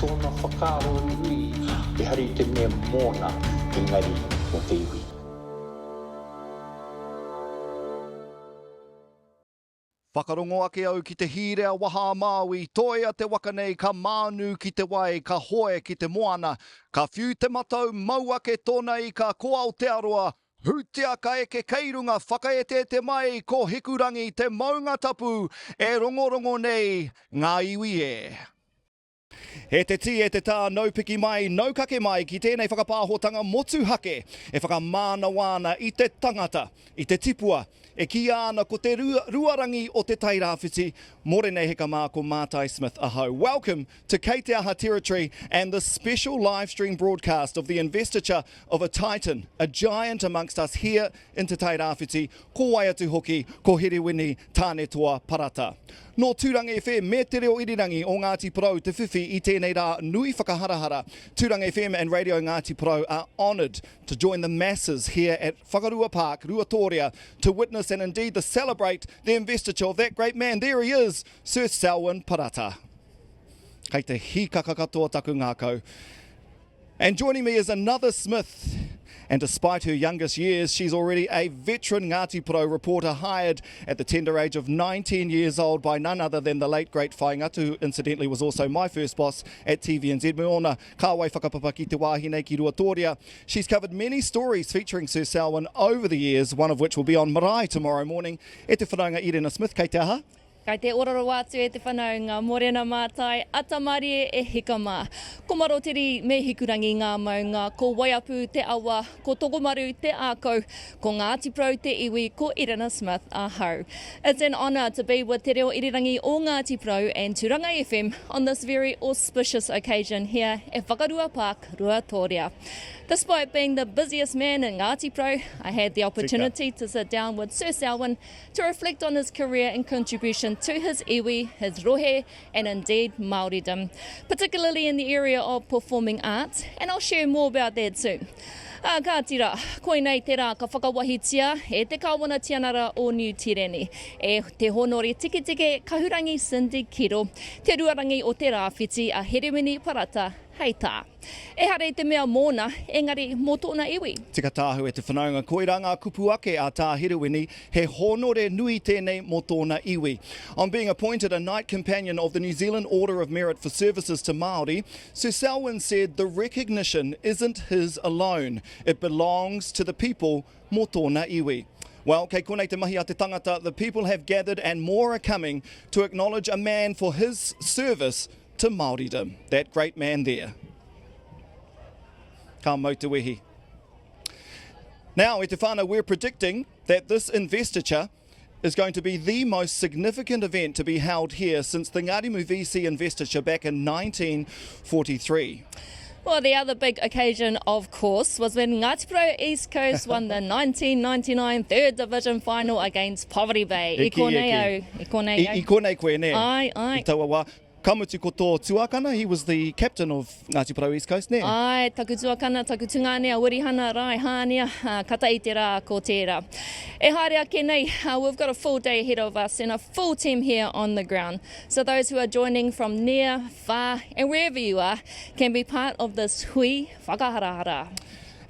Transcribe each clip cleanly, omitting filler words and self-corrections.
tōna whakaaro nui ehara i te mea mōna, engari mō te iwi. Whakarongo ake au ki te hīrea waha a Māui, toia te waka nei ka mānu ki te wai, ka hoe ki te moana, ka whiu te matau, mau ake tōna ika ko Aotearoa, hutia ka eke kei runga whakaeteete mai ko Hikurangi te maunga tapu e rongorongo nei ngā iwi e. E te tī, e te tā, nau piki mai, nau kake mai ki tēnei whakapāhotanga motuhake e whakamānawa ana i te tangata, i te tipua, e kīia ana ko te ruarangi o Te Tairāwhiti, Mōrena e heka mā ko Mātai Smith ahau. Welcome to Kei Te Aha Territory and this special live stream broadcast of the investiture of a titan, a giant amongst us here in Te Tairāwhiti, ko wai atu hoki, ko Herewini Tānetoa Parata. Nō Tūranga FM me Te Reo Irirangi o Ngāti Porou te whiwhi i tēnei rā nui whakaharahara. Tūranga FM and Radio Ngāti Porou are honoured to join the masses here at Whakarua Park, Ruatoria, to witness and indeed to celebrate the investiture of that great man. There he is, Sir Selwyn Parata. Kei te hīkaka katoa taku ngākau. And joining me is another Smith. And despite her youngest years, she's already a veteran Ngāti Porou reporter hired at the tender age of 19 years old by none other than the late great Whaingatu, who incidentally was also my first boss at TVNZ. Me ōna kāwai whakapapa ki te wāhi nei ki Ruatoria. She's covered many stories featuring Sir Selwyn over the years, one of which will be on marae tomorrow morning. E te whanaunga Irena Smith, kei te aha? Kai te ora rawa atu e te whanaunga, Morena Mātai, Atamarie e hika mā. Ko Marotiri me Hikurangi ngā maunga, ko Waiapu te awa, ko Tokomaru te ākau, ko Ngāti Porou te iwi, ko Irena Smith ahau. It's an honour to be with Te Reo Irirangi o Ngāti Porou and Turanga FM on this very auspicious occasion here at Whakarua Park, Ruatoria. Despite being the busiest man in Ngāti Porou, I had the opportunity to sit down with Sir Selwyn to reflect on his career and contribution to his iwi, his rohe, and indeed Māoridom, particularly in the area of performing arts, and I'll share more about that soon. Ā, kāti rā, koinei te rā ka whakawahitia e te Kāwana Tianara o Niu Tireni, e Te Hōnore Tiketike Kahurangi Cindy Kiro, te ruarangi o te rāwhiti a Herewini Parata hei tā. Ehara i te mea mōna, engari mō tōna iwi. Tika tāhu e te whanaunga, koirā ngā kupu ake a Tā Herewini, he hōnore nui tēnei mō tōna iwi. On being appointed a Knight Companion of the New Zealand Order of Merit for services to Māori, Sir Selwyn said the recognition isn't his alone, it belongs to the people mō tōna iwi. Well, kei konei te mahi a te tangata, the people have gathered and more are coming to acknowledge a man for his service to Māoridom. That great man there. Ka mau te wehi. Now, e te whānau, we're predicting that this investiture is going to be the most significant event to be held here since the Ngārimu VC investiture back in 1943. Well, the other big occasion, of course, was when Ngāti Porou East Coast won the 1999 Third Division final against Poverty Bay. I konei au. I konei au. I, i konei koe, nē? Ai, ai. I taua wā. Ka mutu ko tō tuakana, he was the captain of Ngāti Porou East Coast, nē? Ai, taku tuakana, taku tungāne a Wirihana Raihānia, ka tae te rā ko tērā. E haere ake nei, we've got a full day ahead of us and a full team here on the ground. So those who are joining from near, far and wherever you are can be part of this hui whakaharahara.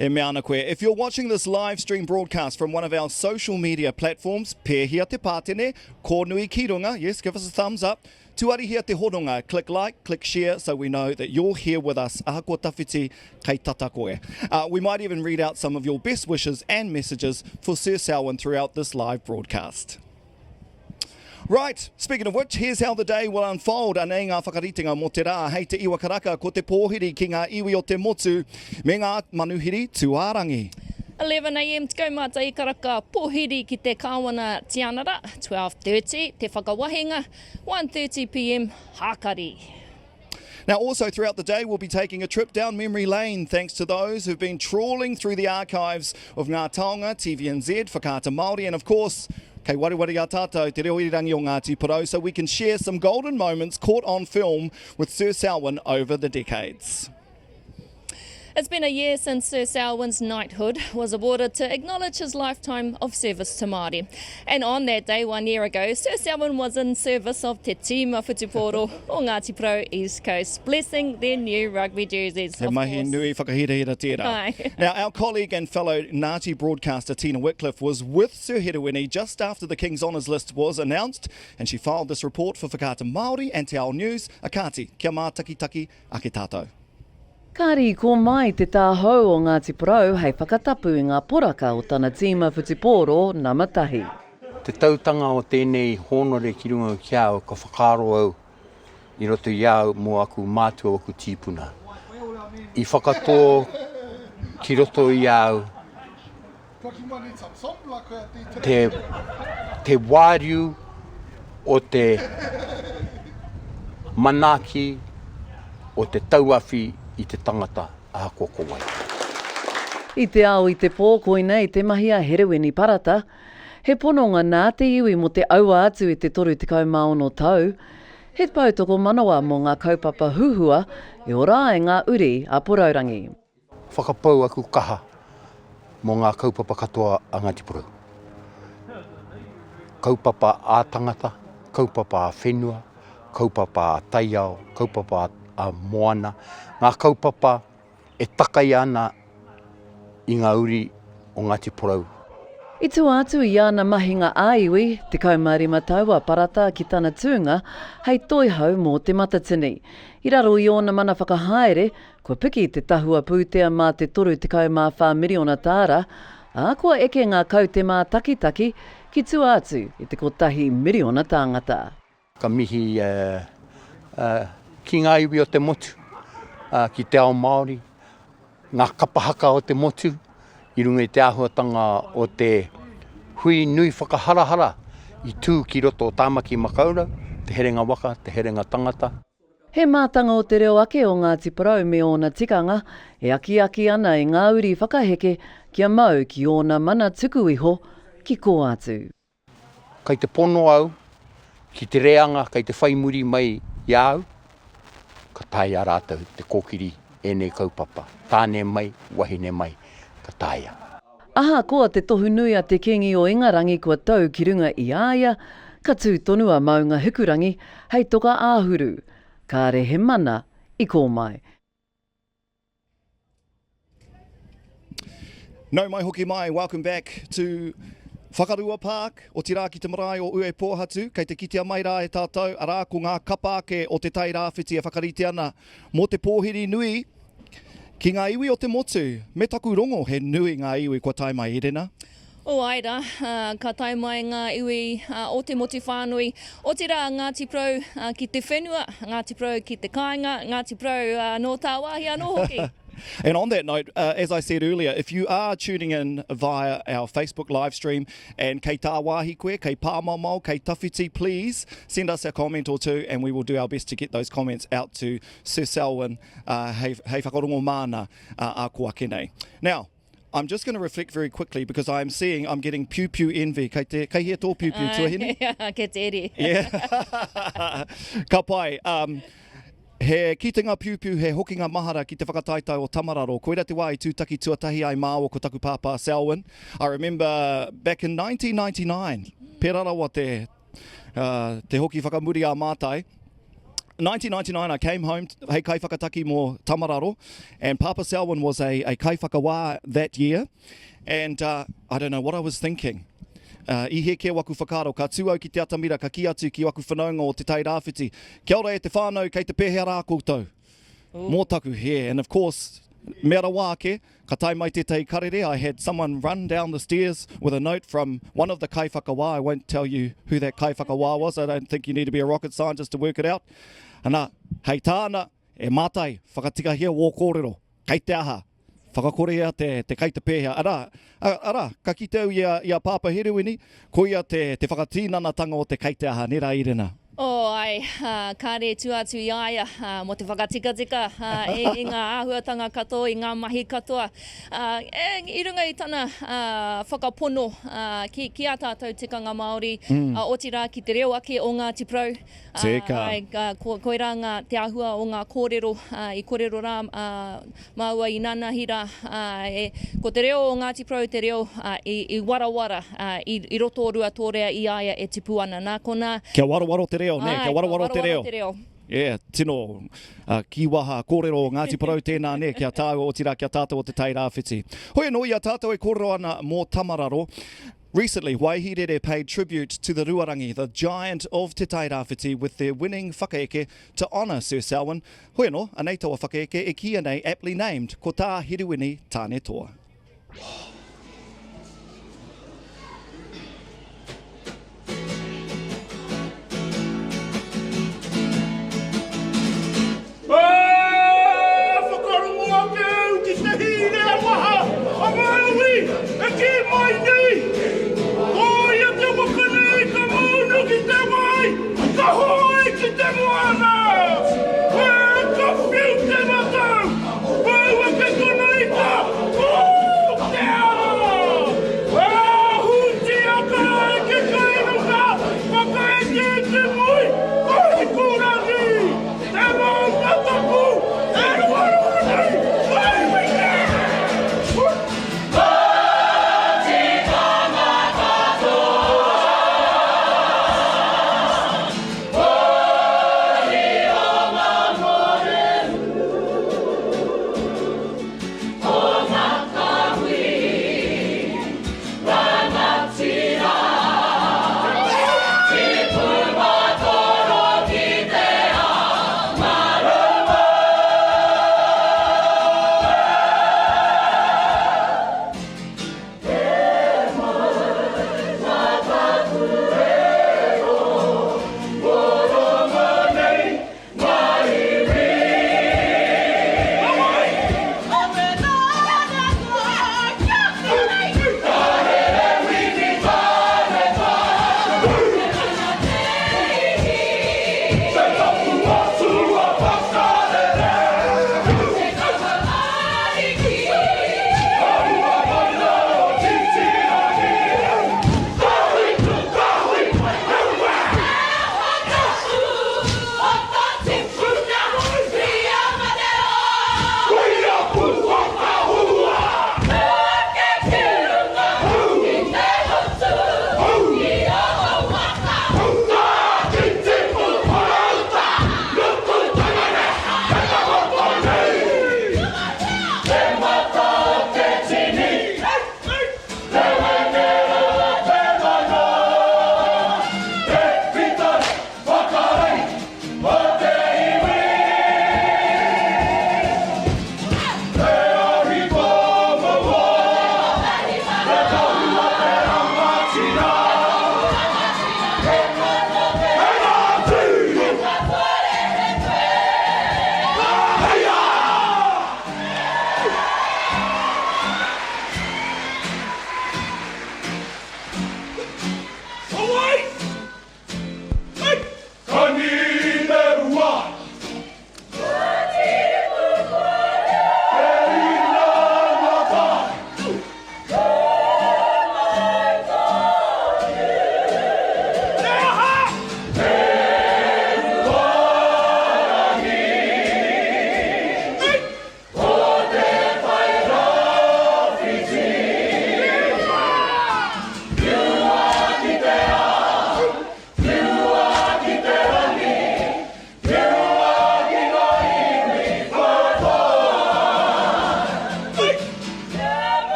E mea ana koe, if you're watching this live stream broadcast from one of our social media platforms, pēhia te pātene, kōnui ki runga, yes, give us a thumbs up, tuarihia te hononga, click like, click share, so we know that you're here with us, ahakoa tawhiti, kei tata koe. Uh, we might even read out some of your best wishes and messages for Sir Selwyn throughout this live broadcast. Right, speaking of which, here's how the day will unfold. Anei ngā whakaritenga mō te rā. Hei te iwa karaka, ko te pōhiri ki ngā iwi o te motu me ngā manuhiri tūārangi. 11am, 11 karaka, pōhiri ki te Kāwana Tianara, 12.30, te whakawahinga, 1.30pm, hākari. Now, also throughout the day, we'll be taking a trip down memory lane thanks to those who've been trawling through the archives of Ngā Taonga, TVNZ, Whakaata Māori, and of course, kei wareware a tātou, Te Reo Irirangi o Ngāti Porou, so we can share some golden moments caught on film with Sir Selwyn over the decades. It's been a year since Sir Selwyn's knighthood was awarded to acknowledge his lifetime of service to Māori. And on that day one year ago, Sir Selwyn was in service of Te Tīma Whutupōro o Ngāti Porou East Coast, blessing their new rugby jerseys. He mahi nui whakahirahira tērā. Aye. Now, our colleague and fellow Ngāti broadcaster Tina Whitcliffe was with Sir Herewini just after the King's Honours list was announced, and she filed this report for Whakaata Māori and Te Ao News. A kāti, kia mātakitaki ake tātou. Kāri i kō mai te tāhou o Ngāti Porou hei whakatapu i ngā poraka o tana tīma whutupōro nama tahi. Te tautanga o tēnei hōnore ki runga ki a au ka whakaaro au i roto i a au mō aku mātua aku tīpuna. I whakatō ki roto i a au te, te wāriu o te manaaki, o te tauawhi i te tangata ahakoa ko wai. I te ao i te pō koinei te mahi a Herewini Parata, he pononga nā te iwi mō te aua atu i te 36 tau, he poutokomanawa mō ngā kaupapa huhua e ora ai ngā uri a Porourangi. Whakapau aku kaha mō ngā kaupapa katoa a Ngāti Porou. Kaupapa ā-tangata, kaupapa ā-whenua, kaupapa ā-taiao, kaupapa ā-moana, ngā kaupapa e takaia ana i ngā uri o Ngāti Porou. I tua atu i āna mahinga ā-iwi, 15 tau a Parata ki tana tūnga hei toihau mō Te Matatini. I raro i ōna mana whakahaere, Kua piki te tahua pūtea mā te 34 miriona tāra, ā, kua eke ngā kaute mātakitaki ki tua atu i te kotahi miriona tāngata. Ka mihi ki ngā iwi o te motu, ki te ao Māori, ngā kapa haka o te motu, i runga i te āhuatanga o te hui nui whakaharahara i tū ki roto o Tāmaki Makaurau, te herenga waka, te herenga tangata. He mātanga o te reo ake o Ngāti Porou me ōna tikanga, e akiaki ana i ngā uri whakaheke kia mau ki ōna mana tuku iho ki kō atu. Kei te pono au ki te reanga kei te whai muri mai i a au, ka taea rātou te kōkiri ēnei kaupapa, tāne mai, wahine mai, ka taea. Ahakoa te tohu nui a te Kīngi o Ingarangi kua tau ki runga i a ia, ka tū tonu a Maunga Hikurangi hei toka āhuru. Kāre he mana i kō mai. Nau mai hoki mai, welcome back to Whakarua Park, otirā ki te marae o Uepōhatu, kei te kitea mai rā e tātou, arā ko ngā kapa ake o Te Tai Rāwhiti e whakarite ana mō te pōhiri nui Ki ngā iwi o te motu, me taku rongo he nui ngā iwi kua tae mai Irina. O āe rā, ka tae mai ngā iwi o te motu whānui, otirā Ngāti Porou ki te whenua, Ngāti Porou ki te kāinga, Ngāti Porou nō tāwāhi anō hoki. And on that note, uh, as I said earlier, if you are tuning in via our Facebook live stream and kei tāwāhi koe, kei pāmamao, kei tawhiti, please send us a comment or two and we will do our best to get those comments out to Sir Selwyn uh, hei, hei whakarongo māna uh, a ko ake nei. Now, I'm just going to reflect very quickly because I'm seeing I'm getting pew pew envy. Kei, te, kei hea tō pew pew, tuahine? Ke te eri. Yeah. Ka pai. Um, he kitenga piu piu, he hokinga mahara ki te whakataetae o Tamararo. Koira te wā i tūtaki tuatahi ai māua ko taku pāpā Selwyn. I remember back in 1999, pērā rawa te, uh, te hoki whakamuri a Mātai. 1999 I came home hei kaiwhakataki mō Tamararo and Papa Selwyn was a, a kaiwhakawā that year and uh, I don't know what I was thinking. Uh, I hē kē waku whakaaro, ka tū au ki te atamira, ka kī atu ki waku whanaunga o Te Tai Rāwhiti, Kia ora e te whānau, kei te pēhea rā koutou? Mō taku hē. And of course, mea rawa ake, Ka tae mai tētahi karere, I had someone run down the stairs with a note from one of the kaiwhakawā, I won't tell you who that kaiwhakawā was, I don't think you need to be a rocket scientist to work it out. Ana, hei tāna, e Mātai, whakatikahia wō kōrero, kei te aha? Whakakorea te, te kei te pēhea. Arā, arā, ka kite au i a, i a Pāpa Herewini, koia te, te whakatīnanatanga o te kei te aha, nē rā Irina? Oh, Oh, āe, kāre e tua atu i a ia mō te whakatikatika i ngā āhuatanga katoa, i ngā mahi katoa. I runga i tana whakapono ki ā tātou tikanga Māori, otirā ki te reo ake o Ngāti Porou. Teka. Āe, koirā te āhua o ngā kōrero i kōrero rā Māua i nanahi rā, ā, ko te reo o Ngāti Porou te reo i warawara i roto o Ruatōrea i a ia e tipu ana. Nā konā. Kia warowaro te reo, nē, kia warowaro te reo. Āe, kia warowaro te reo. Yeah, tino kīwaha kōrero o Ngāti Porou tēnā, nē, ki a tāua, otirā ki a tātou o Te Tai Rāwhiti. Hoi anō, i a tātou e kōrero ana mō Tamararo, Recently, Waihirere paid tribute to the Ruarangi, the giant of Te Tairāwhiti with their winning whakaeke to honour Sir Selwyn. Hoi anō, anei taua whakaeke e kīia nei aptly named, ko tā Herewini Tānetoa. E whakarongo ake au ki te hīrea waha a Māui e kī mai nei, Koia te waka nei ka maunu ki te wai, ka hoe ki te moana! E ka whiu te matau, pau ake tona ika, ko Te Arawa!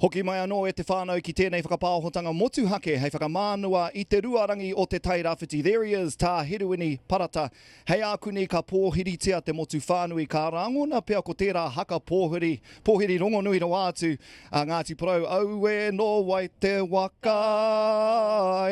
Hoki mai anō e te whānau ki tēnei whakapāohotanga motuhake hei whakamānawa i te ruarangi o Te Tairāwhiti. There he is, Tā Herewini Parata. Hei ākuni ka pōhiritia te motu whānui, ka rangona pea ko tērā haka pōhiri, pōhiri rongonui rawa atu a Ngāti Porou, Auē nō wai te waka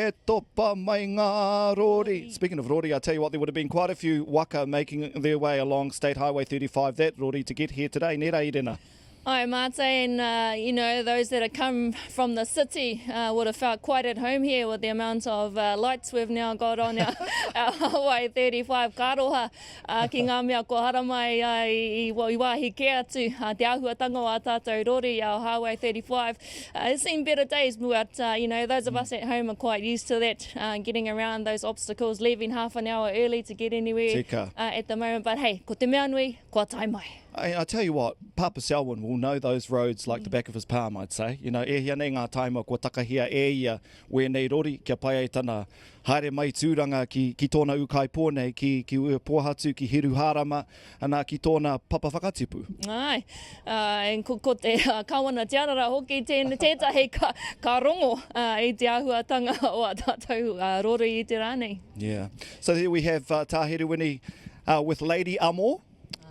e topa mai ngā rori. Speaking of rori, I tell you what, there would have been quite a few waka making their way along State Highway 35, that rori, to get here today, nē rā Irina? Hi, Mate, and uh, you know, those that have come from the city uh, would have felt quite at home here with the amount of uh, lights we've now got on our, our Hawaii 35 ka aroha uh, ki ngā mea kua haramai uh, i, i, i wāhi kē atu uh, te āhuatanga o ā tātou rori, our Highway 35. Uh, it's seen better days, but uh, you know, those of us at home are quite used to that, uh, getting around those obstacles, leaving half an hour early to get anywhere Tika. uh, at the moment. But hey, ko te mea nui, kua tae mai. I, I tell you what, Papa Selwyn will know those roads like the back of his palm, I'd say. You know, e hia nei ngā taima kua takahia e ia wēnei rori kia pai ai tana haere mai tūranga ki, ki tōna ūkaipō nei, ki, ki Uepōhatu, ki Hiruhārama, anā, ki tōna papa whakatipu. Āe, uh, and ko, ko te uh, Kawana Tiarara hoki tēn, tētahi ka, ka rongo uh, i te āhuatanga o a tātou uh, rori i te rā nei. Yeah. So here we have uh, Tā Herewini uh, with Lady Amo.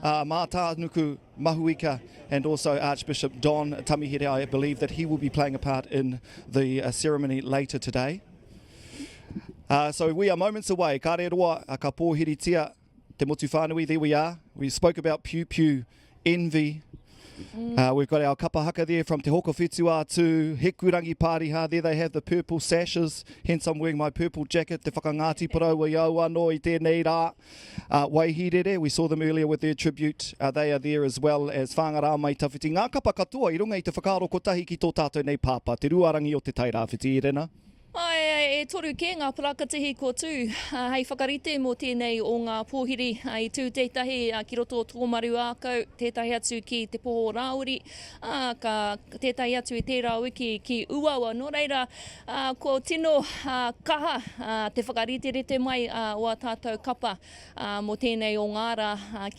uh, Mātānuku Mahuika and also Archbishop Don Tamihere. I believe that he will be playing a part in the uh, ceremony later today. Uh, so we are moments away. Ka roa, uh, ka pōhiritia te motu whānui. There we are. We spoke about pew pew envy. Mm. Uh, we've got our kapa haka there from Te Hokowhitu to Hikurangi Pāriha. There they have the purple sashes. Hence I'm wearing my purple jacket. Te whakangāti porou i au anō i tēnei rā. Uh, Waihirere, we saw them earlier with their tribute. Uh, they are there as well as Whangarā Mai Tawhiti. Ngā kapa katoa i runga i te whakaaro kotahi ki tō tātou nei pāpā, Te Ruarangi o Te Tairāwhiti, Irena. Ae, e toru kē ngā parakatihi kua tū hei whakarite mō tēnei o ngā pōhiri. I tū tētahi ki roto o Tōmaru Ākau, tētahi atu ki Te Poho Rāori, ā, ka tētahi atu i tērā wiki ki Uawa. Nō reira, Ā, kua tino kaha te whakariterite mai o ā tātou kapa mō tēnei o ngā rā,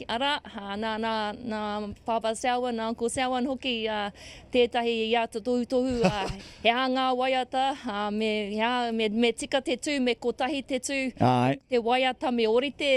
arā, nā, nā, nā Pāpā Selwyn, nā Uncle Selwyn hoki tētahi i āta tohutohu he aha ngā waiata, me, he aha, me, me tika te tū, me kotahi te tū, Āe. te waiata me ōrite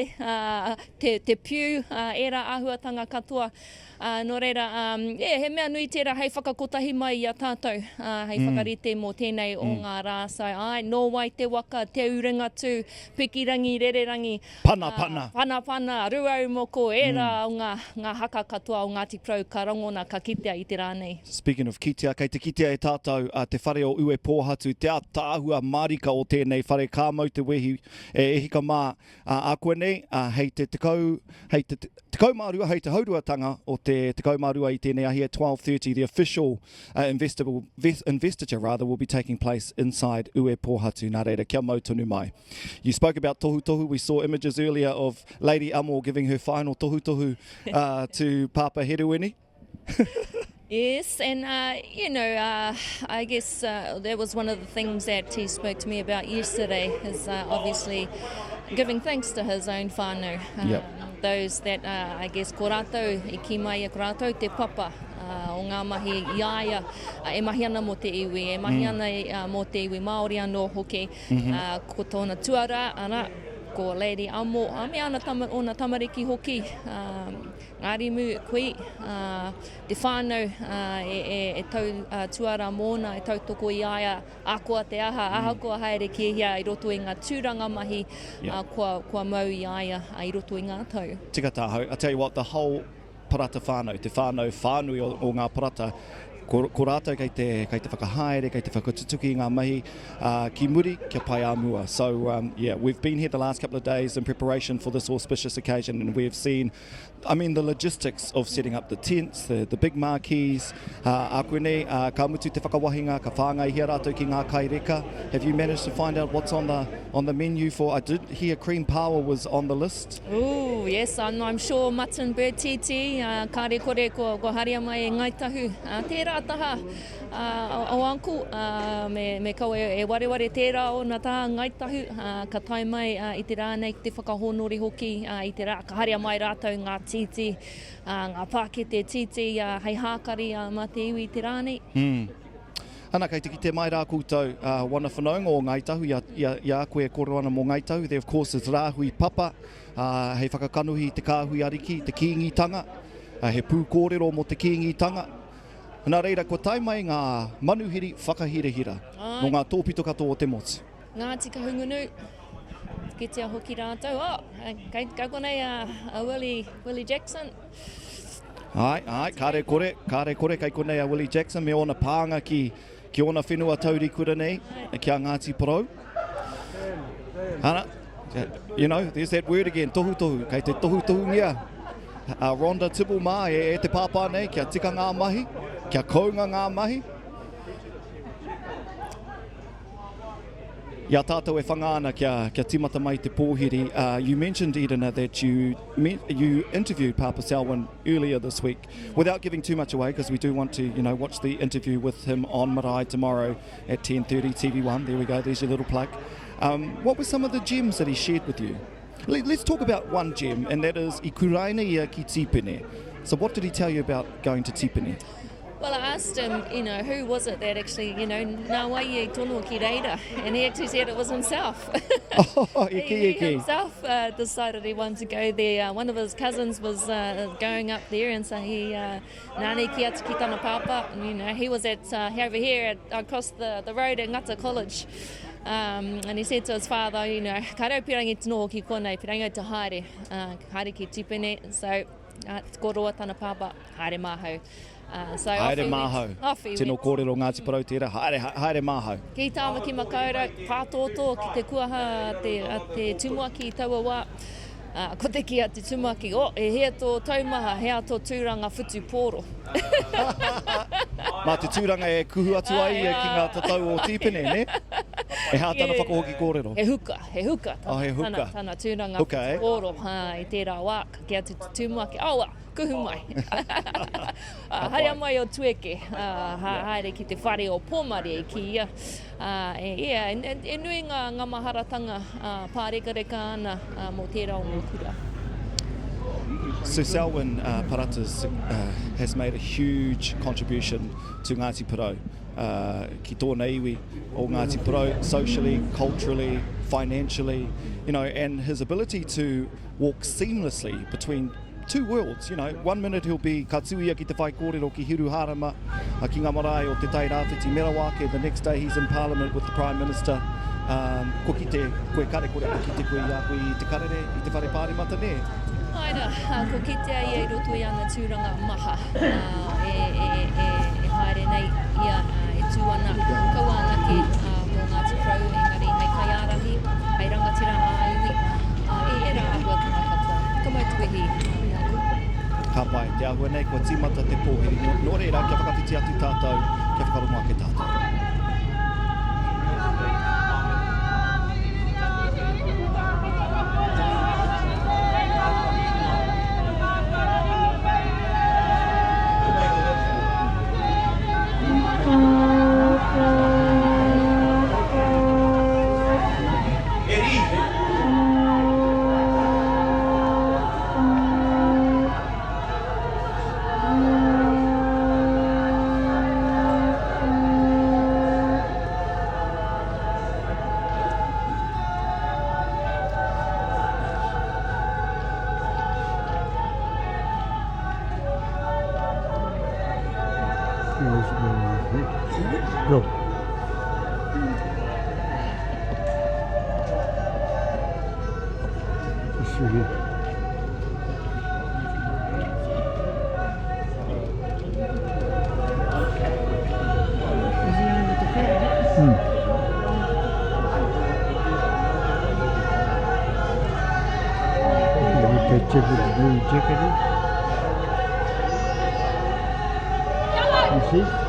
te, te piu, ērā āhuatanga katoa. Ā, nō reira, ā, yeah, he mea nui tērā hei whakakotahi mai i a tātou, ā, hei whakarite mō tēnei o ngā rā. So, āe, nō wai te waka, Te Urengatū, Pikirangi, Rererangi, Pana, pana. Pana, pana, Rūaumoko, ērā o ngā, ngā haka katoa o Ngāti Porou ka rangona, ka kitea i te rā nei. Speaking of kitea, kei te kitea e tātou te whare o Uepōhatu, te ātaahua mārika o tēnei whare, ka mau te wehi e hika mā, ā, ākuanei, ā, hei te tekau, hei te, 12, hei te hauruatanga o te 12 i tēnei ahi at 12.30 the official uh, investible, investiture rather will be taking place inside Uepōhatu nā reira kia mau tonu mai. You spoke about tohutohu, we saw images earlier of Lady Amo giving her final tohutohu uh, to Papa Heruini. Yes, and uh, you know, uh, I guess uh, that was one of the things that he spoke to me about yesterday. Is uh, obviously giving thanks to his own whānau. Um, yep. Those that uh, I guess ko rātou i ki mai ko rātou te papa uh, o ngā mahi i a ia uh, e mahi ana mō te iwi, e mahi mm. ana uh, mō te iwi Māori anō hoki. Mm -hmm. uh, ko tōna tuara, ana, ko Lady Amo, a me ana tama, ōna tamariki hoki. Um, Ngārimu, kui, ā, te whānau, ā, e, e, e tau ā, tuara mōna, e tautoko i a ia, ahakoa te aha, ahakoa haere ki hea i roto i ngā tūranga mahi, ā, kua, kua mau i a ia i roto i ngā tau. Tika tāhau. I tell you what, the whole Parata whānau, te whānau whānui o, o ngā Parata, ko, ko rātou kei te, kei te whakahaere, kei te whakatutuki i ngā mahi, ā, ki muri, kia pai ā mua. So, um, yeah, we've been here the last couple of days in preparation for this auspicious occasion and we've seen I mean the logistics of setting up the tents, the, the big marquees, uh, ākuanei, uh, ka mutu te whakawahinga, ka whāngaihia rātou ki ngā kai reka. Have you managed to find out what's on the, on the menu for, I did hear cream paua was on the list. Ooh, yes, I'm, I'm sure mutton bird tītī, uh, kāre kore kua, kua haria mai e Ngāi Tahu. Uh, tērā taha, uh, o Uncle, uh, me, me kaua e wareware tērā ōna taha Ngāi Tahu, uh, ka tae mai uh, i te rā nei ki te whakahōnore hoki uh, i te rā, ka haria mai rātou ngā tītī, uh, ngā pākete tītī uh, hei hākari uh, mā te iwi i te rā nei. Mm. Ana, kei te kite mai rā koutou, uh, wana whanaunga o Ngāi Tahu, i a, i a, i a koe e kōrero ana mō Ngāi Tahu, there of course is Rāhui Papa, uh, hei whakakanohi i te kāhui ariki, te Kīngitanga, uh, he pūkōrero mō te Kīngitanga. Nā reira, kua tae mai ngā manuhiri whakahirahira nō ngā tōpito katoa o te motu. Ngāti Kahungunu, kitea hoki rātou, oh, kei, kei konei a, a Willie, Willie Jackson. Āe, āe, kāre kore, kāre kore kei konei a Willie Jackson me ōna pānga ki, ki ōna whenua taurikura nei, ki a Ngāti Porou. Ana, you know, there's that word again, tohutohu, kei te tohutohungia a Rhonda Tibble mā e, e te pāpā nei, kia tika ngā mahi, kia kounga ngā mahi. I a tātou e whanga ana kia, kia timata mai te pōhiri, uh, you mentioned, Edina, that you, you interviewed Papa Selwyn earlier this week. Without giving too much away, because we do want to, you know, watch the interview with him on Marae tomorrow at 10.30, TV1. There we go, there's your little plug. Um, what were some of the gems that he shared with you? Let, us talk about one gem, and that is i kuraina ia ki Tipene. So what did he tell you about going to Tipene? Well, I asked him, you know, who was it that actually, you know, nā wai i tono ki reira? And he actually said it was himself. oh, he, he himself uh, decided he wanted to go there. Uh, one of his cousins was uh, going up there, and so he, uh, nani ki atu ki tana pāpā, and, you know, he was at, uh, over here at, across the, the road at Ngata College. Um, and he said to his father, you know, ka rau pirangi te noho ki konei, pirangi te haere, uh, haere ki Tipene. So, uh, koroa tana pāpā, haere māhau. Uh, so haere māhau. Tino kōrero Ngāti Porou tērā, haere, haere māhau. Ki Tāmaki Makaurau, pātōtō ki te kuaha a te, a te tumuaki i taua wā. Uh, ko te ki a te tumuaki, oh, e hea tō taumaha, hea tō tūranga whutupōro. Mā te tūranga e kuhu atu ai ia ki ngā tatau o Tīpene, nē? E hā tana whakahoki kōrero. He huka, he huka tana, oh, he huka. tana, tana tūranga huka, eh? whutupōro ha, i tērā wā, ka kī atu te tumuaki, oh, well, kuhu mai. Uh, haere mai o Tueke, uh, haere ki te whare o Pōmare i ki ia. Uh, e, e, e, e nui ngā, ngā maharatanga uh, pārekareka ana uh, mō tērā o ngā kura. Sir Selwyn uh, Paratas uh, has made a huge contribution to Ngāti Porou, uh, ki tōna iwi o Ngāti Porou, socially, culturally, financially, you know, and his ability to walk seamlessly between two worlds, you know, one minute he'll be ka tū ia ki te whaikōrero ki Hiruhārama, ki ngā marae o Te Tai Rāwhiti, me rawa ake, the next day he's in Parliament with the Prime Minister, um, kua kite koe kare kore, kua kite koe i a koe i te karere, i te whare pāremata, nē? Āe rā, kua kitea ia i roto i ana tūranga maha, e, e, e, e haere nei ia, e tū ana, kaua anake mō Ngāti Porou, engari hei kaiārahi, hei rangatira ā-iwi, i ērā āhuatanga katoa. Ka mau te wehi i a koutou. Ka pai, te āhua nei kua tīmata te pōhiri, nō reira kia whakawhiti atu tātou, kia whakarongo ake tātou. Go. This here. Hmm. With the tip of the blue jacket is. You see?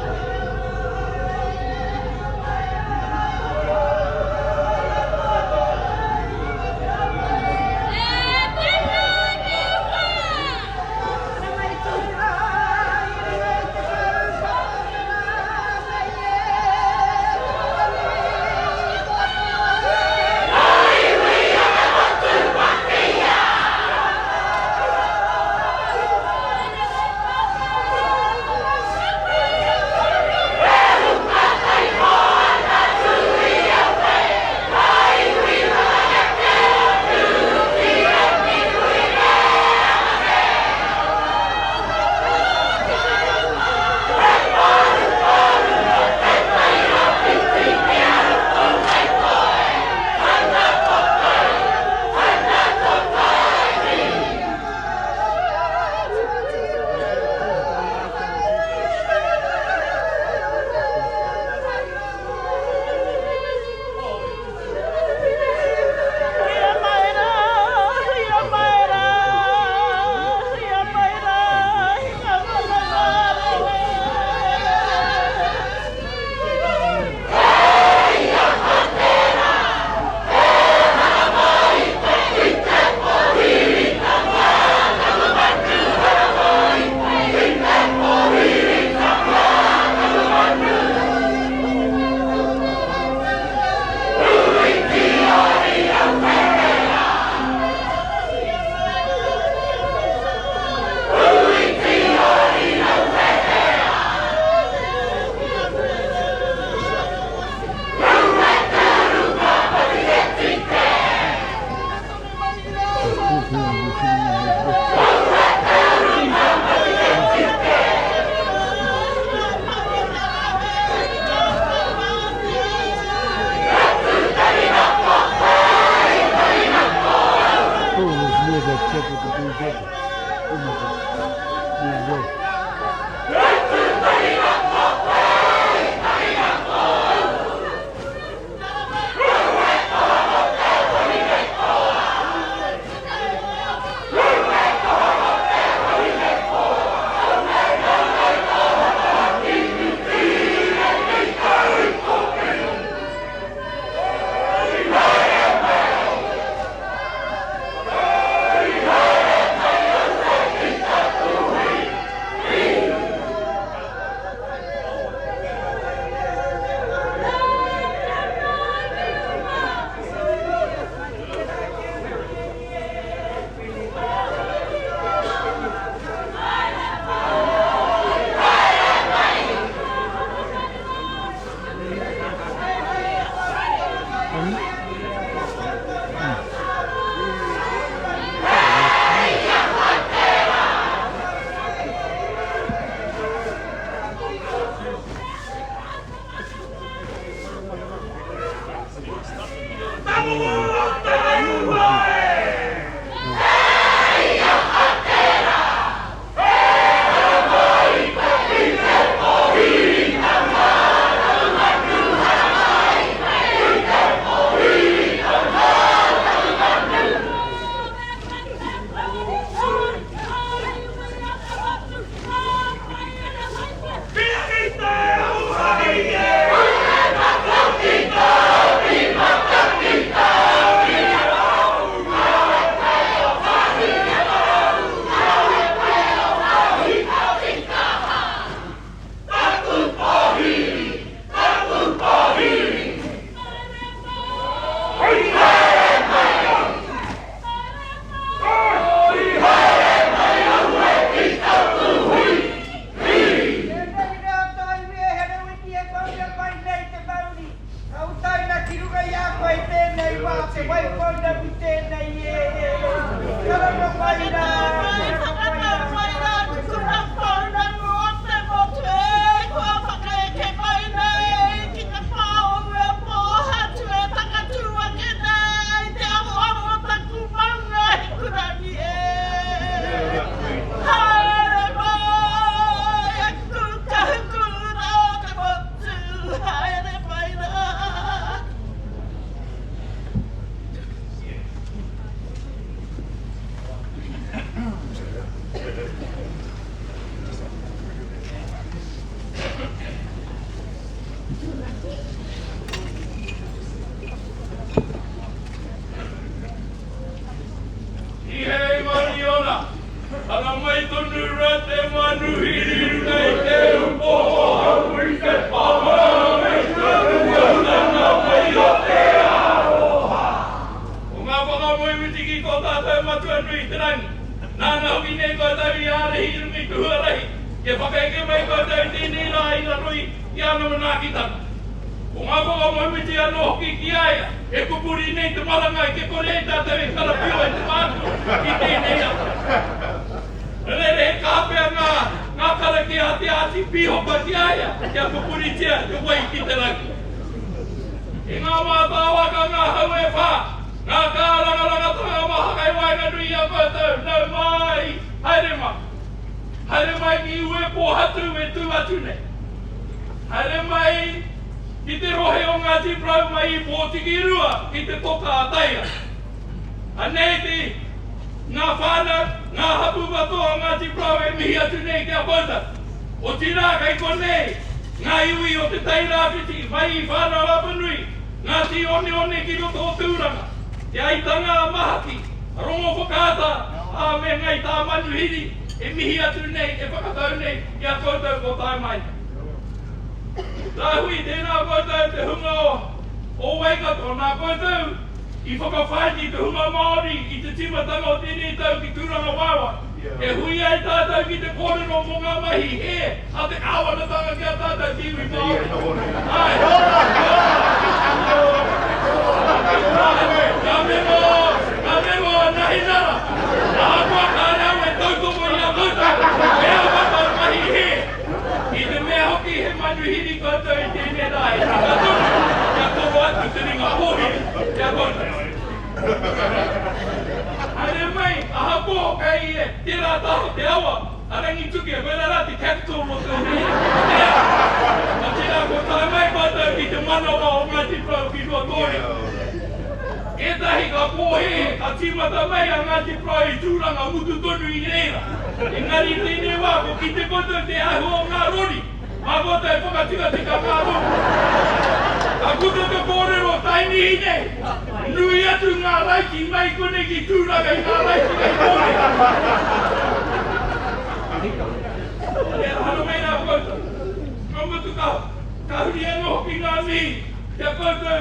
Tēnei rā taiwi e Herewini e mauria mai nei te mauri, ka utaina ki runga i a koe i tēnei wā, te Waipounamu tēnei e, e, karanga mai rā, karanga mai rā, Whakatau mai rā te kura pounamu o te motu e, kua whakaeke mai nei ki te pā o Uepōhatu e takatū ake nei te aroaro o taku maunga Hikurangi e. Haere mai aku kahukura o te motu, haere mai rā. Tihei mauri ora, Hanga mai tonu ra te manuhiri runga i te upoho hau i te papa me te puahutanga mai o te aroha. Ko ngā whakamoemiti ki tō tātou Matua nui i te rangi, nāna hoki nei koutou i ārahi i runga i te huarahi, kia whakaeke mai koutou i tēnei rā i raro i āna manaakitanga. Ko ngā whakamoemiti anō hoki ki a ia, e pupuri nei te marangai kia kore ai tātou e karapio e te mātua i tēnei ata. Nō reira, he kaha pea ngā, ngā karakia a te Āti Pīhopa ki a ia, kia pupuritia te wai ki te rangi. I ngā mātāwaka ngā hau e whā, ngā kārangarangatanga maha kei waenganui i a koutou, nau mai, haere mai. Haere mai ki Uepōhatu e tū atu nei. Haere mai ki te rohe o Ngāti Porou mai i Pōtikirua ki te toka a Taia. Anei te, ngā whānau, ngā hapū katoa o Ngāti Porou e mihi atu nei ki a koutou. Otirā kei konei ngā iwi o Te Tai Rāwhiti mai i Whānau-a-Apanui, Ngāti Oneone ki roto o Tūranga, Te Aitanga a Mahaki, a Rongowhakaata, ā, me Ngai Tāmanuhiri e mihi atu nei, e whakatau nei ki a koutou kua tae mai. Rāhui, tēnā koutou te hunga o Waikato, nā koutou i whakawhāiti te hunga Māori i te tīmatanga o tēnei tau ki Tūrangawaewae. E hui ai tātou ki te kōrero mō ngā mahi hē a te kāwanatanga ki a tātou te iwi Māori. Āe. Ngā mema, ngā mema o Nahinara, ahakoa kāre au e tautoko i a koutou, me ā koutou mahi hē, i te mea hoki he manuhiri koutou i tēnei rā, he tika tonu kia toro atu te ringa pōhiri ki a koutou. Haere mai, ahakoa. Ūaupō kei tērā taha o te awa a Rangitukia, koirā rā te capital o te awa. Otirā kua tae mai mātou ki te manawa o Ngāti Porou ki Ruatōria. Ētahi ka pōhēhē, ka tīmata mai a Ngāti Porou i Tūranga mutu tonu i reira. Engari i tēnei wā kua kite koutou te āhua o ngā rori. Mā koutou e whakatikatika ngā rori. Ka puta te kōrero tainihi nei, nui atu ngā raiti mai konei ki Tūranga i ngā raiti kei kōnei. E haramai rā koutou. Ka mutu ka, ka huri anō hoki ngā mihi ki a koutou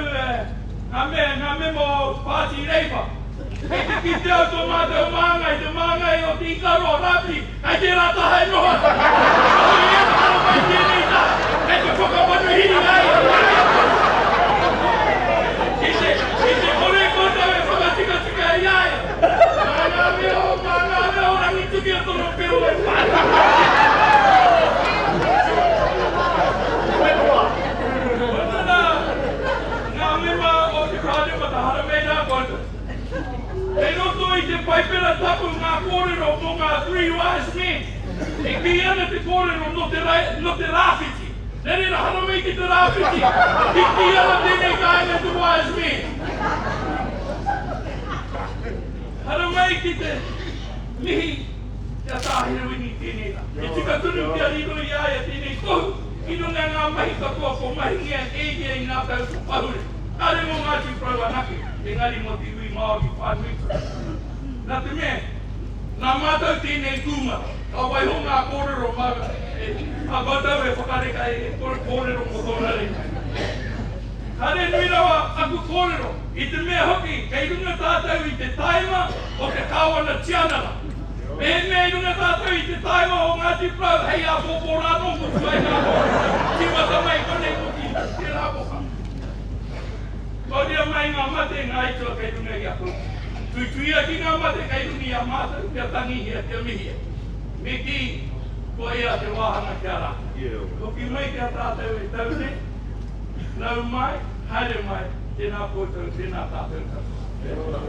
ngā me, ngā mema o Pāti Reipa. Kei te kite au tō mātou māngai, te māngai o Te Ikaroa Rāwhiti, Kei tērā taha e noho ana. Kāore ia e haramai i tēnei taha, kei te whakamanuhiri a ia i a ia tonu. Ki te, ki te kore koutou e whakatikatika i a ia, mā ngā mea o, mā ngā mea o Rangitukia tōna peo e whānui. Koinā ngā mema o te Pāremata, haramai rā koutou. Kei roto i te Paipera Tapu ngā kōrero mō ngā Three Wise Men. E kī ana te kōrero nō te, nō te rāwhiti. Nā reira, haramai ki te rāwhiti, kī ana tēnei kāinga te Wise Men. Haramai ki te mihi ki a Tā Herewini tēnei rā. E tika tonu kia riro i a ia tēnei tohu i runga i ngā mahi katoa kua mahingia e ia i ngā tau kua pahure. Kāre mō Ngāti Porou anake, engari mō te iwi Māori whānui tonu. Nā te mea, nā mātou tēnei kūmara, ka waiho ngā kōrero mā koutou e whakareka e kōrero mō tōna reka. Kāre nui rawa aku kōrero, i te mea hoki kei runga tātou i te taima o te Kāwana Tianara. Mehemea i runga tātou i te taima o Ngāti Porou hei āpōpō rānō mutu ai ngā kōrero, tīmata mai konei hoki tērā moka. Mauria mai ngā mate, ngā aituā kei runga i a koutou. Tuituia ki ngā mate kei runga i a mātou, kia tangihia, kia mihia. Me kī, kua ea te wāhanga ki a rātou. Hoki mai ki a tātou e tau nei, nau mai, haere mai, tēnā koutou, tēnā tātou katoa.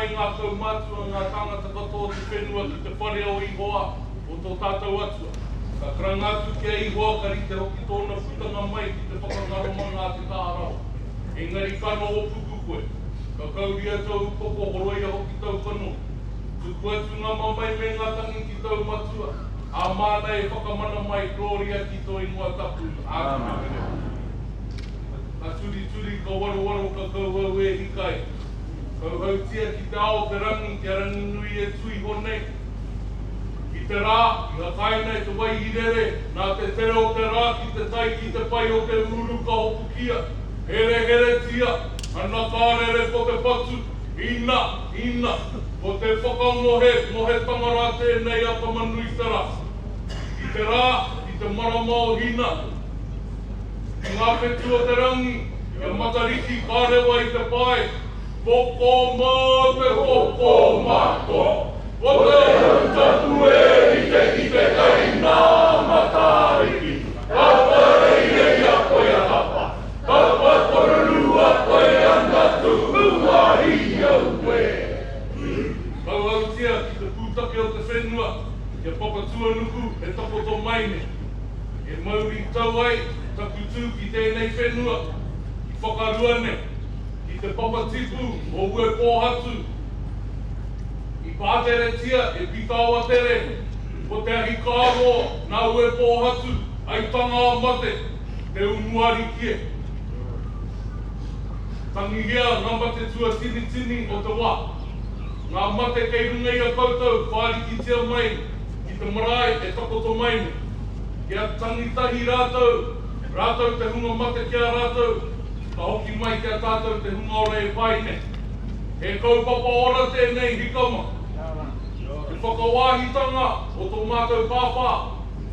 mai ngā kaumātua, ngā tāngata katoa o te whenua ki te whare o Ihowa, o tō tātou Atua. Ka karanga atu ki a Ihowa, ka rite hoki tōna putanga mai ki te whakangaromanga a te tārawa. Engari ka noho puku koe, ka kauria tōu upoko, horoia hoki tōu kanohi. Tuku atu ngā mamae me ngā tangi ki tōu matua, ā, māna e whakamana mai, Gloria ki tō ingoa tapu. Āmine. Ka turituri, ka warowaro, ka kauhau e Hikai. Kauhautia ki te ao te rangi, kia Ranginui e tu iho nei. Ki te rā, i hakaina e te wai i rere, nā te tere o te rā ki te tai ki te pai o te uru ka hopukia, hereheretia, ana ka rere ko te patu, ina, ina, ko te whakangohe, ngohetanga rā tēnei a Tamanuiterā. I te rā, i te marama o Hina, i ngā whetū o te rangi, i a Matariki ka rewa i te pae, Poko mā te poko mā ko, ko te hau tapu e rite ki te kai nā Matariki, ka pareia i a koe a Tapa, Tapa kororua koe ana tuku wāhi aue. Kauhautia ki te pūtake o te whenua, kia Papatuanuku e takoto mai nei. E mauri tau ai taku tū ki tēnei whenua, ki Whakarua nei, ki te papatipu o Uepōhatu, i pāteretia e Pītāwatere, ko te ahi kāroa nā Uepōhatu, aitanga a mate, te umuariki e. Tangihia ngā mate tuatinitini o te wā. Ngā mate kei runga i a koutou, whārikitia mai ki te marae e takoto mai nei. Kia tangi tahi rātou, rātou te hunga mate ki a rātou, ka hoki mai ki a tātou te hunga ora e pai nei. He kaupapa ora tēnei hikama. Te whakawāhitanga o tō mātou pāpā,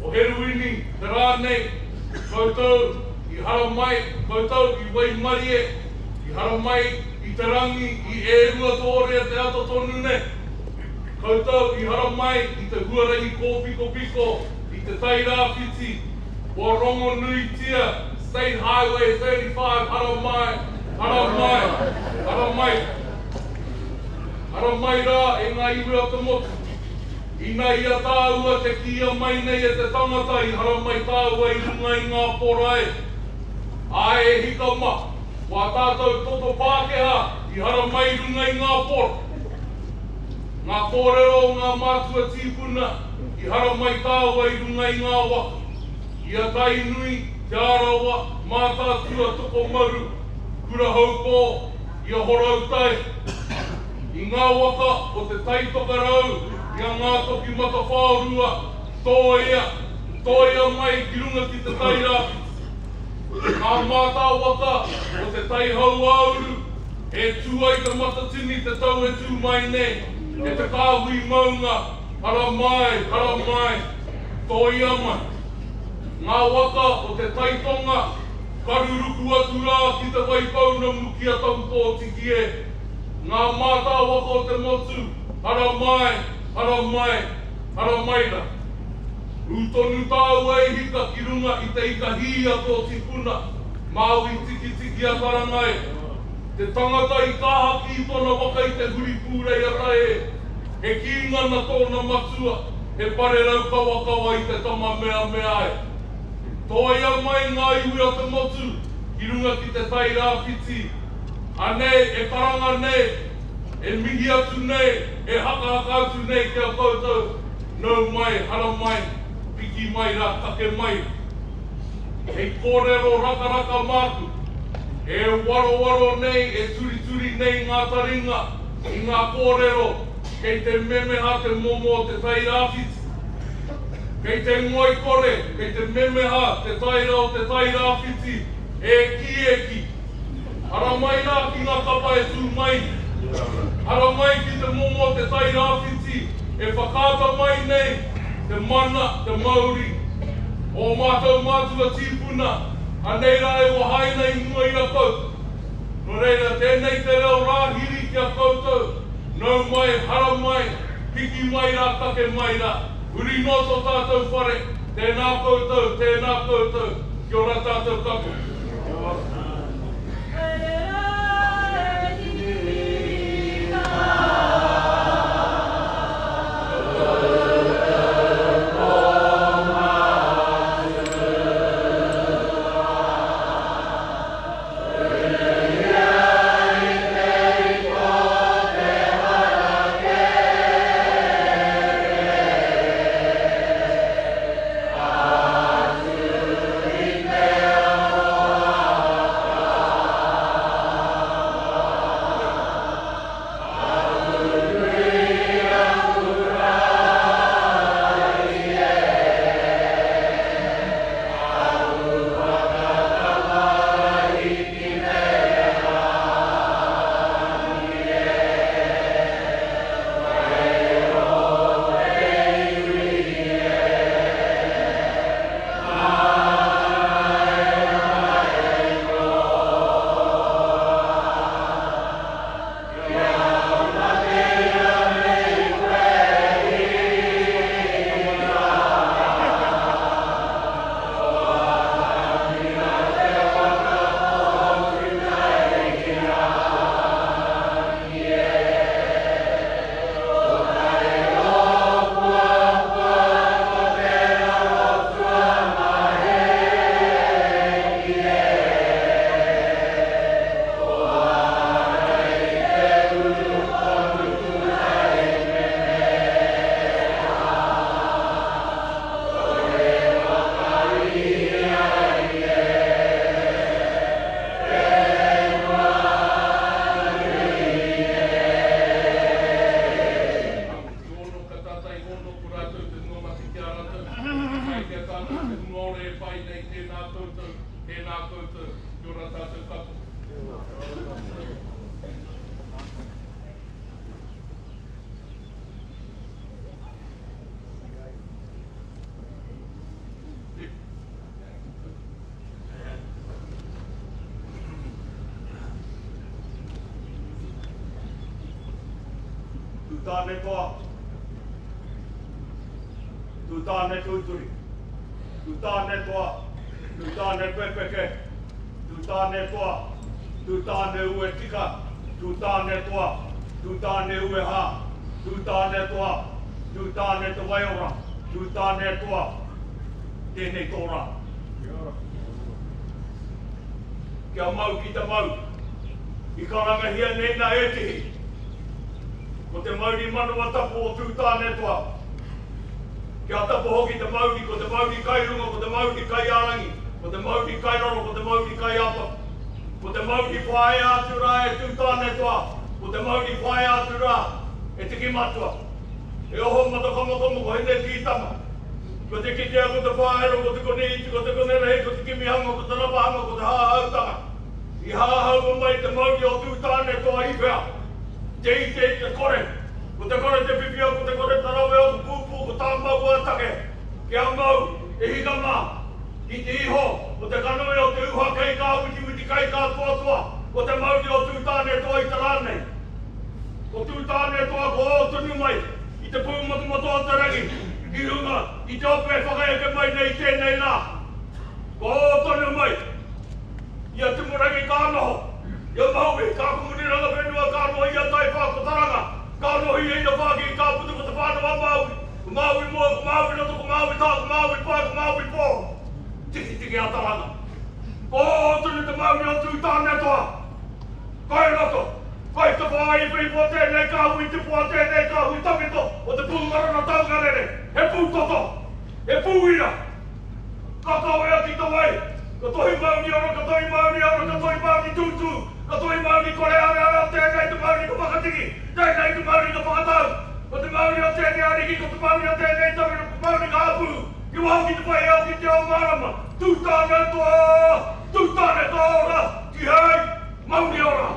o Heruini, te rā nei, koutou i haramai, koutou i waimarie, i haramai i te rangi i e Ruatōrea te ata tonu nei. Koutou i haramai i te huarahi kōpikopiko i Te Tai Rāwhiti, kua rongonuitia State Highway 35 haramai, haramai, haramai. Haramai rā e ngā iwi o te motu. Ina i a tāua te kīia mai nei e te tangata i haramai tāua i runga i ngā porae. Āe e hika ma, ko ā tātou toto Pākehā i haramai i runga i ngā pora. Ngā kōrero o ngā mātua tīpuna i haramai tāua i runga i ngā waka, i a Tainui, Te Arawa, Mātaatua, Tokomaru, Kurahaupō, i a Horoutai, i ngā waka o Te Tai Tokerau, i a Ngātokimatawhaorua, tōia, tōia mai ki runga ki Te Tai Rāwhiti. Ngā mātāwaka o Te Tai Hauāuru, E tū ai te Matatini te tau e tū mai nei, e te kāhui maunga, haramai, haramai, tōia mai. Ngā waka o te tai tonga, karuruku atu rā ki Te Waipounamu ki a Taupōtiki e. Ngā mātāwaka o te motu, haramai, haramai, haramai rā. Ū tonu tāua e hika ki runga i te ika hī a tō tipuna, Māui Tikitiki a Taranga e. Te tangata i kāhaki i tona waka i te huri pūrei ata e, he kīnga na tōna matua, he parerau kawakawa i te tama meamea e. Tōia mai ngā iwi o te motu ki runga ki te tai rāwhiti, anei e karanga nei, e mihi atu nei, e hakahaka atu nei ki a koutou, nau mai, haramai, piki mai rā, kake mai. Hei kōrero rakaraka māku, e warowaro nei, e turituri nei ngā taringa i ngā kōrero kei te memeha te momo o te tai rāwhiti. Kei te ngoikore, kei te memeha te taira o te tai rāwhiti, e kī, e kī. Haramai rā ki ngā kapa e tū mai nei. Haramai ki te momo o te Tai Rāwhiti e whakaata mai nei te mana, te mauri o ō mātou mātua tīpuna, anei rā e wahaina i mua i a koutou. Nō reira, tēnei te reo rāhiri ki a koutou, nau mai, haramai, piki mai rā, kake mai rā. Huri noa tō tātou whare, tēnā koutou, tēnā koutou, kia ora tātou katoa. Tēnā koutou, kia ora tātou katoa. Tūtāne toa, Tūtāne tūturi, Tūtāne toa, Tūtāne pepeke, Tūtāne toa, Tūtāne ue tika, Tūtāne toa, Tūtāne ue hā, Tūtāne toa, Tūtāne te waiora, Tūtāne toa, Tēnei tō rā. Kia mau ki te mau. I karangahia nei nā ētehi. Ko te mauri manawa tapu o Tūtānetoa. Kia tapu hoki te mauri, ko te mauri kai runga, ko te mauri kai ārangi, ko te mauri kai raro, ko te mauri kai āpaku. Ko te mauri whāia atu rā e Tūtānetoa, ko te mauri whāia atu rā e Tiki Matua. E oho matakomokomo ko Hinetītama. Ko te kitea, ko te whāero, ko te kone iti, ko te kone rahi, ko te kimihanga, ko te rapahanga, ko te hāhautanga. I hāhaua mai te mauri o Tūtānetoa i whea? Te ite i te kore. Ko te kore te whiwhia, ko te kore te rawe o te pūpū, ko tā mau-ā-take. Kia mau, e hika mā, ki te iho, ko te kanohi o te uha kei kā witiwiti kai kā toatoa, ko te mauri o Tūtānetoa i te rā nei. Ko Tūtānetoa ko ō tonu mai i te pūmatomato o te rangi ki runga i te ope e whakaeke mai nei i tēnei rā. Ko ō tonu mai i a Tumurangi ka noho, i a Maui ka kumuniranga whenua ka noho i a Taiwhā ko Taranga, ka noho i a Inawhāki ka puta ko Te Whānau a Māui, ko Māui moa, ko Māui roto, ko Māui tā, ko Māui pae, ko Māui pō. Tikitiki a Taranga. Ko ō tonu te mauri o Tūtānetoa. Kai roto, kai te whāiwhiwhi o tēnei kāhui tipu a tēnei kāhui tawhito o te pūmarana taungarere, he pūtoto, he pūira. Ka kawea ki te wai, ka tohi mauri ora, ka tohi mauri ora, ka tohi mauri tūtū, ka tohi mauri kore areare o tēnei te mauri ka whakatiki, tēnei te mauri ka whakatau. Ko te mauri o tēnei ariki, ko te mauri o tēnei tauira, ko te mauri ka hapū, ki waho ki te whai ao ki te ao mārama. Tūtāne toa! Tūtāne toa ora! Tihei! Mauri ora!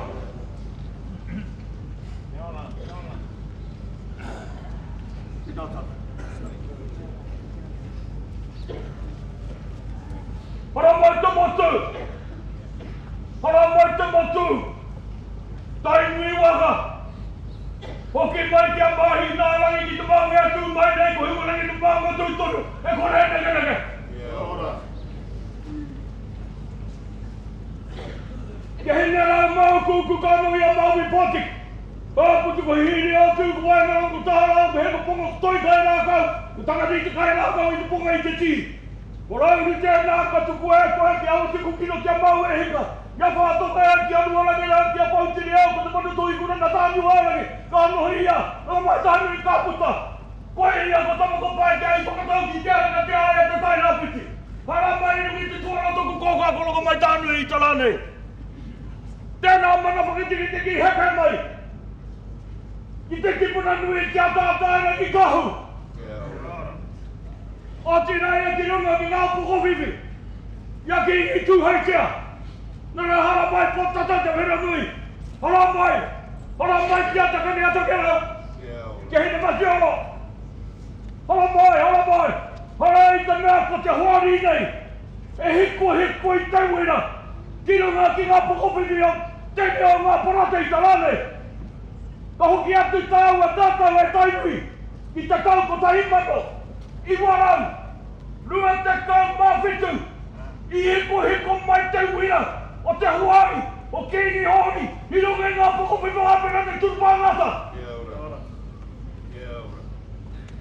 Tēnā tātou. Hara mai te motu! Hara mai te motu! Tainui waka! Hoki mai ki a Māhinārangi ki te māngai a tū mai nei ko Hiwarangi te mānga tū tonu e kore e nekeneke! Kia ora. Kia hine rā māukuuku ka noho i a Māui Pōtiki. Ka putu ko Hihiri atu, ko Waengarau, ko Taharau, ko Hekaponga, ko Toi kai rākau, ko Tanganui te kai rākau i te ponga i te tī. Ko Rauru tēnā ka tukua e koe ki Awatiku kino kia mau e hika, kia whātoka e ki a Ruarangi rā, ki a Poutini au, ko te manu tohikura nā Tāniuārangi, ka noho ia, nō Maitahanui ka puta. Koia ia ko Tamakopaetea i whakatau ki te ara ka te aia te tai rāwhiti. Hara mai i runga i te tuara o toku kōkā ko Rongomaitānui i te rā nei. Tēnā mana whakatikitiki heke mai ki te tipuna nui ki a Tātairangi Kahu. Otirā ia ki runga ki ngā pokowhiwhi i a Kīngi Tūheitia. Nana hara mai potata te whera nui. Hara mai, hara mai ki a Takane a Takerau. Kia Hinematioro. Hara mai, hara mai, hara i te mea ko te hoari nei e hikohiko i te uira ki runga ki ngā pokowhiwhi o tēnei o ngā parate i te rā nei. Ka hoki atu tāua tātou e Tainui ki te tau 1927 i hikohiko mai te uira o te hoari o Kīngi Hōri i runga i ngā pokowhiwhi o Āpera Te Turupāngata.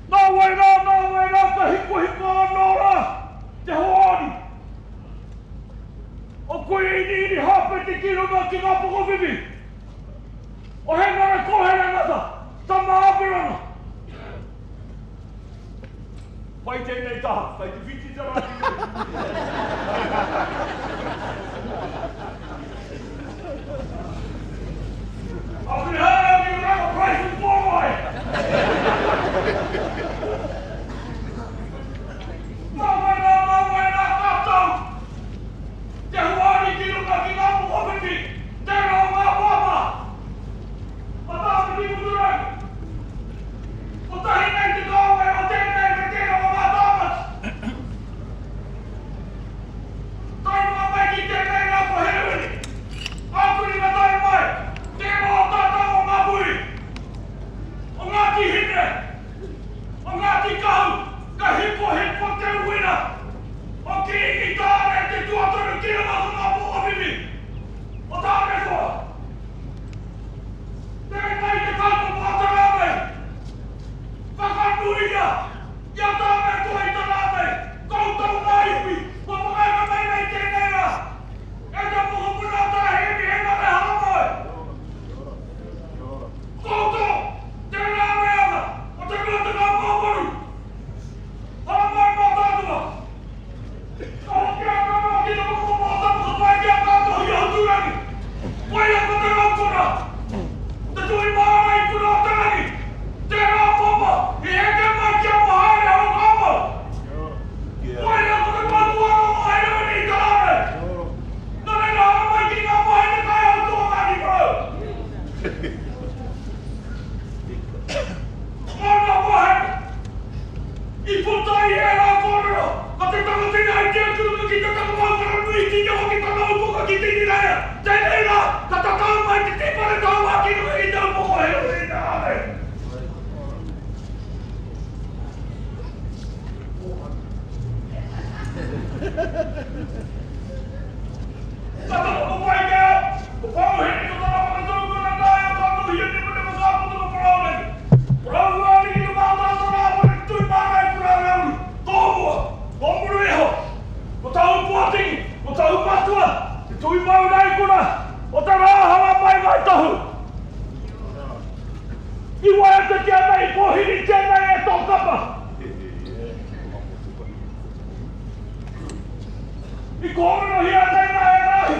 Nā wai rā, nā wai rā ka hikohiko anō rā te hoari o Kuiiniini Hāpeti ki runga ki ngā pokowhiwhi o Hēnare Kōhere Ngata, tama a Aperana. Pai tēnei taha, kai te whiti te rā ki muri. Apihara ki Raka Price and Pōwai! Nā wai rā, nā wai rā tātou! Tītīraia, tēnei rā, ka tatau mai te tīpare tauā ki runga i te upoko he uri nā nei. Ka takoto pai te ao, ko Pouhere ko tana whakatūpuna nāia ka tuhia te mune whakaputa ko Paraurangi. Parauārangi te mātātoa rā whare tui mārai Purārauru, tō mua, tō muru iho, ko Tahu Pōtiki, ko Tahu Matua, te tui mau raikura o te rā hanga mai Ngāi Tahu. I waiatatia nei, i pōhiritia nei e tō kapa. I kōrerohia tēnā e Rāhi.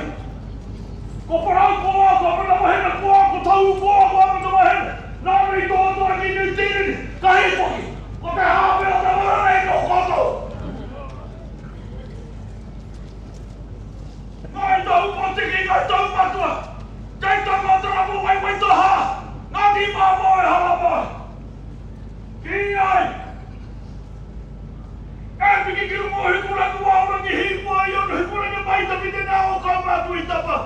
Ko Parau koa, ko Apanawahene koa, ko Tahu koa, ko Apanawahene. Nāna i tohatoha ki Niu Tīreni, ka hīpoki. Ko te hāwhe o te wā nei nō koutou. Ngāi Tahu Pōtiki, Ngāi Tahu Matua, Kei tama te rapu waiwai tahā, Ngāti Māmā e Haramoe. Kī ai! E piki ki runga o Hikurangi Waorangi Hīpua i onu Hikurangi mai taki te nā o kaumātua i tapa.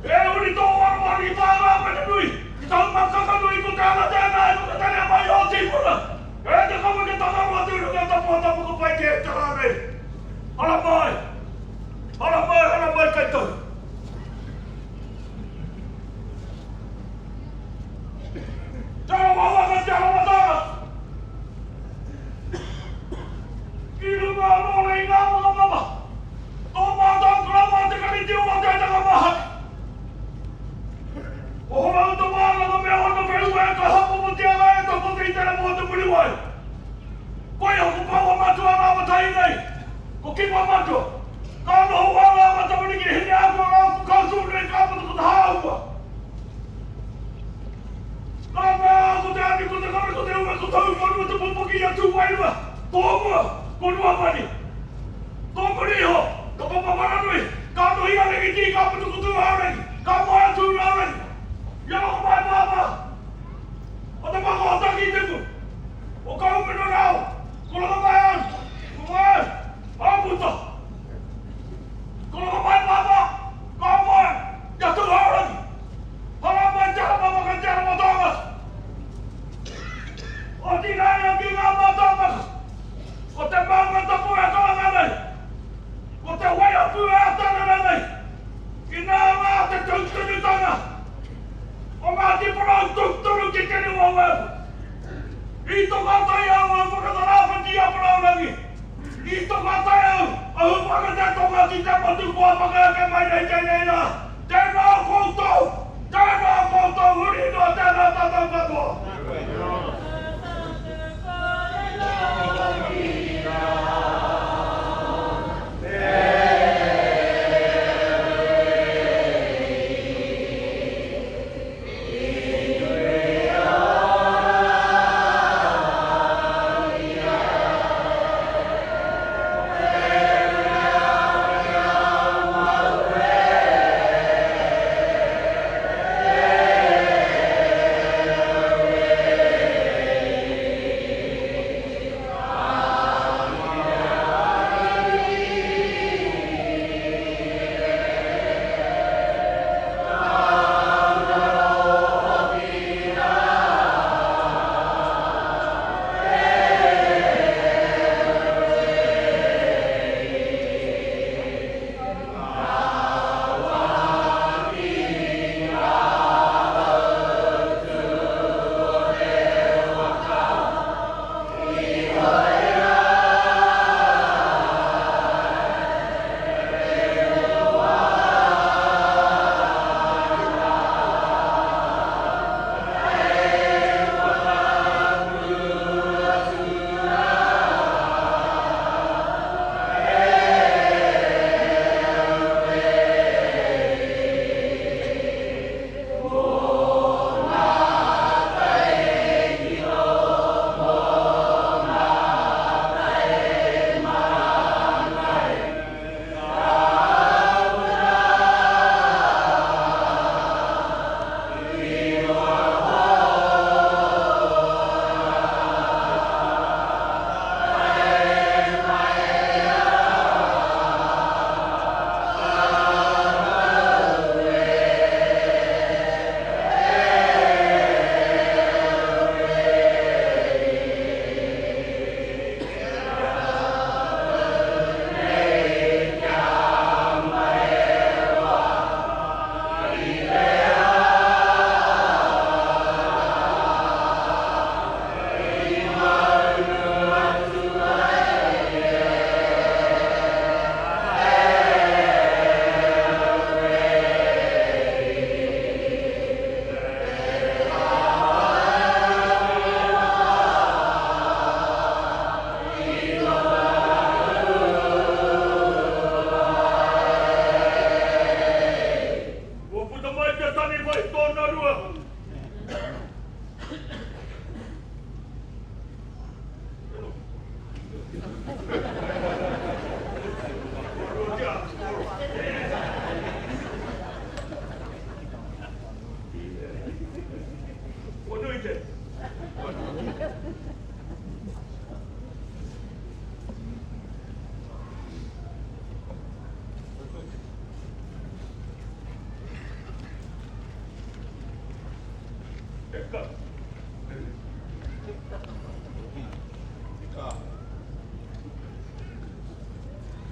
E huri tō waruwaru i tā Rāpene nui, ki tahu makaka nui ko te ara tēnā e whakatarea mai ō tīpuna. E te kaweke tangaroa te runga tapu a tapu ko pai kē te rā nei. Haramai! Haramai, haramai kai tahu! Te arawa waka, te arawa tāngata! I runga anō nei ngā whakamama, tō mātou koroua te Kariti o Waitaitanga Mahaki. Ko Horouta Wānanga me ōna whenua e kaha popotia ana e takoto i te rama o te Muriwai. Koia ko Paua Matua ngā matai nei, ko Kipa Matua, ka noho wā ngā matamariki Hineātua rā ko Kautūnui ka puta ko Te Hāua. Nā ngā ko te ani, ko te kare, ko te uwe, ko Tauwharua te popoki i a Tūwairua, tō mua, ko Ruamani. Tō muri iho, ka Papawharanui, ka nohi a Rangitī, ka puta ko Tūhourangi, ka moe a Tūraurangi. Ia ko Mai Pāpā, o te pako o Takitimu, o Kahungunu rāua, ko Rongomaiānu, ko Mai, Āputa. Ko Rongomai Pāpā, ka moe i a Tūhourangi. Hara mai te hapa waka te arawa tāngata. Otirā ia ki ngā mātāmaka. Ko te maunga tapu e karanga nei. Ko te waiapu e atarara nei. Inā ngā.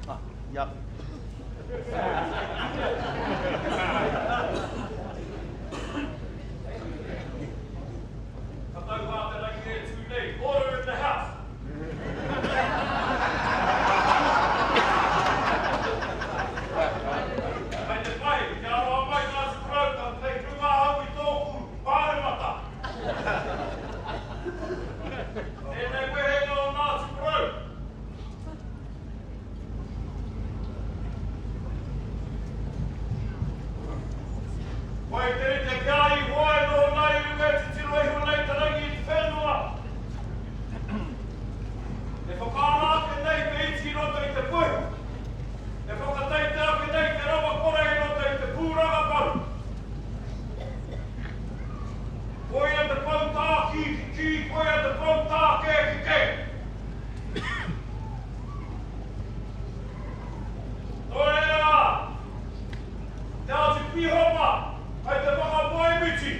Ah, yeah. Ka tau hā te rangi e tū nei, order in the house! Kei te pai, kia aroha mai Ngāti Porou, ka kei runga ahau i tōku pāremata. Tēnei wehenga o Ngāti Porou. Wai te rite ki a Ihowa e noho nei i runga e titiro iho nei te rangi i te whenua. E whakaara ake nei te iti i roto i te puehu, e whakateite ake nei te rawa kore i roto i te pūranga paru. Koia te pou tākī ki kī, koia te pou tākē ki kē. Nō reira, te Āti Pīhopa kei te whakamoemiti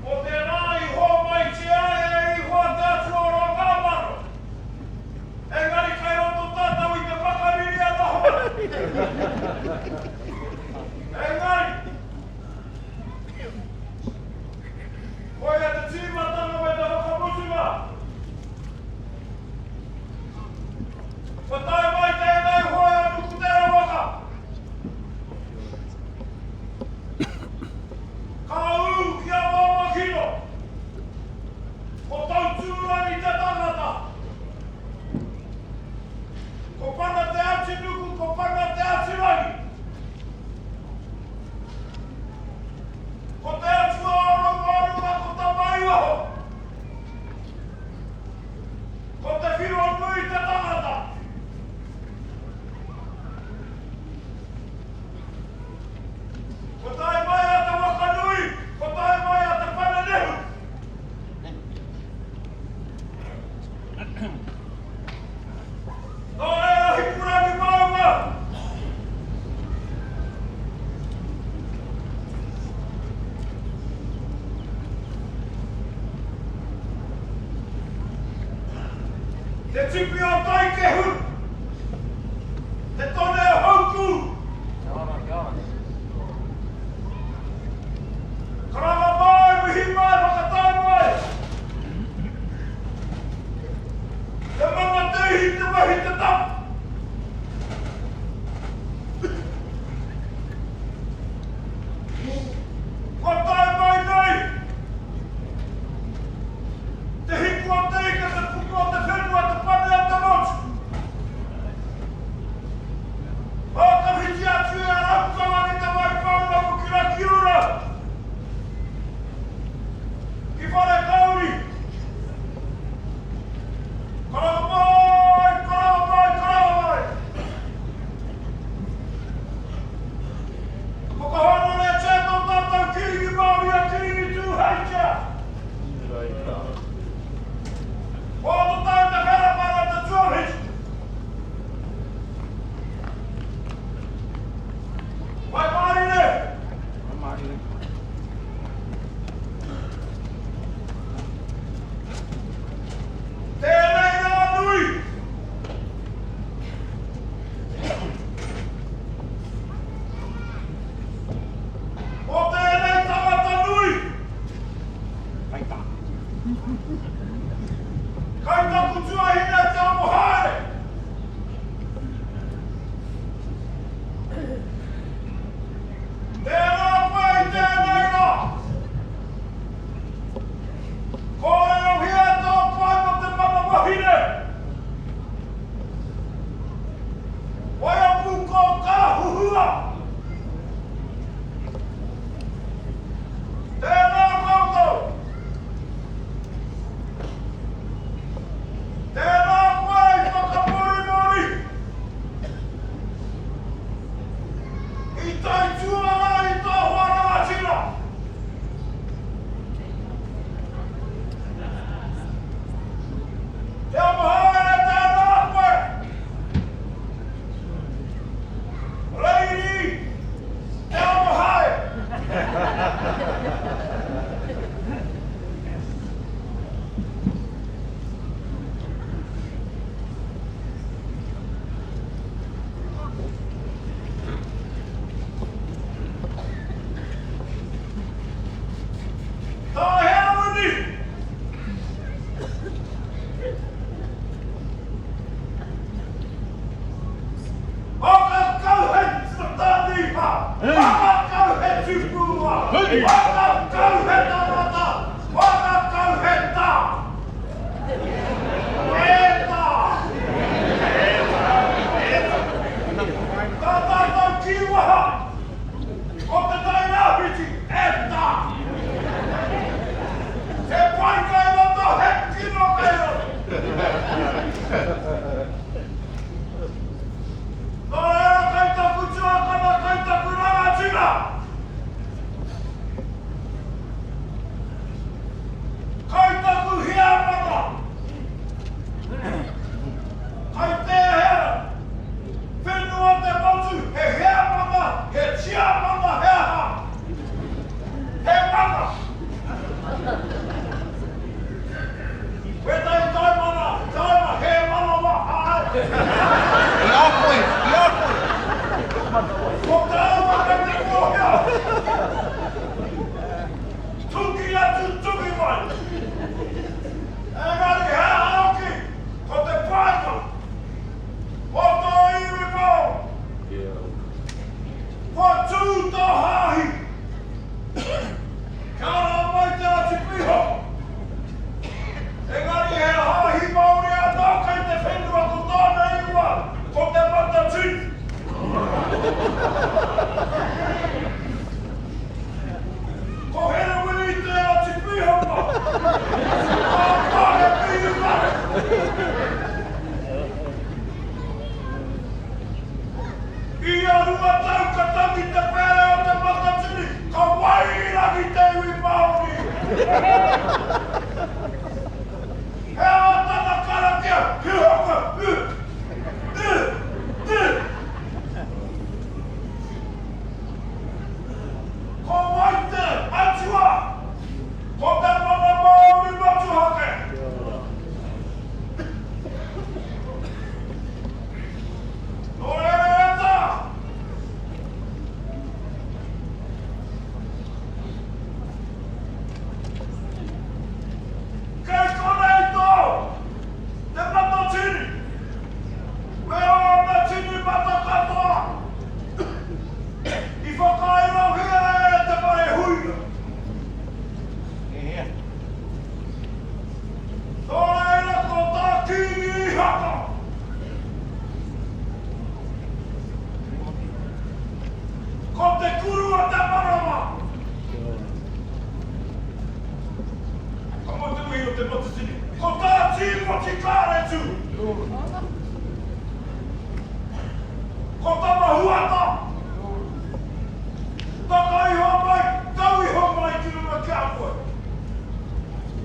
o te rā i hōmaitia ai e Ihoa te Atua o ngā mano, engari kei roto tātou i te whakariri a Nohoa. Engari, koia te tīmatanga me te whakamutunga. Kua tae mai tēnei hoe a Nukuterawaka. Ka ū ki a Maungakino. Ko Tautūrangi te tangata. Ko Pana Te Atinuku, ko Pana Te Atirangi. Ko te Atua o Rongoarunga, ko Tamaiwaho. Ko te whiro nui te tangata. Ko tae mai a Te Wakanui, ko tae mai a Te Panenehu. Nō reira Hikurangi maunga. Te tipi o Taikehu, te tone o Haukū. Kia ora, kia ora. Karanga mai, mihi mai, whakatau mai. Te mana te ihi, te wehi, te tapu. Kua tae mai nei te hiku o te ika, te puku o te whenua, te pane o te motu. Whakakau he tupua! Whakakau he tangata! Whakakau he tā! E tā! Tā tātou kīwaha o Te Tai Rāwhiti, e tā! He pai kei roto, he kino kei roto! Nō reira, kei taku tuakana, kei taku rangatira! Kei taku heamana! Kei tēhea whenua te motu, he heamana, he tiamana, he aha? He mana! Wētahi taimana, taima, he manawa, āe. I a koe, i a koe. Ko tāua kei te kōhea. Tuki atu, tuki mai. Engari he aha hoki, ko te painga o tō iwi Māori. Kua tū tō hāhi. Kia ora mai te Atipiho! Engari he hāhi Māori anō kei te whenua ko tōna ingoa ko Te Matatini. Ko Herewini te Atipihopa, ā, ka he Mihingare. I ia 2 tau ka tangi te pere o Te Matatini, ka wairangi te iwi Māori. He aha tana karakia? He haka, e, e, e. Ko wai te atua? Ko te mana Māori motuhake. Nō reira e tā! Kei konei tō Te Matatini me ōna tini mata katoa i whakairohia e Te Wharehuia. Nō reira ko tā Kīngi Ihaka. Ko te kuru o te marama. Ka moe te wehi o Te Matatini. Ko tā Tīmoti Kāretu. Ko Tama Huata. Taka iho mai, tau iho mai ki runga ki a koe.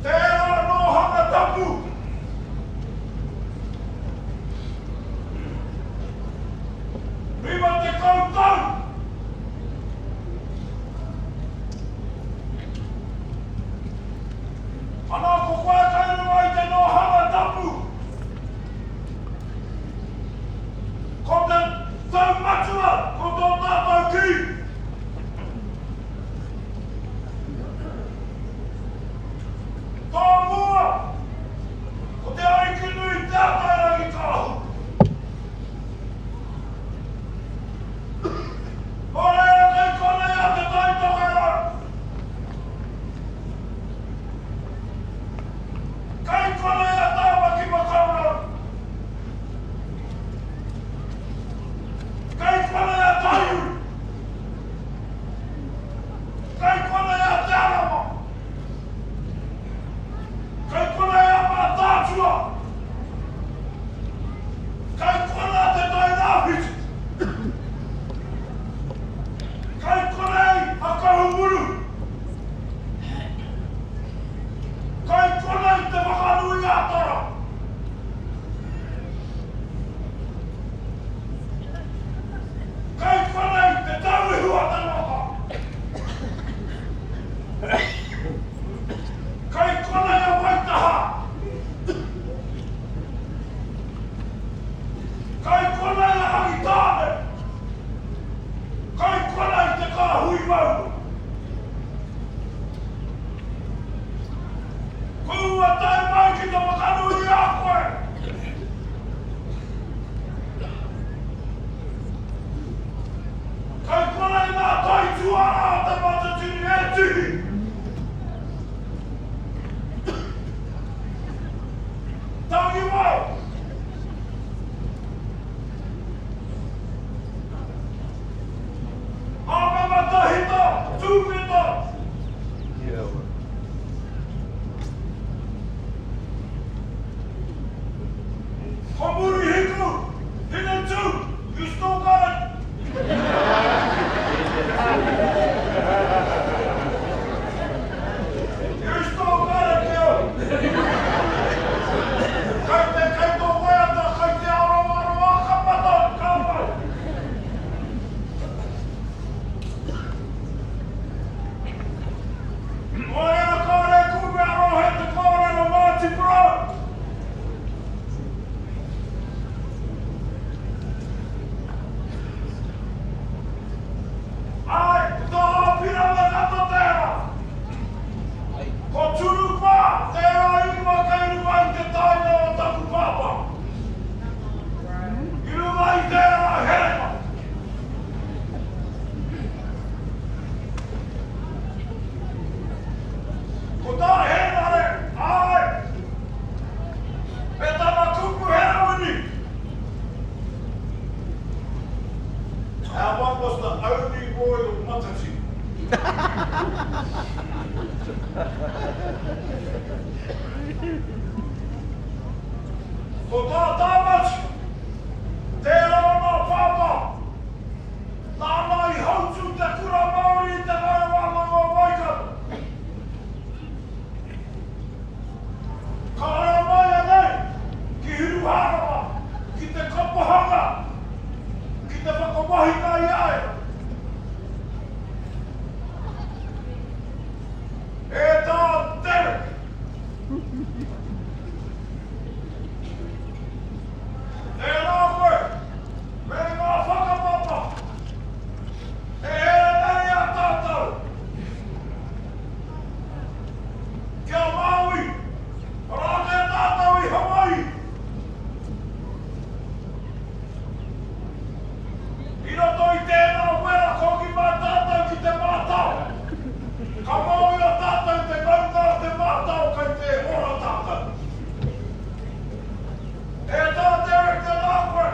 Tērā nōhanga tapu. 50 tau. Ana ko koe kei runga i te nōhanga tapu. Ko te tau matua, ko. boy o Matatini. Ko tā Tāmati, tērā ōna pāpā, nāna i hautū te kura Māori i Te Whare Wānanga o Waikato. Ka ara mai a nei ki Hiruhārama ki te kapahanga, ki te whakamahinga i a ia. E tā Derek. Tēnā koe, me ngā whakapapa e here nei a tātou. Ki a Māui, arā kē tātou i Hawaii. I roto i tēnā wera koki mā tātou ki te mātao. Ka mōhio tātou te maunga o te mātao kei te ora tātou. E tā Derek tēnā koe.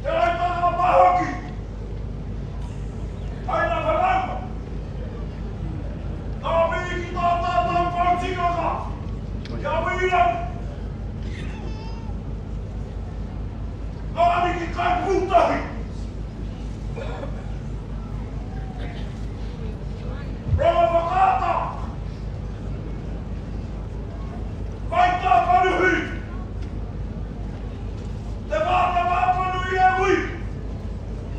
Te aitanga a Mahuki. Haina whanaunga. Ngā mihi ki tā tātou pou tikanga, ki a Wirirangi. Ngā ariki kaipūtahi. Rongowhakaata. Mai tā Manuhiri. Te Whānau-ā-Apanui e ui!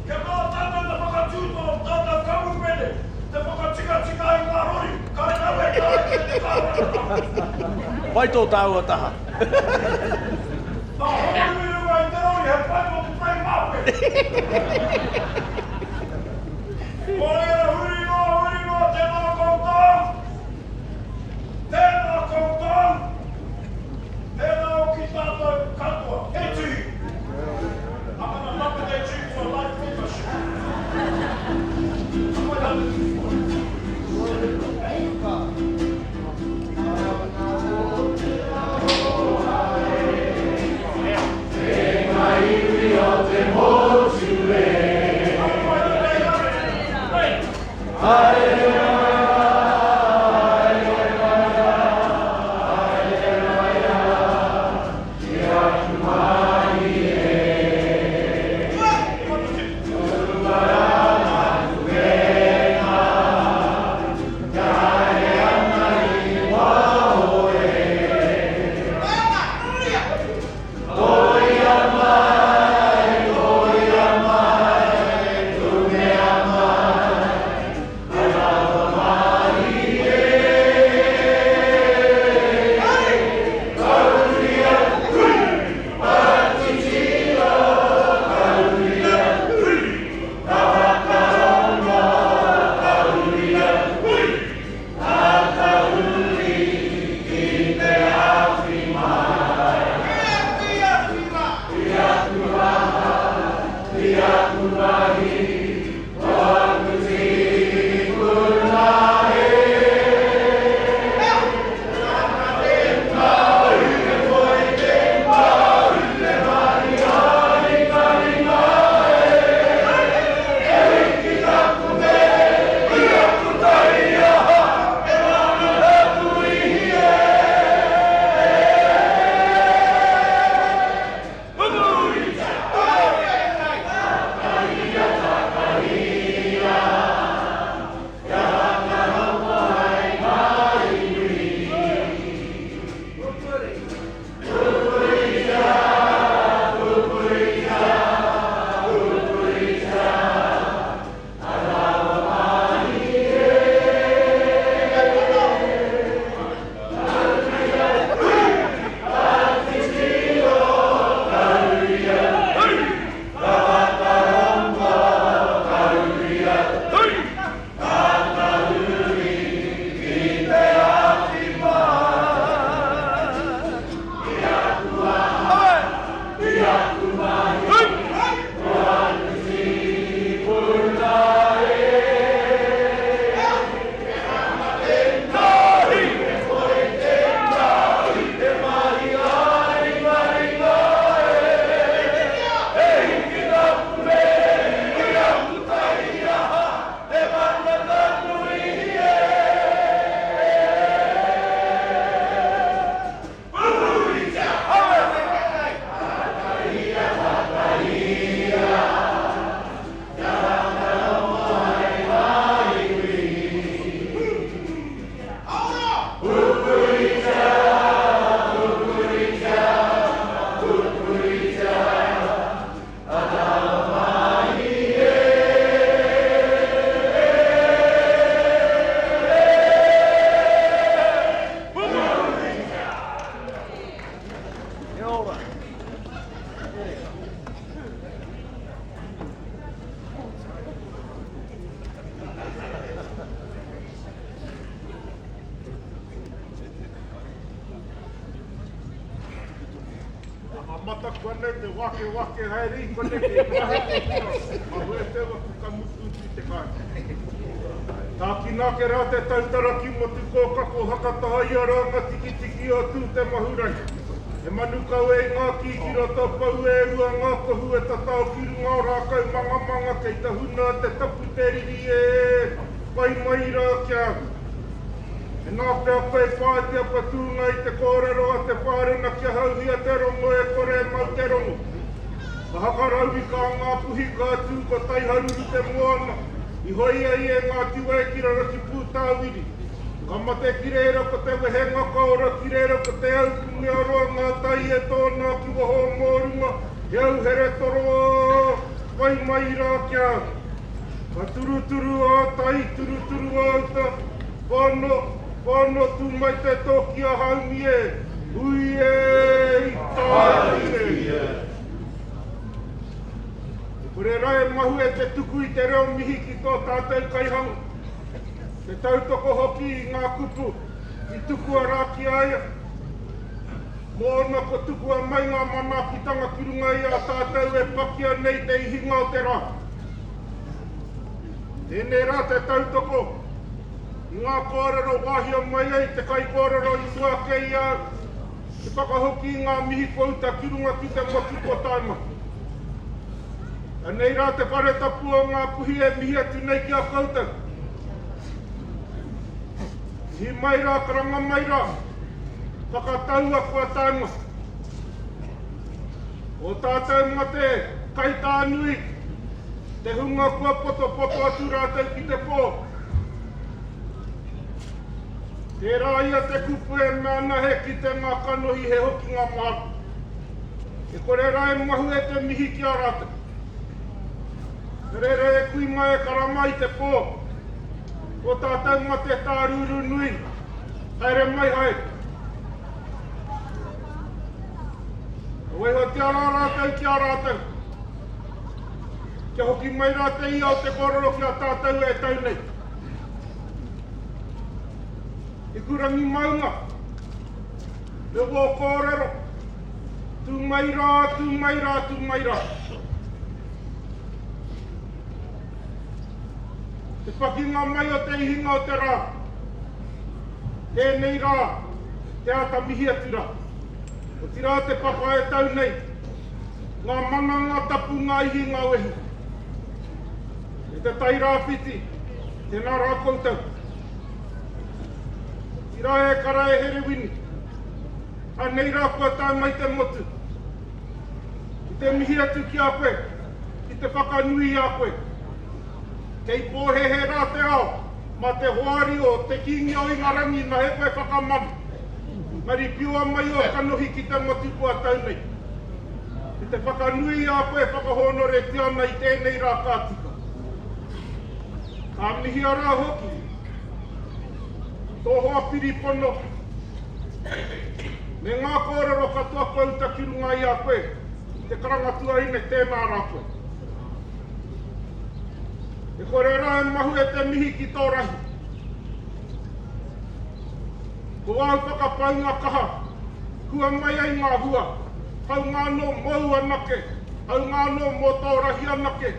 Kia kaha tātou te whakatū tō tātou kamupene, te whakatikatika i ngā rori, karekau e taea e te kāwanatanga. Pai tō tāua taha. Nā Homaruru i runga i te rori he pai mō te pae māpere. Nō reira huri noa, huri noa, tēnā koutou, tēnā koutou. Tēnā hoki tātou katoa. He tuhi! I'm gonna nominate you for a life membership. te wakewake haere i konei kei mahe te kura, mahue te waka ka mutu ki te kāinga. Tākina ake rā te tautara ki Motu Kōkako hakataha i a rā ngā tikitiki o Tū te Mahurangi. He manu kawe i ngā kī ki roto pou e rua ngā kohu e tatao ki runga o rākau mangamanga kei tahuna te tapu te riri e pai mai rā ki a au. Mēnā pea koe pā i te apatūnga i te kōrero a te whārena kia hauhia te rongo e kore e mau te rongo. Ka hakaraurika a Ngāpuhi ka tū ko Taiharuru te moana i hoe ai e Ngāti Wai ki raro ki Pūtāwiri. Ka mate ki reira ko te wehenga ka ora ki reira ko te au pūngearoa ngā tai e tōna ki waho o Mōrunga he au here toroa whai mai rā ki a au. Ka turuturu ā tai, turuturu ā uta, Whano, whano tū mai te tō ki a Haumi e, hui e, i tāiki e. E kore rā e mahue te tuku i te reo mihi ki tō tātou kaihanga, te tautoko hoki i ngā kupu i tukua rā ki a ia. Mōna kua tukua mai ngā manaakitanga ki runga i a tātou e pakia nei te ihinga o te rā. Tēnei rā te tautoko i ngā kōrero wāhia mai ai te kaikōrero i mua ake i a au, te whakahoki i ngā mihi kua uta ki runga ki te motu kua tae mai. Anei rā te whare tapu o Ngāpuhi e mihi atu nei ki a koutou. Mihi mai rā, karanga mai rā, whakataua kua tae mai. Ō tātou mate kaitā nui, te hunga kua potopoto atu rātou ki te pō. Tērā ia te kupu e mea ana he kitenga kanohi he hokinga māku. E kore rā e mahue te mihi ki a rātou. Ka rere e kui mai e karanga i te pō. Ko tātou mate tārūrū nui, haere mai haere. Ka waihotia rā rātou ki a rātou. Kia hoki mai rā te ia o te kōrero ki a tātou e tau nei. Hikurangi maunga, me wō kōrero, tū mai rā, tū mai rā, tū mai rā. Te pakinga mai o te ihinga o te rā, tēnei rā, te āta mihi atu rā. Otirā te papa e tau nei, ngā mana, ngā tapu, ngā ihi, ngā wehi. E te Tai Rāwhiti, tēnā rā koutou. Otirā e kara e Herewini, anei rā kua tae mai te motu. Ki te mihi atu ki a koe, ki te whakanui i a koe. Kei pōhēhē rā te ao, mā te hoari o te Kīngi o Ingarangi nahe koe whakamana. Engari piua mai ō kanohi ki te motu kua tau nei. Ki te whakanui i a koe e whakahōnoretia ana i tēnei rā ka tika. Ka mihia rā hoki tō hoa piripono me ngā kōrero katoa kua uta ki runga i a koe, te karanga tuahine tēnā rā koe. E kore rā e mahue te mihi ki tō rahi. Ko āu whakapaunga kaha, hua mai ai ngā hua, haunga anō mōu anake, haunga anō mō tō rahi anake,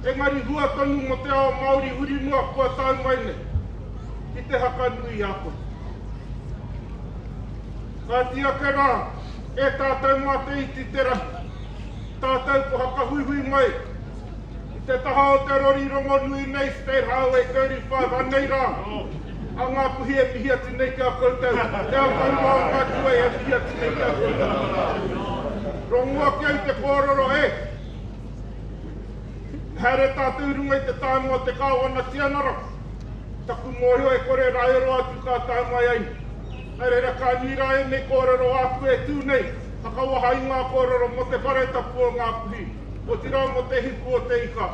engari hua tonu mō te ao Māori huri noa kua tau mai nei, ki te haka nui i a koe. Kāti ake rā, e tātou mā te iti te rahi, tātou kua hakahuihui mai i te taha o te rori rongonui nei State Highway 35, anei rā, a Ngāpuhi e mihi atu nei ki a koutou, te ao taurua o Ngāti Wai e mihi atu nei ki a koutou. Rongo ake au te kōrero, e! I haere tātou i runga i te tānga o te Kāwana Tianara, taku mōhio e kore rā e roa atu ka tae mai ai. Nā reira ka nui rā ēnei kōrero āku e tū nei, whakawaha i ngā kōrero mō te whare tapu o Ngāpuhi. Otirā mō te hiku o te ika.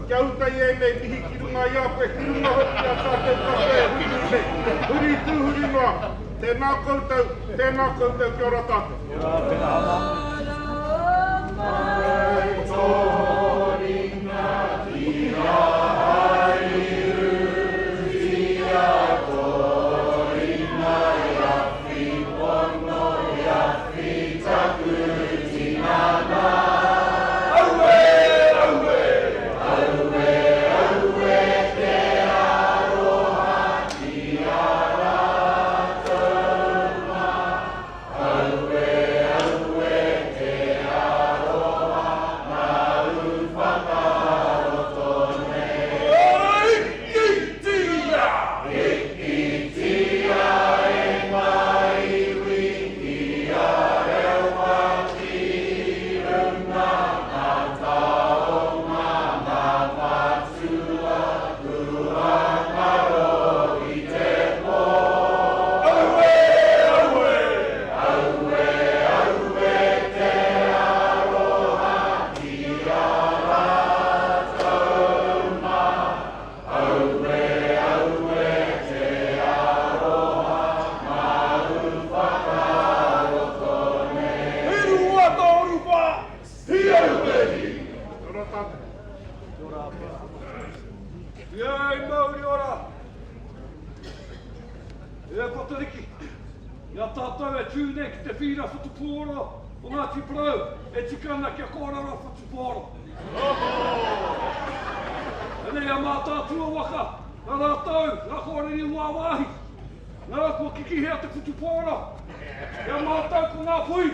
Kia uta i ēnei mihi ki runga i a koe, ki runga hoki i a tātou katoa e huri nei. Huri tū, huri noa. Tēnā koutou, tēnā koutou, kia ora tātou. Kia ora, tēnā hana. Mai tō ringa ki ahau i ūtia tō ringa i awhi pono i awhi taku tinana. Iei mauri ora! E Patariki, i a tātou e tū nei ki te whīra whutupōro o Ngāti Porou, e tika ana kia kōrero whutupōro. Anei a Mātaatua waka, nā rātou ngā kōreri wāwāhi, nā kua kikihia te whutupōro. I a mātou ko Ngā Puhi,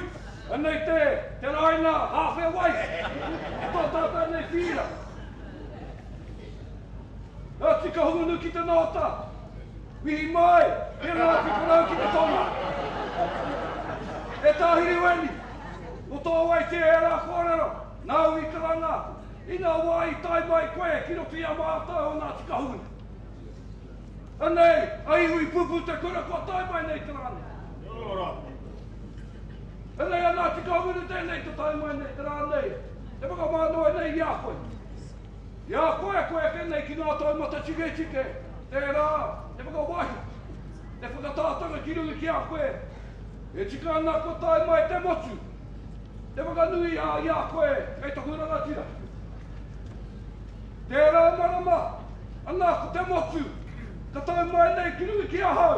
anei te, te raina hāwhe wai, o tō tātou nei whīra. Ngāti Kahungunu ki te Nōta, mihi mai ki a Ngāti Porou ki te Tonga. E Tāhiri Weni, ko tō waitia e rā kōrero, nāu i karanga, i ngā wā i tae mai koe ki roto i a mātou o Ngāti Kahungunu. Anei, a iwi pupu te kura kua tae mai nei te rā nei. Anei a Ngāti Kahungunu tēnei te tae mai nei te rā nei, e whakamānawa nei i a koe. I a koe koe eke nei ki ngā taumata tiketike, tērā te whakawahi, te whakatātanga ki runga ki a koe, e tika ana kua tae mai te motu, te whakanui a i a koe kei taku rangatira. Tērā marama, ana ko te motu, ka tae mai nei ki runga ki ahau,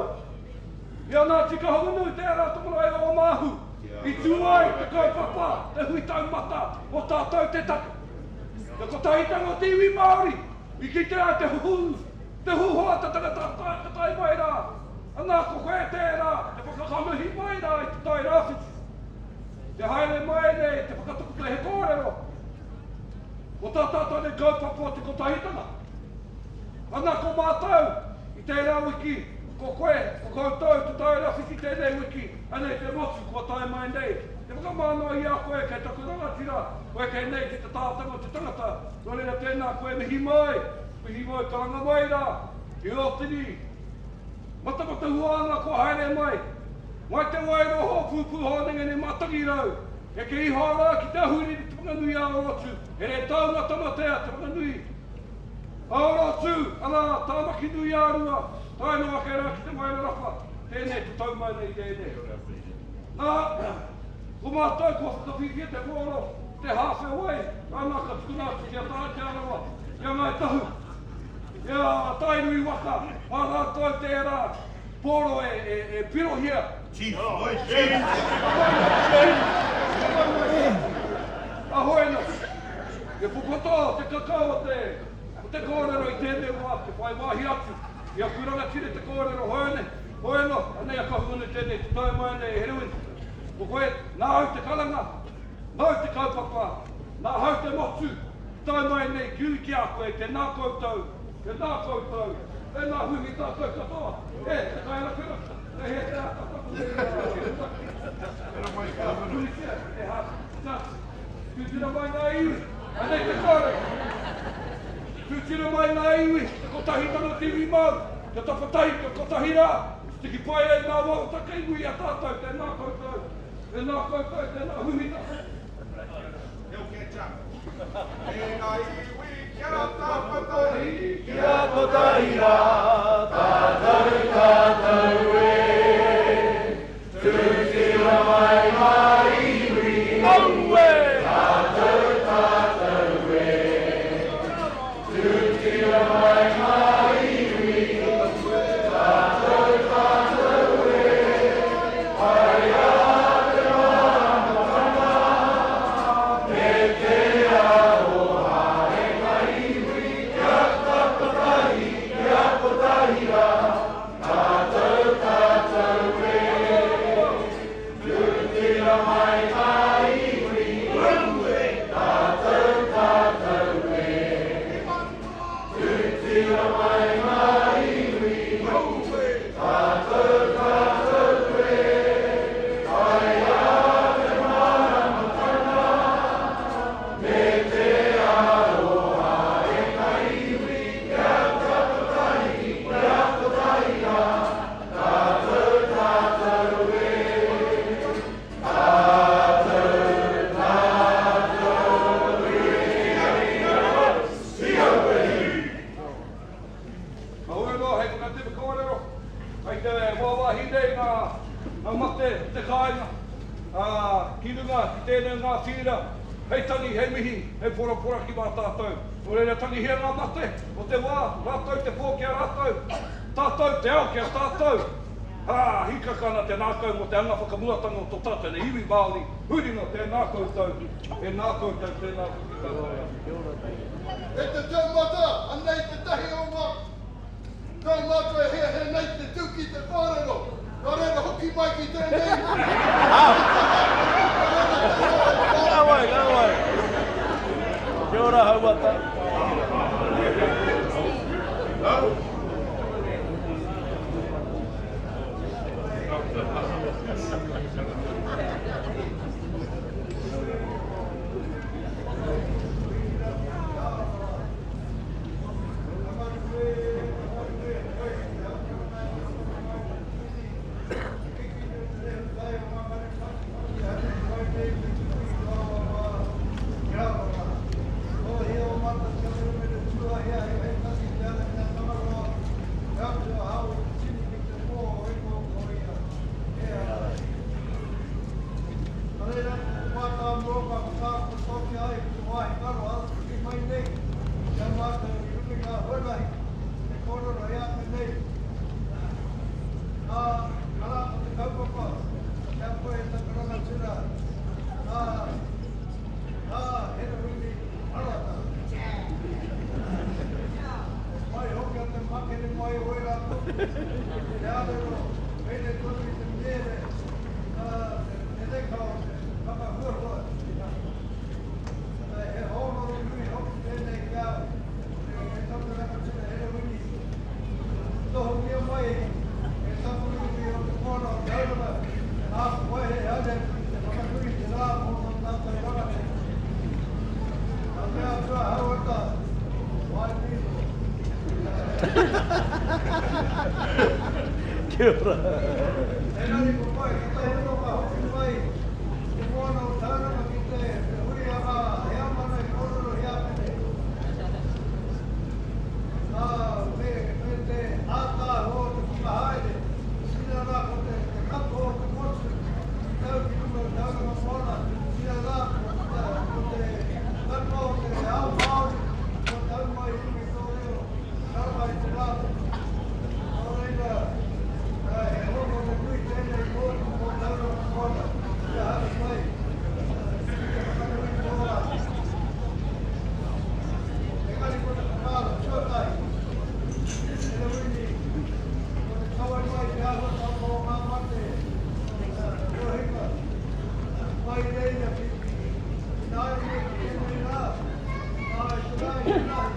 I a Ngāti Kahungunu tērā te marae o Omahu, i tū ai te kaupapa, te hui taumata o tātou te take. Te kotahitanga o te iwi Māori i kitea te huhū, te huhua te tangata ka tae mai rā, ana ko koe tērā e whakakanohi mai rā i te Tai Rāwhiti. Te haere mai nei te whakatakoto he kōrero mō tā tātou nei kaupapa o te kotahitanga. Ana ko mātou i tērā wiki, ko koe, ko koutou te Tai Rāwhiti tēnei wiki, anei te motu kua tae mai nei. Te whakamānawa i a koe kei taku rangatira, koe kei nei ki te tātanga o te tangata, nō reira tēnā koe mihi mai, mihi mai karanga mai rā, ki ō tini matamata huānga kua haere mai, mai te Wairoa pūpū hōnengene Mātangirau, eke iho rā ki te Ahuriri Te Whanganui a Orotu, Heretaunga Tamatea Te Whanganui a Orotu, arā, Tāmaki nui a Rua, tae noa ake rā ki Te Wairarapa, tēnei te tau mai nei tēnei. Nā, ko mātou kua whakawhiwhia te pōro, te hāwhe wai, nāna ka tukuna atu ki a Tā Te Arawa, ki a Ngāi Tahu, ki a Tainui waka, mā rātou tērā pōro e pirohia. Chief, chief, chief, Ahoena, te popoto, te kakao o te, o te kōrero i tēnei wā, te whai wāhi atu i aku rangatira te kōrero hoene, Hoeno, anei a Kahungunu tēnei te tae mai nei e Herewini. Ko koe, nāu te karanga, nāu te kaupapa, nāhau te motu, tae mai nei ki ui ki a koe, tēnā koutou, tēnā koutou, tēnā huihui tātou katoa, e, te kairakura, te he te ata taku nei a Kahungunu. Puritia, e hā, tātu, tūtira mai ngā iwi, anei te kōrero, tūtira mai ngā iwi, te kotahitanga o te iwi Māori. Kia tapatahi, kia kotahi rā, tiki pai ai ngā wawata kei muri i a tātou, tēnā koutou, tēnā koutou, tēnā huhina. E ngā iwi kia tapatahi, kia kotahi rā, tātou, tātou e. Tūtira mai ngā iwi, Aue! Tātou, tātou e. Tūtira mai ngā iwi, tātou, tātou e, haea te māramatanga, me te aroha e ngā iwi, kia tapatahi, kia kotahi rā, tātou, tātou e. Tūtira mai ngā iwi, tātou, tātou e. Tūtira mai ngā iwi, tātou, tātou e. Haea te māramatanga, me te aroha e ngā iwi, kia tapatahi, kia kotahi rā, Tātou, tātou e, tātou, tātou e. Ka hoi anō hei whakatere kōrero, kei te wāwāhi nei ngā, ngā mate o te kāinga, ā, ki runga ki tēnei o ngā whīra. Hei tangi, hei mihi, hei poraporaki mā tātou. Nō reira tangihia ngā mate o te wā, rātou te pō ki a rātou, tātou te ao ki a tātou. Ā, hīkaka ana te ngākau mō te anga whakamuatanga o tō tātou nei iwi Māori, huri noa, tēnā koutou, tēnā koutou, tēnā hoki tātou katoa. E te taumata, anei tētahi o ngā kaumātua e hiahia nei te tū ki te kōrero, nō reira hoki mai ki tēnei hui. Ka wai, ka wai. Kia ora Hauata. Kia ora. Engari ko koe, katahi anō ka hoki mai te moana o Tauranga ki te hui a ngā heamana i kōrero i āpene. Ā, me, me te ātaahua o te whakahaere, ina rā ko te, te katoa o te motu i tau ki runga o Tauranga Moana, ina rā ko te, ko te katoa o te ao Māori kua tau mai i runga i tō reo. Karanga i te rā nei. Nō reira, he hōnore nui tēnei mōku mō Tauranga Moana kia haere mai ki te whakanui tō rā. Engari ko te whakaaro tuatahi, Herewini, ko te kawe mai te āhuatanga o ngā mate kua hinga mai reira ki ināianei ki tēnei rā, ā, i te rā i te rahi.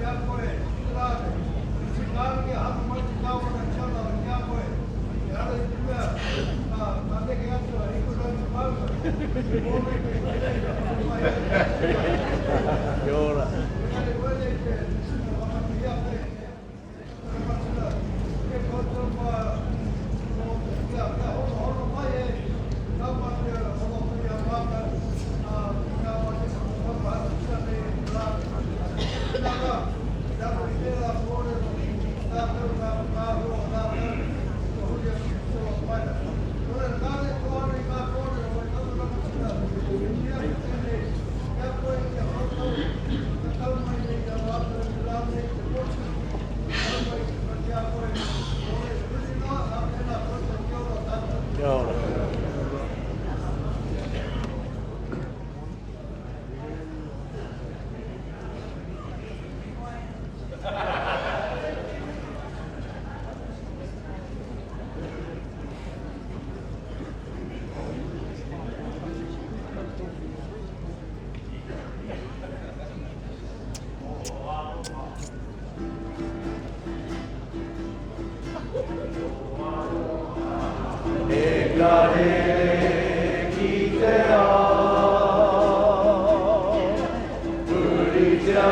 Kia koe, ki te rā nei. I tika ana kia hanga mai te Kāwana Tianara ki a koe, ehara i te mea ka, ka neke atu a Hikurangi te maunga, he mōmeke ki reira whakamahi ai i te tika. Kia ora. Engari koinei te tino whakamihi ake e te rangatira ki a koutou mā mō te kia, kia honohono mai e ngā mate o roto i a mātou, ā, ki ngā mate whakamarumarutia nei e te rā nei. Inā rā, i raro i tērā kōrero, tātou ngā whakaahua o rātou kua huri atu ki tō paina. Nō reira, kāre e toa ana i ngā kōrero e taku rangatira e kī atu tēnei ki a koe, ki a koutou, ka tau mai nei i a mātou i te rā nei, te motu, ka tau mai ki a koe. Nō reira, huri noa, ā, tēnā koutou, kia ora tātou. Kia ora. E ka rere ki te ao, puritia.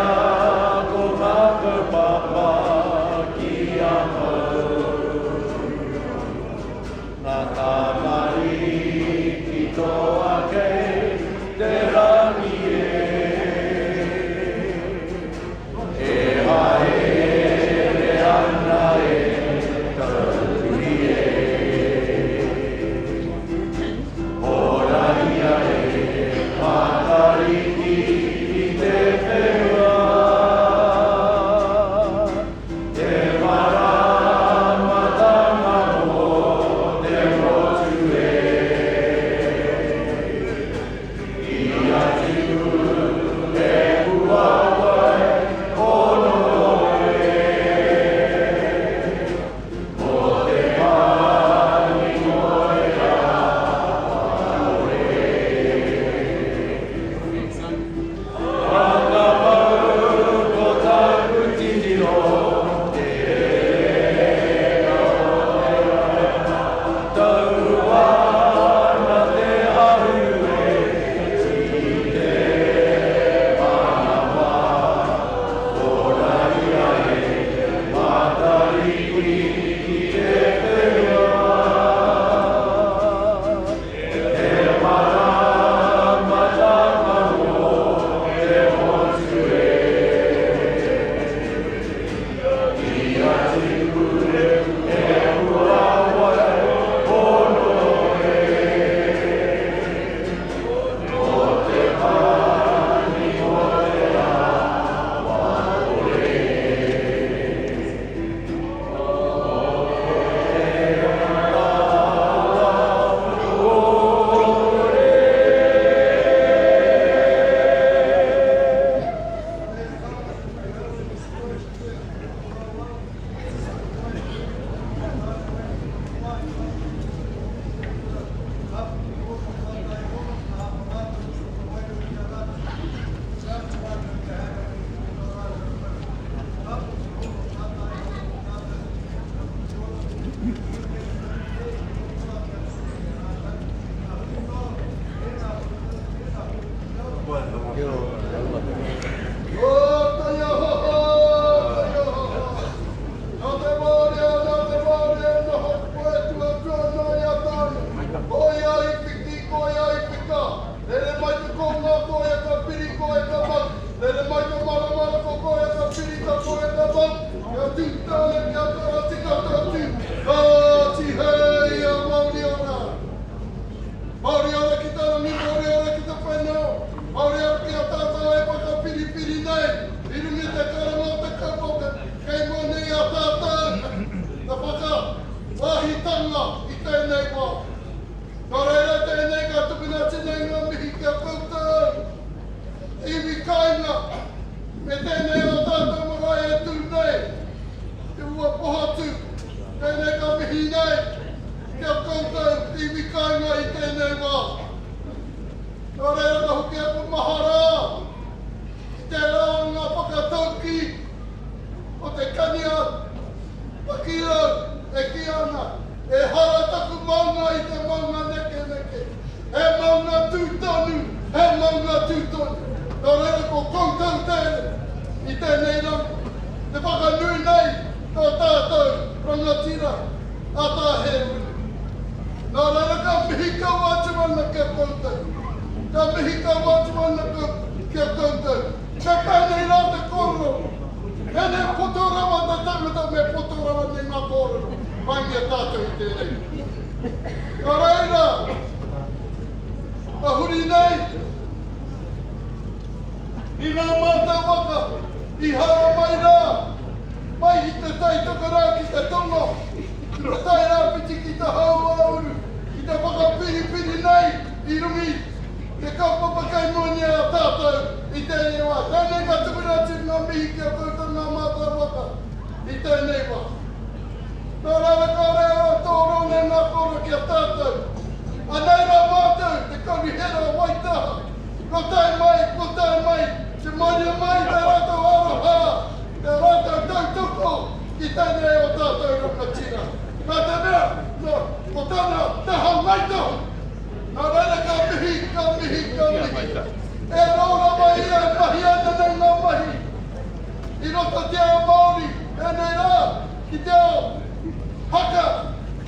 ana ki a Tara Tika Tatu, Kāti Hei a Mauri Ora. Mauri ora ki te rangi, mauri ora ki te whenua, mauri ora ki a tātou e whakapiripiri nei i runga i te karanga o te kaupapa kei mua nei a tātou te whakawāhitanga i tēnei wā. Nō reira tēnei ka tukuna atu nei ngā mihi ki a koutou, te iwi kāinga, me tēnei o tātou marae e tū nei, te ua pohatu, tēnei ka mihi nei. Ki a koutou, te iwi kāinga i tēnei wā. Nō reira ka hoki aku mahara ki tērā o ngā whakataukī o te kani a Takirau e kī ana, Ehara taku maunga i te maunga nekeneke, he maunga tū tonu, he maunga tū tonu. Nō reira ko koutou tēnei i tēnei rangi, te whakanui nei tō tātou rangatira. Ata he uri. Nā reira ka mihi kau atu ana ki a koutou. Ka mihi kau atu ana ki a koutou. Me pēnei rā te kōrero. Mēnei poto rawa te tangata me poto rawa nei ngā kōrero. Paingia tātou i tēnei. Nā reira, ka huri nei i ngā mātau waka i hara mai rā. Mai i te tai tokerau ki te tonga, ki te tai rāwhiti ki te hauāuru, ki te whakapiripiri nei i runga i te kaupapa kei mua nei a tātou i tēnei wā. Tēnei ka tukuna atu ngā mihi ki a koutou ngā mātai waka i tēnei wā. Nō reira kāore au e tōrō nei ngā kōrero ki a tātou. Anei rā mātou, te Kaunihera o Waitaha, kua tae mai, kua tae mai, te mauria mai i tā rātou aroha Te rātou tautoko ki tēnei o tātou rangatira. Nā te mea, nō, ko tana taha Ngāi Tahu. Nā reira ka mihi, ka mihi, ka mihi. E rō rawa ia e mahi ana nei ngā mahi i roto te ao Māori, tēnei rā, ki te ao haka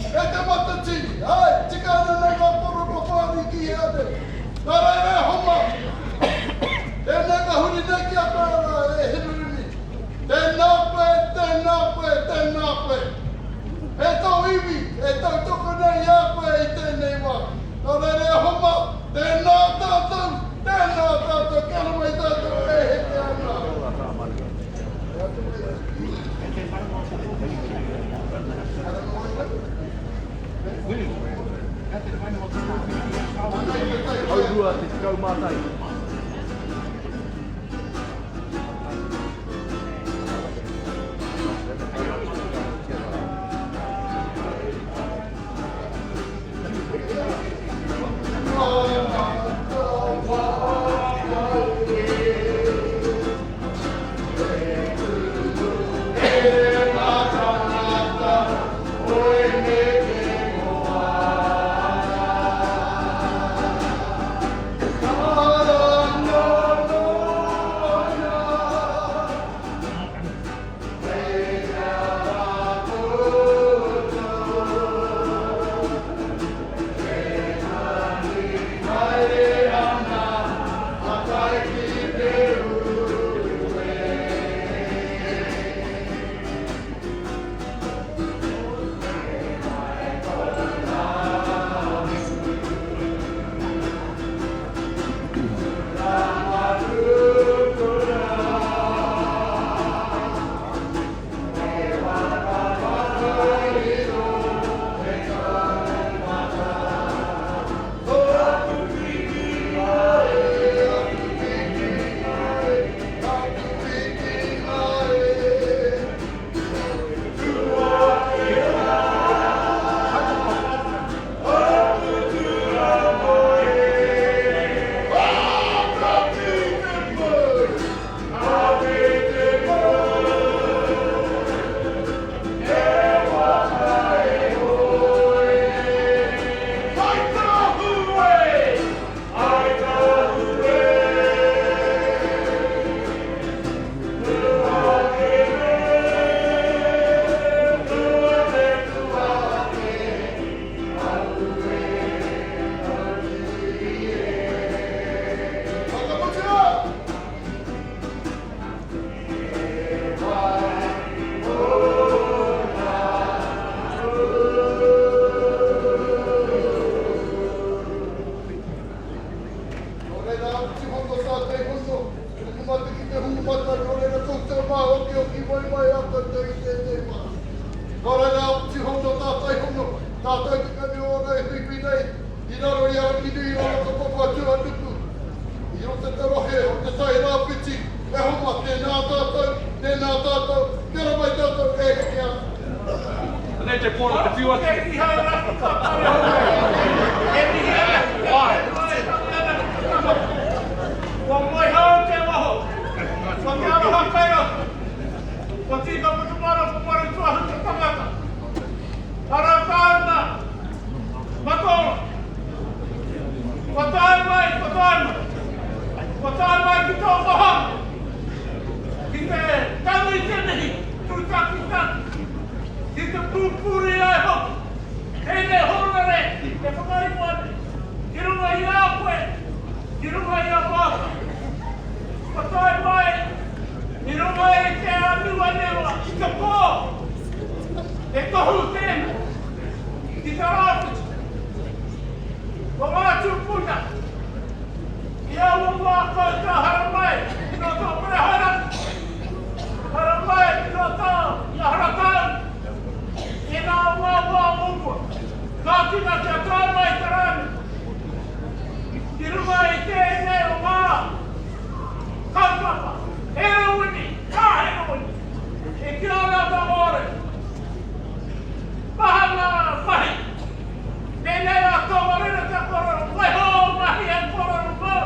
e Te Matatini. Āe, tika ana nei ngā kōrero whānui ki hea nei. Nā reira e homa, Tēnei ka huri nei ki a koe rā, e Hirurini. Tēnā koe, tēnā koe, tēnā koe. He tō iwi e tautoko nei i a koe i tēnei wā. Nō reira e homa, tēnā tātou, tēnā tātou, kia ora mai tātou e heke ana. Haurua te 11. Tātou te kani o ana e whiwhi nei i raro i a Ranginui i raro ka Papatūānuku, i roto te rohe o Te Tai Rāwhiti, e homa, tēnā tātou, tēnā tātou, kia ora mai tātou e heke ana. Anei te kōrero te whiu atu. Kua moehau te waho, kua te aroha kai roto, kua tīka putumara ko Marutuahu te tangata. Ara tāna, Mataora, kua tae mai, kua tae mai, kua tae mai ki tō wahanga, ki te tangi i te mihi, tūtakitaki, ki te pupuri ai hoki, tēnei hōnore e whakaingoa nei, ki runga i a koe, ki runga i a mātou. Kua tae mai i runga i te āniwaniwa, i te pō, He tohu tēnei ki te rāwhiti. Ko ngā tūpuna i aua wā koutou haramai ki roto o Parehauraki, haramai ki roto i a Haratau, tēnā o ngā wā o mua. Ka tika kia tae mai te rā nei ki runga i tēnei o ngā kaupapa heroini, kā heroini. E kī ana a Tamaore, Maha ngā mahi. Pēnei a Tauarera te kōrero, waiho ō mahi hei kōrero mōu,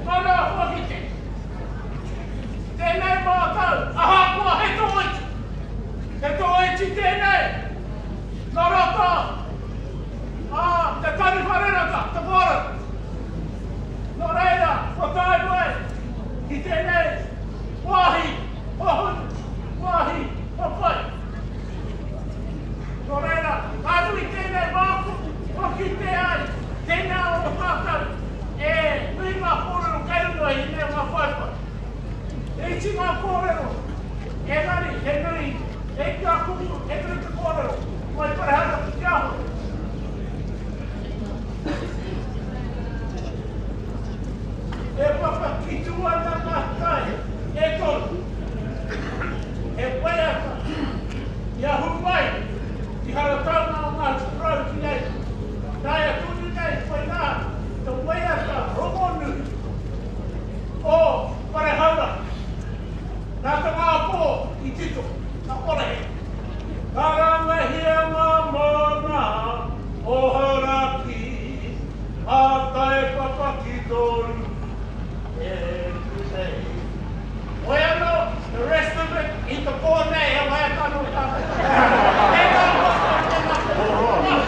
mana whakakite. Tēnei mātou, ahakoa he tōiti, he tōiti tēnei, nō roto a Te Taniwha Rerata, te kōrero. Nō reira, kua tae mai ki tēnei wāhi Hohonu, wāhi papai. Nō reira, ka nui tēnei māku, kua kite ai tēnā o tātou e nui ngā kōrero kei runga i ēnei o ngā paepae. He iti ngā kōrero, engari he nui, he iti ngā kupu, he nui te kōrero, mai Parehauraki ki ahau. E whakakitu ana ngā tai e toru, he waiata i ahu mai i Harataunga o Ngāti Porou ki reira. Taea tonu nei koinā te waiata rongonui o Parehauraki. Nā Te Ngāpō i tito, nā Korohe. Karangahia ngā maunga o Hauraki. Ngā tai papaki toru e tū nei. Hoi anō, the rest of it, i te pō nei he waiata anō tātou. Tēnā koutou, tēnā koutou.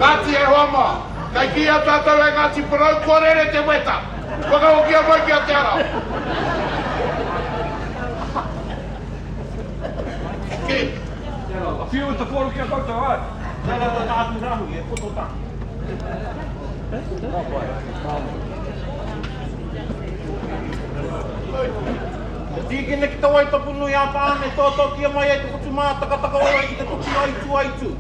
Kāti e hoa mā, kei kīia tātou e Ngāti Porou kua rere te weta. Whakahokia mai ki a Te Arawa. Ki. Whiu te kōrero ki a koutou, āe. Nā rātou tā atu rāhui, e poto tā. Te tīkina ki te waitopu nui a Tāne, tōtōkia mai ai te whatu mātakataka o ai ki te toki aitu aitu.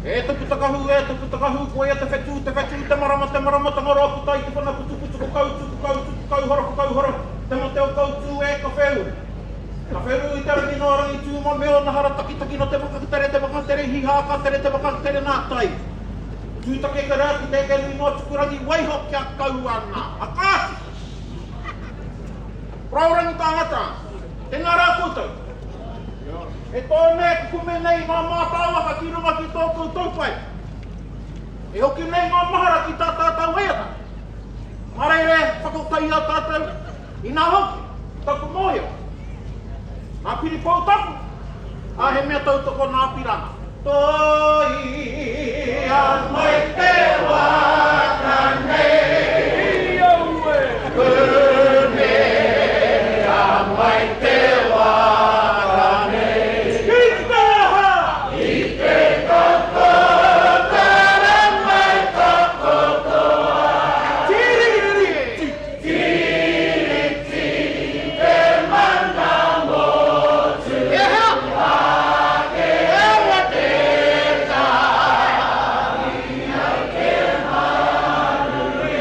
E tupu takahu, e tupu takahu, koia te whetū, te whetū, te marama, te marama, tangaroa puta i te whana putuputu ko kautu, ko kautu, ko kauhora, ko kauhora, te mate o kautū e ka wheu. Ka wheru i te rangi noa rangi tūma me ōna hara takitaki no te waka tere te waka tere hihā ka tere te waka tere nā tai. Tūtake ka rā ki te eke nui noa tukurangi waiho kia kau ana. A kāti! Paraurangi tāngata, tēnā rā koutou. E tō nei kukume nei ngā mātāwaka ki runga ki tō koutou pae. E hoki nei ngā mahara ki tā tātou waiata. Mā reira e whakaotai i a tātou, Inā hoki, taku mōhio, nā Piripou taku, ā, he mea tautoko nā Apirana. Tōia mai te waka nei, Kumea mai te waka nei. Ki te aha? Ki te toto, tara mai takoto ai. Tiriti! Tiriti te mana motu ake te tāria te manuhiri.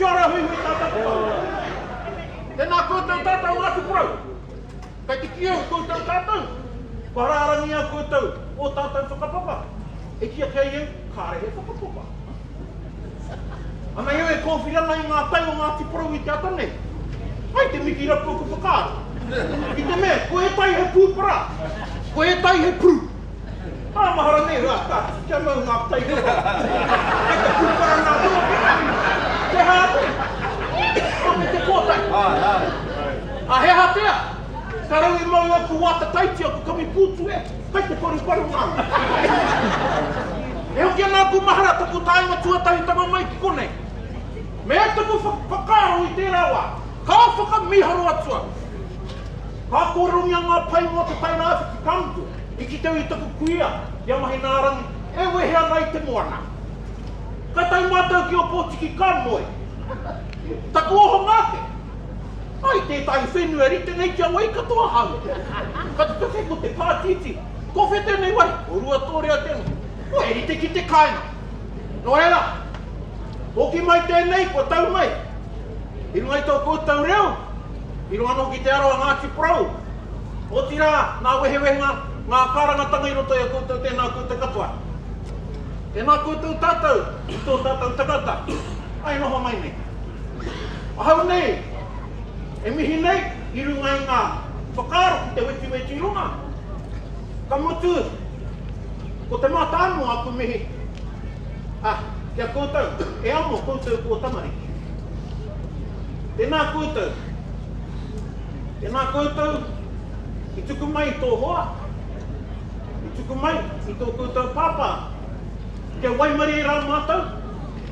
Kia ora huihui tātou katoa. Tēnā koutou tātou Ngāti Porou. Kei te kī au koutou tātou, kua rārangi a koutou ō tātou whakapapa. E kī ake ai au, kāre he whakapapa. Ana au e kōwhiri ana i ngā tai o Ngāti Porou i te ata nei. Hai te miki rapu aku whakaaro. I te mea, ko ētahi he pūpara, ko ētahi he pū. Ā, mahara nei rā, kāti, kia mau ngā tai katoa. Kei te pūpara nā tō te rangi, te hā atu, o me te pōtae. Ā, he aha tea? Ka rau i mau aku wāta taiti, aku kami pūtu e, kai te paruparu ngā. E hoki ana aku mahara taku taenga tuatahitanga mai ki konei. Me taku whakaaro i tērā wā, ka whakamīharo atu au. Ka kōrerongia ngā painga o Te Tai Rāwhiti, ka mutu, i kite au i taku kuia, i a Mahinaarangi, e wehe ana i te moana. Ka tae mātou ki Ōpōtiki ka moe. Taku ohonga ake, ai tētahi whenua rite nei ki a Waikato ahau. Ka tutuki ko te pātītī, ko whe tēnei wahi, ko Ruatōrea tēnei. Ko e rite ki te kāinga. Nō reira, hoki mai tēnei, kua tau mai. I runga i tō koutou reo, i runga anō ki te aro a Ngāti Porou, otirā, ngā wehewehenga, ngā kārangatanga i roto i a koutou, tēnā koutou katoa. Tēnā koutou tātou i tō tātou tangata, ai noho mai nei. Ahau nei, e mihi nei i runga i ngā whakaaro ki te wetiweti runga, ka mutu, ko te mātāmua aku mihi, ā, ki a koutou, e amo koutou ko tamariki. Tēnā koutou. Tēnā koutou i tuku mai i tō hoa, i tuku mai i tō koutou pāpā, kia waimarie rā mātou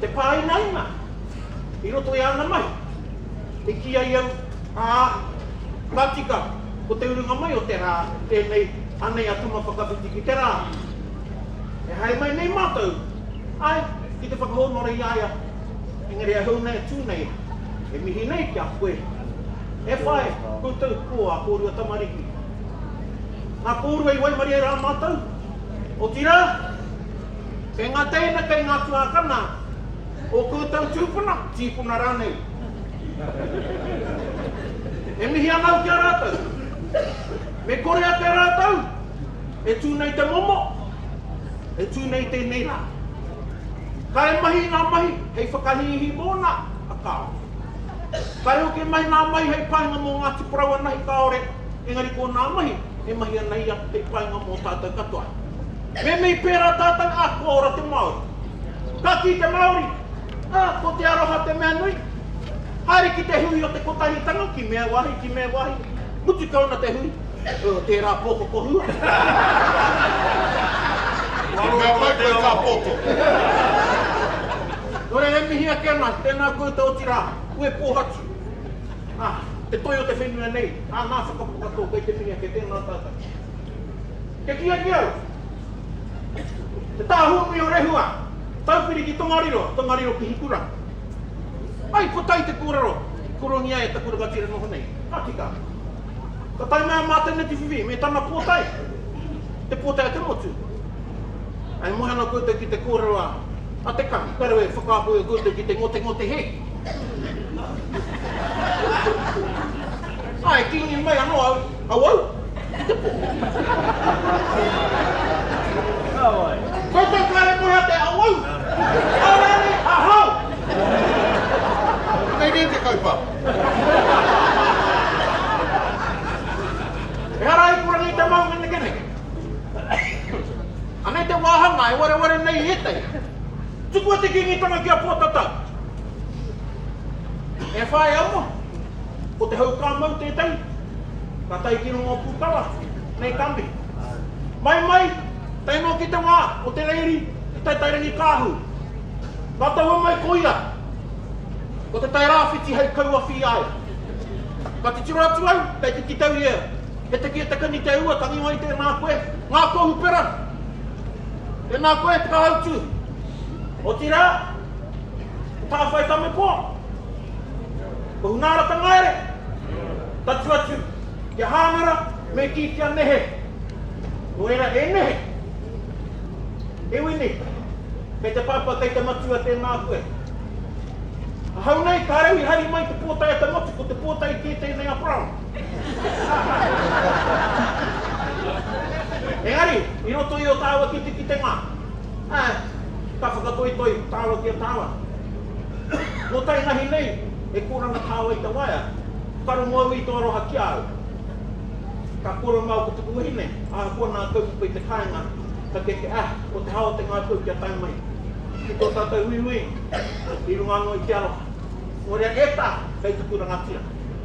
te pāinaina i roto i āna mahi. I kī ai au, ā, ka tika, ko te urunga mai o te rā tēnei, anei a Tama-whakawhiti ki te rā. E haere mai nei mātou, āe, ki te whakahōnore i a ia. Engari ahau nei e tū nei, e mihi nei ki a koe, e whae, koutou ko ā kōrua tamariki. Nā kōrua i waimarie rā mātou, otirā, kei ngā teina, kei ngā tuākana, ō koutou tūpuna, tīpuna rānei. E mihi ana au ki a rātou. Me kore ake rātou, e tū nei te momo, e tū nei tēnei rā. Ka e mahi i ngā mahi hei whakahīhī mōna, a kāore. Kāre hoki e mahi ngā mahi hei painga mō Ngāti Porou anahi kāore, engari ko nā mahi e mahi ana ia hei painga mō tātou katoa. Me mei pērā tātou, ā, kua ora te Māori. Ka kī te Māori, ā, ko te aroha te mea nui. Haere ki te hui o te kotahitanga, ki mea wāhi, ki mea wāhi, mutu kau ana te hui. Oh, tērā pōkoko hua. He mea pai koe ka poto. Nō reira e mihi ake ana, tēnā koutou otirā, ue pōhatu. Ah, te toi o te whenua nei, ā, nā whakapapa tō kei te mihi ake, tēnā tātou. Kia kī ake au, te tāhūnui o Rehua, Taupiri ki Tongariro, Tongariro ki Hikurangi. Ai, ko tai te kōrero, i korongia e taku rangatira noho nei. Ka tika. Ka tae mai a Mātene Te Whiwhi me tana pōtae, te pōtae a te motu. E moe ana koutou ki te kōrero a Te Kani, ka rawe e whakaako i a koutou ki te ngotengote hē. Ā, e kīngi mai anō au, au au, ki te pō. Koutou kāre moe a te au au, au rānei, ahau! Nei rē te kaupapa. Ehara i Purangi te maunga nekeneke. Anei te wāhanga e wareware nei i ētahi. Tukua te Kīngitanga ki a Pōtatau. E whāia ana, ko te hau ka mau tētahi, ka tae ki runga o Pūkawa, nei ka mihi. Mai mai, tae noa ki te wā o te reiri i Taitairangikaahu. Ka taua mai ko ia, Ko te tai rāwhiti hei kauawhi i a ia. Ka titiro atu au, kei te kitau ia, he teki e te kani te ua, tangi mai tēnā koe, ngā kohu pera. Tēnā koe, te kahautū. Otirā, ko Tāwhai Tamepoa, ko Hunaara Tangaere, tatu atu ki a Hāngara, me kī ki a Nehe. Nō reira, e Nehe, e Wini, kei te pāpā, kei te matua tēnā koe. Ahau nei, kāre au i hari mai te pōtae a te motu, ko te pōtae kē tēnei a Brown. Engari, i roto i ō tāua kitekitenga, ā, ka whakatoitoi tāua ki a tāua. Nō tainahi nei, e kōranga tāua i te waea, whakarongo au i tō aroha ki a au. Ka kōrero māua ko taku wahine, ahakoa nā kaupapa i te kāinga, ka keke, ā, ko te hao o te ngākau kia tae mai ki tō tātou uiui i runga anō i te aroha. Nō reira, e tā, kei taku rangatira,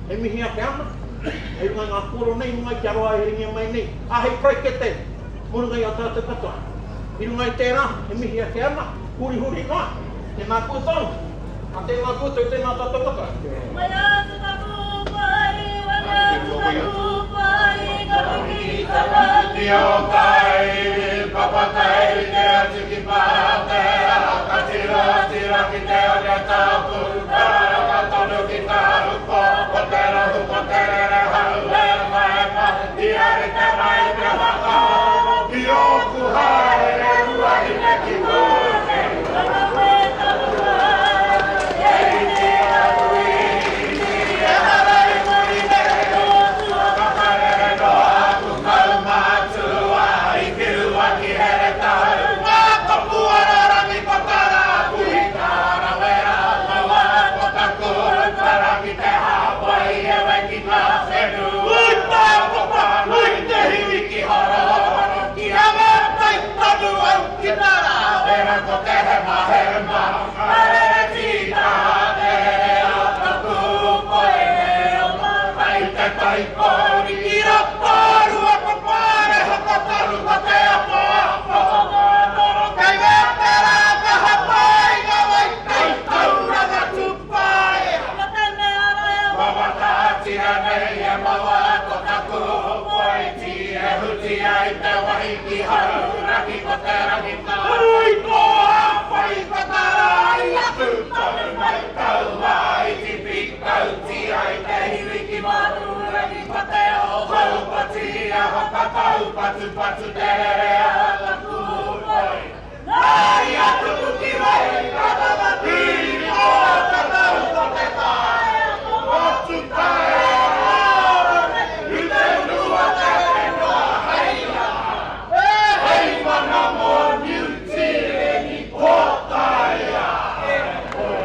e mihi ake ana, i runga i ngā kōrero nei, i runga i te aroha e ringia mai nei, ā, hei paraikete mō runga i a tātou katoa. I runga i tērā, e mihi ake ana, hurihuri noa, tēnā koutou, ā, tēnā koutou, tēnā tātou katoa. Waiata taku pai, waiata taku pai, ka piki ka rangi. Ki o tai, papa tai, rite atu ki Pātea, ka tiro tiro ki te one tapu, ka raranga tonu ki Tarupo, ko te rohu, ko te rere hau, e mai ma, ia rite mai te waka. Ki ōku haere ruahine ki Pune. Tera ko te hema hema, ka rere tīta te a taku koe Kai te tai pōuri ki Rotorua ko Parehakataru ko te apoapo Kei Wētera ka hapai ngā wai kai tauranga tūpaea Wawatatia nei e maua ko taku poiti E huti ai te wahi ki Hauraki ko te rangi ka Hui ko Hāpai ka tarai atu tonu mai taua iti pīkauti ai te iwi ki Mahurangi ko te oho Haupatia whakataupatupatu te rere a taku poi Nā ia tuku ki wai ka tama Hiri o tatau ko te tae Motu tae i te nua te whenua hei a Hei mana mō Niu Tīreni kua taea e koe.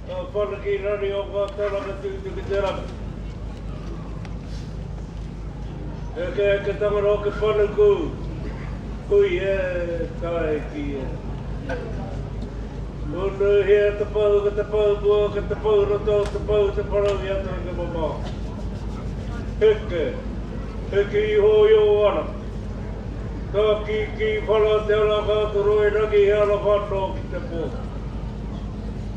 Ka whanake i rari o ngā tauranga tukutuku te rangi. Eke eke tangata o ke panuku, kui e tae ki e. Unuhia te pou ki te pou mua, ki te pou roto, te pou te parau i atu ki mamao. Heke, heke iho i ō ara. Ka kīkī whara te ara ka toro e rangi he ara whano ki te pō.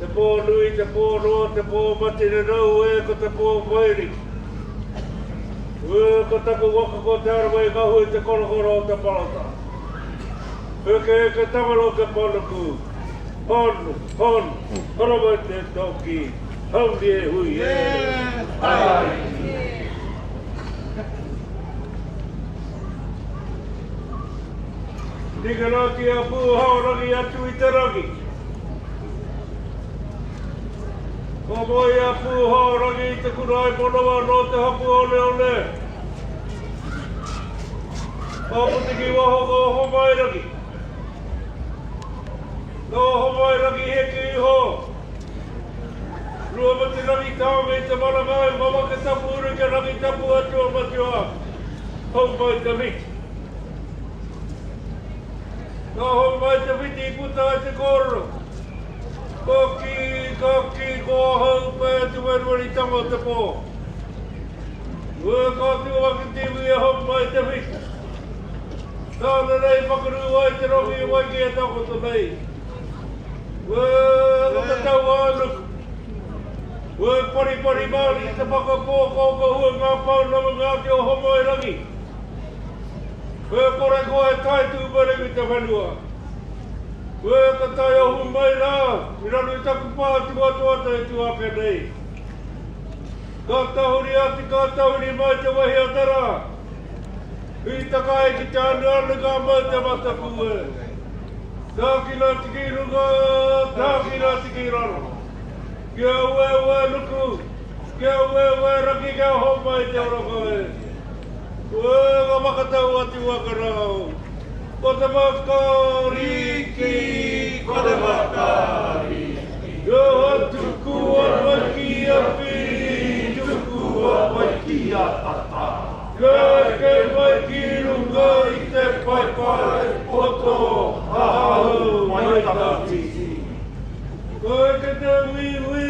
Te pō nui, te pō roa, te pō matire rau e ko te pō whairiki. Ue ko taku waka ko Te Arawa i ngahu i te korokoro o te parata. Heke heke tangaro ke panuku, honu, honu, horomai te toki, haumi e hui e, ai. Tika rā ki a Pūhaorangi atu i te rangi. Ka moe a Pūhaorangi i te kuraimonoa nō te hapu oneone. Ka puta ki waho ka Ohomairangi. Ka Ohomairangi heke iho. Ruamatirangi tāme i te marangai, mamake tapu uru kia rangi tapu atua matua, hou mai te miti. Ka hou mai te whiti i puta ai te kōrero. Ka kī, ka kī, ko ahau pea te weruweritanga o te pō. Ue ka tū ake te iwi e hou mai te whiti. Tāna nei whakarū ai te rongi i Waiki e takoto nei. Ue ko te tau ā-nuku. Ue paripari māori te whakapōkaoka hua ngā pounamu ngā te ohomoerangi. E kore koe e tae tūmere ki te whenua. Koe ka taiohu mai rā i raro i taku pā tuatoata e tū ake nei. Ka tahuri atu, ka tahuri mai te wehi o te rā. Hītaka ai ki te anuanu ka mau te mataku e. Tākina atu ki runga, tākina atu ki raro. Kia ueue nuku, kia ueue rangi kia homai te oranga e. Ue nga makatau atu waka rā o. Ko te makariki, ko te makariki. Kia tukua mai ki a piri, tukua mai ki a tata. Kia eke mai ki runga i te paepae poto ahau mai tawhiti. Ka eke te wīwī,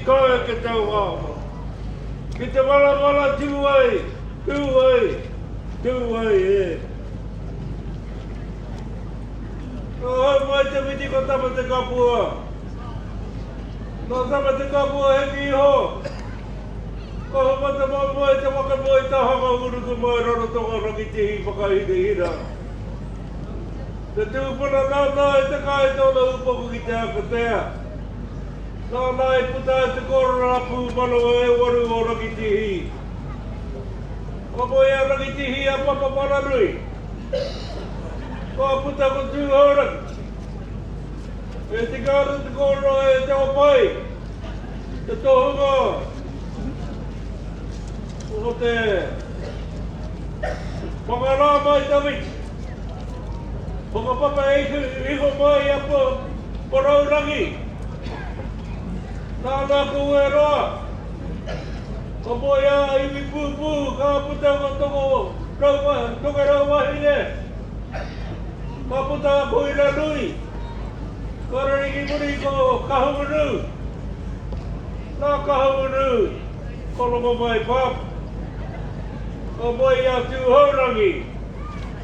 ka eke te wāwā. Ki te maramara tū ai, tū ai, tū ai e. Ka hau mai te miti ko Tama te Kapua. Nō Tama te Kapua heke iho. Ka huma te moemoe te waka moe tahanga uruku mai Rarotonga Rangitihi whakahirahira. Te tūpuna nāna i taka ai tōna upoko ki te Akatea. Nāna i puta ai te korona pūmanawa e waru o Rangitihi. Ka moe a Rangitihi a Papaparanui. Ka puta ko Tūhourangi. E tika ana te kōrero e Te Opai, te tohunga o te whakarā mai tawhiti. Whakapapa iho mai a Porourangi. Nāna ko Ueroa. Ka moe a Iwipūpū, ka puta ko Toko Tokerau Wahine. Ka puta a Koiranui. Ka rere ki muri ko Kahungunu. Nā Kahungunu, ko Rongomai Pāpā. Ka moe i a Tūhourangi.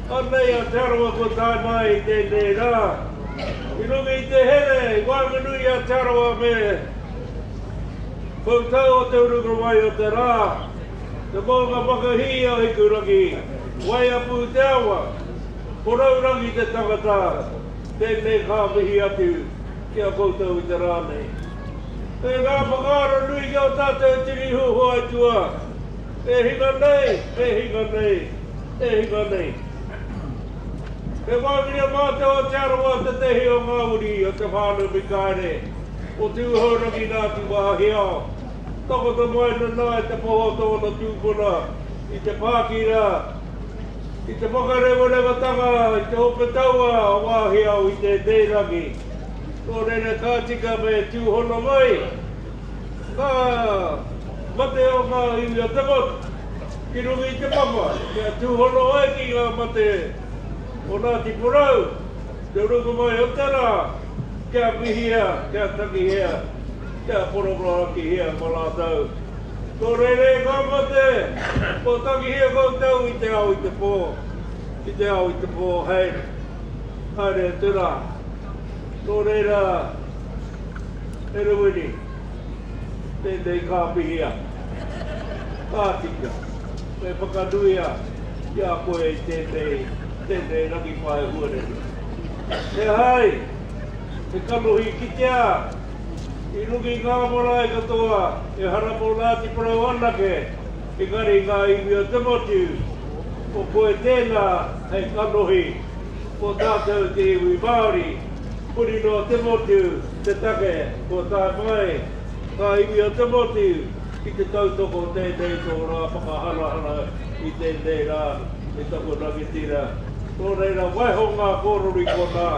Anei a Te Arawa kua tae mai i tēnei rā. I runga i te here i waenganui i a Te Arawa me Poutau o te urunga mai o te rā, te mounga whakahī o Hikurangi, Waiapu te awa, Porourangi te tangata, tēnei ka mihi atu ki a koutou i te rā nei. Kei ngā whakaaro nui ki a tātou tini huhua aituā, e hinga nei, e hinga nei, e hinga nei. He wāwhine mātou o Te Arawa tētehi o ngā uri o te whānau Mikaere, o Tūhourangi Ngāti Wāhiao. Takoto mai nana i te poho o tōna tūpuna i te pākira, i te whakarewarewatanga i te ope taua o Wāhiao i tēnei rangi. Nō reira ka tika me tūhono mai ngā mate o ngā iwi o te motu ki runga i te papa kia tūhono ai ki ngā mate o Ngāti Porou, te urunga mai o te rā, kia mihia, kia tangihia, kia poroporoakihia ma rātou. Nō reira e ngā mate, kua tangihia koutou i te ao i te pō, i te ao i te pō, hei haere atu rā. Nō reira, e Rewini, tēnei ka mihia, ka tika, me whakanuia ki a koe i tēnei, tēnei rangi pae huarere. He hai, he kanohi kitea i runga i ngā marae katoa, ehara mō Ngāti Porou anake, engari ngā iwi o te motu, ko koe tēnā hei kanohi mō tātou te iwi Māori, huri noa te motu te take kua tae mai ngā iwi o te motu ki te tautoko tēnei tō rā whakaharahara i tēnei rā i taku rangatira. Nō reira, waiho ngā kōrero i konā.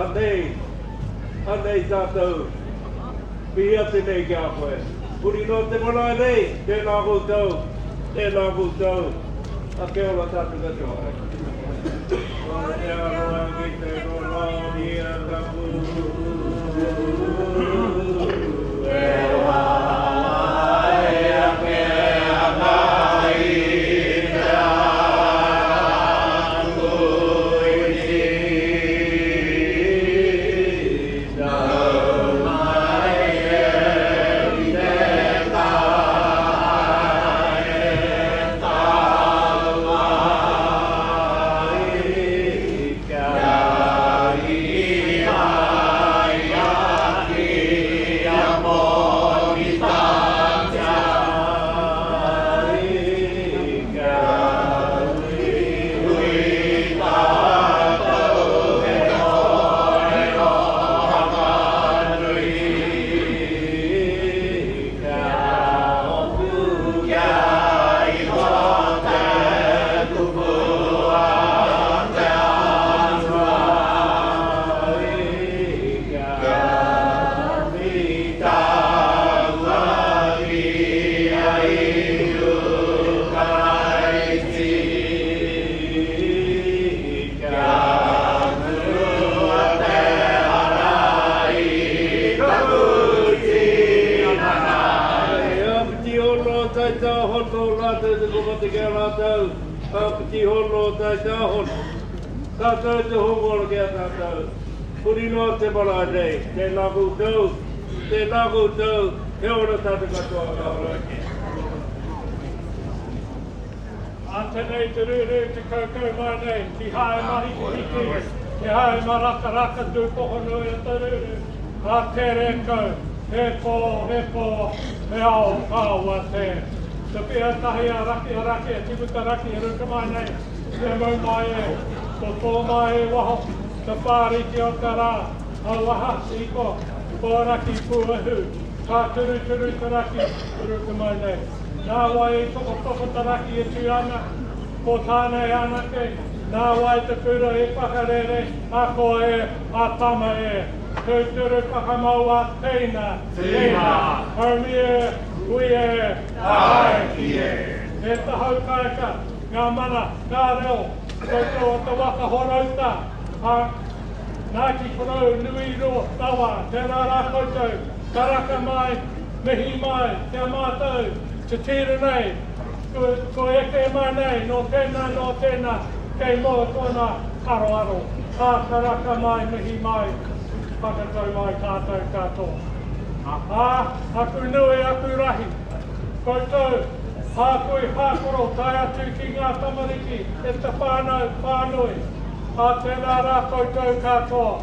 Anei, anei tātou, mihi atu nei ki a koe. Huri noa te marae nei, tēnā koutou, tēnā koutou. A kia ora tātou katoa. Ko te aroha ki te kororia tapu. E whai ake ana i te atu iti. Nau mai e ki te tae. Āpiti hono, taitā hono. Tātou te hongola ki a tātou. Huri noa te marae nei. Tēnā koutou, tēnā koutou, he ora tātou katoa, ka ora ake. A tenei te ruru te kaukau mai nei, ki hae mahikihiki, ki hae marakaraka tūpohonui o te ruru, a tere kau, he pō, he pō, he ao kāoa tē. Te piha tahi a Raki a Raki a Timuta Raki e ruka mai nei, te mau mai e, ko tō mai e waho, te whāriki o te rā, auaha, iko, ko Raki pūehu, ka turuturu te raki, ruka mai nei. Nā wai i tokotoko te raki e tū ana, ko Tāne anake, nā wai te kura i whakarere, a koa e, a tama e. Tūturu whakamau a teina, teina, haumi e, hui e, Tāiki e. E te haukaeka, ngā mana, ngā reo, koutou o te waka horouta, a Ngāti Porou nui rawa, tēnā rā koutou, karaka mai, Mihi mai ki a mātou te tira nei, kua eke mai nei nō tēnā, nō tēnā, kei mua tōna aroaro. Ā, karaka mai, mihi mai, whakatau mai tātou katoa. Ā, aku nui, aku rahi, koutou, hākui, hākoro, tae atu ki ngā tamariki e te whānau whānui. Ā, tēnā rā koutou katoa.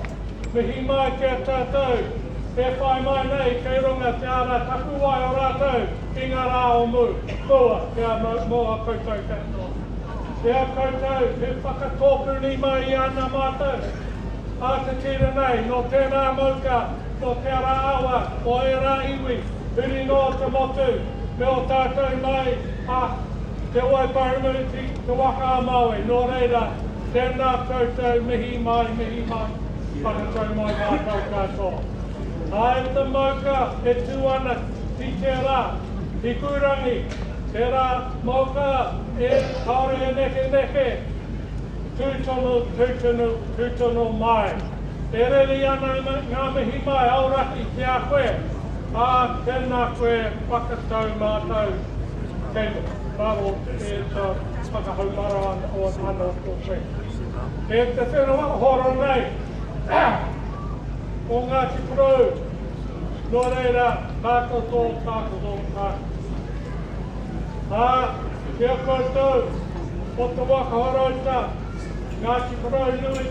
Mihi mai ki a tātou e whai mai nei kei runga te ara tapuwae o rātou i ngā rā o mu, mua, kia mō a koutou katoa. Ki a koutou he whakatōpuni mai i ana mātou, a te tira nei, nō tērā mauka, nō tērā awa, o ērā iwi, huri noa te motu, me o tātou mai a Te Waipounamu ki Te Waka a Māui, nō reira, Tēnā koutou, mihi mai, mihi mai, whakatau mai mātou katoa. Āe te mauka e tū ana ki tērā hikurangi, tērā mauka e kāore e nekeneke, tū tonu, tū tonu, tū tonu mai. E reri ana ngā mihi mai aoraki ki a koe, ā, tēnā koe whakatau mātou kei raro e te whakahaumara anō tō koe. E te whenua horo nei o Ngāti Porou, nō reira, takoto, takoto, takoto. Ā, ki a koutou o te waka horouta, Ngāti Porou nui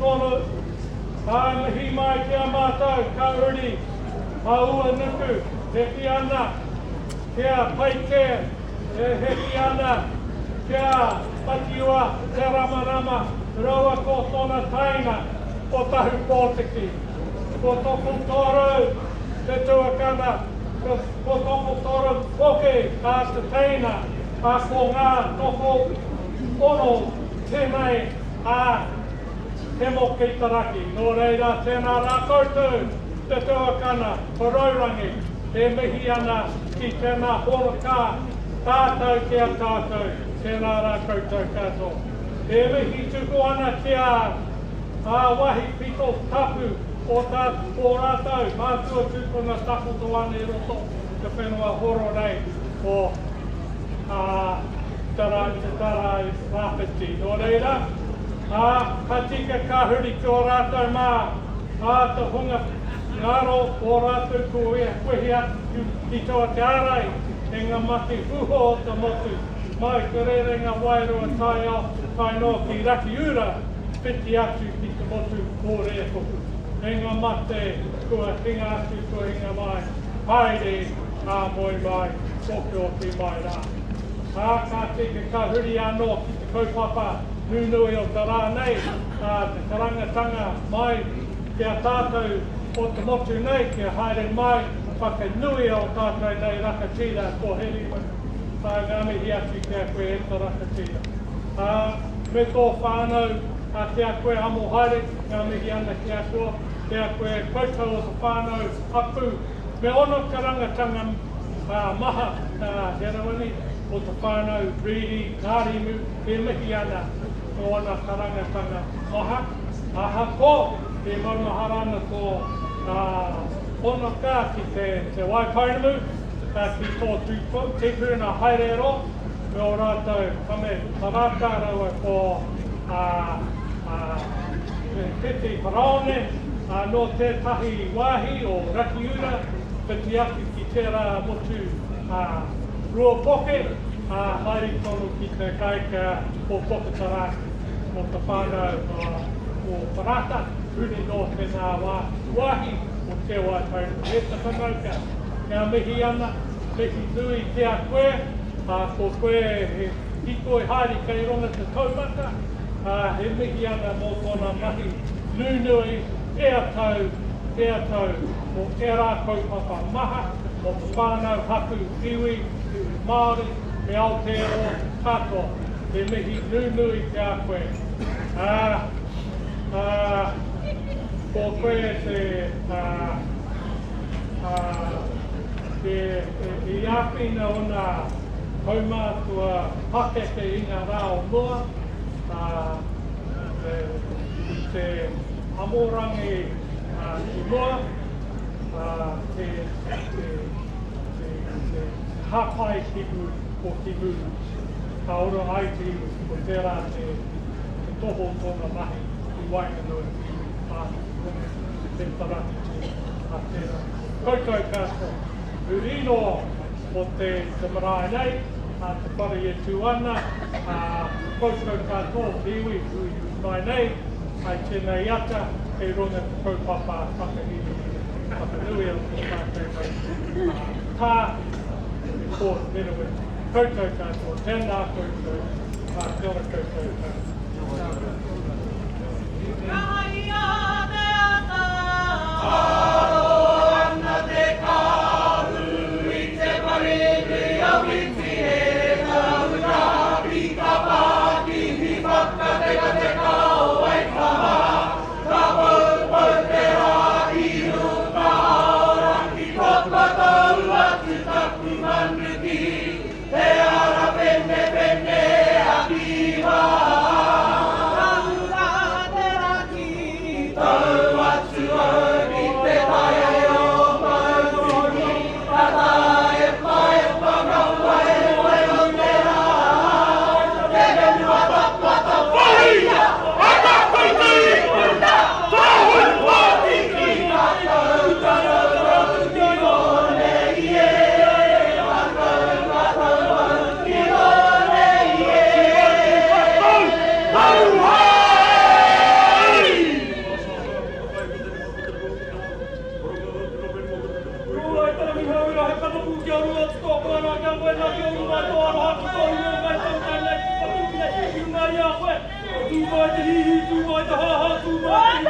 tonu, ā, mihi mai ki a mātou ka uri a Uenuku, hiki ana kia Paikea, e hiki ana kia Takiwa Te Ramarama raua ko tona taina ko Tahupōtiki. Ko Tokotoru te tuakana, ko Tokotoru hoki a te teina, a ko ngā toko ono tēnei a Hemo ki te raki. Nō reira, tēnā rā koutou te tuakana, Porourangi, e mihi ana ki tēnā hōraka tātou ki a tātou, tēnā rā koutou katoa. E mihi tuku ana ki a ā wahi pito tapu o tā o rātou mātua tūpuna takoto ana i roto te whenua horo nei o ā te rā te tarai rāwhiti. Nō reira, ā, ka tika ka huri ki ō rātou mā, ā te hunga Ngaro o ratou ko wehi atu ki taua te arai e nga mate huho o te motu, mai te rerenga wairua taiao tae noa ki Rakiura, whiti atu ki te motu o Rēkohu. E nga mate kua hinga atu kua hinga mai, haere ā moe mai, okioki mai rā. Ā, ka tika ka huri anō ki te kaupapa nunui o te rā nei, ā, te karangatanga mai Ki a tātou o te motu nei kia haere mai whakanuia o tātou nei rakatira ko Herewini. Ā, ngā mihi atu ki a koe e te rakatira. Ā, me tō whānau, ā, ki a koe Amohaere, ngā mihi ana ki a koa, ki a koe koutou o te whānau, hapū, me ono karangatanga, ā, maha, ā, Herewini, o te whānau Reedy, Ngārimu, e mihi ana mō ana karangatanga maha. Ahakoa e maumahara ana tō honoka ki te Waipounamu, ki tō tīpuna haere ro. me ō rātou tame Parata rāua ko a a Te Paraone, ā, nō tētahi wāhi o Rakiura, whiti atu ki tērā motu a Ruapoke, ā, haere tonu ki te kāika o Poketarāki, o te whānau o Parata, huri nō tēnā wāhi o Te Waitauru. E te whanaunga, kia mihi ana, mihi nui ki a koe, ā, ko koe he hīkoi haere kei runga te taumata, ā, he mihi ana mō tōna mahi nunui ea tau, ea tau, mō ērā kaupapa maha mō te whānau, hapū, iwi, iwi Māori, me Aotearoa katoa. He mihi nunui ki a koe. Ā, ā, ko koe te, ā, ā, te, i āwhina ōna kaumātua pakeke i ngā rā o mua, ā, i te amorangi ki mua, ā, te, te, te, te hāpai ki muri, ko ki muri, ka ora ai te iwi, ko tērā te, te toho o tōna mahi i waenganui i te iwi whānui, te tarawhiti a tērā. Koutou katoa, huri noa o te, te marae nei, a te whare e tū ana, a koutou katoa o te iwi hui mai nei, ai tēnei ata, kei runga te kaupapa whakahirahira, whakanui o tō tātou nei pā, te Port Mereweti. Koutou katoa, tēnā koutou, ā, kia ora koutou katoa. Kahaia te ata. Taro ana te kāhu i te wharenui a Witi e Tahuna ki Tapakihi whakatekateka o Waitaha ka poupou te rā i runga Aorangi Ko matau atu taku manu ki te ara penepene a Kiwa. Tahuna te rangi. Tau atu au ki te tae o Mautini, ka tae mai whakawaewae o te rā, te whenua tapatapaia, a Takuti i Tahu Pōtiki, ka tau tarau ki konei e, ka tau matau ki konei e. Tau hai!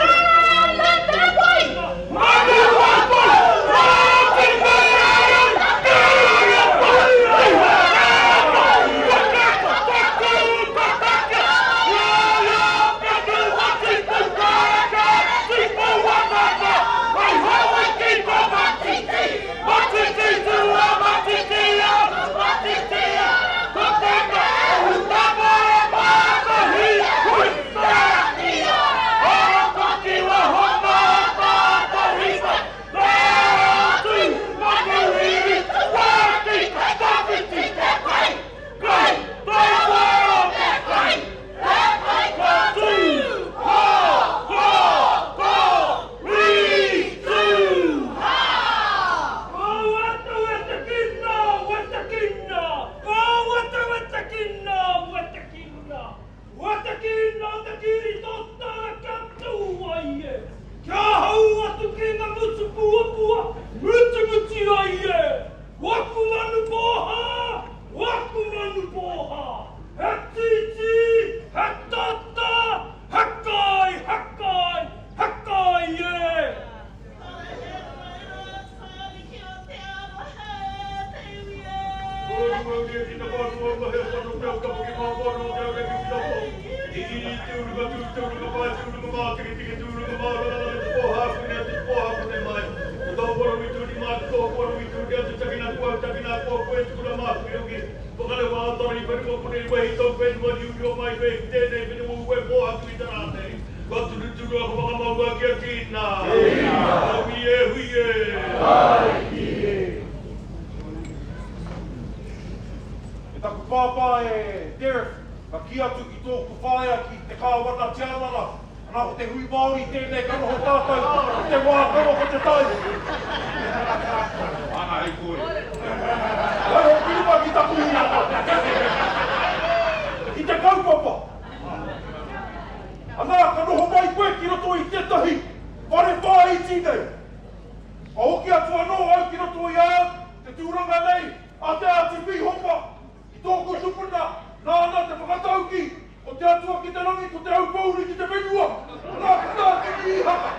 pāpā e Derek, ka kī atu ki tōku whaea ki te Kāwana Tianara, Ana ko te hui Māori tēnei ka noho tātou i te wā kaua ko te tau. Ana hei kōrero. Waiho ki runga ki taku inanga. Ki te kaupapa. Ana ka noho mai koe ki roto i tētahi whare whāiti nei. Ka hoki atu anō au ki roto i a au te tūranga nei a Te Āti Pīhopa ki tōku tupuna nāna te whakataukī Ko te Atua ki te rangi, ko te Aupōuri ki te whenua, nā ko tā Kingi Ihaka.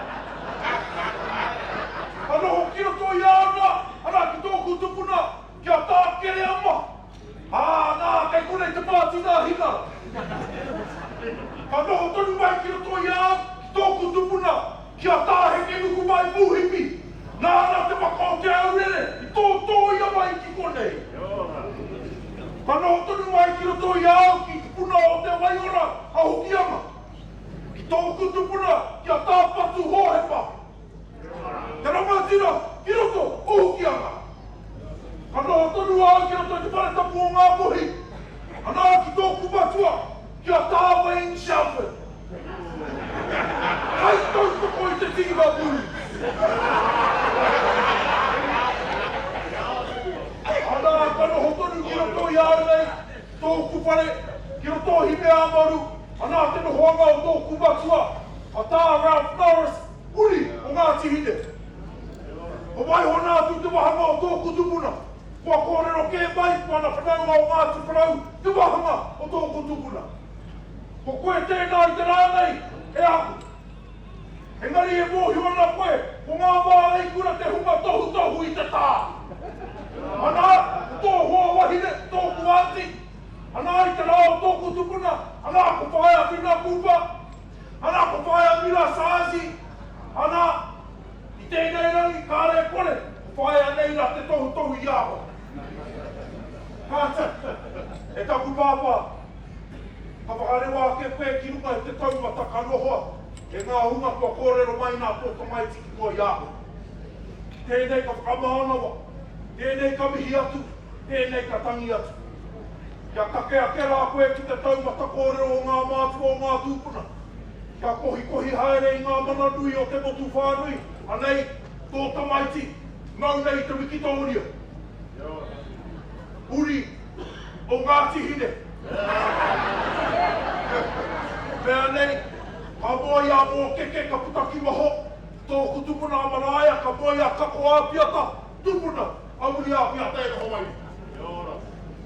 Ka noho ki roto i a ana, arā ki tōku tupuna, ki a Tā Kereama. Ā, nā, kei konei te pāti nā Hina. Ka noho tonu mai ki roto i a au, ki tōku tupuna, ki a Tā Hekenukumai Pūhipi, nāna te waka o Te Aurere i tōtōia mai ki konei. Ka noho tonu mai ki roto i a au ki te puna o te waiora a Hokianga, ki tōku tupuna ki a Tā Patu Hōhepa, te rangatira ki roto o Hokianga. Ka noho tonu a au ki roto i te whare tapu o Ngāpuhi, anā ki tōku matua ki a Tā Wayne Shelford. Kaitautoko i te tīma Blues. Ana, ka noho tonu ki roto i a au nei, tōku whare, ki roto o Hineāmaru, ana te nohoanga o tōku matua, a Tā Ralph Norris, uri o Ngāti Hine. Ka waiho nā atu te wahanga o tōku tupuna, kua kōrero kē mai ko ana whanaunga o Ngāti Porou te wahanga o tōku tupuna. Ko koe tēnā i te rā nei, e aku. Engari e mōhio ana koe, ko ngā māreikura te hunga tohutohu i te tā. Anā, ko tō hoa wahine, tōku aunty, anā i te rā o tōku tupuna, anā ko Whaea Whina Cooper, anā ko Whaea Mira Sazi, anā, i tēnei rangi kāre e kore, ko Whaea Neira te tohutohu i a koe. Kāti, e taku pāpā, Ka whakarewa ake koe ki runga i te taumata ka nohoa e ngā hunga kua kōrero mai nā tō tamaiti ki mua i a koe. Tēnei ka whakamānawa, tēnei ka mihi atu, tēnei ka tangi atu. Kia kake ake rā koe ki te taumata kōrero o ngā mātua o ngā tūpuna, kia kohikohi haere i ngā mana nui o te motu whānui, anei tō tamaiti, mau nei i te wikitōria. Uri o Ngāti Hine. Mea nei, ka moe a Mōkeke ka puta ki waho, tōku tupuna a Maraea ka moe a Kako Āpiata, tupuna a Wiri Āpiata e noho mai nei.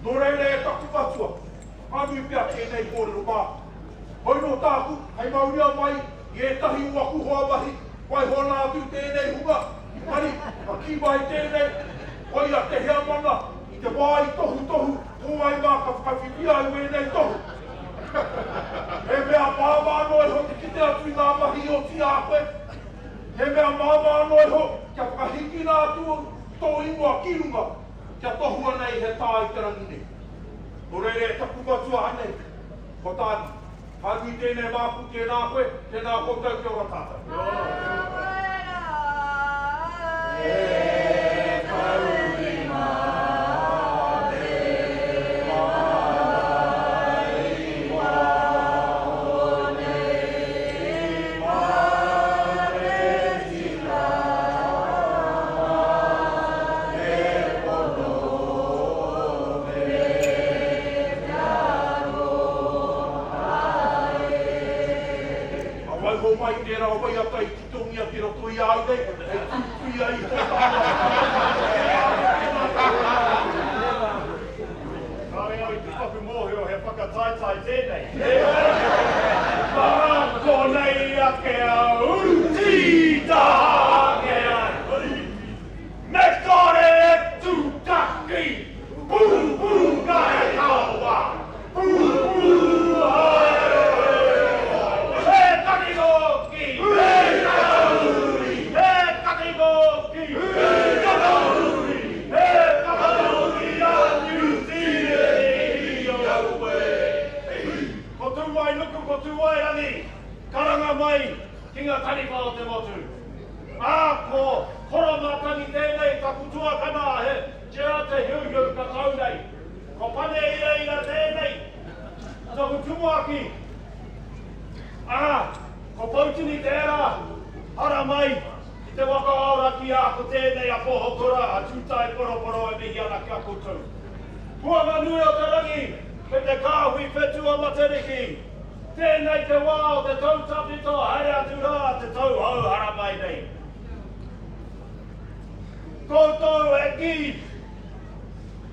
Nō reira e taku matua, ka nui pea tēnei kōrero māku. Hoi nō tāku, hei mauria mai i ētahi o aku hoa mahi, waiho ana atu tēnei hunga, engari, ka kī mai tēnei, koia te heamana i te wā i tohutohu ko wai mā ka whakawhiwhia i wēnei tohu. He mea māmā noa iho te kite atu i ngā mahi i oti a koe. He mea māmā noa iho kia whakahikina atu tō ingoa ki runga, kia tohua nei he tā i te rangi nei. Nō reira e taku matua anei, ko tāna, Ka nui tēnei māku, tēnā koe, tēnā koutou, kia ora tātou. Kia ora. Ka waiho mai tērā waiata i titongia ki roto i a au nei, hei tuituia iho tāna Kāre au i te paku mōhio he whakataetae tēnei. Mā konei ake au tītaha ake ai. Me kore e tūtaki! Pūpū kai kawa! Pūpū haere! He kakiko ki Kakauri! He kakiko ki Kakauri! He kakauri a Niu Tīreni Aue! Ko Tūwainuku, ko Tūwairangi, karanga mai ki ngā taniwha o te motu. Ā, ko Koromatangi tēnei taku tuakana he Gerard Te Heuheu ka tau nei. Ko Pane Iraira tēnei, taku tumuaki, ā, ko Poutini tērā, haramai ki te waka aoraki ā, ko tēnei a Pohokura, a Tūtaeporoporo e mihi ana ki a koutou. Puanga nui o te rangi me te kāhui whetū o Matariki, tēnei te wā o te tau tawhito haere atu rā te tau hou haramai nei. Koutou e kī,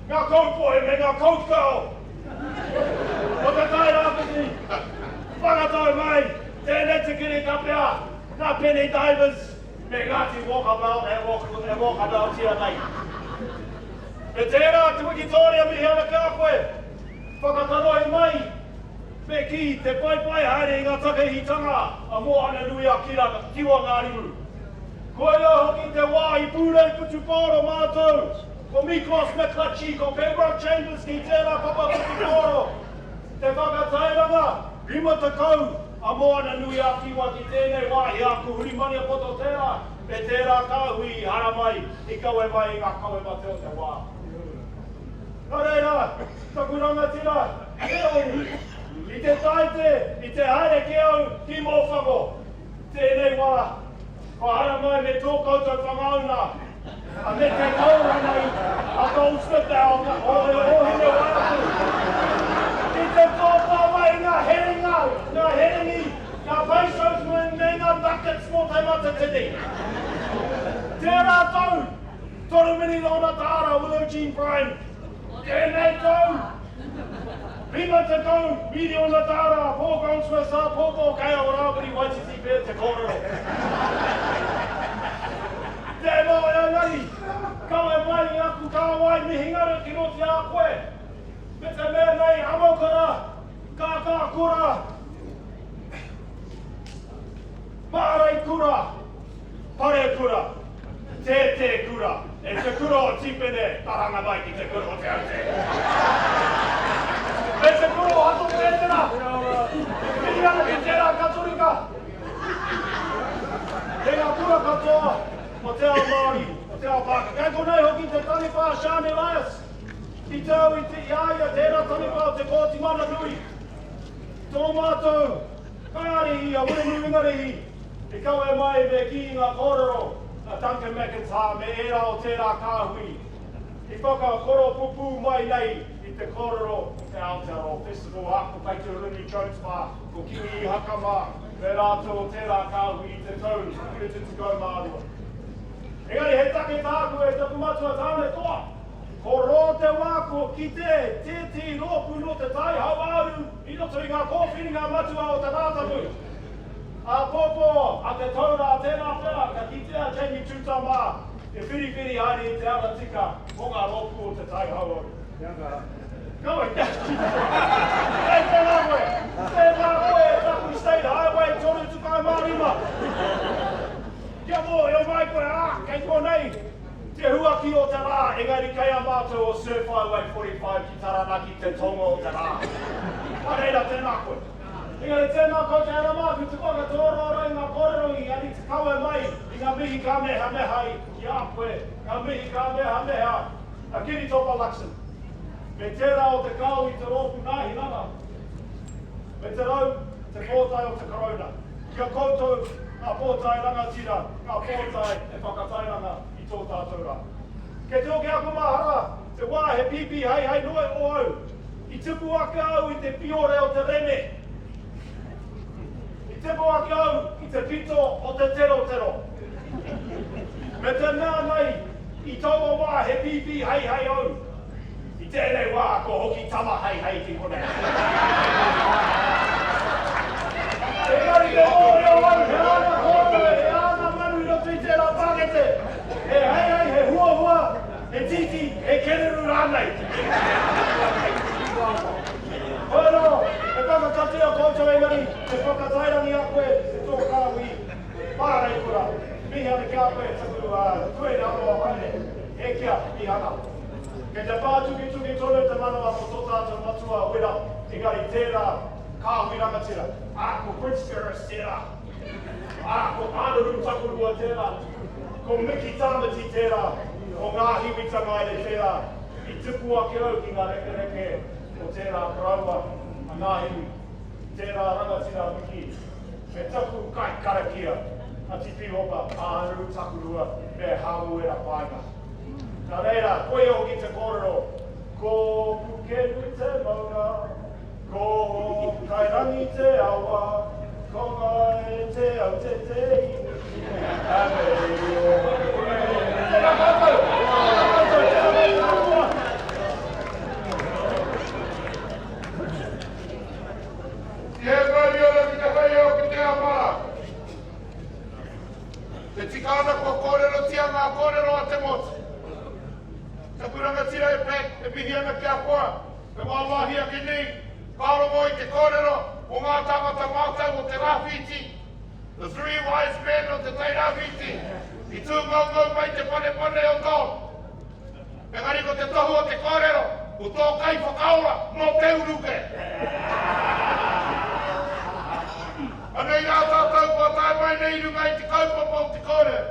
ngā kaupohe me ngā kaukao o te Tai Rāwhiti, whakatau mai tēnei te kiri kapea, ngā Penny Divers me Ngāti Walkabout e walkaboutia nei. Me tērā te wikitōria mihi ana ki a koe, whakakanohi mai me kī te whaiwhai haere i ngā takahitanga a Moana-nui-a-Kiwa Ngārimu. Koia hoki te wā i pūrei whutupaoro mātou, ko Miklos McClutchie, ko Pembroke Chambers ki tērā papa whutupaoro, te whakatairanga 50 a Moana-nui-a-Kiwa ki tēnei wāhi a Kuhuri Maniapoto tērā me tērā kāhui i haramai, i kawe mai i ngā kawe mate o te wā. Nā reira, taku rangatira, Heoi, i te Tāite, i te haere kē au ki Mōwhango, Tēnei wā, kua haramai me tō koutou whangauna, a me te taura nei a Goldsmith e Ōhinewaiapu, ki te tōtō mai i ngā herenga, ngā herengi, ngā pesos me ngā ducats mō Te Matatini. Tērā tau, 3 miriona tāra Willow Jean Prime. Tēnei tau, 50 miriona tāra a Paul Goldsmith āpōpō kei a Rāwiri Waititi pea te kōrero. Tēnā engari, kawe mai i aku kāwai mihingare ki roto i a koe, me te mea nei amokura, kākākura, māreikura, Parekura, Tētē kura, e te kura o Tīpene, karanga mai ki te kura o Te Aute. Me te kura o Hato Pētera, mihi ana ki tērā Katorika. Me ngā kura katoa o te ao Māori, o te ao Pākehā. Kei konei hoki te taniwha a Sian Elias, i te au i a ia tērā taniwha o te Kōti Mana Nui. Tō mātou kaiārihi a Wiremu Ingarihi, I kawe mai me kī ngā kōrero a Duncan McIntyre me ērā o tērā kāhui i whakakoropupū mai nei i te kōrero o te Aotearoa Festival ā, ko Kaituhurungi Jones mā, ko Kingi Ihaka mā, me rātou o tērā kāhui i te tau 72. Engari he take tāku e taku matua tāne toa, ko rō te wā kua kite tētehi rōpū nō Te Tai Hauāuru i roto i ngā kōwhiringa matua o te Rātapu. Āpōpō, a te tau rā, tērā pea ka kitea a Jamie Tuta mā e whiriwhiri haere i te ara tika mō ngā rōpū o Te Tai Hauāuru. Kawe, kei tēnā koe, tēnā koe e taku State Highway 35. Kia mōhio mai koe, ā, kei konei te huaki o te rā, engari kei a mātou o Surf Highway 45 ki Taranaki te tonga o te rā. Nā reira, tēnā koe. Engari tēnā koutou e rama ki te whakatōrōrō i ngā kōrero i ari te kawe mai i ngā mihi kāmehameha i ki a koe, ngā mihi kāmehameha a Kiritopa Luxon, me tērā o te kao i te rōpū Nāhinara, me te rau, te pōtae o te Karauna. Ki a koutou ngā pōtae rangatira, ngā pōtae e whakatairanga i tō tātou rā. Kei te hoki aku mahara te wā he pīpī heihei noa o au, I tipu ake au i te piore o te reme. I tipu ake au i te pito o te terotero. Me te mea nei, i taua wā he pīpī heihei au. I tēnei wā kua hoki tama heihei ki konei. Engari me mōhio au he ana kōrero, he ana manu i roto i tērā pākete. He heihei, he huahua, He tītī, he kereru rānei. Hoi anō, he whakakatea koutou engari he whakatairangi a koe i tō kāhui pāreikura. Mihi ana ki a koe taku tuere aroha haere, e kia, mihana. Kei te pātukituki tonu te manawa mō tō tātou matua wera, engari tērā kāhui rangatira, ā, ko Prince Ferris tērā. Ā, ko Ānaru Takurua tērā, ko Miki Tāmati tērā, ko Ngāhiwi Tangaere tērā. I tupu ake au ki ngā rekereke o tērā koroua a Ngāhiwi, tērā rangatira a Miki, me taku kaikarakia a Tipihopa, a Anaru Takurua me Hāmuera Paenga. Nā reira, koia hoki te kōrero, ko Pukenui te maunga, ko Kairangi te awa, ko Ngāi Te Aute te iwi, anei o Tēnā koutou! Tēnā koutou! Tēnā koutou katoa! He mauri ora ki te whai ao ki te ao mara. E tika ana kua kōrerotia ngā kōrero a te motu. Taku rangatira e Pat, e mihi ana ki a koa, e wāwāhi ake nei, ka rongo i te kōrero o ngā tāngata mātau o te Rāwhiti, the three wise men o te Tai Rāwhiti, i tūngoungou mai te panepane o Don. Engari ko te tohu o te kōrero, ko tō kaiwhakaora nō te uru kē. Anei rā tātou kua tae mai nei i runga i te kaupapa o te kōrero.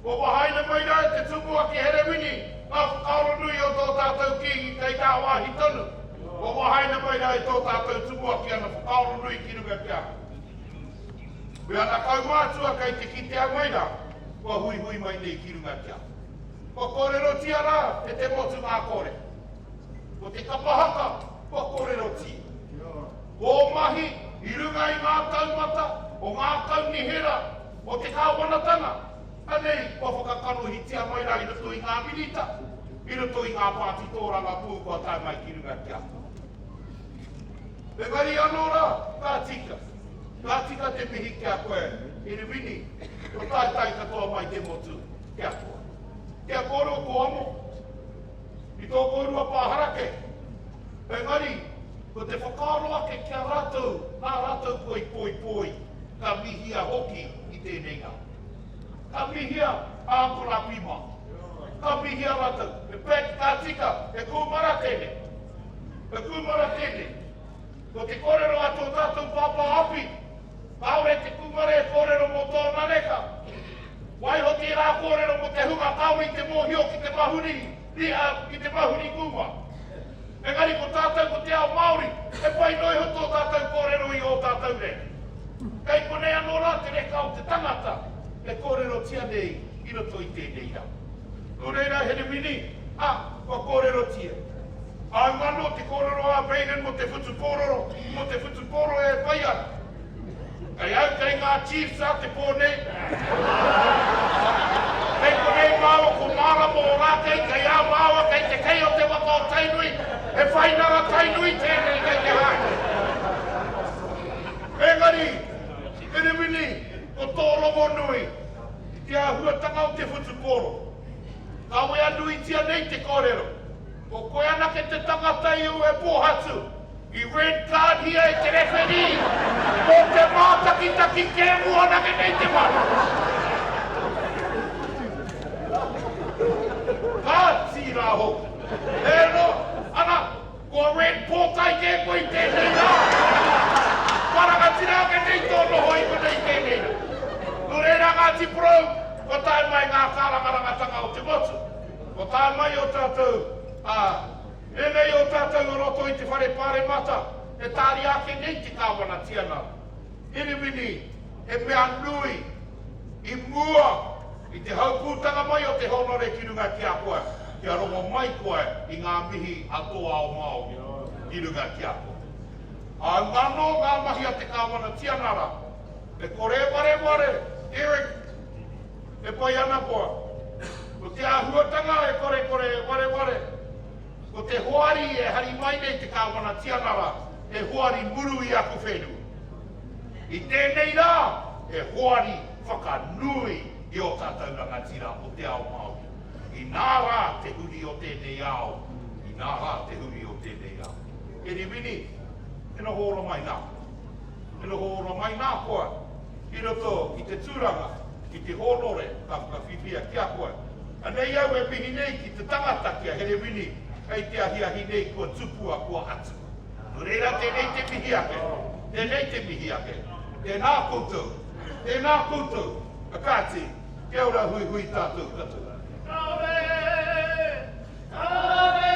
Kua wahaina mai rā e te Tumuaki Herewini ngā whakaaro nui o tō tātou Kīngi kei tāwāhi tonu. Kua wahaina mai rā e tō tātou Tumuaki ana whakaaro nui ki runga ki a Me ana kaumātua kei te kitea mai rā, kua huihui mai nei ki runga ki a. Kua kōrerotia rā e te motu ngā kore. Ko te kapa haka kua kōrerotia. Ko ō mahi i runga i ngā taumata o ngā kaunihera o te kāwanatanga, anei kua whakakanohitia mai rā i roto i ngā minita, i roto i ngā pāti tōrangapū kua tae mai ki runga ki a koe. Engari anō rā, ka tika. Ka tika te mihi ki a koe, Herewini, kua taetae katoa mai te motu. Kia koa. Kia kōrua ko Amo, i tō kōrua pā harake. Engari, ko te whakaaro ake ki a rātou, nā rātou kua i poipoi, ka mihia hoki i tēnei rā. Ka mihia a Uncle Api mā. Ka mihia rātou. He pet, ka tika, he kūmara tēnei. He kūmara tēnei. Ko te kōrero a tō tātou pāpā Api, kāore te kūmara e kōrero mō tōna reka. Waiho tērā kōrero mō te hunga kāore i te mōhio ki te mahuri riha, ki te mahuri kūma. Engari ko tātou ko te ao Māori, he pai noa iho tō tātou kōrero i ō tātou reka. Kei konei anō rā te reka o te tangata e kōrerotia nei i roto i tēnei rā. Nō reira, Herewini, ā, kua kōrerotia. Hāunga anō te kōrero a Baden mō te whutupōroro, mō te whutupōro e pai ana. Kei au kei ngā Chiefs a te pō nei. Kei konei māua ko Mārama o Rākei, kei a māua kei te kei o te waka o Tainui, he whainara Tainui tēnei kei te haere. Engari, Herewini, ko tō rongonui i te āhuatanga o te whutupōro. Kawea nuitia nei te kōrero, ko koe anake te tangata i Ūepōhatu I red card hia e te rewherī mō te mātakitaki kēmu anake nei te mahi. Kāti rā hoki. E no, ana, kua red pōtae kē koe i tēnei rā. Kua rangatira ake nei tō noho i konei i tēnei rā. Nō reira Ngāti Porou, kua tae mai ngā kārangarangatanga o te motu. Kua tae mai ō tātou, ā, Ēnei o tātou o roto i te Whare Pāremata e tāria ake nei te Kāwana Tianara. Herewini, he mea nui i mua i te haupūtanga mai o te hōnore ki runga ki a koe, kia rongo mai koe i ngā mihi a tō ao Māori ki runga ki a koe. Hāunga anō ngā mahi a te Kāwana Tianara, e kore e wareware, Derek, E pai ana koa. Ko te āhuatanga e korekore e wareware, ko te hoari e hari mai nei te Kāwana Tianara, he hoari muru i aku whenua. I tēnei rā, he hoari whakanui i ō tātou rangatira o te ao Māori. Inā rā te huri o tēnei ao, inā rā te huri o tēnei ao. Eriwini, e noho ora mai nā koa. E noho ora mai nā koa i roto i te tūranga, i te hōnore ka whakawhiwhia ki a koe. Anei au e mihi nei ki te tangata ki a Herewini kei te ahiahi nei kua tupua, kua atua. Nō reira tēnei te mihi ake, tēnei te mihi ake. Tēnā koutou, tēnā koutou, a kāti, kia ora huihui tātou katoa. Kāore, kāore.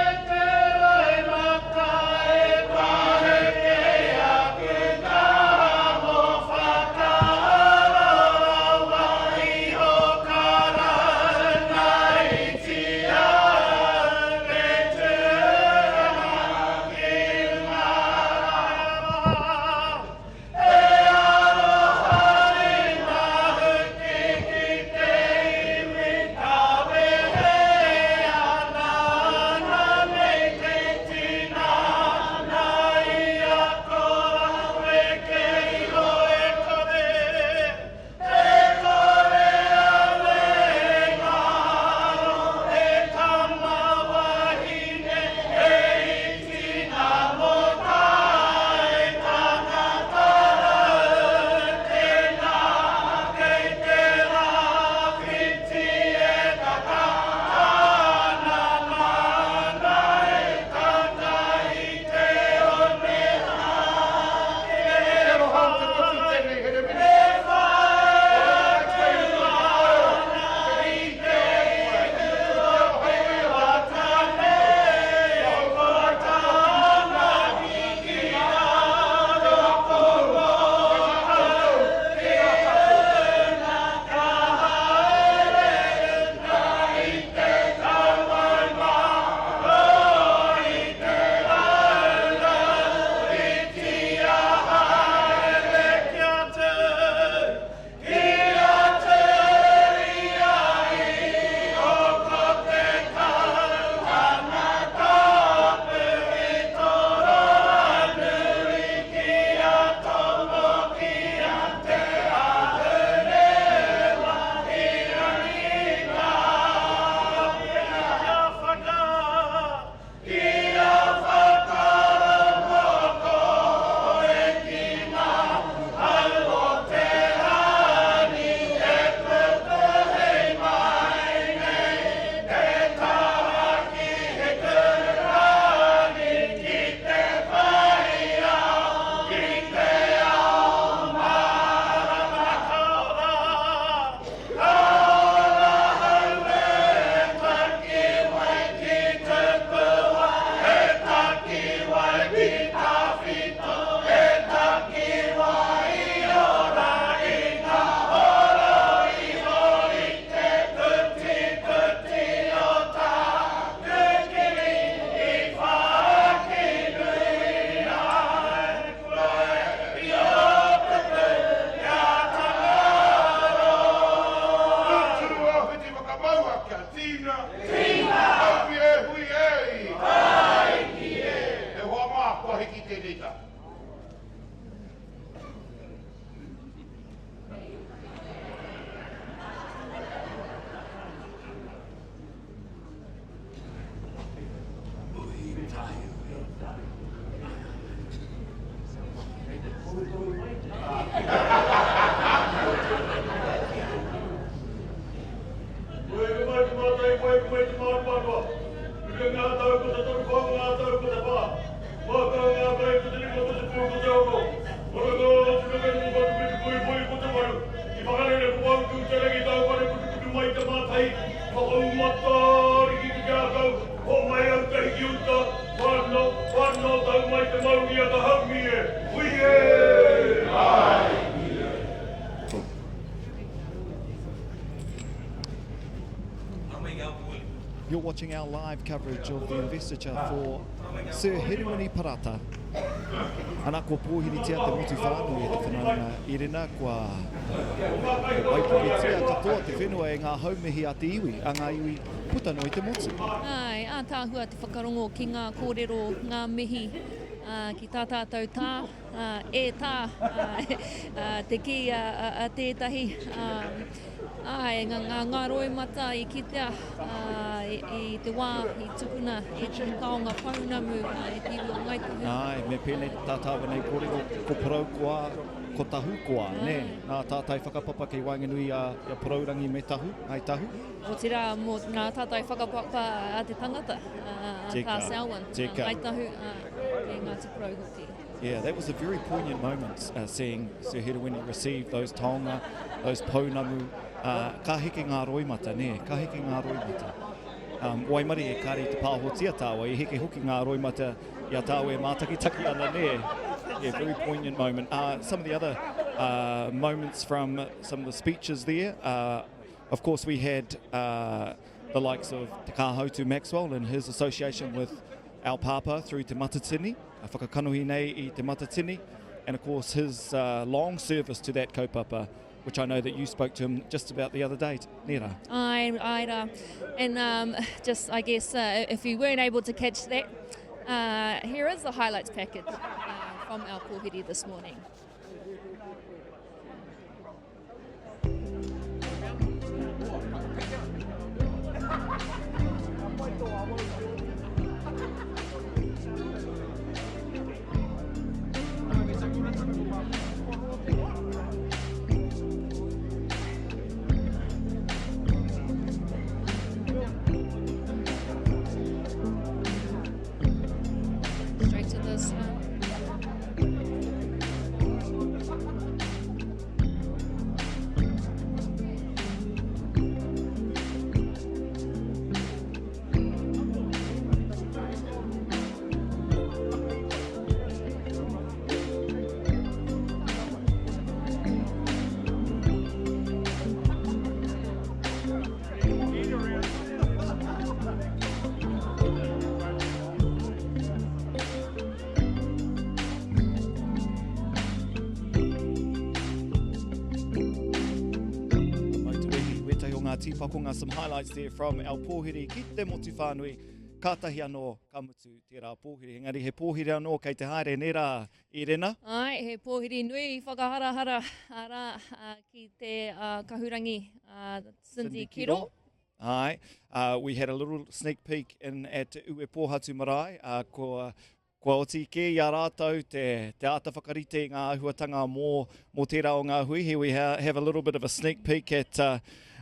Hei whakaū matariki ki te ākau, homai au te hiki uta, whano, whano tau mai te mauri a te haumi e, hui e! You're watching our live coverage of the investiture for Sir Herewini Parata. Ana, kua pōhiritia te motu whānui e te whanaunga Irina, kua waipuketia katoa te whenua e ngā haumihi a te iwi, a ngā iwi puta noa i te motu. Āe, ātaahua te whakarongo ki ngā kōrero, ngā mihi ki tā tātou tā, e tā, te kī a tētahi. Āe, ngā roimata i kitea i te wā i tukuna e te taonga pounamu e te iwi o Ngāi Tahu. Āe, me pēnei tā tāua nei kōrero, ko Porou koa, ko Tahu koa, nē? Ngā tātai whakapapa kei waenganui i a Porourangi me Tahu, Ngāi Tahu. Otirā, mō ngā tātai whakapapa a te tangata, a Tā Selwyn, Ngāi Tahu, me Ngāti Porou hoki. Yeah, that was a very poignant moment uh, seeing Sir Herewini receive those taonga, those pounamu. Uh, ka heke ngā roimata, nē, ka heke ngā roimata. Um, waimarie, kāre i te pāhotia tāua, i heke hoki ngā roimata i a tāua e mātakitaki ana, nē. Yeah, very poignant moment. Uh, some of the other uh, moments from some of the speeches there, uh, of course we had uh, the likes of Te Kāhautu Maxwell and his association with our pāpā through Te Matatini, a whakakanohi nei i Te Matatini, and of course his uh, long service to that kaupapa, which I know that you spoke to him just about the other day, nē rā. Āe, āe rā. And um, just, I guess, uh, if you weren't able to catch that, uh, here is the highlights package uh, from our pōhiri this morning. Straight to this. Mau te wehi, wētahi o ngā tīpakonga, some highlights there from our pōhiri ki te motu whānui. Kātahi anō ka mutu tērā pōhiri. Engari he pōhiri anō kei te haere, nē rā, Irena? Āe, he pōhiri nui whakaharahara, arā, ki te kahurangi a Cindy Kiro. Āe, uh, we had a little sneak peek in at Uepōhatu Marae, uh, kua, kua oti kē i a rātou te, te āta whakarite i ngā āhuatanga mō, mō tērā o ngā hui. Here we ha have a little bit of a sneak peek at uh,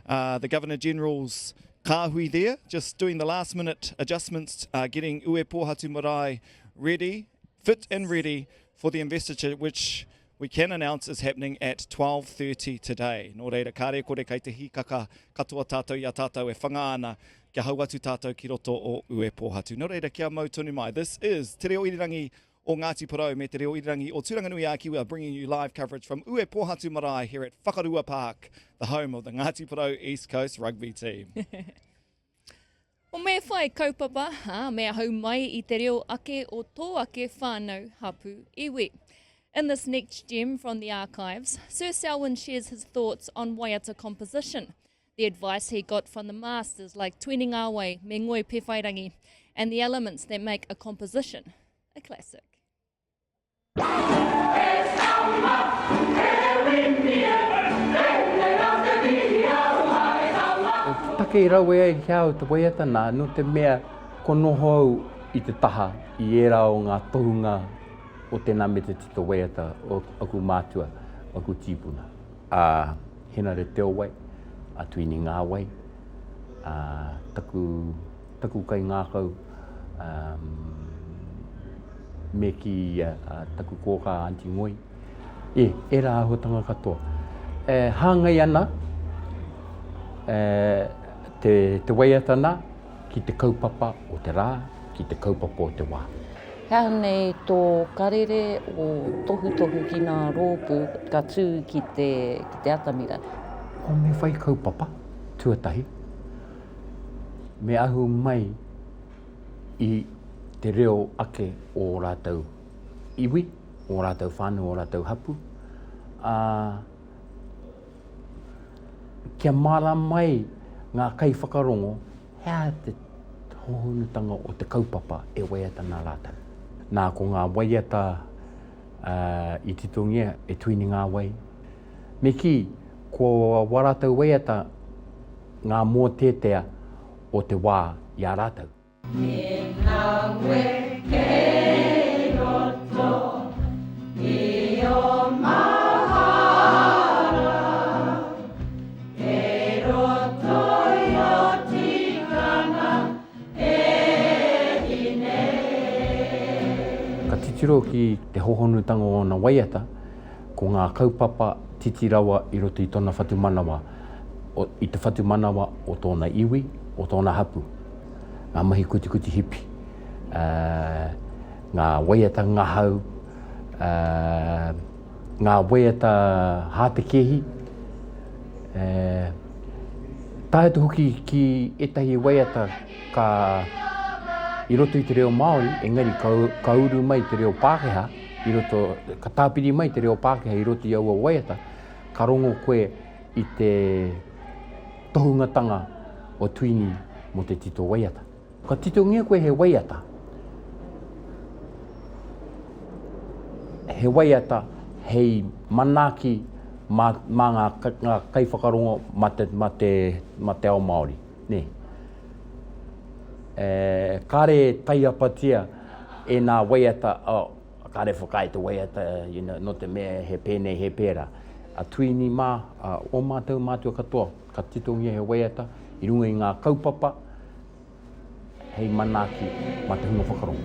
uh, the Governor General's kāhui there, just doing the last minute adjustments, uh, getting Uepōhatu Marae ready, fit and ready for the investiture, which we can announce is happening at 12.30 today. Nō reira, kāre kore kei te hīkaka katoa tātou i a tātou e whanga ana kia hau atu tātou ki roto o Uepōhatu. Nō reira, kia mau tonu mai. This is Te Reo Irirangi o Ngāti Porou me Te Reo Irirangi o Tūranganui-ā-Kiwa bringing you live coverage from Uepōhatu Marae here at Whakarua Park, the home of the Ngāti Porou East Coast Rugby Team. Me whai kaupapa, ā, me ahau mai i te reo ake o tō ake whānau, hapū, iwi. In this next gem from the archives, Sir Selwyn shares his thoughts on waiata composition, the advice he got from the masters like Tuini Ngāwai me Ngoi Pewhairangi, and the elements that make a composition a classic. Te take i rawe ai ki a au te waiata nā, nō te mea kua noho au i te taha i ērā o ngā tohunga o tēnā me te tito waiata o aku mātua, o aku tīpuna, a Henare Te Owai, a Tuini Ngāwai, a taku taku kaingākau, me kī ia, taku kōkā Aunty Ngoi, e, ērā āhuatanga katoa. E hāngai ana, e, te, te waiata nā ki te kaupapa o te rā, ki te kaupapa o te wā. He aha nei tō karere o tohutohu ki ngā rōpū ka tū ki te, ki te atamira? Ko me whai kaupapa, tuatahi, me ahu mai i te reo ake o ō rātou iwi, ō rātou whānau, ō rātou hapū, ā, kia mārama ai ngā kaiwhakarongo he aha te hōhonutanga o te kaupapa e waiata nā rātou. Nā, ko ngā waiata i titongia e Tuini Ngāwai, me kī, ko wā rātou waiata ngā mōteatea o te wā i a rātou. Tēnā koe kei roto i ō mahara, Kei roto i ō tikanga e hine. Ka titiro ki te hohonutanga o ōna waiata, ko ngā kaupapa titi rawa i roto i tōna whatumanawa, i te whatumanawa o tōna iwi, o tōna hapū. Ngā mahi kutikuti hipi, ngā waiata ngahau, ngā waiata hātekēhi, tae atu hoki ki ētahi waiata ka i roto i te reo Māori, engari ka uru mai te reo Pākehā i roto, ka tāpiri mai te reo Pākehā i roto i aua waiata, ka rongo koe i te tohungatanga o Tuini mō te tito waiata. Ka titongia koe he waiata, he waiata hei manaaki mā, mā ngā, ngā kaiwhakarongo mā te, mā te, mā te ao Māori, nē. E, kāre e taiapatia ēnā waiata, oh, kāre whakaae te waiata, you know, nō te mea he pēnei, he pērā. A Tuini mā, a ō mātou mātua katoa, ka titongia he waiata i runga i ngā kaupapa hei manaaki mā te hunga whakarongo.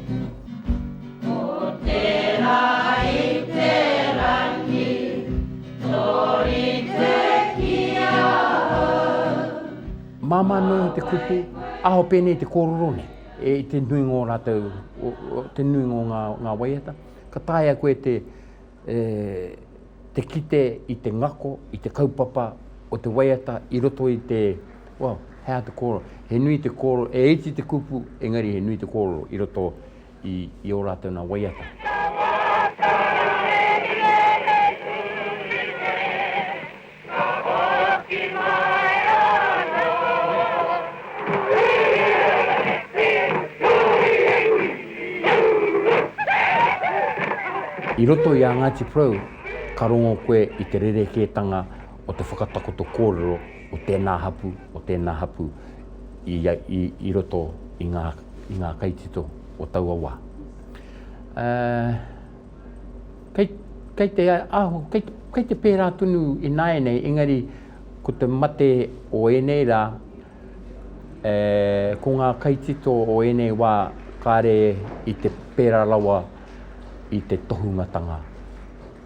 Ko tērā i te rangi, tō rite ki ahau. Māmā noa iho te kupu, aho pēnei te kōrero nei, e i te nuinga o rātou, te nuinga o ngā, ngā waiata, ka taea koe te, e, te kite i te ngako, i te kaupapa o te waiata i roto i te, well, he aha te kōrero, he nui te kōrero, e iti te kupu, engari he nui te kōrero i roto i, i ō rātou nā waiata. Ka hoki mai anō. I roto i a Ngāti Porou, ka rongo koe i te rerekētanga o te whakatakoto kōrero o tēnā hapū, o tēnā hapū i, i, i roto i ngā, i ngā kaitito o taua wā. Uh, Kei, kei te aho, kei, kei te pērā tonu ināianei, engari ko te mate o ēnei rā, e, ko ngā kaitito o ēnei wā kāre i te pērā rawa i te tohungatanga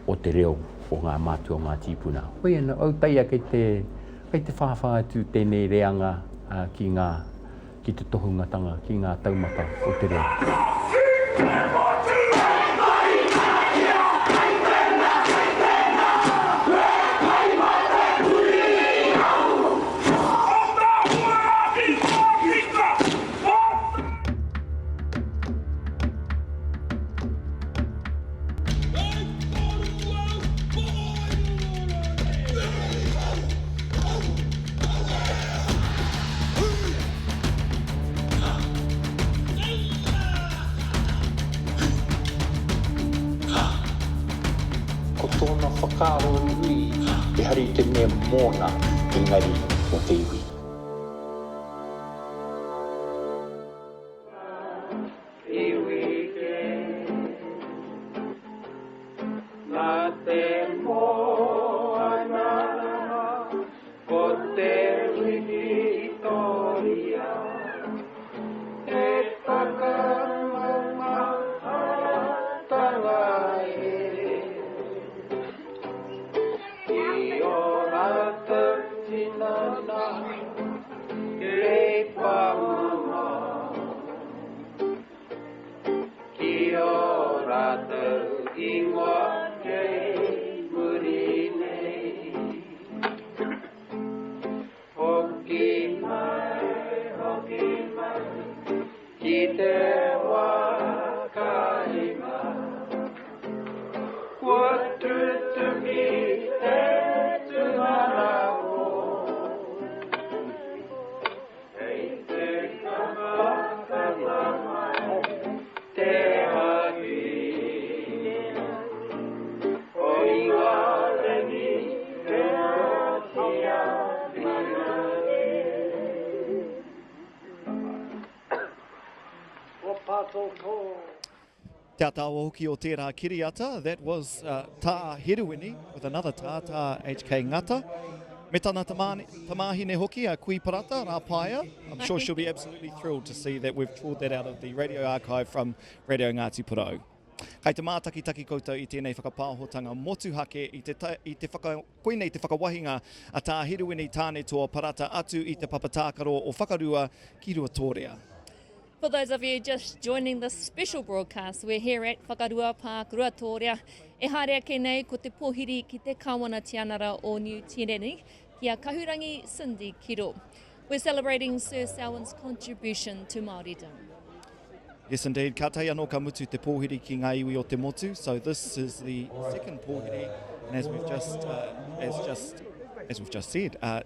o te reo o ngā mātua o ngā tīpuna. Hoi anō, autaia kei te, kei te whāwhā atu tēnei reanga ki ngā ki te tohungatanga, ki ngā taumata o te reo. Ko tōna whakaaro nui ehara i te mea mōna engari mō te iwi. Iwi kē. Nā te moana ko te Wikitoria e whakamaumaharatanga e i ō rātou tinana. Tātōtō. Te ataahua hoki o tērā kiriata, that was uh, Tā Herewini with another Tā, Tā HK Ngata. Me tana tamāne, tamāhine hoki, a Kui Parata, Rāpaia. I'm sure she'll be absolutely thrilled to see that we've trawled that out of the radio archive from Radio Ngāti Porou. Kai te mātakitaki koutou i tēnei whakapāhotanga motuhake i te, i te whaka, koinei te whakawahinga a Tā Herewini Tānetoa Parata atu i te papa tākaro o Whakarua ki Ruatōrea. For those of you just joining this special broadcast, we're here at Whakarua Park, Ruatōrea. E haere ake nei ko te pōhiri ki te Kāwana Tianara o Niu Tireni, ki a Kahurangi Cindy Kiro. We're celebrating Sir Selwyn's contribution to Māoridom. Yes indeed, kātahi anō ka mutu te pōhiri ki ngā iwi o te motu, so this is the second pōhiri, and as we've just, uh, as just, as we've just said, uh,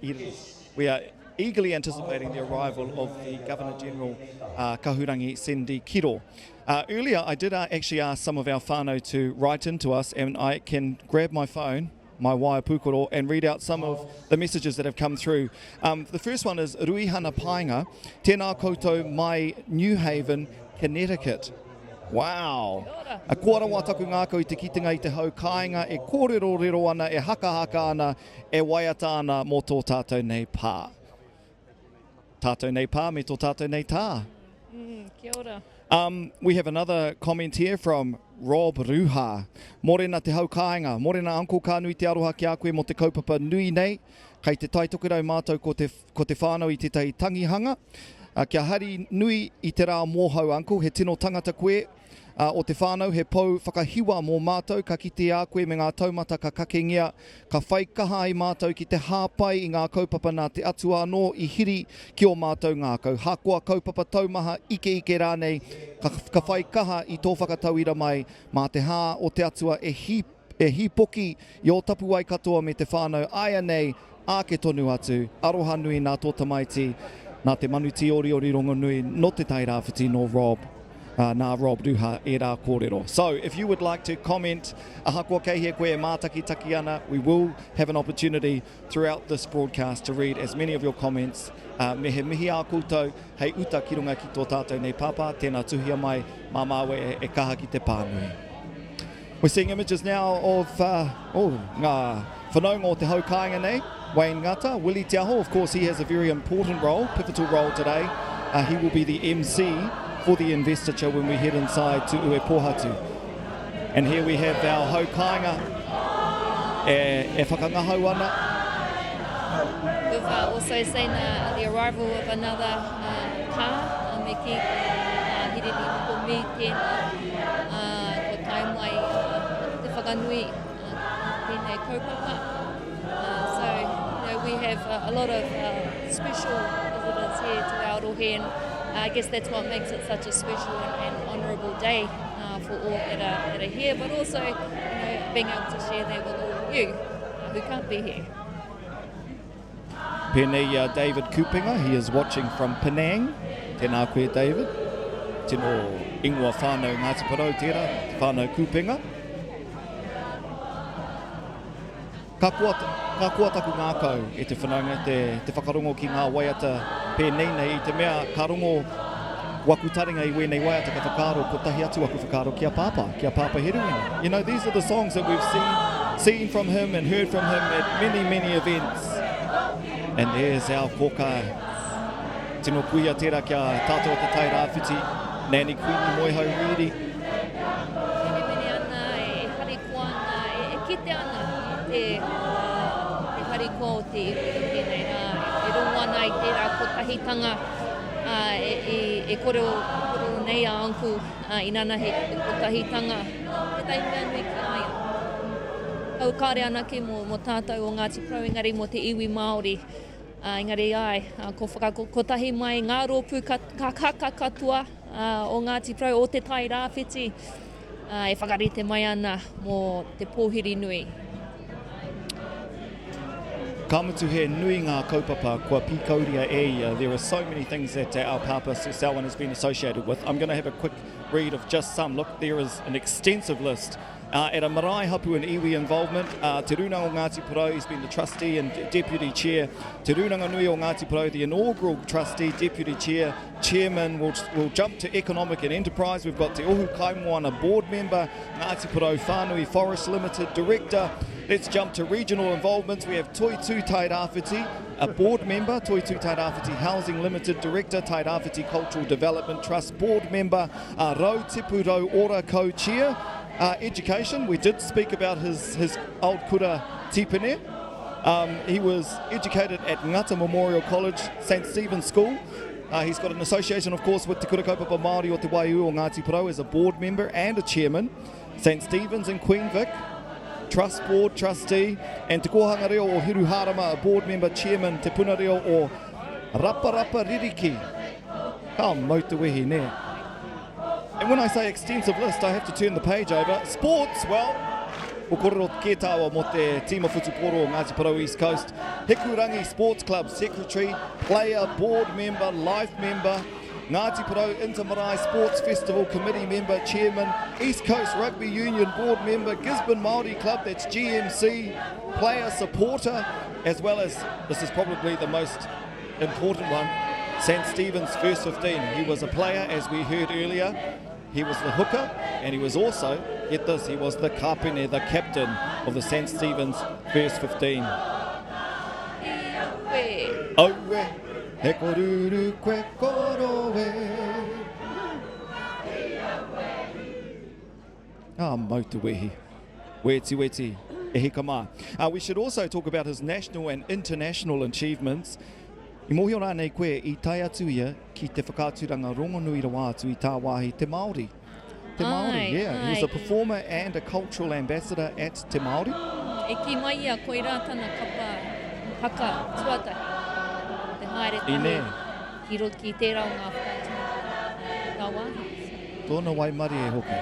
we are eagerly anticipating the arrival of the Governor-General uh, Kahurangi Cindy Kiro. Uh, earlier, I did uh, actually ask some of our whānau to write into us, and I can grab my phone, my waea pūkoro, and read out some of the messages that have come through. Um, the first one is Ruihana Painga, tēnā koutou mai New Haven, Connecticut. Wow! A koa rawa taku ngākau i te kitenga i te hau kāinga e kōrerorero ana, e hakahaka ana, e waiata ana mō tō tātou nei pā. Tātou nei pā me tō tātou nei tā. Mm, kia ora. Um, we have another comment here from Rob Ruha. Morena te hau kāinga. Morena uncle ka nui te aroha ki a koe mō te kaupapa nui nei. Kei te Tai Tokerau mātou ko te, ko te whānau i tētahi tangihanga. Uh, kia hari nui i te rā mōhau uncle, he tino tangata koe. O te whānau he pou whakahiwa mō mātou ka kite a koe me ngā taumata ka kakengia, ka whai kaha ai mātou ki te hāpai i ngā kaupapa nā te Atua anō i hiri ki ō mātou ngākau. Hakoa kaupapa taumaha, ikeike rānei, ka, ka whai kaha i tō whakatauira mai mā te hā o te Atua e hī, e hīpoki i ō tapuwae katoa me te whānau āianei, Āke tonu atu, aroha nui nā tō tamaiti, nā te manu tīoriori rongonui nō Te Tai Rāwhiti nō Rob, nā Rob Ruha ērā kōrero. So, if you would like to comment, ahakoa kei hea koe e mātakitaki ana, we will have an opportunity throughout this broadcast to read as many of your comments. Me he mihi ā koutou hei uta ki runga ki tō tātou nei pāpā, tēnā tuhia mai, mā māua e kaha ki te pānui. We're seeing images now of uh, oh, ngā whanaunga o te hau kāinga nei, Wayne Ngata, Willie Te Aho, of course he has a very important role, pivotal role today. Uh, he will be the MC for the investiture when we head inside to Uepohatu. And here we have our hau kāinga e, e whakangahau ana. We've uh, also seen uh, the arrival of another uh, car, uh, me ki, uh, Hirini ko mi tēnā, uh, ko tae mai uh, te whakanui uh, tēnei kaupapa. Uh, so, you know, we have uh, a lot of uh, special visitors here to our rohe and I guess that's what makes it such a special and, and honourable day uh, for all that are, that are here, but also, you know, being able to share that with all of you uh, who can't be here. Pēnei i a David Kupenga, he is watching from Penang. Tēnā koe David. Tino ingoa whānau Ngāti Porou tērā, te whānau Kupenga. Ka koa, ka koa taku ngākau e te whanaunga, te, te whakarongo ki ngā waiata pēnei nei, i te mea ka rongo waku taringa i wēnei waiata ka whakaaro kotahi atu waku whakaaro ki a Pāpā, ki a Pāpā Herewini. You know, these are the songs that we've seen, seen from him and heard from him at many, many events. And there's our koka. Tino kuia tērā kia tātou o te Tai Rāwhiti, Nanny Queenie Moehau Reedy. Menemene ana, e harikoa ana, e, e kite ana i te, uh, te harikoa o te iwi i tēnei rā. E rongo ana i tērā kotahitanga uh, e, e, e kore, kore nei a Uncle uh, inanahi ki te kotahitanga. Tētahi mea nui ki a ia. Kau kāre anake mō, mō tātou o Ngāti Porou, engari mō te iwi Māori. Uh, engari ai, uh, ko whakakotahi mai ngā rōpū ka, ka haka katoa uh, o Ngāti Porou o Te Tai Rāwhiti uh, e whakarite mai ana mō te pōhiri nui. Ka mutu he nui ngā kaupapa kua pīkauria e ia. There are so many things that our Pāpā Sir Selwyn has been associated with. I'm going to have a quick read of just some. Look, there is an extensive list. Uh, at a marae hapu and iwi involvement, uh, Te Rūnanga o Ngāti Porou, he's been the trustee and deputy chair. Te Rūnanga Nui o Ngāti Porou, the inaugural trustee, deputy chair, chairman. We'll, we'll jump to economic and enterprise. We've got Te Ohu Kaimoana board member, Ngāti Porou Whānui Forest Limited director. Let's jump to regional involvements. We have Toitū Tairāwhiti, a board member, Toitū Tairāwhiti Housing Limited director, Tairāwhiti Cultural Development Trust board member, uh, Rau Tipu Rau Ora co-chair. Uh, education, we did speak about his, his old kura tipene. Um, he was educated at Ngata Memorial College, St. Stephen's School. Uh, he's got an association, of course, with Te Kura Kaupapa Māori o Te Waiū o Ngāti Porou as a board member and a chairman. St. Stephen's in Queen Vic, Trust Board trustee, and Te Kōhanga Reo o Hiruharama, a board member, chairman, Te Puna Reo o Raparapa Ririki. Ka mau te wehi, nē? And when I say extensive list, I have to turn the page over. Sports, well, ko korero kē tāua mō te tīma whutupōro o Ngāti Porou East Coast. Hikurangi Sports Club Secretary, player, board member, life member, Ngāti Porou Intermarae Sports Festival Committee member, chairman, East Coast Rugby Union board member, Gisborne Māori Club, that's GMC, player supporter, as well as, this is probably the most important one, St Stephen's first 15. He was a player, as we heard earlier. He was the hooker, and he was also, get this, he was the kapene, the captain of the St Stephen's first 15. Aue, he koruru koe koro e. Ah, mau te wehi. Weti weti, e hika mā. Uh, we should also talk about his national and international achievements. I mōhio rānei koe i tae atu ia ki te whakaaturanga rongonui rawa atu i tāwāhi Te Māori. Te Māori, Ai, yeah. He was ai. a performer and a cultural ambassador at Te Māori. E kī mai ia koirā tana kapa haka tuatahi. Te haere tahi Ine. ki roto ki tērā o ngā whakaaturanga i tāwāhi. Tōna waimarie hoki.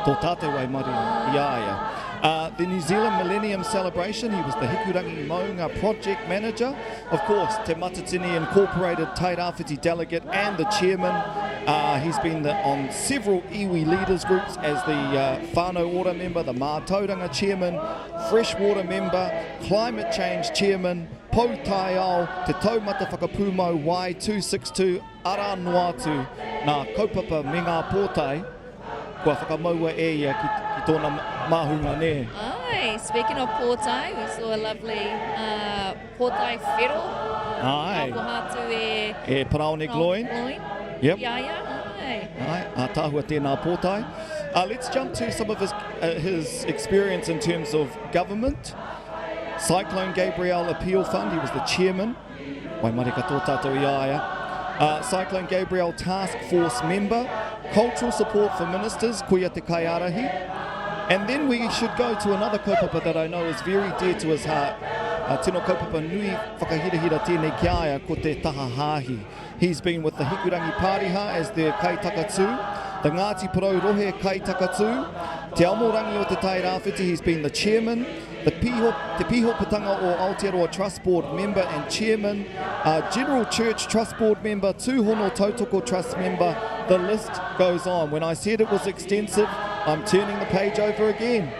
Tō tātou waimarie i a ia. Uh, the New Zealand Millennium Celebration, he was the Hikurangi Maunga Project Manager. Of course, Te Matatini Incorporated Tairāwhiti Delegate and the Chairman. Uh, he's been the, on several iwi leaders groups as the uh, Whānau Ora member, the Mātauranga Chairman, Freshwater member, Climate Change Chairman, Pou Taiao, Te Taumata Whakapūmau Y262, Arā noa atu ngā kaupapa me ngā pōtae kua whakamaua e ia ki, ki tōna māhunga, nē? Aye, speaking of pōtae, we saw a lovely uh, pōtae whero. Aye. Ka atu e... E Paraone Gloyne. Gloyne. Yep. I a ia, aye. Aye, ātaahua tēnā pōtae. Uh, let's jump to some of his, uh, his experience in terms of government. Cyclone Gabrielle Appeal Fund, he was the chairman. Waimarie katoa tātou i a ia. Uh, Cyclone Gabrielle Task Force member, cultural support for ministers, koia te kaiārahi. And then we should go to another kaupapa that I know is very dear to his heart. Uh, tino kaupapa nui whakahirahira tēnei ki a ia, ko te taha hāhi. He's been with the Hikurangi Pāriha as their kaitakatū, the Ngāti Porou Rohe kaitakatū, Te Amorangi o Te Tai Rāwhiti, he's been the chairman, the Piho, Te Pihopatanga o Aotearoa Trust Board member and chairman, uh, General Church Trust Board member, Tūhono Tautoko Trust member, the list goes on. When I said it was extensive, I'm turning the page over again.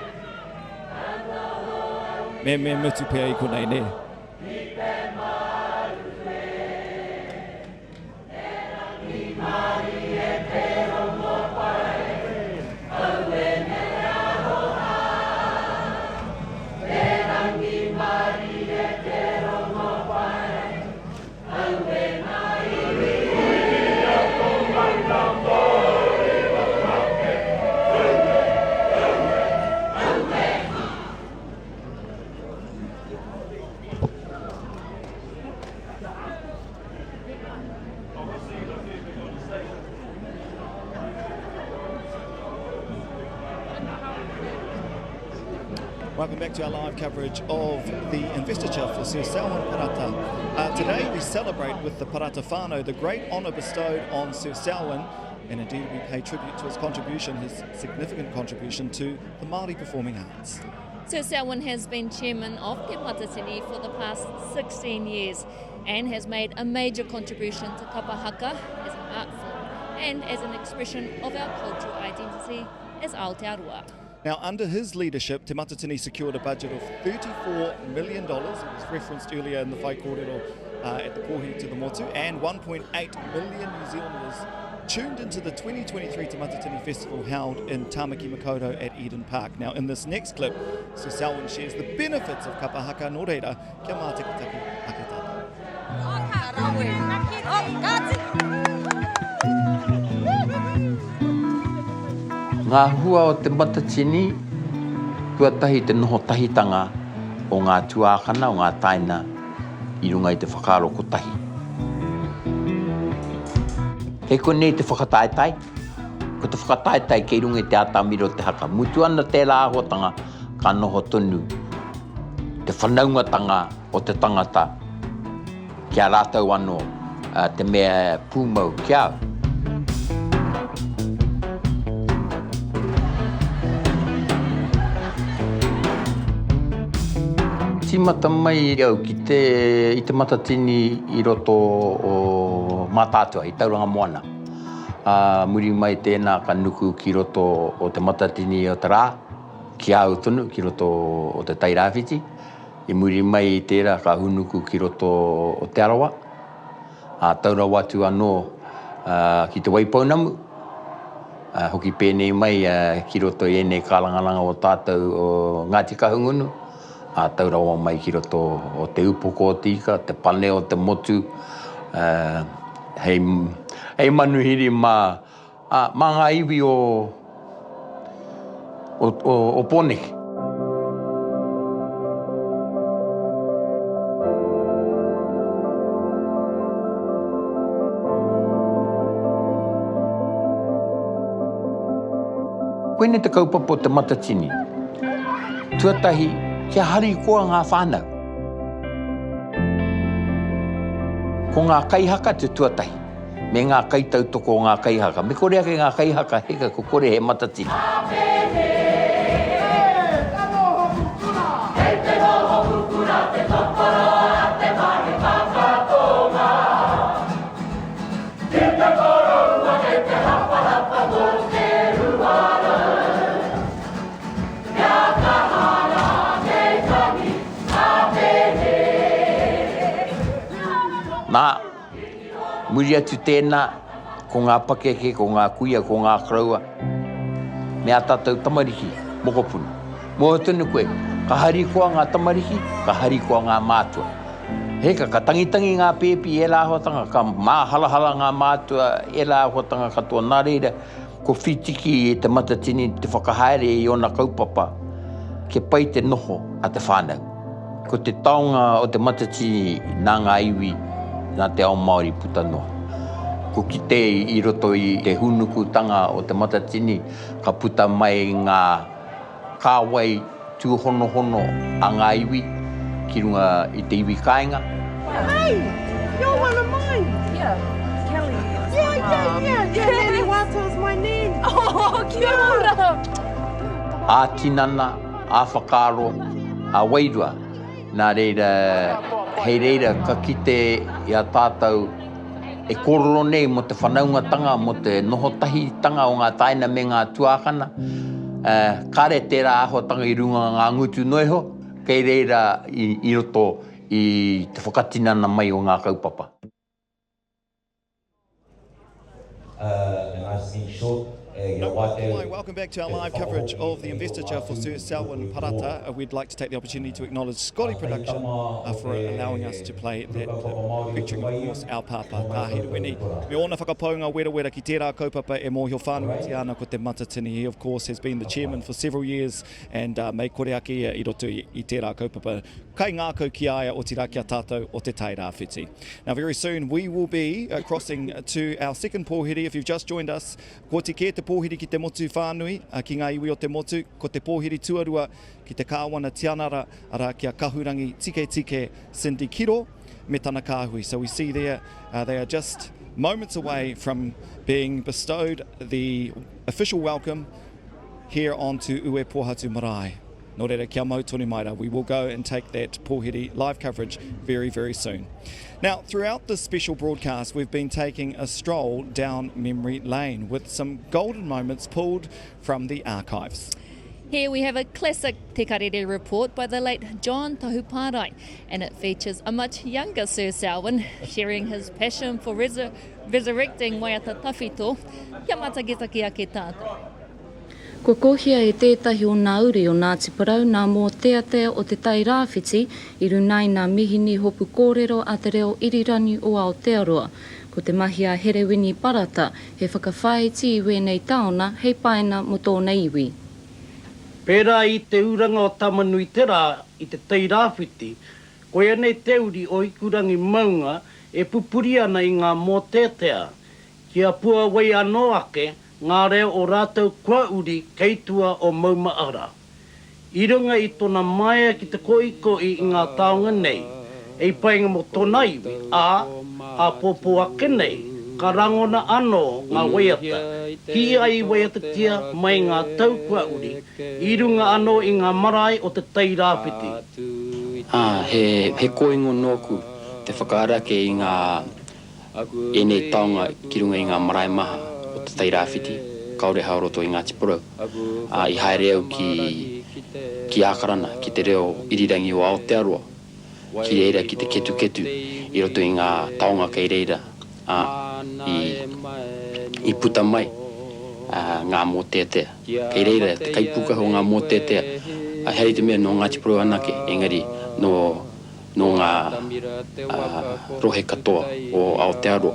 Me me mutu pea i konei, nē. Welcome back to our live coverage of the investiture for Sir Selwyn Parata. Uh, today we celebrate with the Parata whānau the great honour bestowed on Sir Selwyn, and indeed we pay tribute to his contribution, his significant contribution to the Māori performing arts. Sir Selwyn has been chairman of Te Matatini for the past 16 years and has made a major contribution to kapa haka as an art form and as an expression of our cultural identity as Aotearoa. Now, under his leadership, Te Matatini secured a budget of $34 million, it was referenced earlier in the whaikōrero uh, at the Pōhiri to the Motu, and 1.8 million New Zealanders tuned into the 2023 Te Matatini Festival held in Tamaki Makaurau at Eden Park. Now, in this next clip, Sir Selwyn shares the benefits of kapa haka nō reira, kia mātakitaki ake tātou. Ngā hua o Te Matatini, tuatahi te noho tahitanga o ngā tuākana, o ngā taina i runga i te whakaaro kotahi. Kei konei te whakataetae, ko te whakataetae kei runga i te atamira o te haka. Mutu ana tērā āhuatanga, ka noho tonu te whanaungatanga o te tangata ki a rātou anō te mea pūmau ki a au. Tīmata mai au ki te, i Te Matatini i roto o Mātaatua, i Tauranga Moana. Ā, muri mai tēnā ka nuku ki roto o Te Matatini o te Rā, ki a au tonu, ki roto o Te Tairāwhiti. I muri mai i tērā ka hūnuku ki roto o Te Arawa, ā, tau rawa atu anō ki Te Waipounamu, ā, hoki pēnei mai ki roto i ēnei kārangaranga o tātou o Ngāti Kahungunu, ā, tau rawa mai ki roto o Te Upoko o Te Ika, te pane o te motu, ā, hei, hei manuhiri mā Ā, mā ngā iwi o, o, o, o Pōneke. Koinei te kaupapa o Te Matatini. Tuatahi, kia harikoa ngā whānau. Ko ngā kaihaka te tuatahi. Me ngā kaitautoko o ngā kaihaka. Me kore ake ngā kaihaka, heka ko kore he matatini. Nā, Muri atu tēnā, ko ngā pakeke, ko ngā kuia, ko ngā koroua, me ā tātou tamariki, mokopuna. Mōhio tonu koe, ka harikoa ngā tamariki, ka harikoa ngā mātua. Heka, ka tangitangi ngā pēpi i ērā āhuatanga, ka māharahara ngā mātua ērā āhuatanga katoa. Nā reira, Ko Whitiki e Te Matatini te whakahaere i ōna kaupapa kia pai te noho a te whānau. Ko te taonga o Te Matatini nā ngā iwi, nā te ao Māori puta noa. Ko kite i roto i te hūnukutanga o Te Matatini ka puta mai ngā kāwai tūhonohono a ngā iwi ki runga i te iwi kāinga. Hey, you're one of mine. Yeah, Kelly. Yeah, yeah, yeah, yeah. Nanny Wata's my nan. Oh, kia ora. Ā-tinana, ā-whakaaro, ā-wairua. Nā reira, hei reira ka kite i a tātou e kōrero nei mō te whanaungatanga, mō te noho tahitanga o ngā tāina me ngā tuākana, kāre tērā āhuatanga i runga ngā ngutu noa iho, kei reira i roto i te whakatinana mai o ngā kaupapa. Welcome back to our live coverage of the investiture for Sir Selwyn Parata. We'd like to take the opportunity to acknowledge Scotty Production uh, for allowing us to play that clip, featuring, of course, our pāpā, Tā Hiruini. Me ōna whakapaunga werawera ki tērā kaupapa e mōhio whānuitia ana ko Te Matatini. He, of course, has been the chairman for several years and uh, mei kore ake ia i roto i, i tērā kaupapa. Kai ngākau ki a ia, otirā ki a tātou o Te Tairāwhiti. Now very soon we will be uh, crossing to our second pōhiri. If you've just joined us, Kua oti kē te pōhiri ki te motu whānui, ki ngā iwi o te motu, ko te pōhiri tuarua ki te Kāwana Tianara, arā, ki a Kahurangi Tiketike Cindy Kiro me tana kāhui. So we see there, uh, they are just moments away from being bestowed the official welcome here onto Uepohatu Marae. Nō reira, kia mau tonu mai rā. We will go and take that pōhiri live coverage very, very soon. Now, throughout this special broadcast, we've been taking a stroll down memory lane with some golden moments pulled from the archives. Here we have a classic Te Karere report by the late John Tahuparai, and it features a much younger Sir Selwyn sharing his passion for resu resurrecting waiata tawhito. Kia matakitaki ake tātou. Kua kohia e tētahi o nā uri o Ngāti Porou nā mōteatea o Te Tai Rāwhiti i runai nā mihini hopu kōrero a Te Reo Irirangi o Aotearoa. Ko te mahi a Herewini Parata he whakawhāiti i wēnei taona hei paina mō tōna iwi. Pērā i te uranga o Tamanuiterā i Te Tai Rāwhiti, koia nei te uri o Hikurangi maunga e pupuri ana i ngā mōteatea, kia puawai anō ake ngā reo o rātou kua uri kei tua o Maumaara. I runga i tona maea ki te koikoi i ngā taonga nei, hei painga mō tona iwi, ā, āpōpō ake nei, ka rangona anō ngā waiata, kīia i waiatatia mai ngā tau kua uri, i runga anō i ngā marae o Te Tai Rāwhiti. Ā, he, he kōingo nōku te whakaara ake i ngā ēnei taonga ki runga i ngā marae maha o Te Tai Rāwhiti, kāore hao roto i Ngāti Porou. Ā, i haere au ki, ki Ākarana, ki te reo irirangi o Aotearoa, ki reira ki te ketuketu i roto i ngā taonga kei reira, ā, i, i puta mai, ā, ngā mōteatea. Kei reira te kaipūkaha o ngā mōteatea, ā, ehara i te mea nō Ngāti Porou anake, engari nō nō ngā rohe katoa o Aotearoa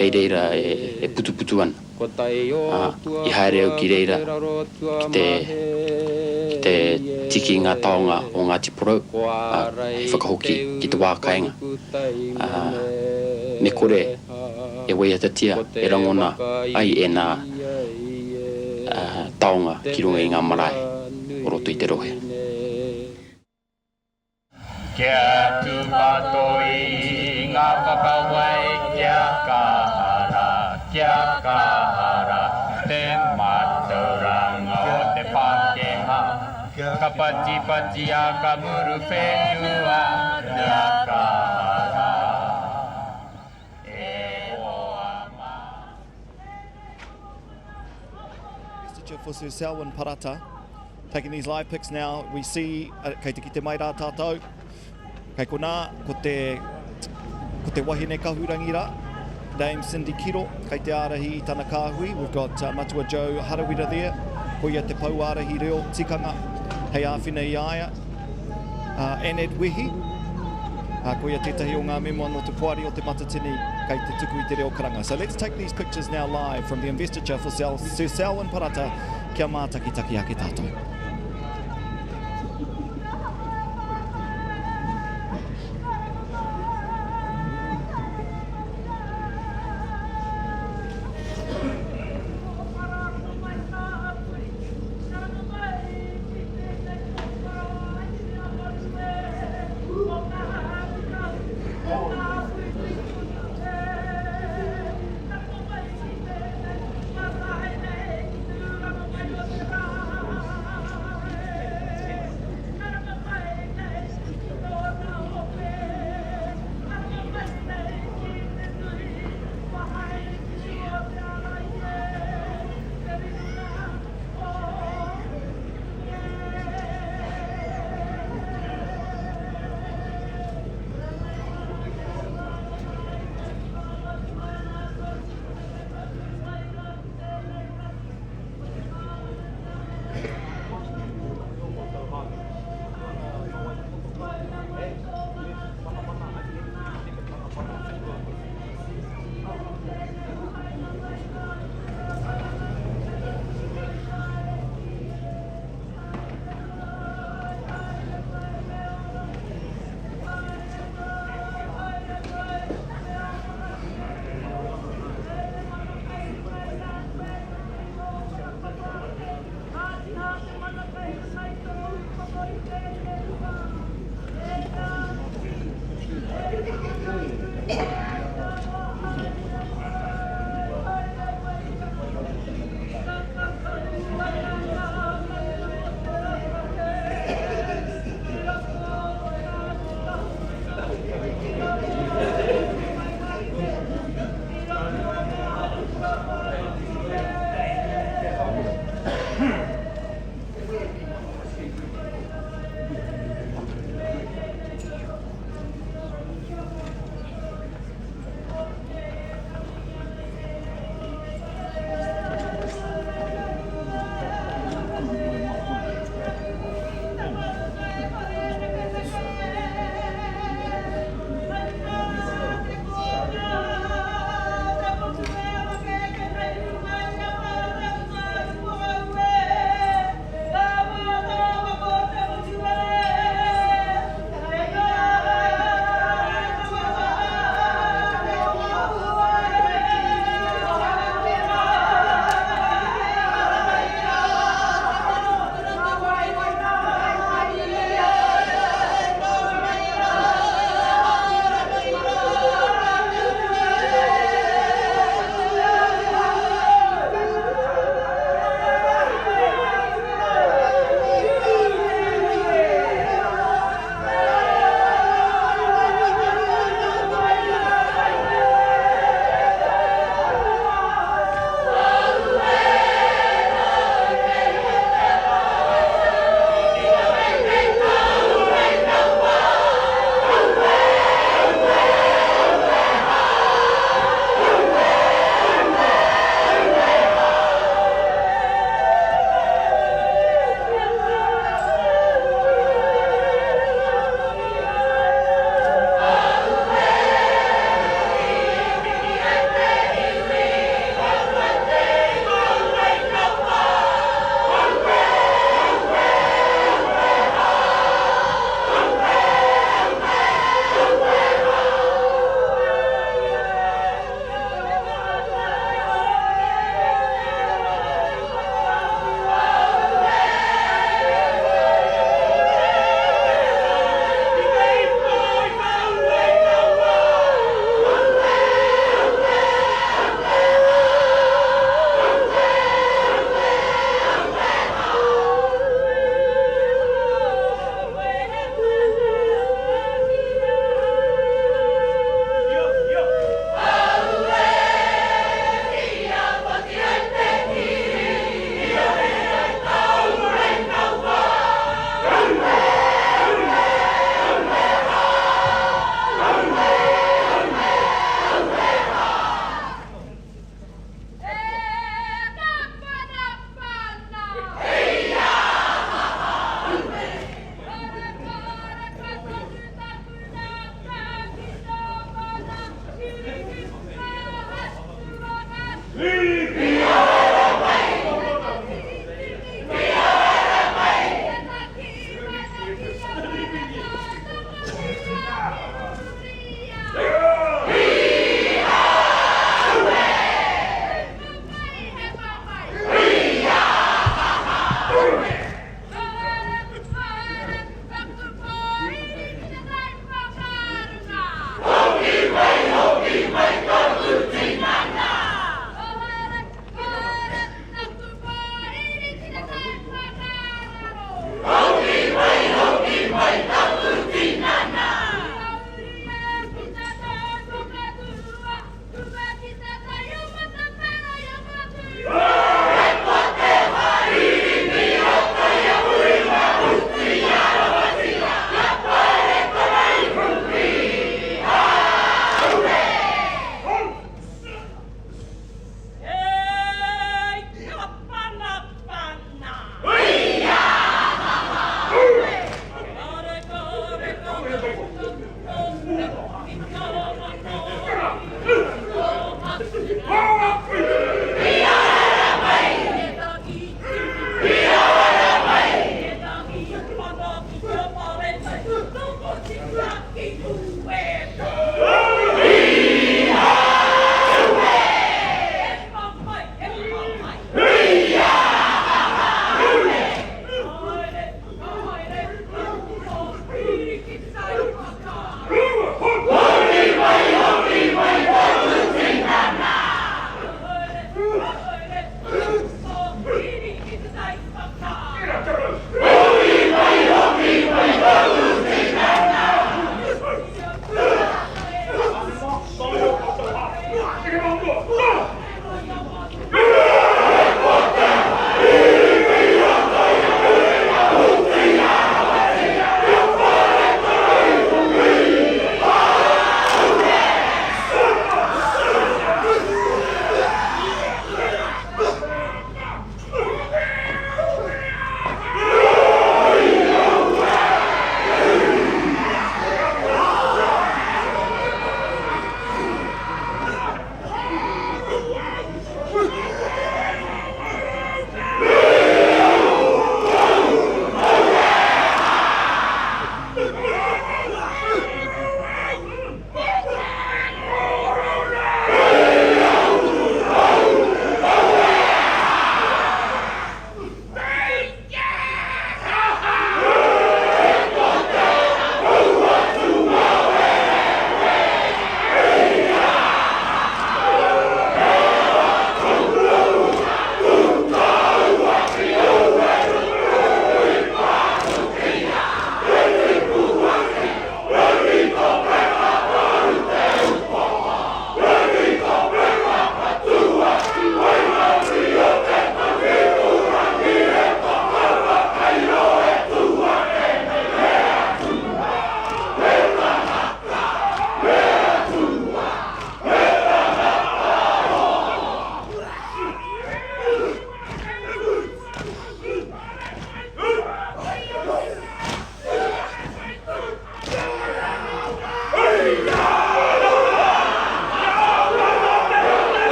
kei reira e putuputu ana, ā, i haere au ki reira ki te, ki te tiki i ngā taonga o Ngāti Porou, ā, hei whakahoki ki te wā kāinga, ā, me kore e waiatatia, e rangona ai ēnā taonga ki runga i ngā marae o roto i te rohe. Kia tūpato i ngā whakawai, kia kaha rā, kia kaha rā te mātauranga o te Pākehā. Ka patipatia ka muru whenua, kia kaha rā e hoa mā. Investiture for Sir Selwyn Parata. Taking these live pics now, we see, uh, kei te kite mai rā tātou, kei konā, ko te, ko te wahine kahurangi rā, Dame Cindy Kiro, kei te ārahi i tana kāhui. We've got uh, Matua Joe Harawira there, ko ia te pou ārahi reo tikanga hei āwhina i a ia. Uh, Anad Wehi, uh, ko ia tētahi o ngā mema nō te poari o Te Matatini kei te tuku i te reo karanga. So let's take these pictures now live from the investiture for Sir Selwyn Parata kia mātakitaki ake tātou.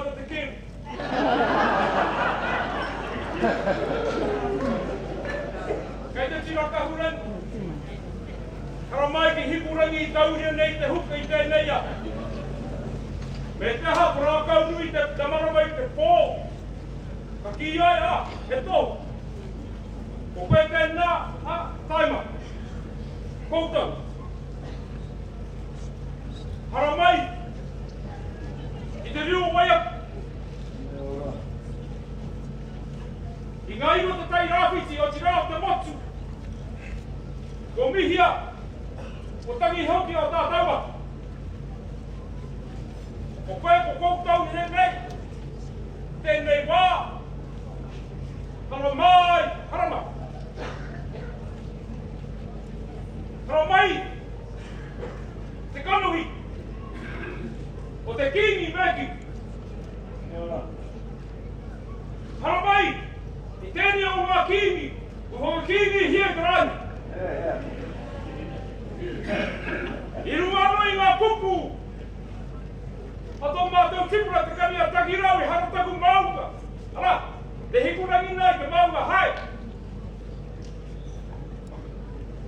ana te kēmu. Kei te tira kahurangi. Haramai ki Hikurangi i tauria nei te huka i tēnei ata. Me te aha, ko Rākaunui te te marama i te pō. Ka kī ai, ā, he tohu. Ko koe tēnā, ā, tae mai. Koutou. Haramai i te riu o Waiapu. I ngā iwi o te Tai Rāwhiti, otirā o te motu. Ko mihia, ko tangi hoki o tātou atu. Ko koe, ko koutou i tēnei, tēnei wā, haramai, haramai. Haramai te kanohi o te Kīngi Matthew. Haramai i tēnei o ngā kīngi, kua whakakīngihia i te rāhi. I runga anō i ngā kupu a tō mātou tipuna te kani a Takirau i hara taku maunga, arā, te hikurangi nā i te maunga hae.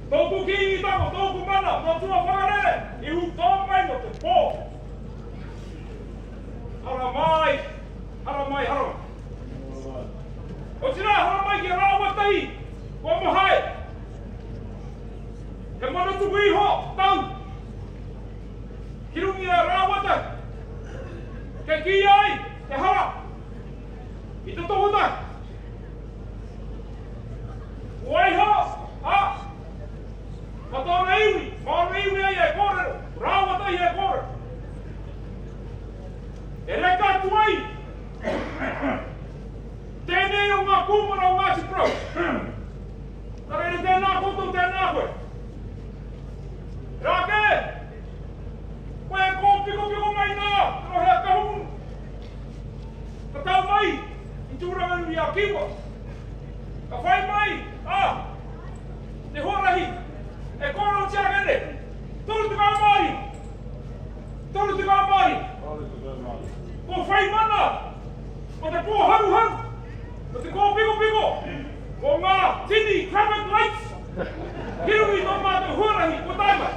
Tōku kīngitanga, tōku mana, nō tua whakarere, i hūtō mai nō te pō. Haramai, haramai, haramai. Otirā, haramai ki a rāua tahi, kua mohae. He mana tuku iho, tau. Ki runga i a rāua tahi. Kei kīia ai te hara i te tohu tahi. Waiho, ā, ma tōna iwi, ma ōna iwi ai e kōrero, rāua tahi e kōrero. E reka atu ai tēnei o ngā kūmara o Ngāti Porou. Ka reira tēnā koutou, tēnā koe. Rā kē, koe e kōpikopiko mai nā te rohe a Kahungunu. Ka tau mai i Tūranganui-a-Kiwa. Ka whai mai, ā, te huarahi e kōrerotia ake nei, 35. 35. Ko whai mana, ko te pōharuharu, ko te kōpikopiko, ko ngā tini traffic lights ki runga i tō mātou huarahi kua tae mai.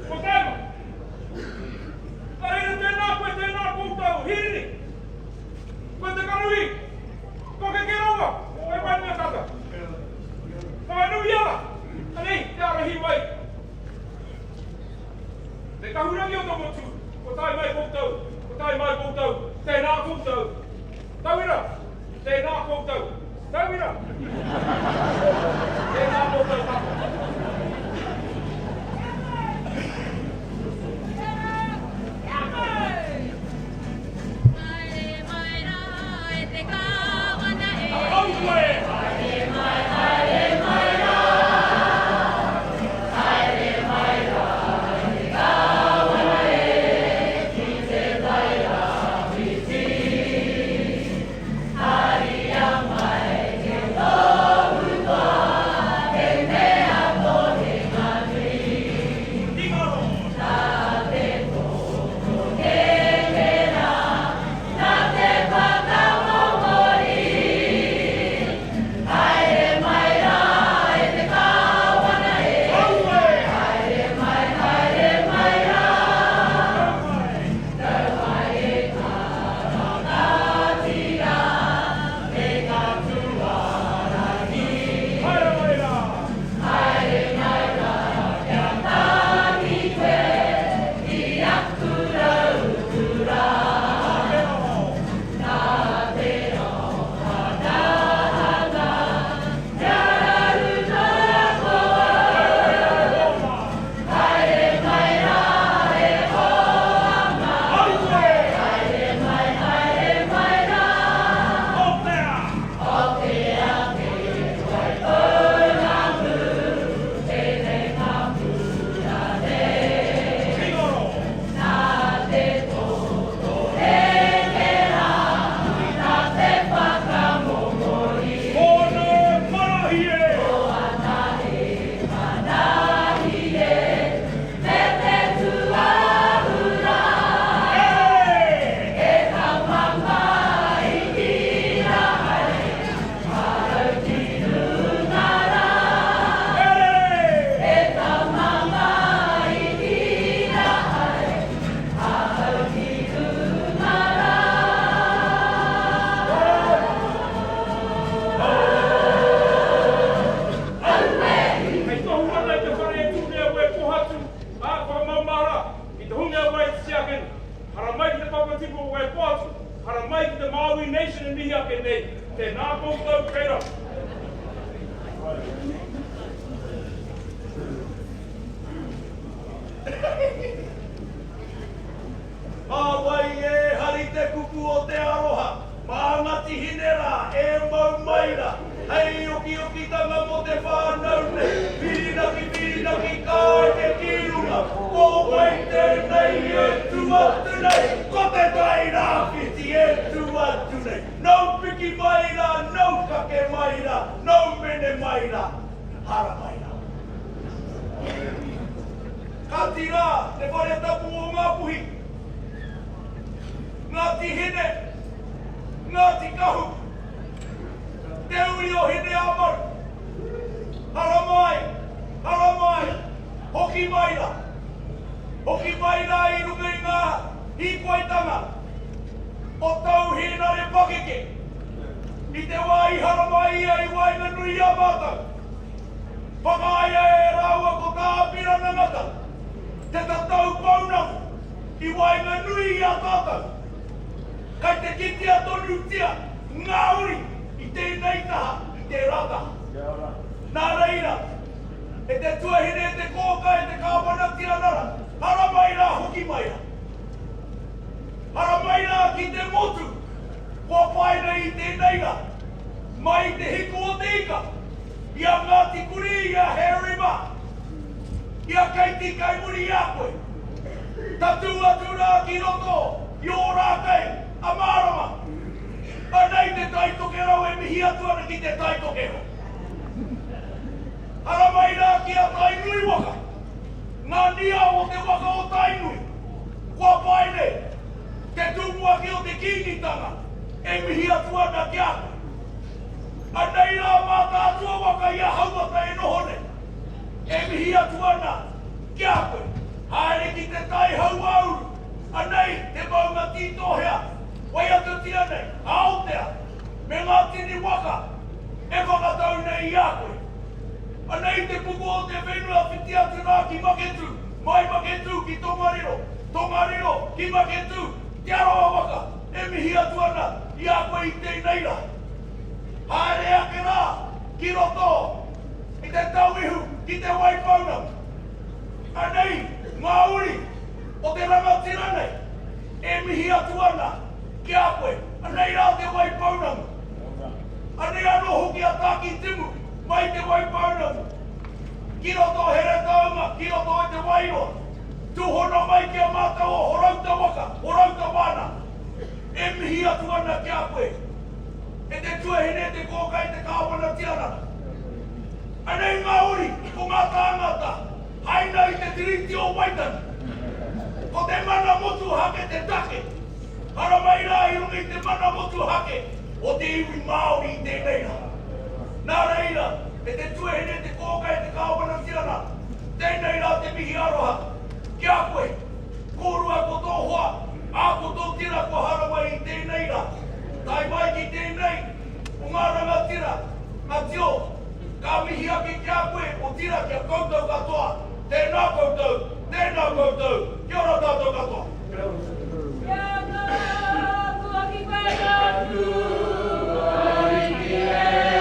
Kua tae mai. Ka reira tēnā koe, tēnā koutou, hīrini. Koe te kanohi, ko keke rawa, ko wai mai mea tātou. Whakanui ana, anei, te ārahi mai. Te kahurangi o te motu, ko tae mai koutou, ko tae mai koutou, tēnā koutou. Tauira, tēnā koutou. Tauira, tēnā koutou katoa. whakatipu o Waepoatu, haramai ki te Māui Nation e mihi ake nei, tēnā koutou kei raro. Mā wai e hari te kupu o te aroha, mā Ngati Hine rā e mau mai rā, hei okiokitanga mō te whānau nei, whirinaki whirinaki ka eke ki runga, ko wai tēnei e tū atu nei, ko Te Tai Rāwhiti e tū atu nei, nau piki mai rā, nau kake mai rā, nau mene mai rā, haramai rā. Kāti rā te whare tapu o Ngāpuhi, Ngāti Hine, Ngāti Kahu, te uri o Hineāmaru, haramai, haramai, hoki mai rā, hoki mai rā i runga i ngā hīkoitanga o tau hēnare pakeke i te wā i haramai ia i waenganui i a mātou. Whakaaia e rāua ko Tā Apirana Ngata te tatau pounamu i waenganui i a tātou. Kai te kitea tonutia ngā uri i tēnei taha, i tērā taha. Nā reira, e te tuahine e te kōka e te Kāwana Tianara, haramai rā hoki mai rā. Haramai rā ki te motu kua pae nei i tēnei rā, mai i te hiku o te ika, I a Ngāti Kurī, i a Harry mā, i a Katie kai muri i a koe. Tatū atu rā ki roto i Ōrākei, a Mārama. Anei te Tai Tokerau e mihi atu ana ki te Tai Tokerau. Haramai rā ki a Tainui waka, ngā niao o te waka o Tainui, kua pae nei te tumuaki o te Kīngitanga e mihi atu ana ki a koe. Anei rā Mātaatua waka i a Hauata e noho nei. E mihi atu ana ki a koe. Haere ki te tai hauāuru. Anei te maunga tītōhea, waiatatia nei, a Aotea, me ngā tini waka e whakatau nei i a koe. Anei te puku o te whenua whiti atu rā ki Maketū, mai Maketū ki Tongariro, Tongariro ki Maketū, Te Arawa waka e mihi atu ana i a koe i tēnei rā. Haere ake rā ki roto i te tauihu ki Te Waipounamu. Anei ngā uri o te rangatira nei e mihi atu ana ki a koe. Anei rā Te Waipounamu. Anei anō hoki a Tākitimu mai Te Waipounamu ki roto o Heretaunga, ki roto i Te Wairoa. Tūhono mai ki a mātou o Horouta waka, Horouta wānanga. E mihi atu ana ki a koe, e te tuahine, e te kōka, e te Kāwana Tianara. Anei ngā uri o ngā tāngata haina i te Tiriti o Waitangi. Ko te mana motuhake te take. Haramai rā i runga i te mana motuhake o te iwi Māori i tēnei rā. Nā reira, e te tuahine, e te kōka, e te Kāwana Tianara, tēnei rā te mihi aroha ki a koe, kōrua ko tō hoa, Ā, ko tō tira kua haramai i tēnei rā, tae mai ki tēnei o ngā rangatira, a Tio, ka mihi ake ki a koe, otirā ki a koutou katoa, tēnā koutou, tēnā koutou, kia ora tātou katoa. Kia ora. Kia ora, ki koe taku Ariki e.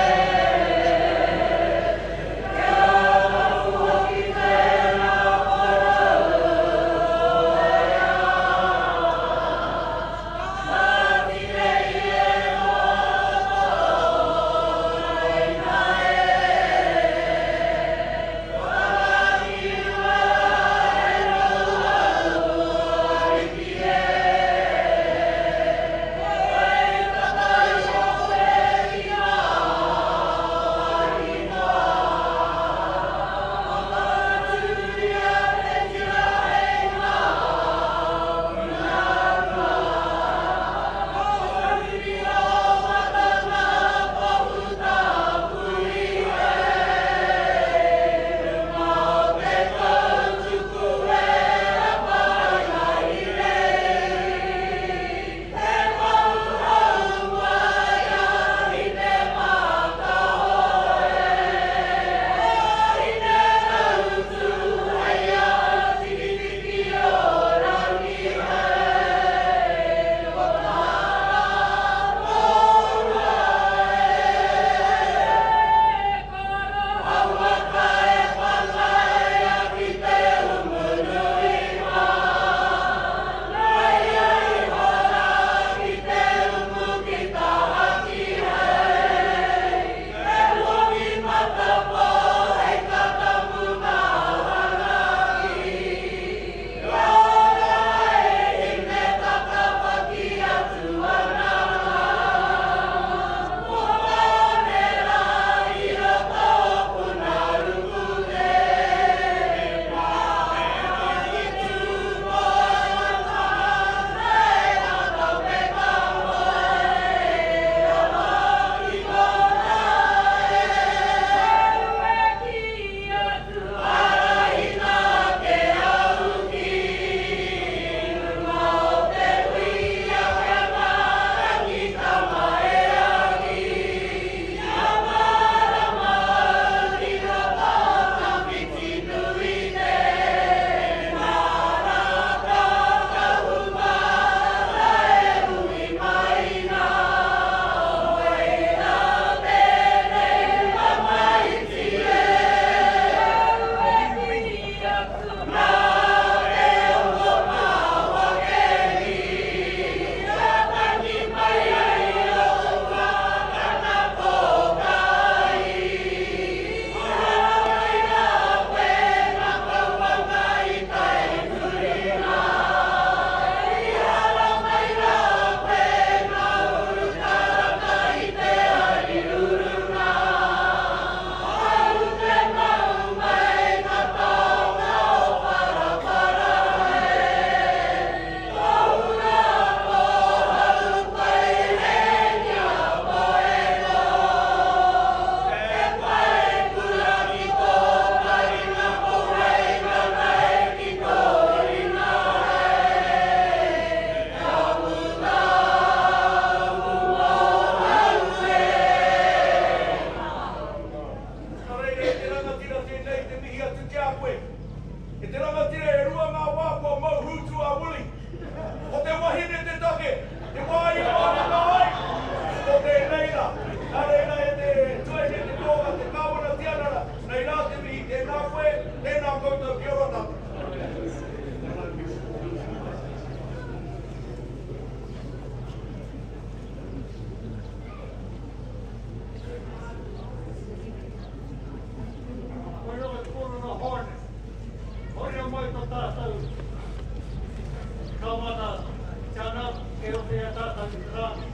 Kei roto i a tātou i te rā nei.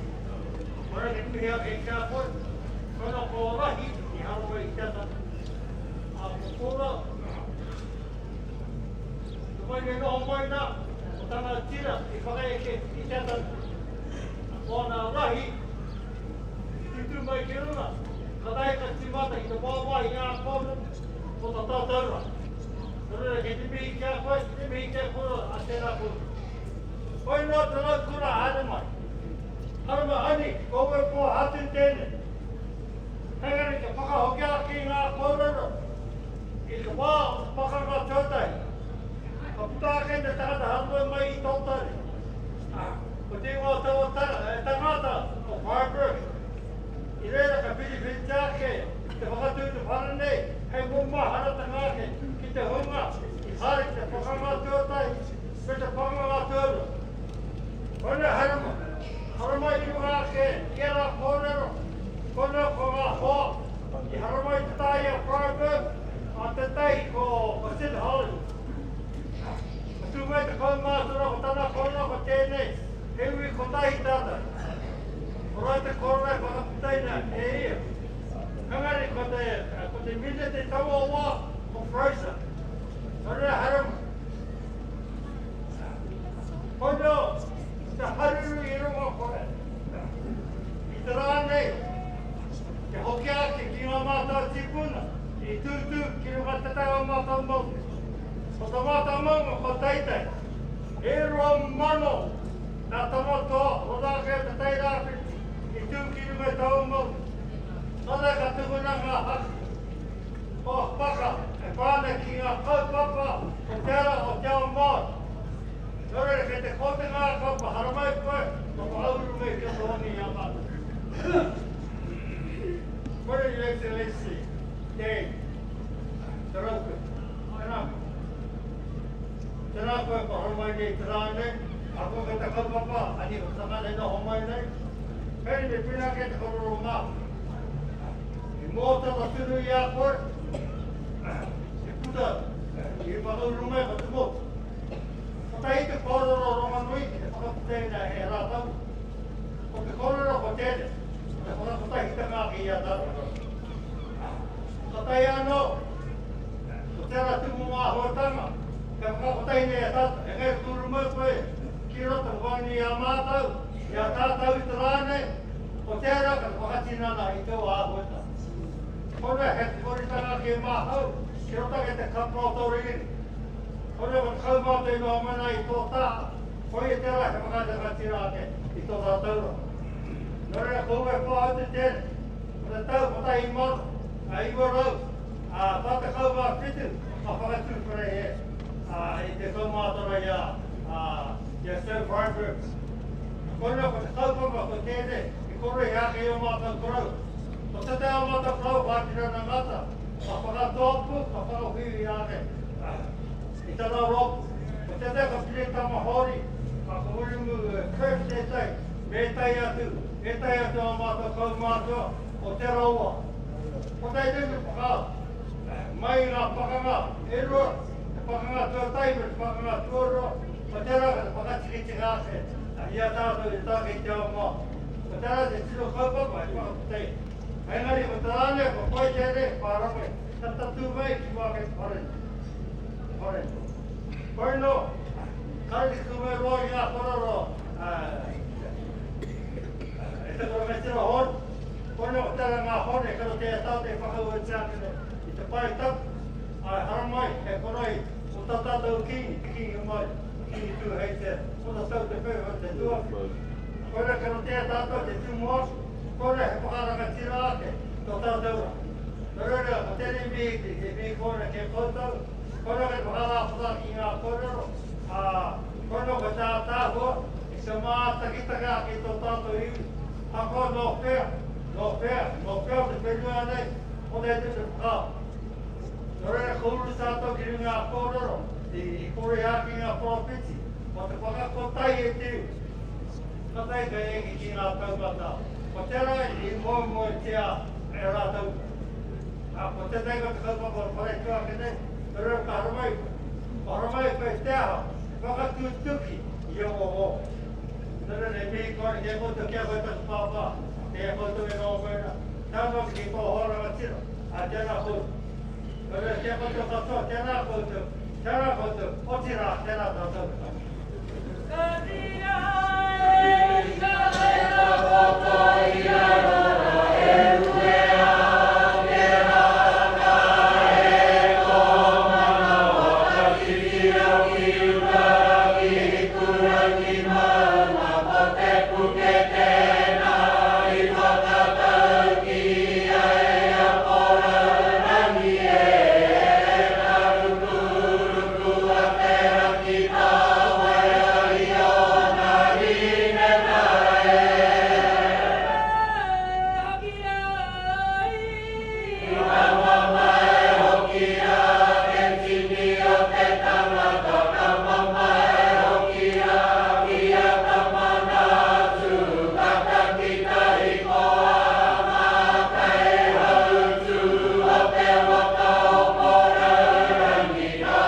Ko reira te mihi ake ki a koe, koina ko rahi i haramai i te ata nei. Ā, ko tōna, te mai nei noho mai nā, ko tana tira i whakaeke i te ata nei. Ko ana rahi i tūtū mai ki runga, katahi ka tīmata ki te wāwāhi i ngā kōrero o ta tātou rā. Nō reira, kei te mihi ki a koe, te mihi ki a koe, a tēnā koutou. Hoi noa te raukura haere mai. Haere mai, ani, ko Uepōhatu tēnei. Engari kia whakahokia ake i ngā kōrero i te wā o te pakanga tuatahi. Ka puta ake te tangata haramai mai i Tautari. Ko te ingoa o taua tangata ko Fireburst. I reira ka whiriwhiritia ake te whakatū te whare nei hei maumaharatanga ake ki te hunga i haere ki te pakanga tuatahi me te pakanga tuarua. Koinei haramai, haramai i runga ake i ērā kōrero, koinei ko ngā hoa i haramai te tahi a Freyberg, a tētahi ko Sid Holly. Ka tū mai te kaumātua ko tana kōrero ko tēnei, he iwi kotahi tātou. Ko rā te kōrero e whakaputaina e ia. Engari ko te, ko te minete taua wā ko Fraser. Nō reira haramai. Koinā te haruru i runga koe. I te rā nei, te hoki ake ki ngā mātau tīpuna i tūtū ki runga te taha o mātau maunga. Ko ta mātau maunga ko Teitei. E 2000 nā tama toa o rākau te Tai Rāwhiti i tū ki runga i taua maunga. Nō reira ka tukuna ngā haka o Paka e pā ana ki ngā kaupapa o te ara o te ao Māori. Nō reira kei te kote ngā kaupapa haramai koe ka whakauru mai ki roto hongi i a mātou. Koia Your Excellency, Dame, Te Raupe, tēnā koe. Tēnā koe kua haramai nei i te rā nei, ahakoa kei te kaupapa, ani ko tangata e noho mai nei, Kei me pēnā kei te kororo māku. I mō tata tunu i a koe, i puta, i whakauru mai ko te motu. Kotahi te kōrero rongonui i te whakaputaina e rātou. Ko te kōrero ko tēnei, ko te whakakotahitanga ake i a tātou. Kotahi anō, ko tērā tūmomo āhuatanga, kia whakakotahi nei a tātou. Engari kua uru mai koe ki roto whanganui i a mātou, I a tātou i te rā nei, ko tērā ka whakatinana i taua āhuatanga. Konei he koritanga kē māhau ki roto ake te katoa o tō ringiringi. Konei ko te kaumātua i noho mai nā i tō taha, koia tērā he whakarangatira ake i tō tātou rohe. Nō reira ko Ue Pōhatu tēnei, ko te tau 1947 ka whakatūwhera e i te kaumātua i a Sir Freyberg. Koina ko te kaupapa ko tēnei i koroihe ake i ō mātou korou. Ko tētahi o mātou korou ko Apirana Ngata, ka whakatōpū, ka whakawhiwhi ake i tana rōpū. Ko tētahi ko Pire Tamahori, ka ko Wiremu Kirk tētahi, me ētahi atu, ētahi atu o mātou kaumātua o Te Rauā. Kotahi tēnei whakaaro, mai i ngā pakanga e rua, te pakanga tuatahi me te pakanga tuarua, Ko tērā ka whakatikitika ake i a tātou i tāke i te ao Māori. Ko tērā te tino kaupapa e whakaputa ai. Engari ko te rā nei, ko koe tēnei, whārawe, ka tatū mai ki mua ake te whare nei. Te whare nei. Koe nō, kāre te kume roa i ngā korero e te rangatira hōne. Koe nō ko tērā ngā hōne kei roto i a tātou e whakauatia ake nei i te pae tapu, āe haramai, he koroi, Ko tā tātou Kīngi, te Kīngi mai, Kīngi Tūheitia, ko tā tau te whewha, te tuawhi. Koira kei roto i a tātou te tumuaki, koira he whakarangatira ake tō tātou rā. Nō reira, ko tēnei mihi te mihi kōrero ki a koutou, koira kei te whakarāwhata ki ngā kōrero, ā, koira ko te ātaahua i te mātakitaki ake i tō tātou iwi, ahakoa nō whea, nō whea, nō whea o te whenua nei, konei te whakaaro. Nō reira, ko uru tātou ki runga kōrero i kore ake ngā poropiti mō te whakakotahi e te iwi. Katahi ka eke ki ngā taumata. Ko tērā i moemoetia e rātou. Ā, ko tētahi ko te kaupapa o te whare tū ake nei, nō reira ka haramai koe. Ka haramai koe te aha? Te whakatūtuki i aua wā. Nō reira, e. mihi koe ki a koutou, ki a koe taku pāpā, ki a koutou e noho mai ana, tae noa ki tō hoa rangatira, ā, tēnā koutou. Nō reira, ki a koutou katoa, tēnā koutou, tēnā koutou, otirā, tēnā tātou katoa. Ka tira e ka tera poto i a rara e uea te raka e ko manawa ka titiro ki uta ki Hikurangi maunga ko te puke tēnā i whakataukia e a Porourangi e ka rukuruku a Te Rangitāwaia i ōna rinenga e. Hoki ai. Ka mamae hoki a te tini o te tangata, ka mamae hoki a ia Tamanatu, ka takitahi ko a Mākaihautū o te waka o Porourangi ka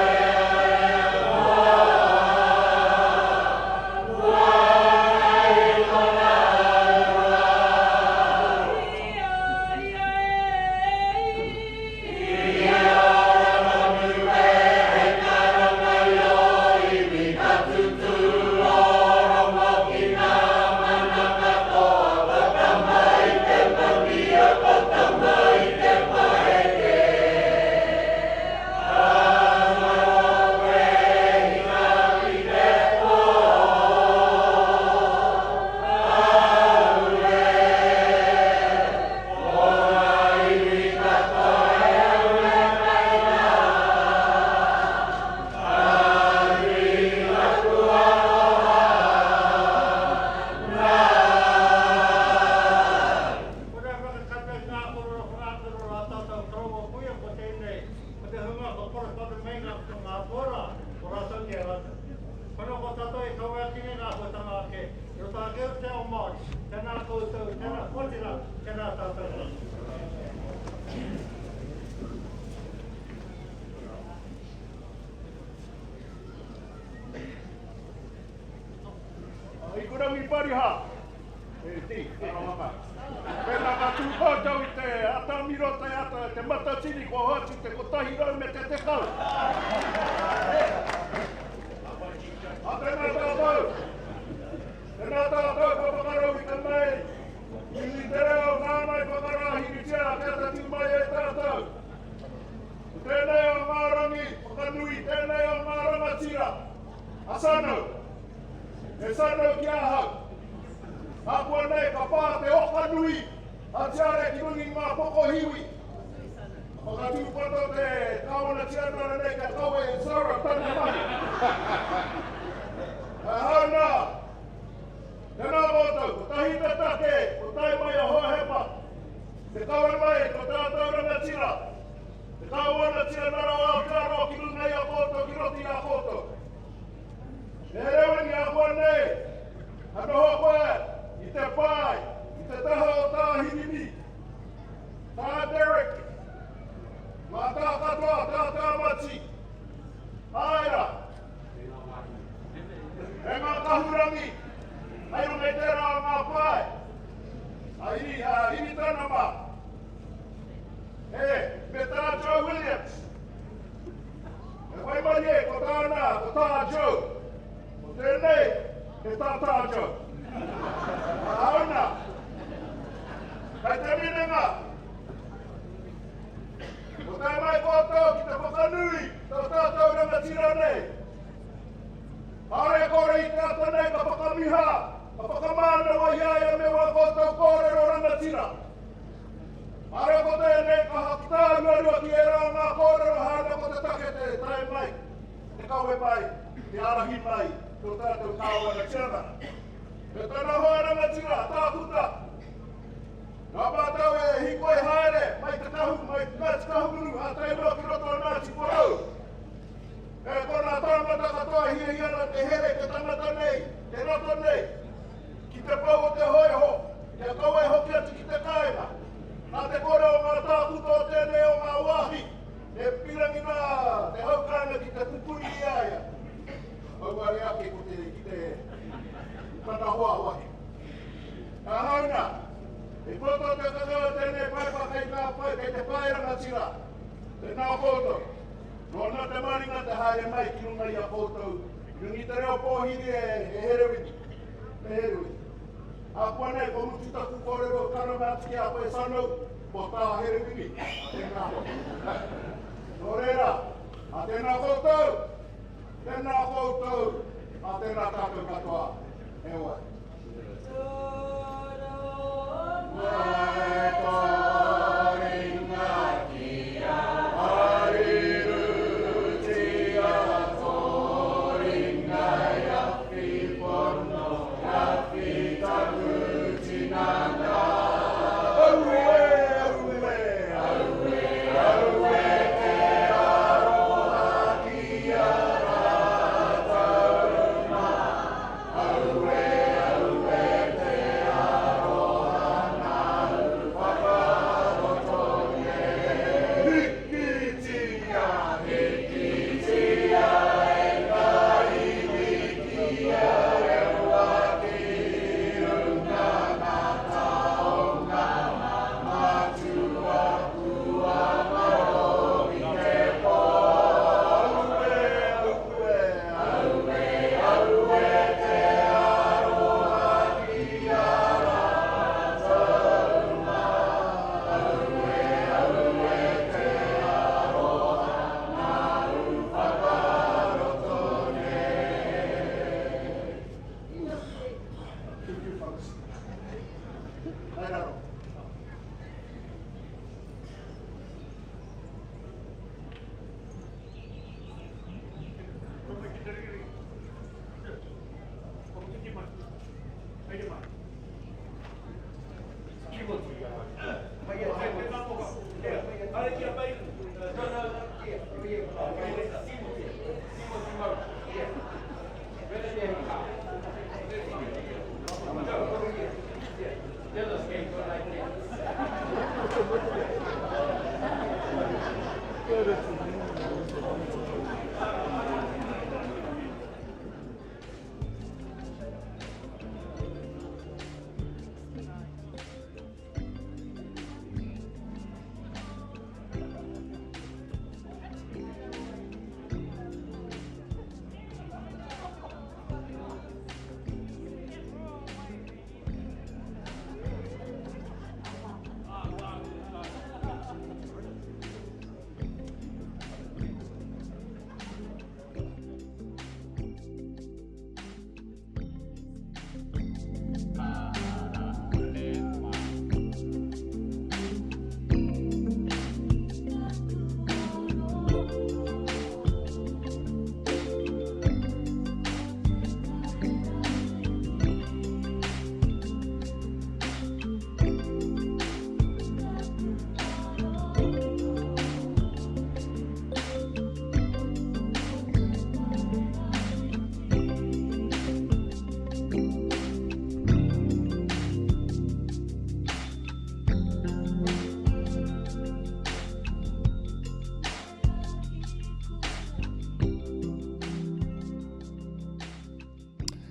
ea e hoa. Ua ora i tona aua. Ko te whakakata i ngā korero whakakorero a tātou koroua kuia ko tēnei, ko te hunga ko porotonu mei ngā ko ngā pora, ko rātou ki a rātou. Kono ko tātou e kawe ake nei ngā āhuatanga ake, i roto ake o te ao Māori, tēnā koutou, tēnā, otirā, tēnā tātou katoa. Hikurangi Pariha, e ti, aroha mai. Pēnā ka tū koutou i te atamiro te ata, te matatini kua hoatu te 110. A tēnā tātou, tēnā tātou kua whakarauika mai i te reo nāna i whakarāhiritia kia tatū mai e tātou. Ko tēnei o ngā rangi whakanui, tēnei o ngā rangatira, a Sanau. He Sanau ki ahau. Ākuanei ka pā te oka nui a Tiare ki runga i ngā pokohiwi. Ka whakatūpato te Kāwana Tianara nei kia kawe e Sarah tana mahi. Ahau nā, tēnā koutou, kotahi te take, ko tae mai a Hohepa, te kawe mai ko tātou rangatira, te Kāwana Tianara o Aotearoa ki runga i a koutou, ki roto i a koutou. He rewengi ākuanei, ka noho koe i te pae, i te taha o Tā Hirini, Tā Derek, ngā tā katoa, tā Tāmati, āe rā, me ngā kahurangi, hei runga i tērā o ngā pae, a Hiri, a Hiritana mā, e, me tā Joe Williams. He waimarie ko tāna, ko tā Joe. Ko tēnei, he tā tā Joe. Ahau nā. Kei te minenga. Ko tae mai koutou ki te whakanui tā tātou rangatira nei. Kāore e kore i te ata nei ka whakamiha, ka whakamānawa i a ia me wā koutou kōrero rangatira. Kāore ko tēnei kaha ki tāruarua ki ērā o ngā kōrero hāna ko te take te tae mai, te kawe mai, te ārahi mai tō tātou Kāwana Tianara. Me tana hoa rangatira, a Tākuta. Nā mātou e hīkoi haere mai te kahu, mai Ngāti Kahungunu, ā tae noa ki roto o Ngāti Porou. E ko nā tāngata katoa e hiahia ana te here te tangata nei, te roto nei, ki te pou o te hōiho, kia kaua e hoki atu ki te kāinga. Nā te kore o ngā tākuta o tēnei o ngā wāhi, e pirangi nā te hau kāinga ki te pupuri i a ia. Hauware ake ko te, ki te, tana. hoa wahine. Ahau nā, i poto te kakau o tēnei paipa kei ngā pae, kei te pae rangatira. Tēnā koutou. Nōna te maringa te haere mai ki runga i a koutou, i runga i te reo pōhiri e Herewini, me Herewini. Ākuanei, kua mutu taku kōrero, karanga atu ki a koe Sanou, ko tā Herewini, tēnā hoki. Nō reira, a tēnā koutou, tēnā koutou, a tēnā tātou katoa, heoi.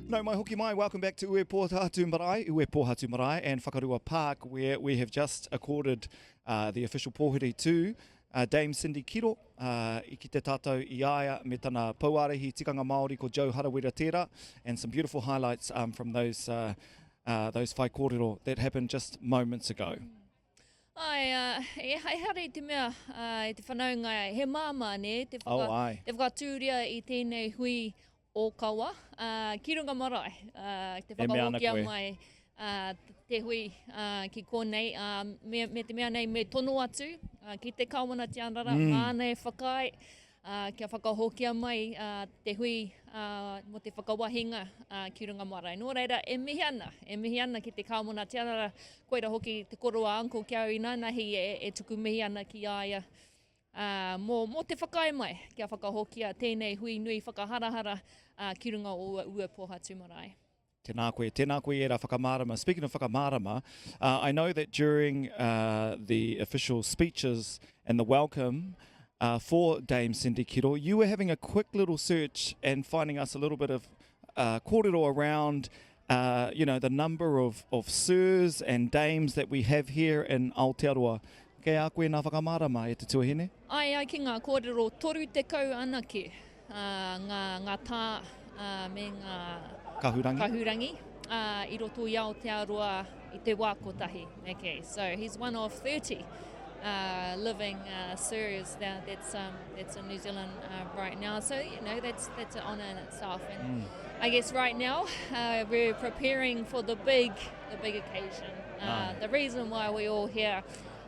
Nau mai hoki mai, welcome back to Uepohatu Marae, Uepohatu Marae and Whakarua Park where we have just accorded uh, the official pōhiri to uh, Dame Cindy Kiro uh, i kite tātou i a ia me tana pouārahi tikanga Māori ko Joe Harawira tērā and some beautiful highlights um, from those, uh, uh, those whaikōrero that happened just moments ago. Ai, uh, e haere i te mea, uh, i te whanaunga, he māmā, nē, te, whaka, oh, ai. te whakatūria i tēnei hui ōkawa, uh, ki runga marae, uh, te whakahokia mai uh, te hui uh, ki konei, uh, me, me te mea nei me tono atu uh, ki te Kāwana Tianara, mm. māna e whakaae, uh, kia whakahokia mai uh, te hui uh, mo te whakawahinga uh, ki runga marae. Nō reira, e mihi ana, e mihi ana ki te Kāwana Tianara, koira hoki te koroa uncle ki au inanahi e, e tuku mihi ana ki a ia, ā, mō, mō te whakaae mai kia whakahokia tēnei hui nui whakaharahara, ā, ki runga o Uepōhatu Marae. Tēnā koe, tēnā koe i ērā whakamārama. Speaking of whakamārama, uh, I know that during uh, the official speeches and the welcome uh, for Dame Cindy Kiro, you were having a quick little search and finding us a little bit of uh, kōrero around. uh, you know, the number of, of sirs and dames that we have here in Aotearoa. Kei a koe nā whakamārama e te tuahine? Ai, ai ki ngā kōrero 30 anake uh, ngā, ngā tā uh, me ngā kahurangi, kahurangi uh, i roto i Aotearoa i te wā kotahi. Okay, so he's one of 30 uh, living uh, sirs that, that's, um, that's in New Zealand uh, right now. So, you know, that's, that's an honour in itself. And mm. I guess right now uh, we're preparing for the big, the big occasion. Uh, ah. The reason why we're all here.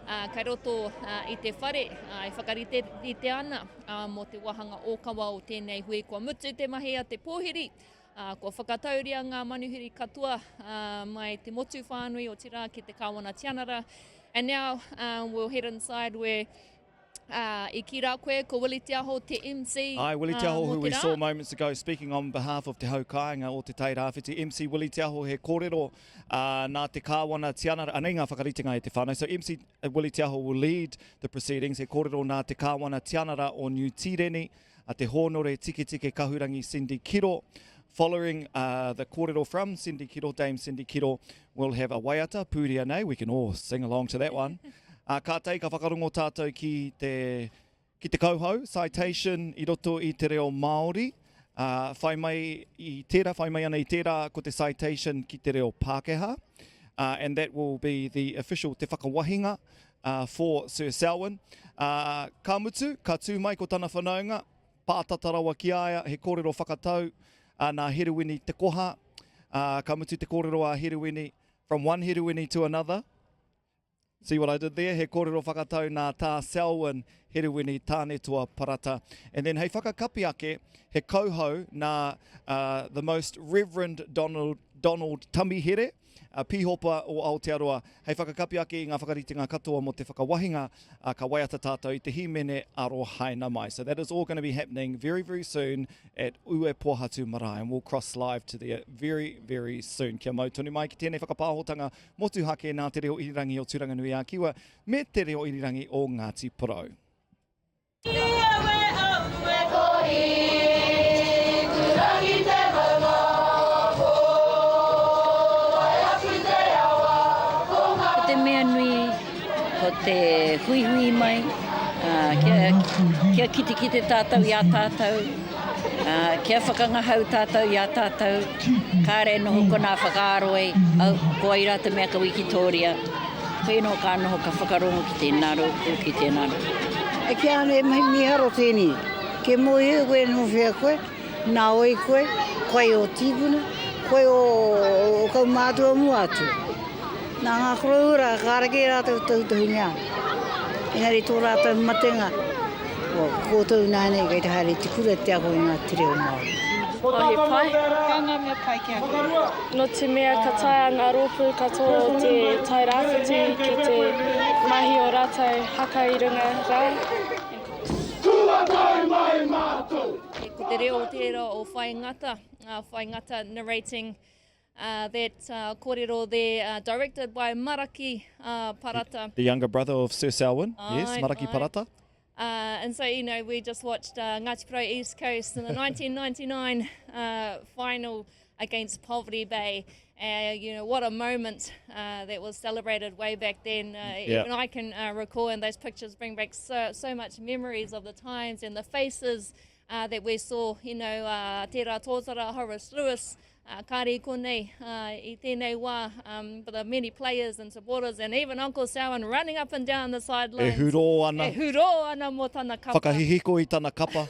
Uh, kai roto uh, i te whare, uh, e whakarite i te ana uh, mō te wāhanga ōkawa o tēnei hui. Kua mutu te mahi a te pōhiri, uh, kua whakatauria ngā manuhiri katoa uh, mai te motu whānui otirā ki te Kāwana Tianara. And now um, we'll head inside where Uh, i kī rā koe, ko Willie Te Aho te MC. Aye, Willie Te Aho, uh, who we saw moments ago speaking on behalf of Te Hau Kāinga o Te Tai Rāwhiti. MC Willie Te Aho he kōrero uh, nā te Kāwana Tianara, anei ngā whakaritenga e te whānau. So MC Willie Te Aho will lead the proceedings, he kōrero nā te Kāwana Tianara o Niu Tīreni, a te Hōnore Tiketike Kahurangi Cindy Kiro. Following uh, the kōrero from Cindy Kiro, Dame Cindy Kiro, we'll have a waiata, pūria nei, we can all sing along to that one. Ā, kātahi ka whakarongo tātou ki te, ki te kauhau, citation, i roto i te reo Māori. Ā, whai mai i tērā, whai mai ana i tērā ko te citation ki te reo Pākehā. Uh, and that will be the official te whakawahinga uh, for Sir Selwyn. Uh, ka mutu, ka tū mai ko tana whanaunga, pātata rawa ki a ia, he kōrero whakatau uh, nā Herewini Te Koha. Uh, ka mutu te kōrero a Herewini, from one Herewini to another, See what I did there? He kōrero whakatau nā Tā Selwyn Herewini Tānetoa Parata. And then hei whakakapi ake, he kauhau nā uh, the most Reverend Donald, Donald Tamihere, a Pīhopa o Aotearoa. Hei whakakapi ake i ngā whakaritenga katoa mō te whakawahinga, uh, ka waiata tātou i te hīmene Arohaina Mai. So that is all going to be happening very, very soon at Uepohatu Marae. And we'll cross live to there very, very soon. Kia mau tonu mai ki tēnei whakapāhotanga Motuhake nā Te Reo Irirangi o Tūranganui-a-Kiwa me Te Reo Irirangi o Ngāti Porou. Ko te mea nui, ko te huihui mai, kia, kia kitekite tātou i a tātou, kia whakangahau tātou i a tātou, kāre e noho ko nā whakaaro e, au, ko ai rā te mea ka wikitōria, koia noho ka noho ka whakarongo ki tēnā rōpū, ki tēnā rōpū. E kīa ana e mahi mīharo tēnei. Ke mōhio koe nō whea koe, nā wai koe, ko wai ō tīpuna, ko wai ō kaumātua mua atu. Nā ngā koroua rā, kāre kē rātou tautohungia. Engari tō rātou matenga, ko koutou ināianei kei te haere i te kura te ako i ngā te reo Māori. Oh, he pai. He ngā mea pai ki a koe? Nō te mea ka taea ngā rōpū katoa o te Tai Rāwhiti ki te mahi o rātou haka i runga rā. Kua tae mai mātou! Ko te reo tērā o Whai Ngata, Whai Ngata narrating Uh, that uh, kōrero there, uh, directed by Maraki uh, Parata. The younger brother of Sir Selwyn, yes, Maraki aye. Parata. Uh, and so, you know, we just watched uh, Ngāti Porou East Coast in the 1999 uh, final against Poverty Bay. Uh, you know, what a moment uh, that was celebrated way back then. Uh, yeah. Even I can uh, recall, and those pictures bring back so, so much memories of the times and the faces uh, that we saw, you know, uh, Tērā Tōtara, Horace Lewis, Uh, kāre i konei uh, i tēnei wā, um, but the many players and supporters and even Uncle Selwyn running up and down the sidelines. E hurō ana. E hurō ana mō tana kapa. Whakahihiko i tana kapa.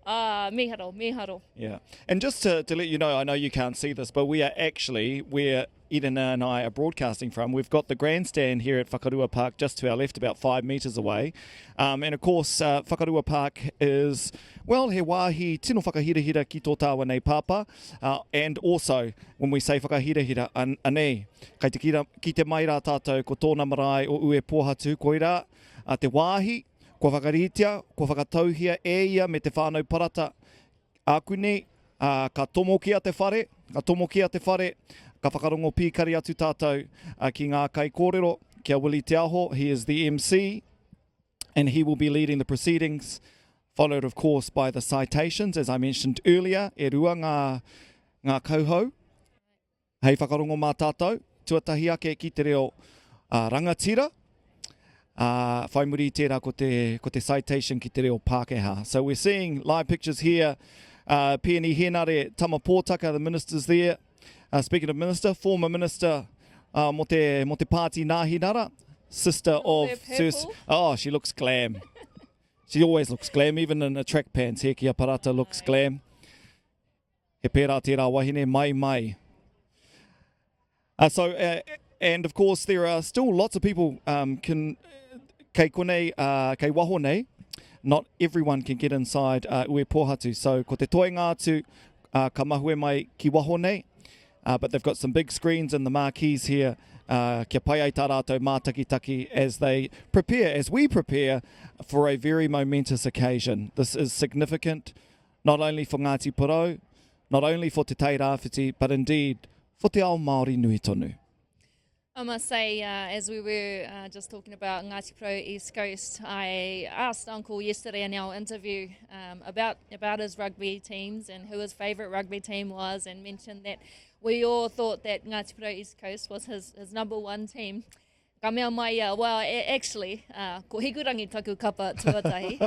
Ah, miharo, miharo. Yeah. And just to, to let you know, I know you can't see this, but we are actually where Edina and I are broadcasting from. We've got the grandstand here at Whakarua Park just to our left, about five metres away. Um, and of course, uh, Whakarua Park is, well, he wāhi tino whakahirahira ki tō tāua nei pāpā. Uh, and also, when we say whakahirahira, an, anei, kai te kira, ki te mai rā tātou ko tōna marae o Ue Pōhatu, koirā, uh, te wāhi, kua whakaritea, kua whakatauhia e ia me te whānau parata Ākuni, ā, ka tomokia te whare, ka tomokia te whare, ka whakarongo pīkari atu tātou ki ngā kaikōrero, ki a Willie Te Aho, he is the MC, and he will be leading the proceedings, followed of course by the citations, as I mentioned earlier, e rua ngā, ngā kauhau. Hei whakarongo mā tātou, tuatahi ake ki te reo uh, rangatira, ā, whai muri i tērā ko te, ko te citation ki te reo Pākehā. So we're seeing live pictures here, uh, Peeni Henare Tama Pōtaka, the minister's there. Uh, speaking of minister, former minister uh, mo te, mo te pāti Nāhinara, sister of... Sir, oh, she looks glam. She always looks glam, even in the track pants. Hekia Parata looks glam. He pērā tērā wahine, mai mai. Uh, so, uh, and of course there are still lots of people um, can, kei konei, uh, kei waho nei, not everyone can get inside uh, Ue Pōhatu. So ko te toenga atu uh, ka mahue mai ki waho nei, uh, but they've got some big screens in the marquees here uh, kia pai ai tā rātou mātakitaki as they prepare, as we prepare for a very momentous occasion. This is significant not only for Ngāti Porou, not only for Te Tai Rāwhiti, but indeed for te ao Māori nui tonu. I must say, uh, as we were uh, just talking about Ngāti Porou East Coast, I asked Uncle yesterday in our interview um, about, about his rugby teams and who his favourite rugby team was, and mentioned that we all thought that Ngāti Porou East Coast was his, his number one team. Ka mea mai ia, well, actually, uh, ko Hikurangi taku kapa tuatahi.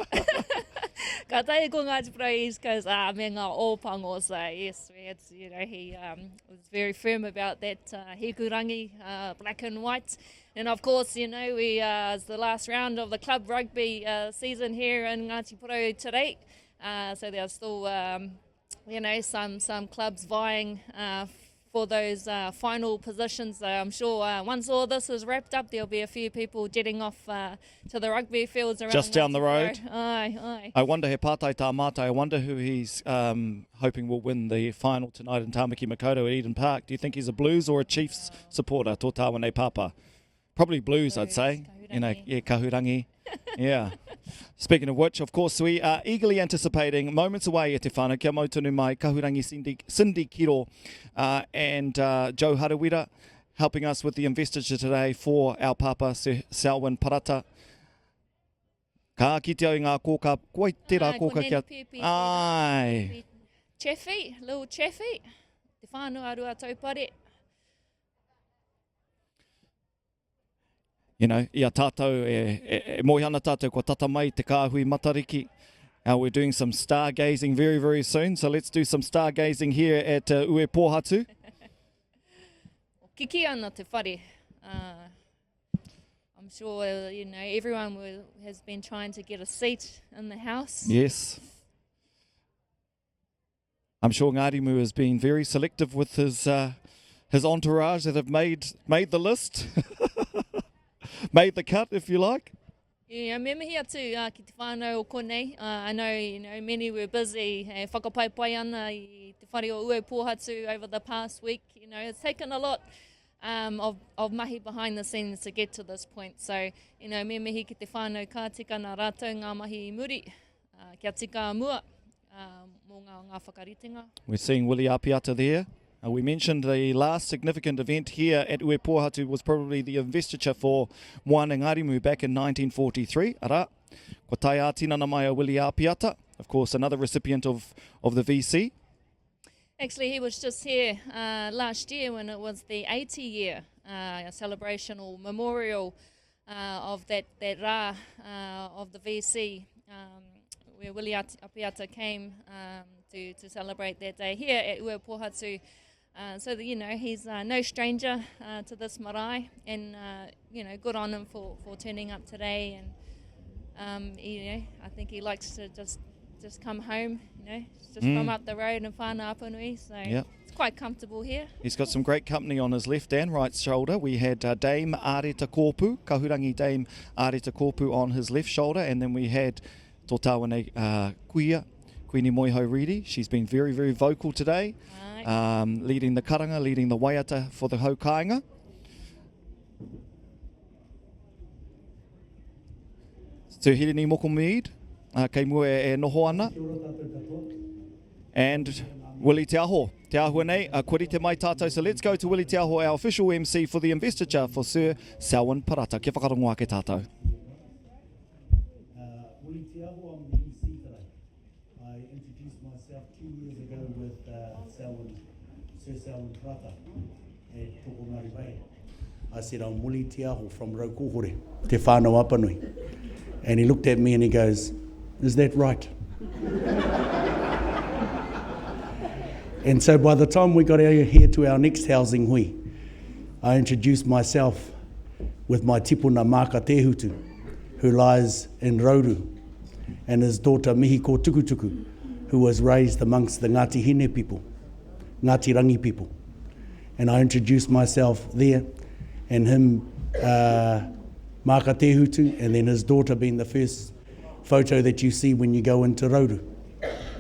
Ka tahi ko Ngāti Porou East Coast, ah, me ngā Ōpango. So, yes, we had, you know, he um, was very firm about that uh, Hikurangi, uh, black and white. And of course, you know, we, uh, it's the last round of the club rugby uh, season here in Ngāti Porou today. Uh, so there are still um, you know, some, some clubs vying uh, for those uh, final positions. So I'm sure uh, once all this is wrapped up, there'll be a few people jetting off uh, to the rugby fields around. Just down the road. Aye, aye. I wonder, he pātai tā mātai, I wonder who he's um, hoping will win the final tonight in Tāmaki Makaurau at Eden Park. Do you think he's a Blues or a Chiefs supporter, tō tāwane pāpā? Probably Blues, I'd say. Kahurangi. You know, yeah, Kahurangi. yeah. Speaking of which, of course, we are eagerly anticipating moments away e te whānau. Kia mau tonu mai, Kahurangi Cindy, Cindy Kiro uh, and uh, Joe Harawira helping us with the investiture today for our papa, Sir Selwyn Parata. Ka kite au i ngā kōkā, koi tērā kōkā kia... Ai. Chaffee, little Chaffee, te whānau a Ruataupare. You know, i a tātou e, e, e moe ana tātou kua tata mai te kāhui Matariki. Uh, we're doing some stargazing very, very soon, so let's do some stargazing here at uh, Ue Pōhatu. Kiki ana te whare. Uh, I'm sure, uh, you know, everyone will, has been trying to get a seat in the house. Yes. I'm sure Ngārimu has been very selective with his uh, his entourage that have made made the list, made the cut, if you like. Yeah, me mihi atu uh, ki te whānau o konei. Uh, I know, you know, many were busy e whakapaipai ana i te whare o Ue Pōhatu over the past week. You know, it's taken a lot um, of, of mahi behind the scenes to get to this point. So, you know, me mihi ki te whānau ka tika nā rātou ngā mahi i muri. Uh, kia tika a mua uh, mō ngā, ngā whakaritenga. We're seeing Willie Apiata there. Uh, we mentioned the last significant event here at Uepohatu was probably the investiture for Moana Ngarimu back in 1943. Ara, ko tae ā-tinana mai a Willie Apiata, of course, another recipient of, of the VC. Actually, he was just here uh, last year when it was the 80 year uh, celebration or memorial uh, of that, that rā uh, of the VC, um, where Willie Apiata came um, to, to celebrate that day here at Uepohatu. Uh, so, that, you know, he's uh, no stranger uh, to this marae and, uh, you know, good on him for, for turning up today. And, um, you know, I think he likes to just just come home, you know, just mm. from up the road in Whānau Apanui. So yep. it's quite comfortable here. He's got some great company on his left and right shoulder. We had uh, Dame Areta Kōpū, Kahurangi Dame Areta Kōpū on his left shoulder, and then we had tō tāwane uh, kuia, Queenie Moehau Reedy. She's been very, very vocal today, right. um, leading the karanga, leading the waiata for the haukainga. Sir Hirini Moko Mead, uh, kei mua e, e noho ana. And Willie Te Aho, te āhua nei, uh, kua rite mai tātou. So let's go to Willie Te Aho, our official MC for the investiture for Sir Selwyn Parata. Kia whakarongo ake tātou. Uh, Willie Te Aho, I'm the MC today. I introduced myself two years ago with uh, Selwyn, Sir Selwyn Parata. I said, I'm Willie Te Aho from Raukōhore, Te Whānau Apanui. And he looked at me and he goes, Is that right? and so by the time we got out here to our next housing hui, I introduced myself with my tipuna Maaka Tehutu, who lies in Rauru, and his daughter Mihiko Tukutuku, who was raised amongst the Ngāti Hine people, Ngāti Rangi people. And I introduced myself there, and him, uh, Maaka Tehutu, and then his daughter being the first photo that you see when you go into Rauru.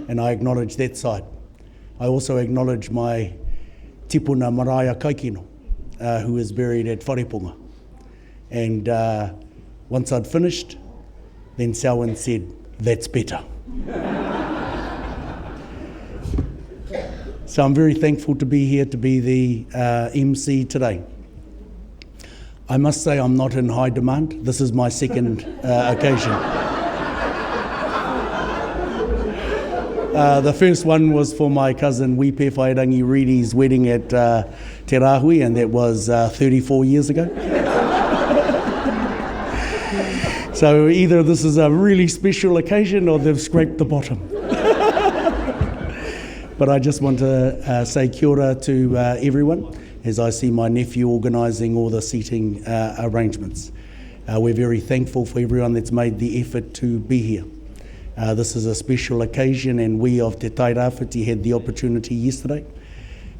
And I acknowledge that side. I also acknowledge my tipuna Maraea Kaikino, uh, who is buried at Whareponga. And uh, once I'd finished, then Selwyn said, That's better. so I'm very thankful to be here to be the uh, MC today. I must say I'm not in high demand. This is my second uh, occasion. Uh, the first one was for my cousin Wipe Whairangi Reedy's wedding at uh, Te Rahui, and that was uh, 34 years ago. so either this is a really special occasion or they've scraped the bottom. but I just want to uh, say kia ora to uh, everyone as I see my nephew organising all the seating uh, arrangements. Uh, we're very thankful for everyone that's made the effort to be here. Uh, this is a special occasion, and we of Te Tairāwhiti had the opportunity yesterday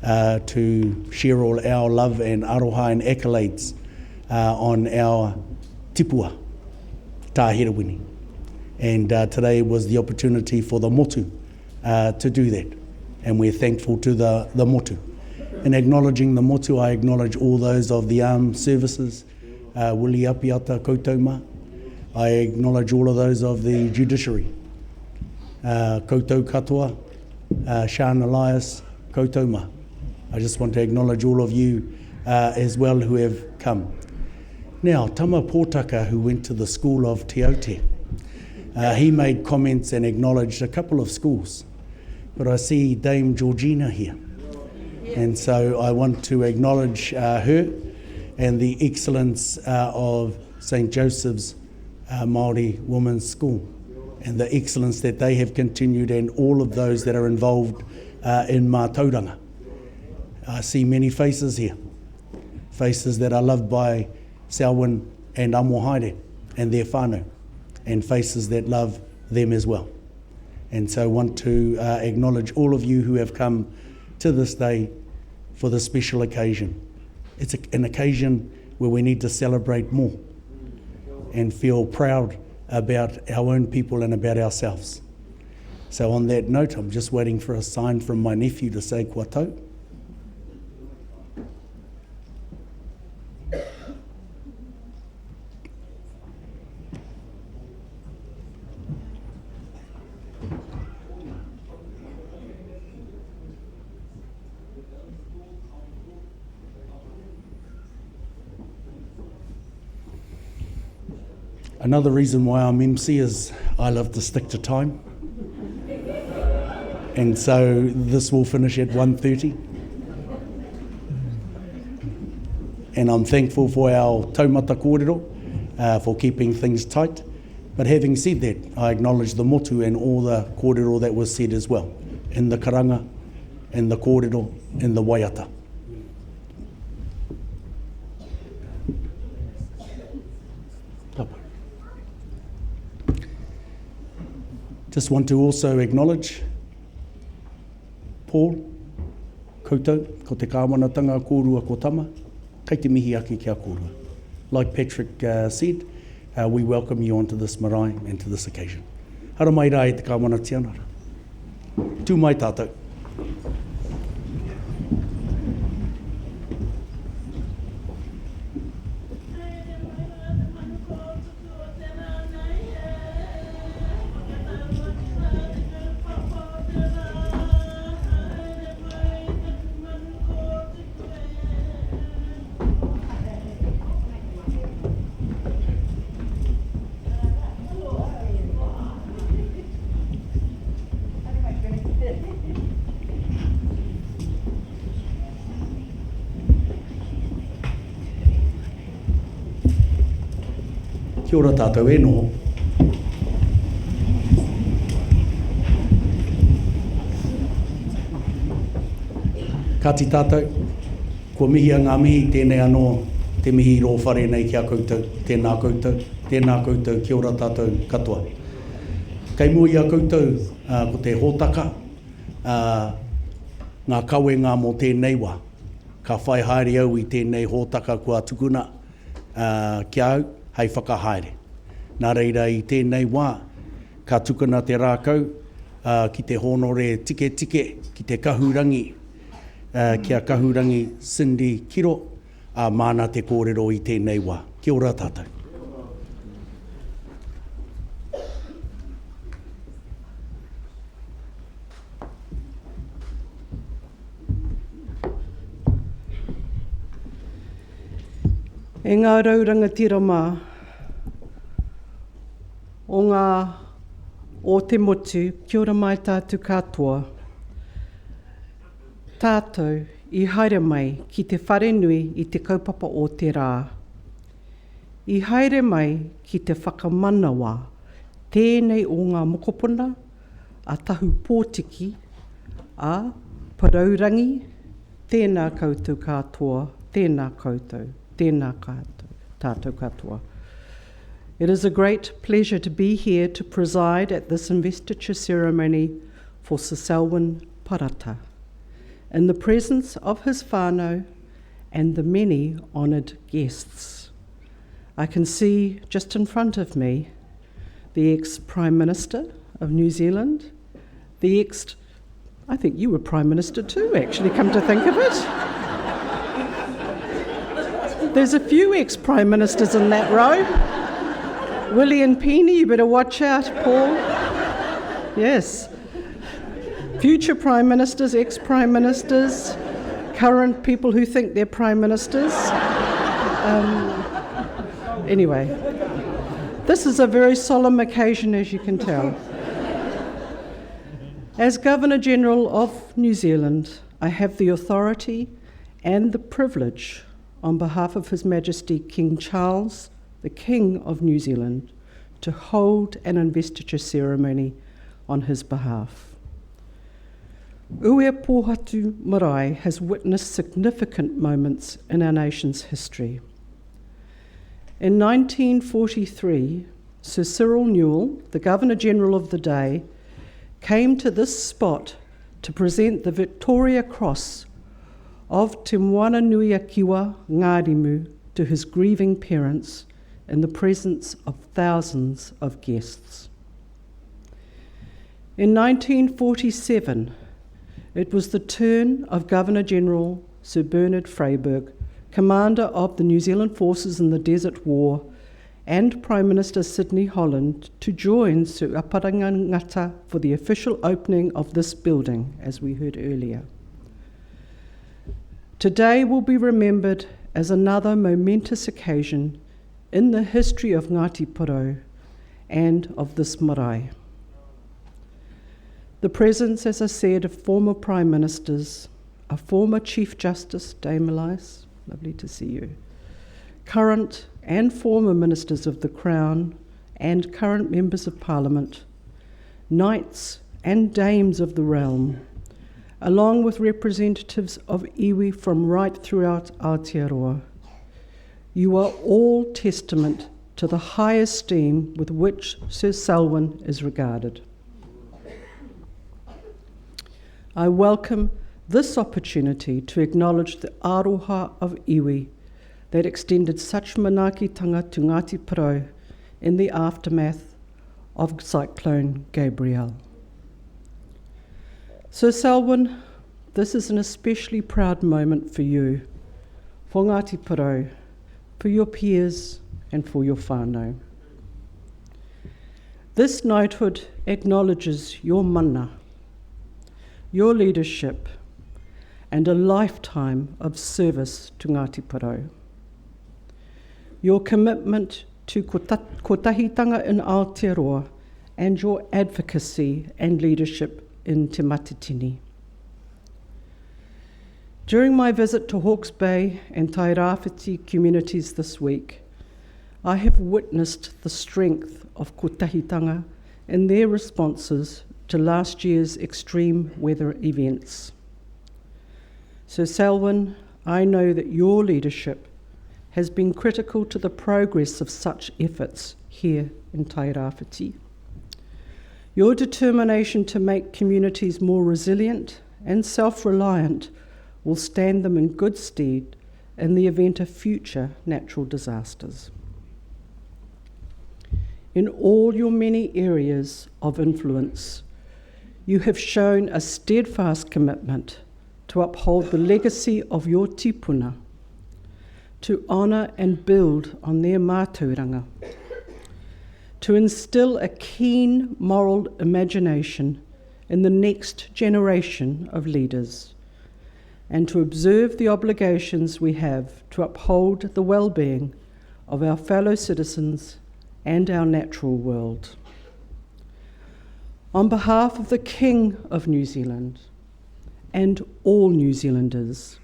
uh, to share all our love and aroha and accolades uh, on our tipua, Tā Herewini. And uh, today was the opportunity for the motu uh, to do that. And we're thankful to the, the motu. In acknowledging the motu, I acknowledge all those of the armed services, uh, Willie Apiata koutou mā. I acknowledge all of those of the judiciary, uh, koutou katoa, uh, Sian Elias, koutou mā. I just want to acknowledge all of you uh, as well who have come. Now, Tama Pōtaka, who went to the school of Te Aute, uh, he made comments and acknowledged a couple of schools. But I see Dame Georgina here. And so I want to acknowledge uh, her and the excellence uh, of St. Joseph's uh, Māori Women's School and the excellence that they have continued and all of those that are involved uh, in Mātauranga. I see many faces here, faces that are loved by Selwyn and Amohaere and their whānau, and faces that love them as well. And so I want to uh, acknowledge all of you who have come to this day for this special occasion. It's a, an occasion where we need to celebrate more and feel proud about our own people and about ourselves. So on that note, I'm just waiting for a sign from my nephew to say kua tau. Another reason why I'm MC is I love to stick to time. And so this will finish at 1.30. And I'm thankful for our taumata kōrero, uh, for keeping things tight. But having said that, I acknowledge the motu and all the kōrero that was said as well, in the karanga, in the kōrero, in the waiata. Just want to also acknowledge Paul, koutou, ko te kāwanatanga kōrua ko tama, kei te mihi ake ki a kōrua. Like Patrick uh, said, uh, we welcome you onto this marae and to this occasion. Hara mai rā e te kāwana tianara. Tū mai tātou. Kia ora tātou, e noho. Kāti tātou, kua mihia ngā mihi, tēnei anō te mihi i rō whare nei ki a koutou, tēnā koutou, tēnā koutou, kia ora tātou katoa. Kei mua i a koutou ko te hōtaka, ngā kawenga mō tēnei wā. Ka whai haere au i tēnei hōtaka kua tukuna ki a au hei whakahaere. Nā reira i tēnei wā, ka tukuna te rākau ki te hōnore tiketike, ki te kahurangi, ki a Kahurangi Cindy Kiro, ā, māna te kōrero i tēnei wā. Kia ora tātou. E ngā rau rangatira mā o ngā o te motu, kia ora mai tātou katoa. Tātou i haere mai ki te wharenui i te kaupapa o te rā. I haere mai ki te whakamanawa tēnei o ngā mokopuna a Tahu Pōtiki, a Porourangi, tēnā koutou katoa, tēnā koutou, tēnā tātou katoa. It is a great pleasure to be here to preside at this investiture ceremony for Sir Selwyn Parata, in the presence of his whānau and the many honoured guests. I can see just in front of me the ex Prime Minister of New Zealand, the ex I think you were Prime Minister too, actually, come to think of it. There's a few ex Prime Ministers in that row. Willie and Peeny, you better watch out, Paul. Yes. Future Prime Ministers, ex Prime Ministers, current people who think they're Prime Ministers. Um, anyway, this is a very solemn occasion, as you can tell. As Governor General of New Zealand, I have the authority and the privilege, on behalf of His Majesty King Charles, the King of New Zealand, to hold an investiture ceremony on his behalf. Uepohatu Marae has witnessed significant moments in our nation's history. In 1943, Sir Cyril Newall, the Governor General of the day, came to this spot to present the Victoria Cross of Te Moana-nui-a-Kiwa Ngārimu to his grieving parents in the presence of thousands of guests. In 1947, it was the turn of Governor General Sir Bernard Freyberg, commander of the New Zealand forces in the Desert War, and Prime Minister Sidney Holland to join Sir Apirana Ngata for the official opening of this building, as we heard earlier. Today will be remembered as another momentous occasion in the history of Ngāti Porou and of this marae. The presence, as I said, of former Prime Ministers, a former Chief Justice, Dame Elias, lovely to see you, current and former Ministers of the Crown and current Members of Parliament, Knights and Dames of the Realm, along with representatives of iwi from right throughout Aotearoa. You are all testament to the high esteem with which Sir Selwyn is regarded. I welcome this opportunity to acknowledge the aroha of iwi that extended such manaakitanga to Ngāti Porou in the aftermath of Cyclone Gabrielle. Sir Selwyn, this is an especially proud moment for you, for Ngāti Porou, for your peers, and for your whānau. This knighthood acknowledges your mana, your leadership, and a lifetime of service to Ngāti Porou. Your commitment to kotahitanga in Aotearoa and your advocacy and leadership in Te Matatini. During my visit to Hawke's Bay and Tairāwhiti communities this week, I have witnessed the strength of kotahitanga in their responses to last year's extreme weather events. Sir Selwyn, I know that your leadership has been critical to the progress of such efforts here in Tairāwhiti. Your determination to make communities more resilient and self-reliant will stand them in good stead in the event of future natural disasters. In all your many areas of influence, you have shown a steadfast commitment to uphold the legacy of your tipuna, to honour and build on their mātauranga, to instill a keen moral imagination in the next generation of leaders, and to observe the obligations we have to uphold the well-being of our fellow citizens and our natural world. On behalf of the King of New Zealand and all New Zealanders,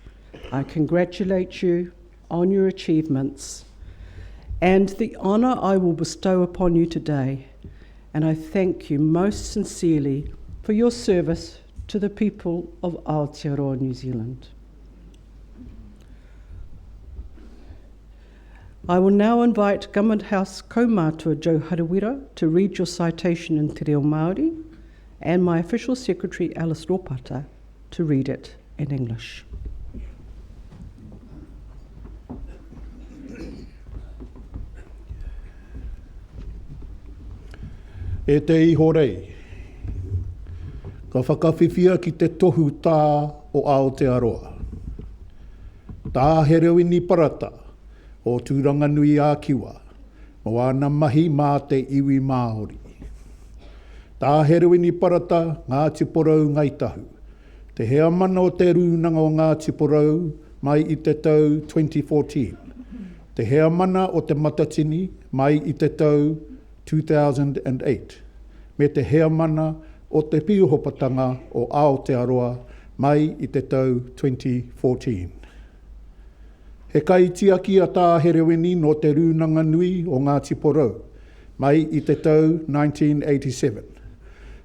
I congratulate you on your achievements and the honour I will bestow upon you today. And I thank you most sincerely for your service to the people of Aotearoa New Zealand. I will now invite Government House Kaumātua Joe Harawira to read your citation in Te Reo Māori and my official secretary Alice Ropata to read it in English. E te ihorei, ka whakawhiwhia ki te tohu tā o Aotearoa. Tā Herewini Parata o Tūranganui-ā-Kiwa mō āna mahi mā te iwi Māori. Tā Herewini Parata, Ngāti Porou, Ngāi Tahu, te heamana o Te Rūnanga o Ngāti Porou mai i te tau 2014, te heamana o Te Matatini mai i te tau 2008, me te heamana o Te Pīhopatanga o Aotearoa mai i te tau 2014. He kaitiaki a Tā Herewini nō Te Rūnanga Nui o Ngāti Porou mai i te tau 1987,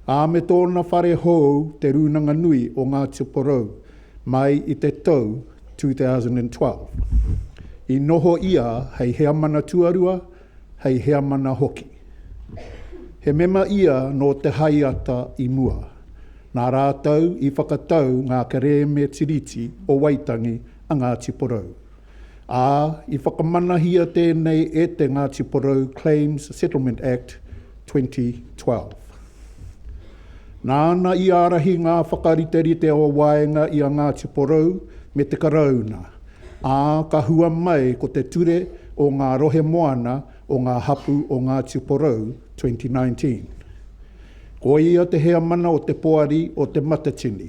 ā, me tōna whare hou Te Rūnanga Nui o Ngāti Porou mai i te tau 2012. I noho ia hei heamana tuarua, hei heamana hoki. He mema ia nō Te Haeata i mua. Nā rātou i whakatau ngā kerēme Tiriti o Waitangi a Ngāti Porou. Ā, i whakamanahia tēnei e te Ngāti Porou Claims Settlement Act 2012. Nāna i ārahi ngā whakariterite o waenga i a Ngāti Porou me te Karauna, ā, ka hua mai ko te Ture o Ngā Rohe Moana o Ngā Hapū o Ngāti Porou 2019. Ko ia te heamana o te Poari o Te Matatini,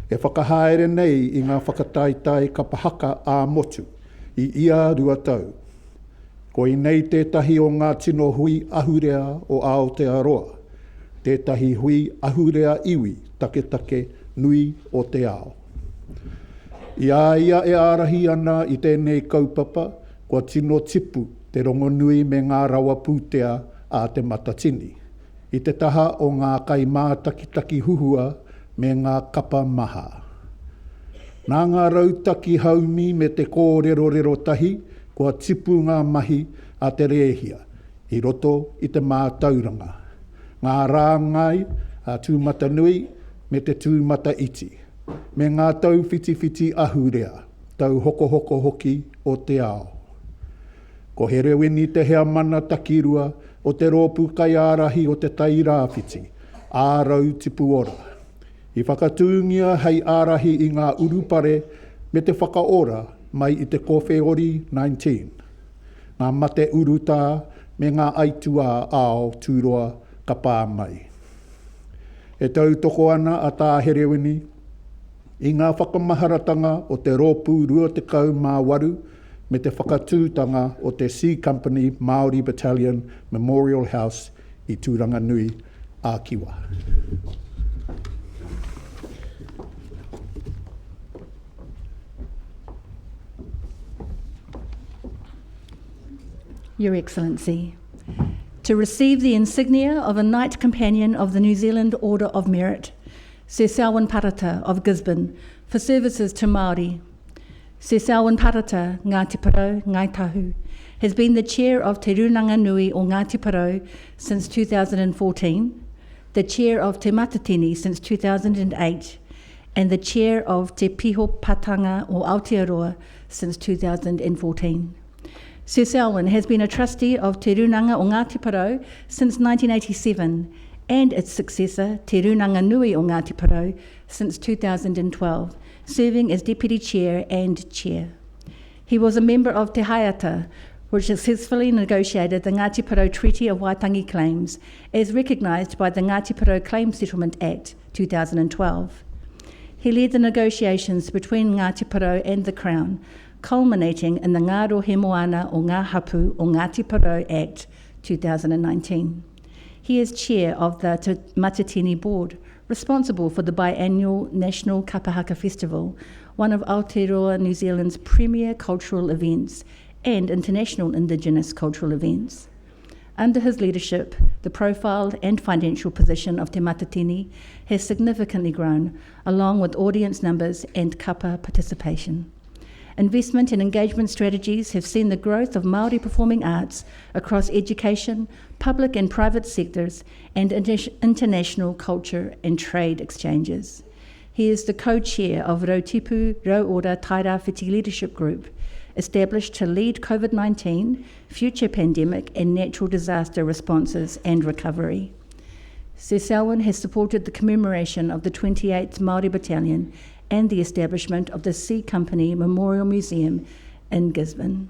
e whakahaere nei i ngā whakataetae kapa haka ā-motu i ia rua tau. Koinei tētahi o ngā tino hui ahurea o Aotearoa, tētahi hui ahurea iwi taketake nui o te ao. I a ia e ārahi ana i tēnei kaupapa, kua tino tipu te rongonui me ngā rawa pūtea a Te Matatini, i te taha o ngā kaimātakitaki huhua me ngā kapa maha. Nā ngā rautaki haumi me te kōrerorero tahi kua tipu ngā mahi a te rēhia i roto i te mātauranga, ngā rāngai a tūmatanui me te tūmataiti, me ngā tauwhitiwhiti ahurea, tauhokohoko hoki o te ao. Ko Herewini te heamana takirua o te rōpū kaiārahi o Te Tai Rāwhiti, ā Rau Tipu Ora. I whakatūngia hei ārahi i ngā urupare me te whakaora mai i te Kowheori 19, ngā mate urutā me ngā aituā ao tūroa ka pā mai. E tautoko ana a Tā Herewini i ngā whakamaharatanga o te Rōpū 28 me te whakatūtanga o te C Company Māori Battalion Memorial House i Tūranganui a Kiwa. Your Excellency, to receive the insignia of a Knight Companion of the New Zealand Order of Merit, Sir Selwyn Parata of Gisborne, for services to Māori. Sir Selwyn Parata, Ngāti Porou, Ngāi Tahu, has been the chair of Te Rūnanga Nui o Ngāti Porou since 2014, the chair of Te Matatini since 2008, and the chair of Te Pihopatanga o Aotearoa since 2014. Sir Selwyn has been a trustee of Te Rūnanga o Ngāti Porou since 1987 and its successor, Te Rūnanga Nui o Ngāti Porou, since 2012, serving as deputy chair and chair. He was a member of Te Haeata, which successfully negotiated the Ngāti Porou Treaty of Waitangi claims, as recognised by the Ngāti Porou Claim Settlement Act 2012. He led the negotiations between Ngāti Porou and the Crown, culminating in the Ngā Rohe Moana o Ngā Hapu o Ngāti Porou Act 2019. He is chair of the Te Matatini Board, responsible for the biannual National Kapahaka Festival, one of Aotearoa New Zealand's premier cultural events and international Indigenous cultural events. Under his leadership, the profile and financial position of Te Matatini has significantly grown, along with audience numbers and kapa participation. Investment and engagement strategies have seen the growth of Māori performing arts across education, public and private sectors, and international culture and trade exchanges. He is the co-chair of Rautipu Rauora Tairāwhiti Leadership Group, established to lead COVID-19, future pandemic and natural disaster responses and recovery. Sir Selwyn has supported the commemoration of the 28th Māori Battalion and the establishment of the C Company Memorial Museum in Gisborne.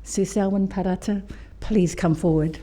Sir Selwyn Parata, please come forward.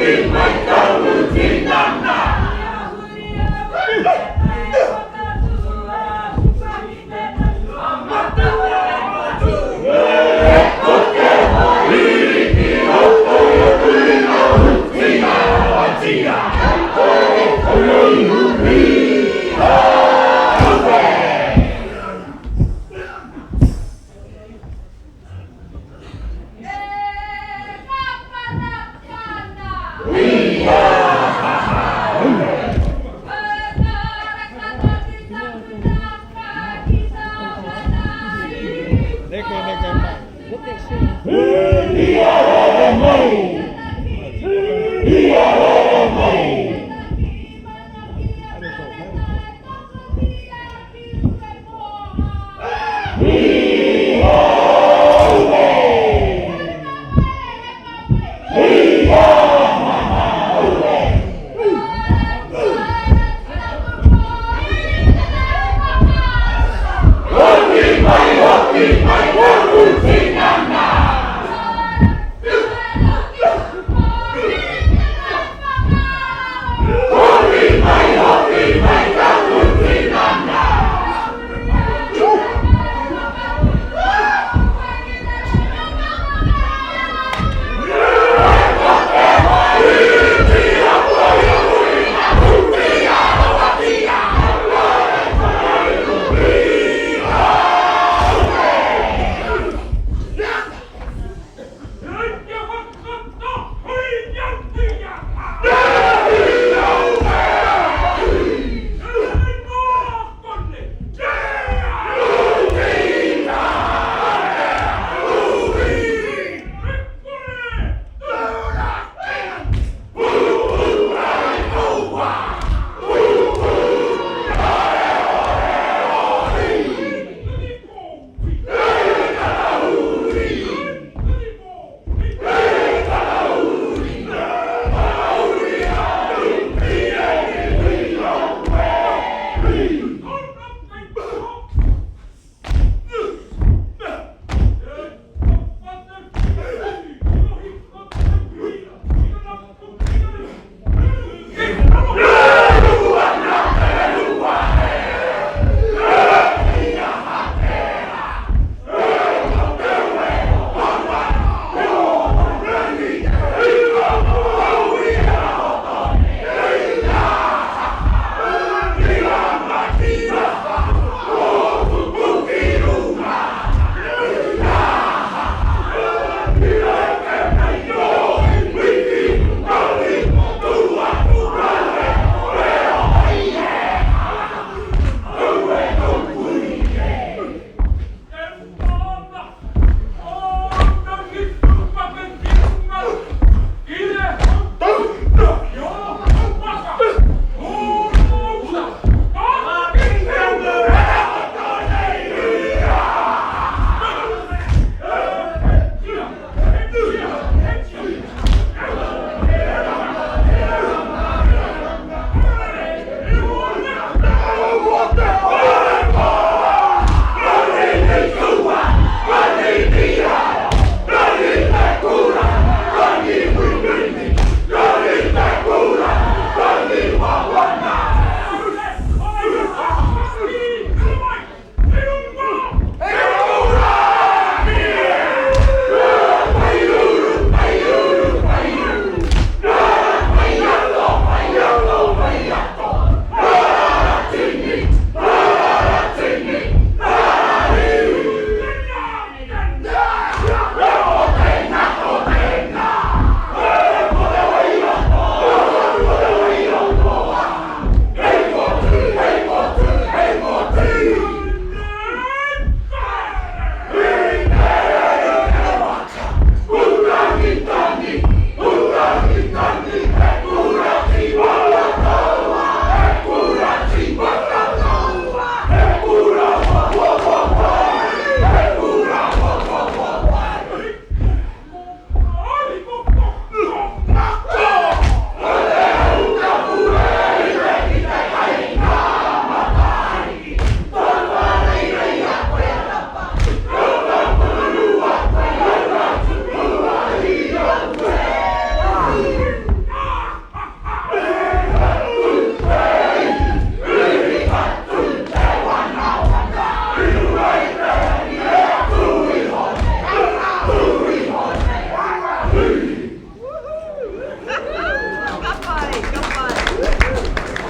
Hoki mai taku tinana.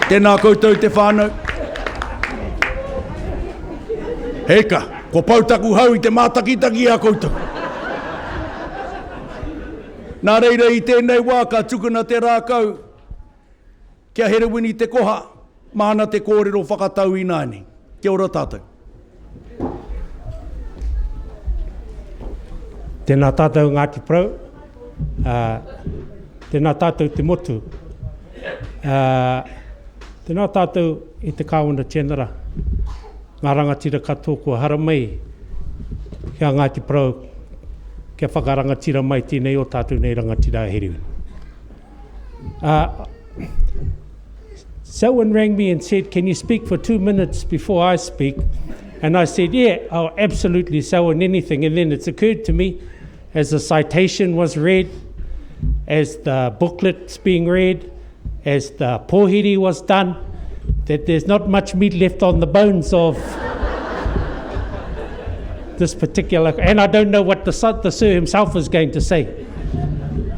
Tēnā koutou te whānau. Heka, kua pau taku hau i te mātakitaki i a koutou. Nā reira i tēnei wā ka tukuna te rākau Ki a Herewini Te Koha, māna te kōrero whakatau ināianei. Kia ora tātou. Tēnā tātou Ngāti Porou, ā, tēnā tātou te motu, ā, tēnā tātou i te Kāwana Tianara, ngā rangatira katoa kua haramai ki a Ngāti Porou kia whakarangatira mai tēnei o tātou nei rangatira a Herewini. Uh, someone rang me and said, Can you speak for two minutes before I speak? And I said, Yeah, I'll absolutely Selwyn anything. And then it's occurred to me as the citation was read, as the booklet's being read, as the pohiri was done, that there's not much meat left on the bones of this particular. And I don't know what the, the sir himself is going to say.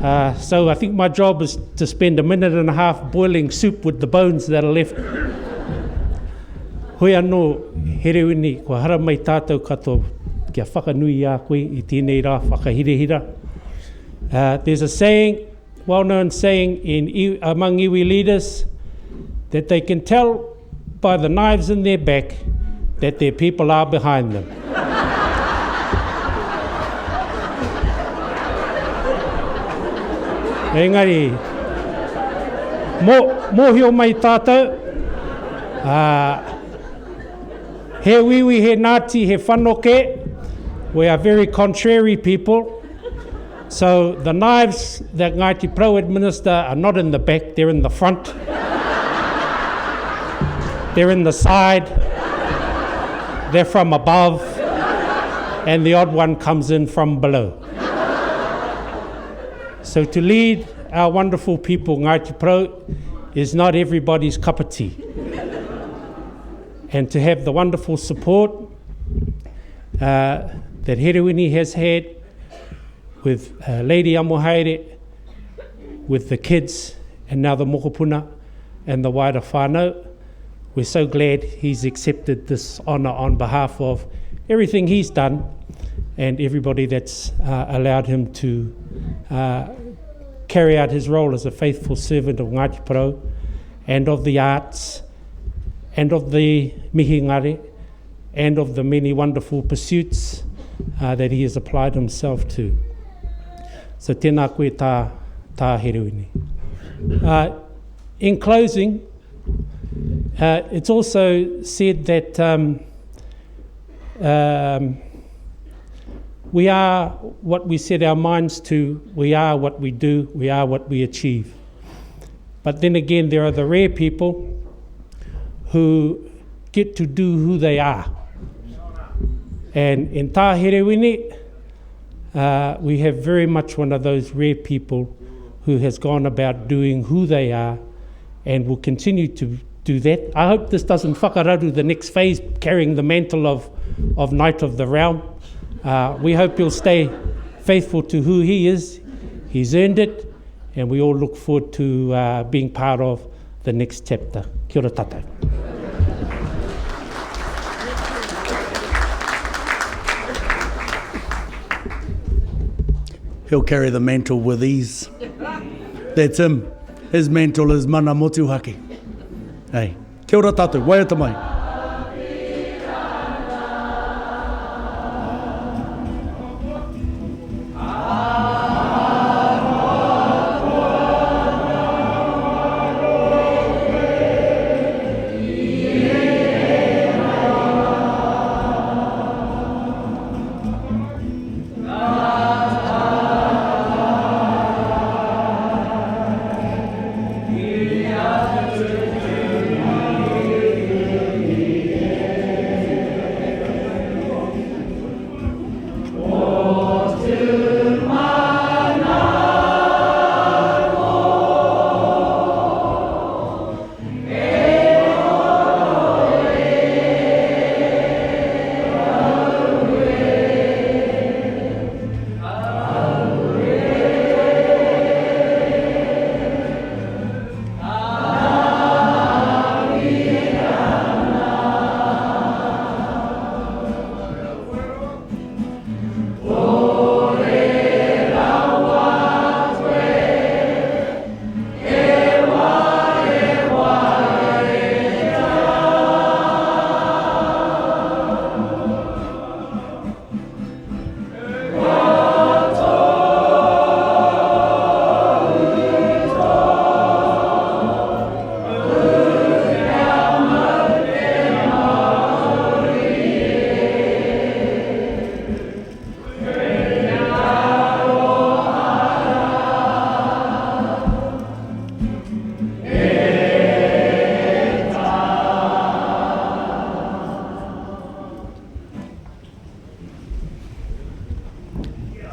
Uh, so I think my job is to spend a minute and a half boiling soup with the bones that are left. Hoi anō, Herewini, kua haramai tātou katoa kia whakanui i a koe i tēnei rā whakahirahira. Uh, there's a saying, well-known saying in, among iwi leaders, that they can tell by the knives in their back that their people are behind them. Engari, mō, mōhio mai tātou, uh, he wiwi, he nāti, he whanoke, we are very contrary people. So the knives that Ngāti Porou administer are not in the back, they're in the front. they're in the side. They're from above. And the odd one comes in from below. So to lead our wonderful people, Ngāti Porou, is not everybody's cup of tea. And to have the wonderful support uh, that Herewini has had, with uh, Lady Amohaere, with the kids, and now the mokopuna and the wider whānau. We're so glad he's accepted this honour on behalf of everything he's done and everybody that's uh, allowed him to uh, carry out his role as a faithful servant of Ngāti Porou and of the arts and of the mihingare and of the many wonderful pursuits uh, that he has applied himself to. So tēnā koe tā, tā Herewini. Uh, in closing, uh, it's also said that um, um, we are what we set our minds to, we are what we do, we are what we achieve. But then again, there are the rare people who get to do who they are. And in Tā Herewini, uh, we have very much one of those rare people who has gone about doing who they are and will continue to do that. I hope this doesn't whakararu the next phase, carrying the mantle of, of Knight of the Realm. Uh, we hope he'll stay faithful to who he is. He's earned it, and we all look forward to uh, being part of the next chapter. Kia ora tātou. He'll carry the mantle with ease. That's him. His mantle is mana motuhake. Hey. Kia ora tātou. Waiata mai.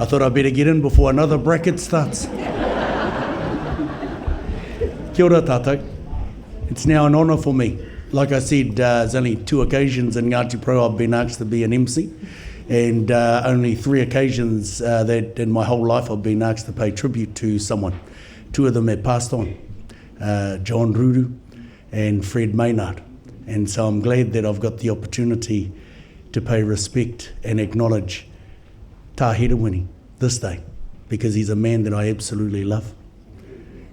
I thought I'd better get in before another bracket starts. Kia ora tātou. It's now an honour for me. Like I said, uh, there's only two occasions in Ngāti Porou I've been asked to be an MC, and uh, only three occasions uh, that in my whole life I've been asked to pay tribute to someone. Two of them have passed on, uh, John Ruru and Fred Maynard. And so I'm glad that I've got the opportunity to pay respect and acknowledge Tā Herewini this day because he's a man that I absolutely love.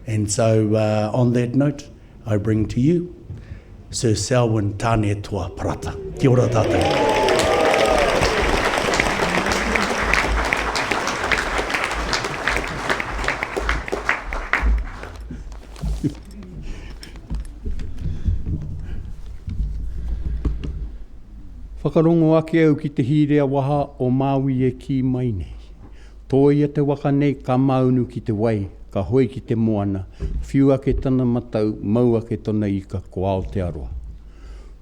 And so uh, on that note, I bring to you Sir Selwyn Tānetoa Parata. Kia ora tātou. Whakarongo ake au ki te hīrea waha o Māui e kī mai nei. Tōia te waka nei ka māunu ki te wai, ka hoe ki te moana, whiu ake tana matau, mau ake tona ika ko Aotearoa.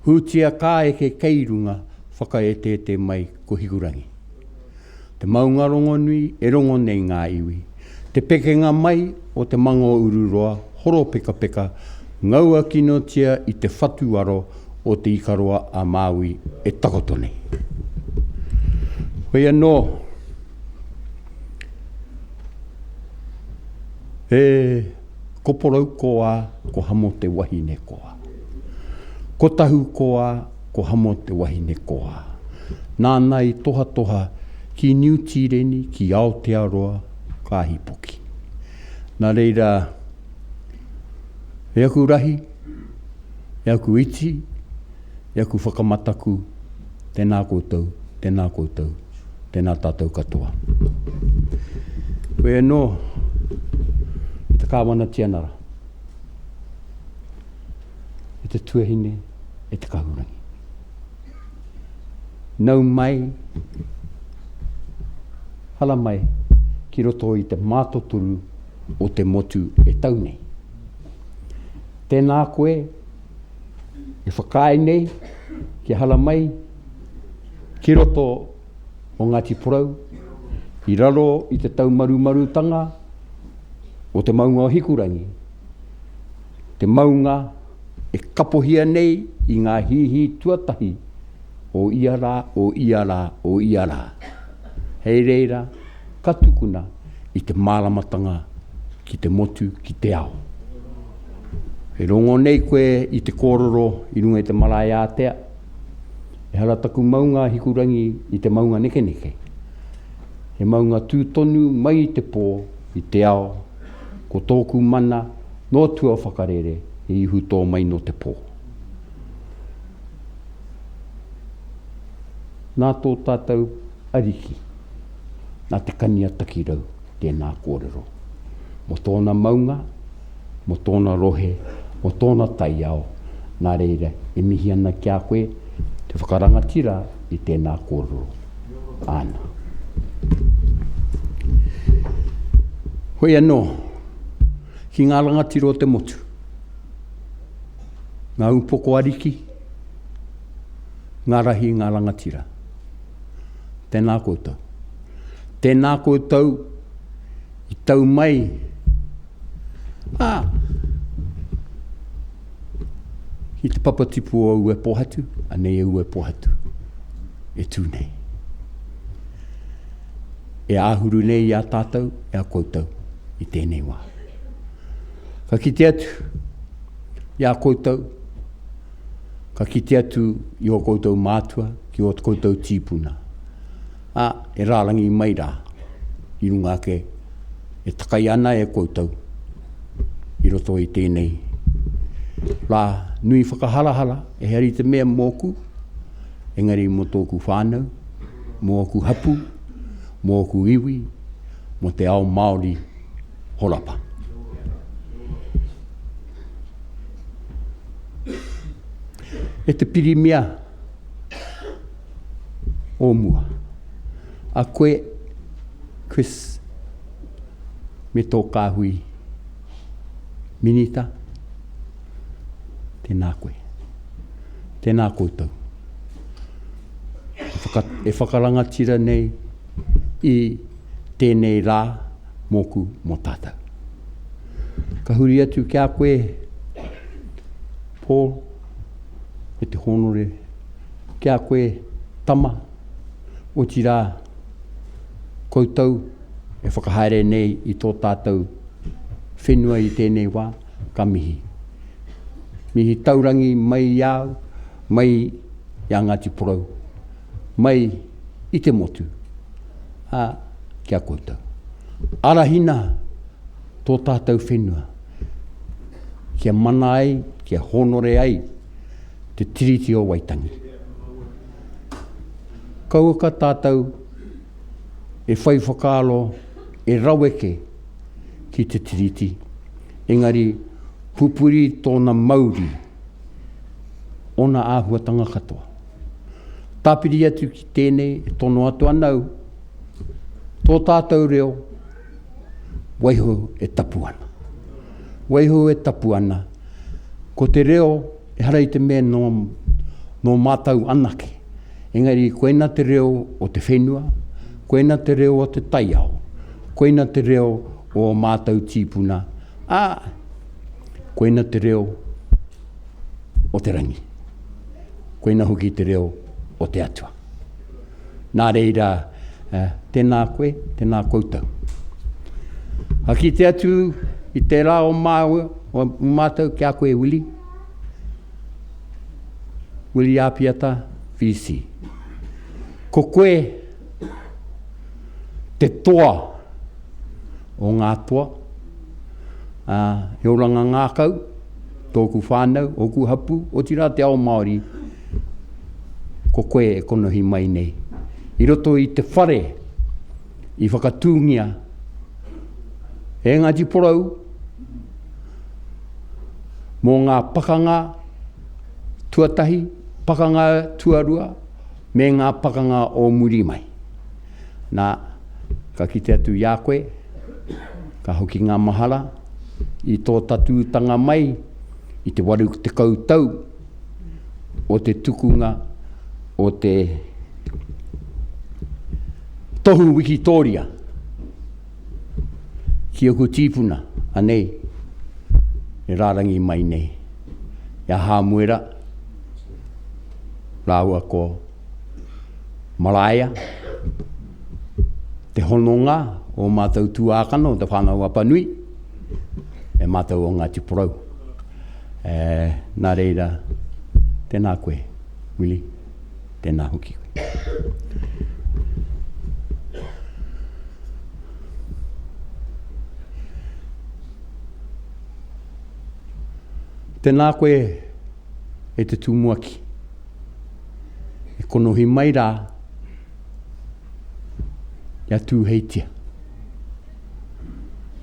Hūtia ka eke kei runga, whakaeteete mai ko Hikurangi. Te maunga rongonui e rongo nei ngā iwi. Te pekenga mai o te mangō ururoa, horopekapeka, ngaua kinotia i te whatuaro o Te Ikaroa a Māui e takoto nei. Hoi anō, e ko Porou koā, ko Hamo te wahine koā. Ko Tahu koā, ko Hamo te wahine koā. Nāna i tohatoha ki Niu Tīreni, ki Aotearoa, ka hīpoki. Nā reira, e aku rahi, e aku iti, e aku whakamataku, tēnā koutou, tēnā koutou, tēnā tātou katoa. Koe anō, e te Kāwana Tianara, e te tuahine, e te kahurangi. Nau mai, hala mai ki roto i te mātotoru o te motu e tau nei. Tēnā koe e whakaae nei kia hala mai ki roto o Ngāti Porou i raro i te taumarumarutanga o te maunga o Hikurangi, te maunga e kapohia nei i ngā hīhī tuatahi o ia rā, o ia rā, o ia rā. Hei reira, ka tukuna i te māramatanga ki te motu, ki te ao. E rongo nei koe i te kōrero i runga i te marae ātea, ehara taku maunga a Hikurangi i te maunga nekeneke. He maunga tū tonu mai i te pō, i te ao, ko tōku mana nō tua whakarere he ihu tō mai nō te pō. Nā tō tātou Ariki, nā Te Kani a Takirau tēnā kōrero. Mō tōna maunga, mō tōna rohe, mō tōna taiao, nā reira e mihi ana ki a koe te whakarangatira i tēnā kōrero āna. Hoi anō, ki ngā rangatira o te motu, ngā upoko ariki, ngā rahi, ngā rangatira. Tēnā koutou. Tēnā koutou i tau mai, ā, ki te papatipu o Uepohatu, anei e Uepohatu e tū nei. E āhuru nei i a tātou, e a koutou i tēnei wā. Ka kite atu i a koutou, ka kite atu i ō koutou mātua, ki ō koutou tīpuna, ā, e rārangi mai rā i runga ake e takai ana e koutou i roto i tēnei rā nui whakaharahara, ehara i te mea mōku, engari mō tōku whānau, mō ōku hapū, mō ōku iwi, mō te ao Māori horapa. E te Pirimia o mua, a koe, Chris, me tō kāhui Minita, tēnā koe. Tēnā koutou. E, whaka, e whakarangatira nei i tēnei rā mōku, mō tātou. Ka huri atu ki a koe, Paul, me te hōnore ki a koe, tama, otirā, koutou e whakahaere nei i tō tātou whenua i tēnei wā, ka mihi. Mihi taurangi mai i a au, mai i a Ngāti Porou, mai i te motu, ā, ki a koutou. Arahina tō tātou whenua, kia mana ai, kia hōnore ai te Tiriti o Waitangi. Kauaka tātou e whai whakaaro e raweke ki te Tiriti, engari pupuri tōna mauri, ōna āhuatanga katoa. Tāpiri atu ki tēnei e tono atu ana au, tō tātou reo, waiho e tapu ana. Waiho e tapu ana, ko te reo ehara i te mea nō, nō mātou anake, engari koina te reo o te whenua, koina te reo o te taiao, koina te reo o ō mātou tīpuna, ā, koina te reo o te rangi. Koina hoki te reo o te Atua. Nā reira, tēnā koe, tēnā koutou. Ka kite atu i tērā o māua, o mātou ki a koe, Willie. Willie Apiata, VC. Ko koe te toa o ngā toa, ā, he oranga ngākau, tōku whānau, ōku hapū, otirā te ao Māori, ko koe e konohi mai nei. I roto i te whare i whakatūngia e Ngāti Porou mō ngā pakanga tuatahi, pakanga tuarua, me ngā pakanga o muri mai. Nā, ka kite atu i a koe, ka hoki ngā mahara i tō tatūtanga mai i te 80 tau o te tukunga o te tohu wikitōria ki aku tīpuna, anei e rārangi mai nei, i a Hāmuera rāua ko Maraea, te hononga o mātou tuākana o Te Whānau Apanui, e mātou o Ngāti Porou. E, nā reira, tēnā koe, Willie, tēnā hoki koe. Tēnā koe e te tumuaki. E konohi mai rā i a Tūheitia.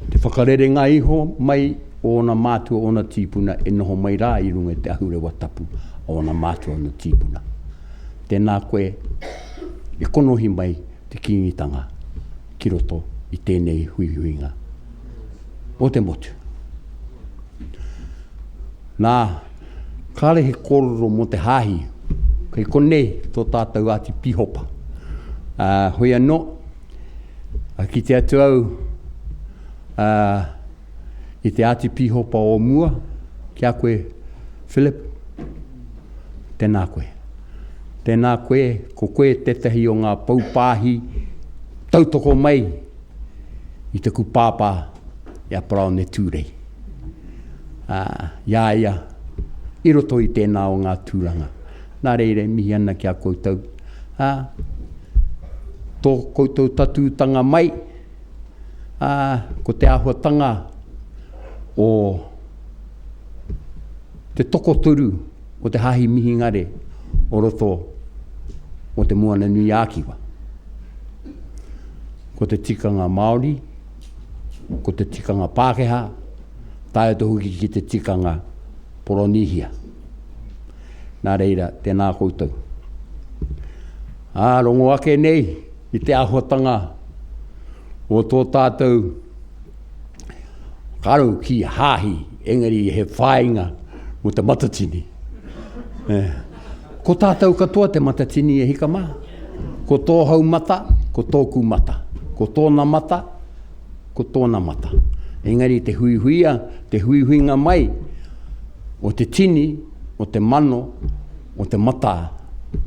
Te whakarerenga iho mai o ōna mātua, ōna tīpuna e noho mai rā i runga i te ahurewa tapu o ōna mātua, ōna tīpuna. Tēnā koe e konohi mai te Kīngitanga ki roto i tēnei huihuinga o te motu. Nā, kāre he kōrero mō te hāhi, kei konei tō tātou āti pīhopa. Ā, hoi anō, a kite atu au ā, i te āti pīhopa o mua, ki a koe, Philip, tēnā koe. Tēnā koe, ko koe tētahi o ngā poupāhi tautoko mai i taku pāpā i a Paraone Tūrei. Ā, i a ia i roto i tēnā o ngā tūranga. Nā reira e mihi ana ki a koutou, ā, tō koutou tatūtanga mai, ā, ko te āhuatanga o te tokotoru o te Hāhi Mihingare o roto o Te Moana-nui-ā-Kiwa. Ko te tikanga Māori, ko te tikanga Pākehā, tae atu hoki ki te tikanga Poronīhia. Nā reira, tēnā koutou. Ā, rongo ake nei i te āhuatanga o tō tātou karau ki hāhi, engari he whāinga mō te Matatini. Eh. Ko tātou katoa te Matatini e hika mā. Ko tōhau mata, ko tōku mata. Ko tōna mata, ko tōna mata. Engari te huihuia, te huihuinga mai o te tini, o te mano, o te matā,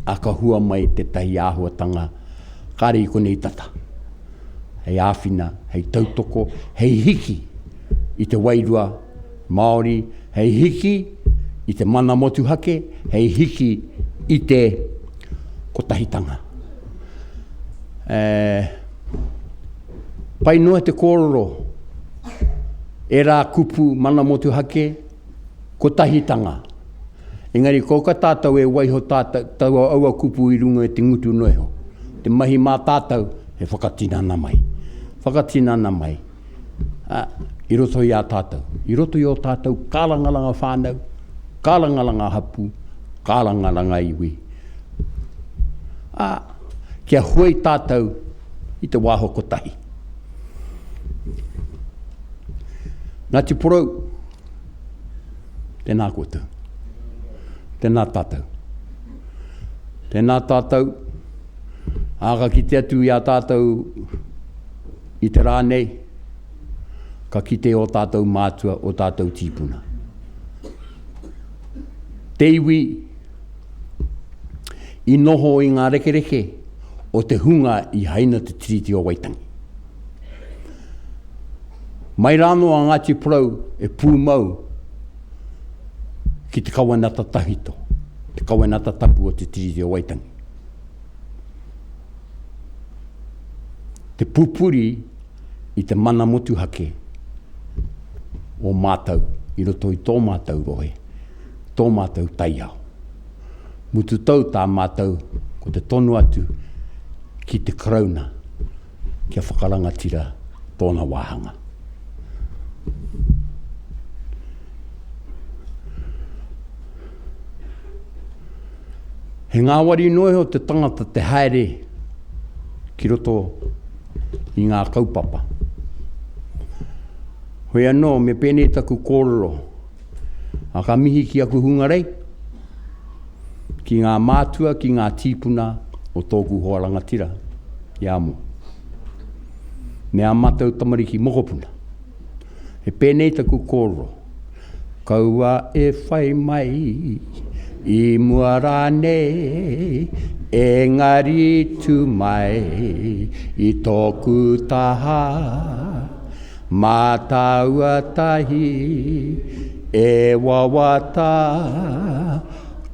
a ka hua mai tētahi āhuatanga kāre i konei tata. Hei āwhina, hei tautoko, hei hiki i te wairua Māori, hei hiki i te mana motuhake, hei hiki i te kotahitanga. E, pai noa te kōrero, ērā kupu mana motuhake, kotahitanga. Engari kouka tātou e waiho tātou, taua aua kupu i runga i te ngutu noa iho. Te mahi mā tātou, he whakatinana mai. Whakatinana mai. Ā, i roto i a tātou, i roto i ō tātou kārangaranga whānau, kārangaranga hapū, kārangaranga iwi. Ā, kia hoe tātou i te wāho kotahi. Ngāti Porou, tēnā koutou. Tēnā tātou. Tēnā tātou, ā, ka kite atu i a tātou i te rā nei, ka kite ō tātou mātua, ō tātou tīpuna. Te iwi i noho i ngā rekereke o te hunga i haina te Tiriti o Waitangi. Mai rānō a Ngāti Porou e pūmau ki te kawenata tahito, te kawenata tapu o te Tiriti o Waitangi. Te pupuri i te mana motuhake o mātou i roto i tō mātou rohe, tō mātou taiao. Mutu tou tā mātou ko te tono atu ki te Karauna kia whakarangatira tōna wāhanga. He ngāwari noa iho te tangata te haere ki roto i ngā kaupapa. Hoi anō, me pēnei taku kōrero, a ka mihi ki aku hungarei, ki ngā mātua, ki ngā tīpuna o tōku hoa rangatira, i a Mo. Me ā mātou tamariki mokopuna. He pēnei taku kōrero, kaua e whai mai i mua rānei, engari tū mai i tōku taha, mā tāua tahi e wawata,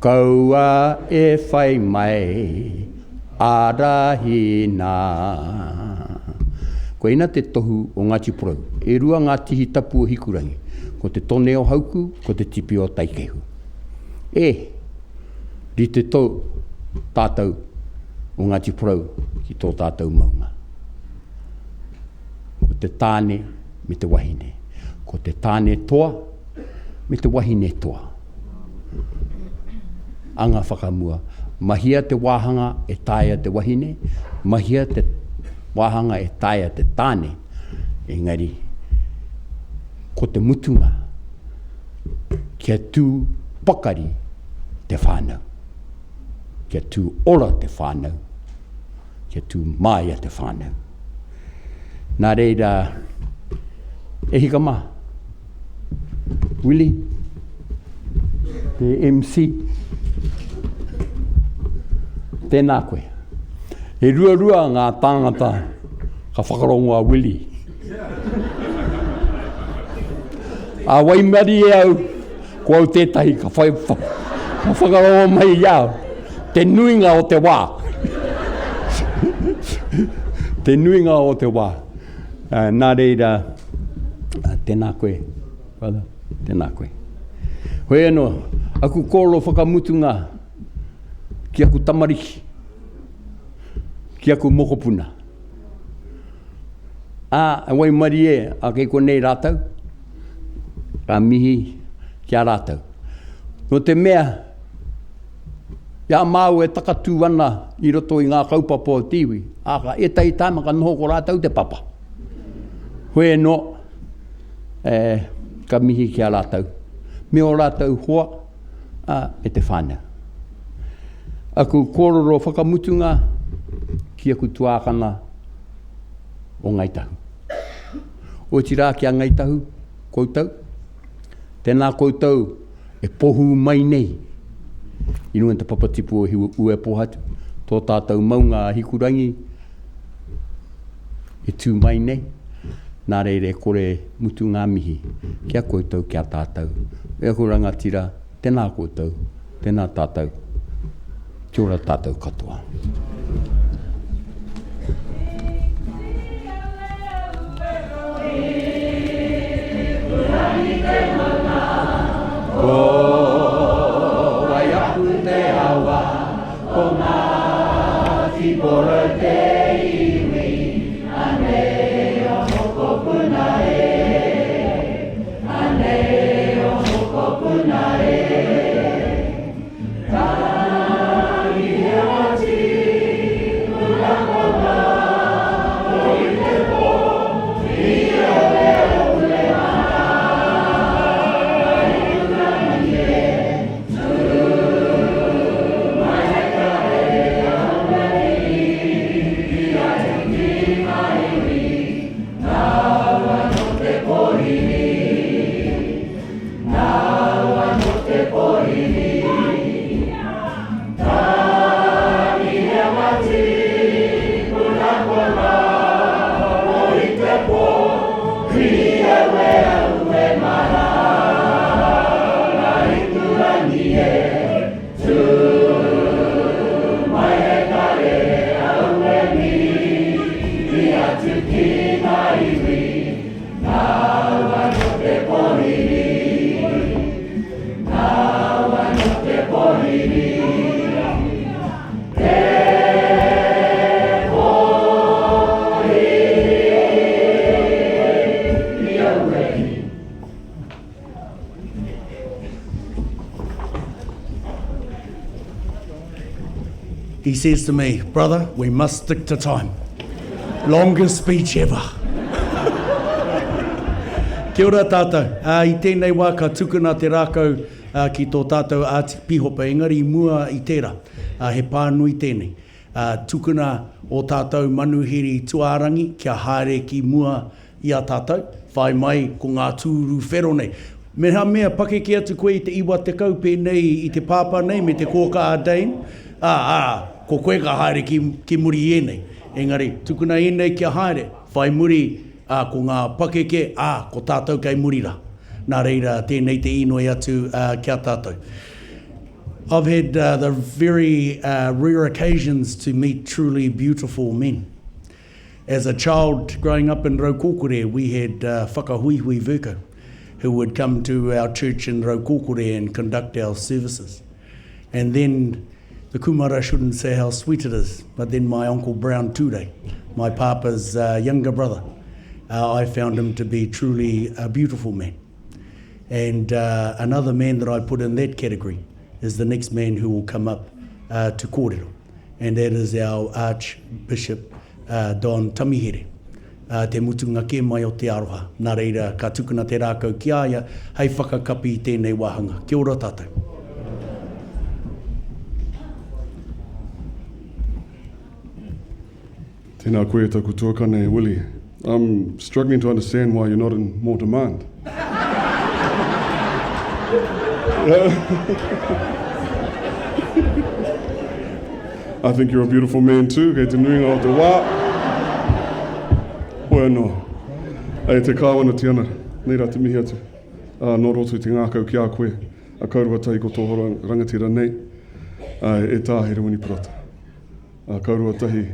kaua e whai mai Ārahina. Koina te tohu o Ngāti Porou. E rua ngā tihi tapu o Hikurangi, ko te tone o Hauku, ko te tipi o Taikehu. E, rite tou tātou o Ngāti Porou ki tō tātou maunga. Ko te tāne me te wahine. Ko te tāne toa me te wahine toa. Anga whakamua. Mahia te wāhanga e taea te wahine, mahia te wāhanga e taea te tāne, engari ko te mutunga kia tū pakari te whānau, kia tū ora te whānau, kia tū māia te whānau. Nā reira, e hika mā, Willie, te MC, tēnā koe. He ruarua ngā tāngata ka whakarongo a Willie. A waimarie au, ko au tētahi ka, whai, ka whakarongo mai i au. Te nuinga o te wā. te nuinga o te wā. Uh, nā reira, uh, tēnā koe, brother, tēnā koe. Hoi anō, aku kōrero whakamutunga ki aku tamariki, ki aku mokopuna. Ā, e waimarie a kei konei rātou, ka mihi ki a rātou. Nō te mea, i a māua e takatū ana i roto i ngā kaupapa o te iwi, ā, ka ētahi tāima ka noho ko rātou te papa. Hoi anō, e, ka mihi ki a rātou, me ō rātou hoa, ā, me te whānau. Aku kōrero whakamutunga ki aku tuākana. o Ngāi Tahu. Otirā ki a Ngāi Tahu, koutou, tēnā koutou e pohū mai nei i runga i te papatipu o Uepōhatu, tō tātou maunga a Hikurangi e tū mai nei, nā reira e kore mutu ngā mihi ki a koutou, ki a tātou. E aku rangatira, tēnā koutou, tēnā tātou, kia ora tātou katoa. Ko Waiapu te awa, ko Ngāti Porou te iwi, anei o mokopuna e, anei o mokopuna e. Nāu anō te pōhiri. Tānihea tīpuna kona, o i te pō, hī aue aue mara, ngā iturangi e, tū mai he karere aue mihi atu ki ngā iwi, Nāu anō te pōhiri. Nāu anō te pōhiri. Te pōhiri aue. He says to me, brother, we must stick to time. Longest speech ever. Kia ora tātou. I tēnei wā ka tukuna te rākau ki tō tātou Āti Pihopa, engari i mua i tērā, he pānui tēnei. Tukuna ō tātou manuhiri tuārangi kia haere ki mua i a tātou, whai mai ko ngā tūru whero nei. Mehamea pakeke atu koe i te 90 pēnei i te pāpā nei me te kōkā a Dane, ā, ā, ko koe ka haere ki, ki muri i ēnei. Engari, tukuna ēnei kia haere, whai muri, ā, ko ngā pakeke, ā, ko tātou kei muri rā. Nā reira, tēnei te īnoi atu, ā, ki a tātou. I've had uh, the very uh, rare occasions to meet truly beautiful men. As a child growing up in Raukokore, we had uh, Whakahuihui Vercoe, who would come to our church in Raukokore and conduct our services. And then the kumara shouldn't say how sweet it is, but then my uncle Brown Ture, my papa's uh, younger brother, uh, I found him to be truly a beautiful man. And uh, another man that I put in that category is the next man who will come up uh, to kōrero, and that is our Archbishop uh, Don Tamihere. Uh, te mutunga kē mai o te aroha. Nā reira, ka tukuna te rākau ki a ia hei whakakapi i tēnei wāhanga. Kia ora tātou. Tēnā koe e taku tuakana e Willie. I'm struggling to understand why you're not in more demand. I think you're a beautiful man too, kei te nuinga o te wā. Hoi anō. Ei te Kāwana Tiana, nei rā te mihi atu. Ā, nō roto i te ngākau ki a koe, a kaurua tahi ko tō rangatira nei, ā, e Tā Herewini Parata. Ā, kaurua tahi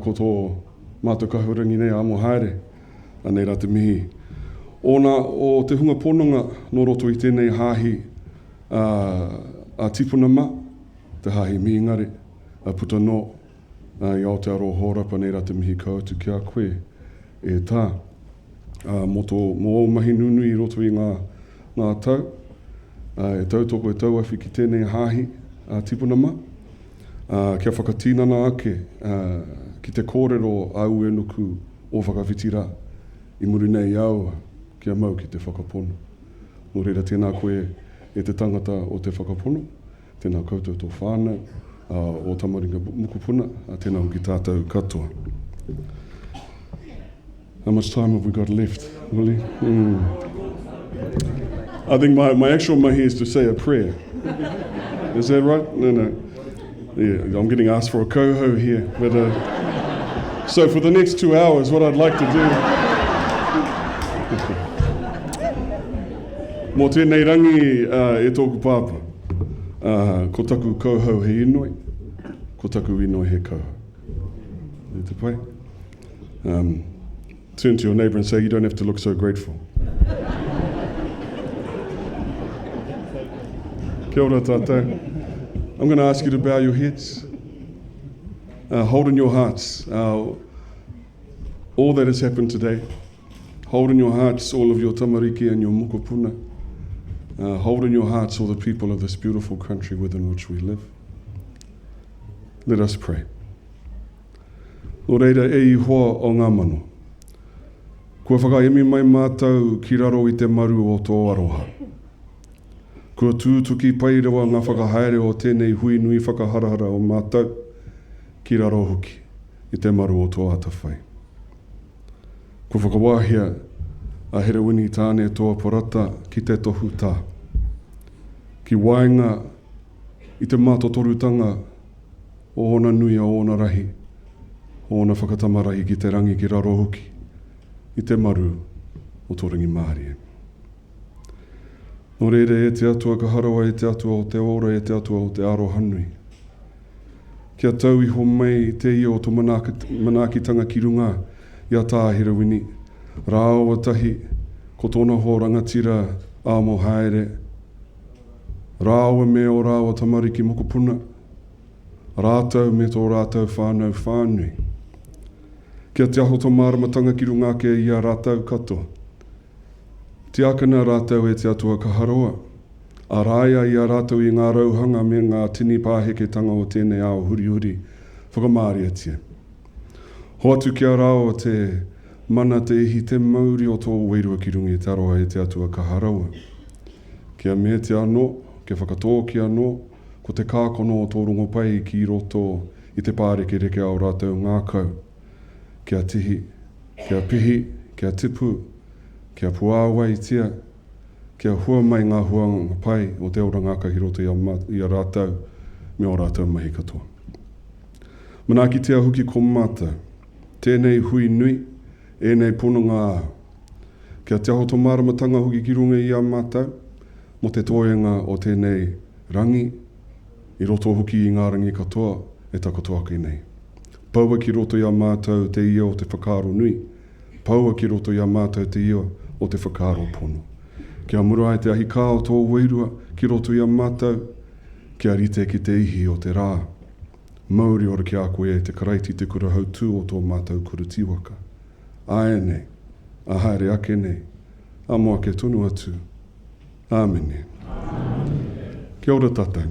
ko tō mātou kahurangi nei a Amohaere, anei rā te mihi. Ōna, o te hunga pononga nō roto i tēnei hāhi a, a Tipuna mā, te hāhi Mihingare, a puta nō, ā, i Aotearoa hōrapa nei rā te mihi kau atu ki a koe, e tā. Ā, mō tō, mō ō mahi nunui i roto i ngā, ngā tau, ā, e tautoko, e tauawhi ki tēnei hāhi a Tipuna mā. ā, kia whakatinana ake ki te kōrero a Uenuku o Whakawhiti rā, i muri nei i a aua, kia mau ki te whakapono. Nō reira tēnā koe e te tangata o te whakapono, tēnā koutou tō whānau, ā, ō tamaringa mokopuna, ā, tēnā hoki tātou katoa. How much time have we got left, Willie? Mm. I think my, my actual mahi is to say a prayer. Is that right? No, no. Yeah, I'm getting asked for a coho here. But, uh, so for the next two hours, what I'd like to do... Mō tēnei rangi uh, e tōku pāpā, uh, ko taku kauhau he inoi, ko taku inoi he kauhau. E te pai? Um, turn to your neighbour and say, you don't have to look so grateful. Kia ora tātou. I'm going to ask you to bow your heads. Uh, hold in your hearts uh, all that has happened today. Hold in your hearts all of your tamariki and your mokopuna. Uh, hold in your hearts all the people of this beautiful country within which we live. Let us pray. Nō reira, e Ihoa o ngā mano, kua whakaemi mai mātou ki raro i te maru o tō aroha. Kua tūtuki pai rawa ngā whakahaere o tēnei hui nui whakaharahara o mātou, ki raro hoki i te maru o tō atawhai. Kua whakawāhia a Herewini Tāne Toa Parata ki te tohu tā, ki waenga i te mātotorutanga o ōna nui o ōna rahi, o ōna whakatama rahi ki te rangi ki raro hoki i te maru o tō rangimārie. Nō reira e te Atua ka harawa e te Atua o te ora e te Atua o te arohanui. Kia tau iho mai te ia o to manaakitanga ki runga i a Tā Herewini rāua tahi ko tōna hoa rangatira a Mohaere rāua me ō rāua tamariki mokopuna, rātou me tō rātou whānau whānui. Kia te aho tō māramatanga ki runga ake i a rātou katoa. Tiakina rātou e te Atua Kaharoa, āraia i a rātou i ngā rauhanga me ngā tini pāheketanga o tēnei ao hurihuri whakamāriatia. Hoatu ki a rāua te mana, te ihi, te mauri o tō wairua ki runga i te aroha e te Atua Kaha Rawa. Kia meatia anō, kia whakatōkia anō, ko te kākano o tō rongopai ki roto i te pārekereke a ō rātou ngākau. Kia tihi, kia pihi, kia tipu, kia puāwaitia, kia hua mai ngā huanga pai o te oranga aka ki roto i a rātou me ō rātou mahi katoa. Manaakitia hoki ko mātou, tēnei hui nui, ēnei pononga āu. Kia tiaho tō māramatanga hoki ki runga i a mātou, mō te toenga o tēnei rangi, i roto hoki i ngā rangi katoa e takoto ake nei. Poua ki roto i a mātou te ia o te whakaaro nui, Poua ki roto i a mātou te ia o te whakaaro pono. Kia mura ai te ahi kā o tō wairua ki roto i a mātou, kia rite ki te ihi o te rā. Mauri ora ki a koe e te Karaiti te kura hautū o tō mātou kura tīwaka. Āianei, ā haere ake nei, ā mō ake tonu atu. Āmene. Kia ora tātou.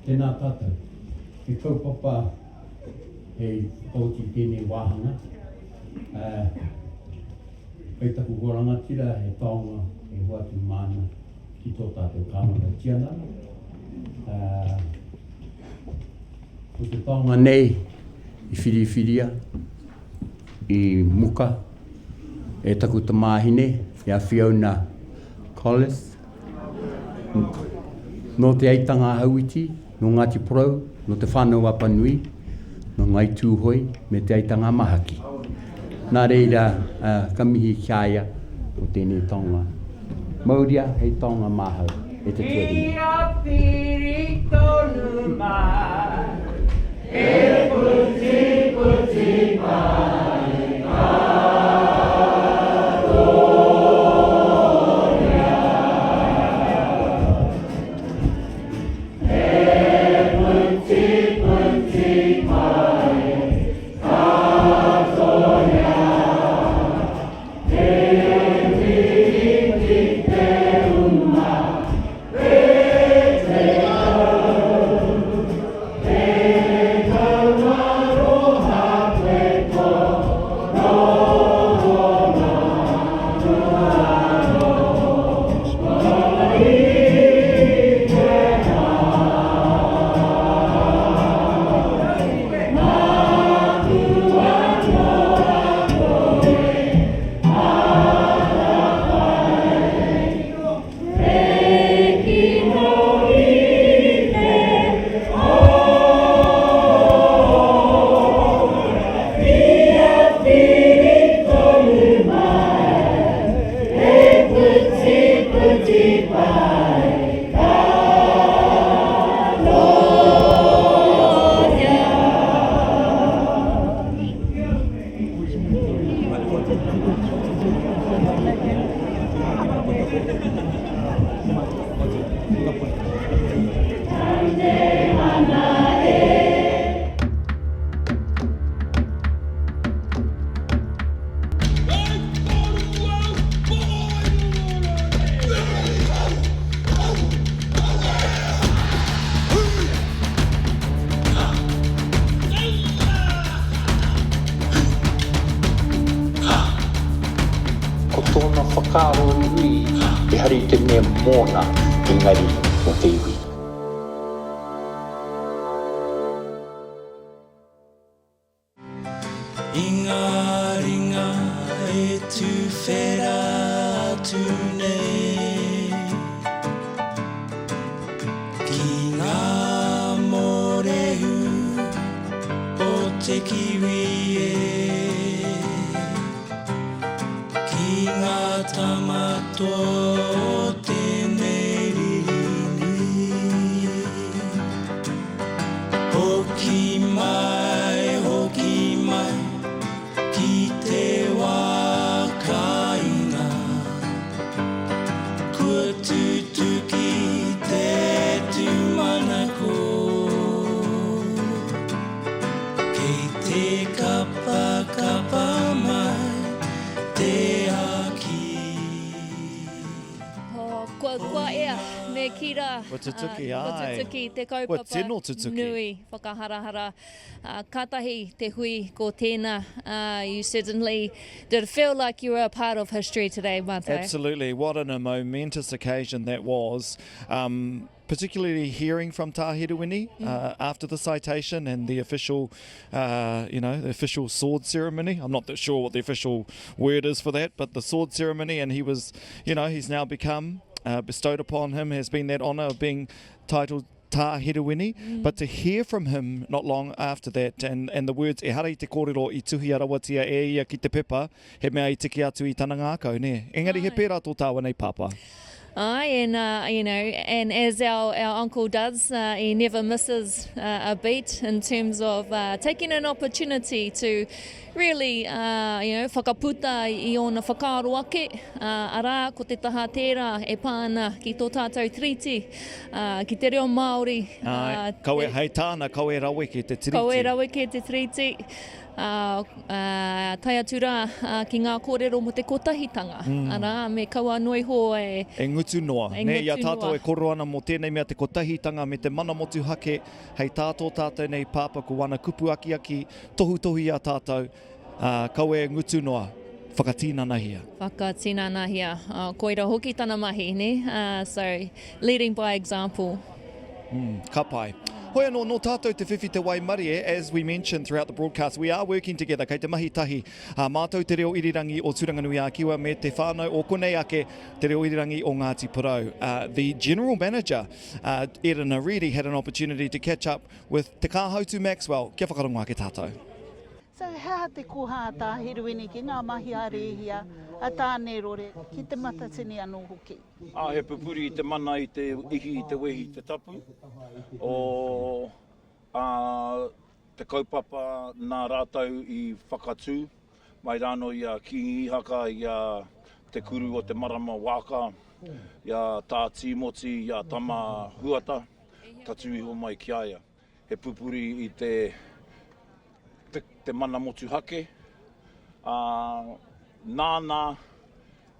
Tēnā tātou. He kaupapa hei whakaoti i tēnei wāhanga. Kei taku hoa rangatira he taonga e hoatu māna ki tō tātou Kāwana Tianara. Ko te taonga nei i whiriwhiria i muka e taku tamāhine, i a Fiona Collis, Nō Te Aitanga-a-Hauiti, nō Ngāti Porou, nō Te Whānau-a-Apanui, nō Ngāi Tūhoe me Te Aitanga-a-Mahaki. Nā reira, ka mihi ki a ia mō tēnei taonga. Mauria hei taonga māhau e te tuahine. Kia piri tonu mai, e putiputi mai Ko tōna whakaaro nui ehara i te mea mōna engari mō te iwi. I ngā ringa e tuwhera atu nei Ki ngā mōrehu o te kiwi e Ki ngā tama toa o tēnei riri nui Hoki mai, hoki mai, ki te wā kāinga. Kua tutuki te tūmanako. Kei te kapakapa mai te aki. Oh, kua, kua ea, me kī rā. Kua tutuki, āe. Kua tutuki te kaupapa Kua tino tutuki. nui whakaharahara. Kātahi te hui ko tēnā. You certainly did feel like you were a part of history today, Mātai. Absolutely. What an a momentous occasion that was. Um, particularly hearing from Tā Herewini uh, after the citation and the official, uh, you know, the official sword ceremony. I'm not that sure what the official word is for that, but the sword ceremony, and he was, you know, he's now become uh, bestowed upon him has been that honour of being titled Tā Herewini, mm. but to hear from him not long after that, and, and the words, ehara i te kōrero i tuhia rawatia e ia ki te pepa, he mea i tiki atu i tana ngākau, nē. Engari he pērā tō tāua nei pāpā. Aye, and uh, you know, and as our, our uncle does, uh, he never misses uh, a beat in terms of uh, taking an opportunity to really, uh, you know, whakaputa i ōna whakaaro ake, uh, arā, ko te taha tērā e pā ana ki tō tātou tiriti, uh, ki te reo Māori. Uh, Aye, kawe, hei tāna, kawe raweke te tiriti. Kawe raweke te tiriti. Ā, tae atu rā ki ngā kōrero mō te kotahitanga, arā, me kaua noa iho e. E ngutu noa. E Nē, i a ngutu tātou noa. e kōrero ana mō tēnei mea te kotahitanga me te mana motuhake, hei tā tō tātou nei Pāpā ko wana kupu akiaki, tohutohu i a tātou, ā, kaua e ngutu noa, whakatinanahia. Whakatinanahia. Ā, koira hoki tana mahi, nē? Ā, so, leading by example. Mm, ka pai. Hoi anō, nō tātou te whiwhi te waimarie, as we mentioned throughout the broadcast, we are working together, kei te mahi tahi ā mātou Te Reo Irirangi o Tūranganui-ā-Kiwa me te whānau o konei ake, Te Reo Irirangi o Ngāti Porou. Uh, the General Manager, uh, Erina Reedy, had an opportunity to catch up with Te Kāhautu Maxwell. Kia whakarongo ake tātou. So he aha te koha a Tā Herewini ki ngā mahi a Rēhia, a Tānerore, ki Te Matatini anō hoki? Ā, he pupuri i te mana, i te ihi, i te wehi, i te tapu o ā te kaupapa nā rātou i whakatū mai rānō i a Kīngi Ihaka, i a Te Kuru o te Marama Waaka, i a Tā Tīmoti, i a Tama Huata, tatū iho mai ki a ia. He pupuri i te, te, te mana motuhake, ā, nāna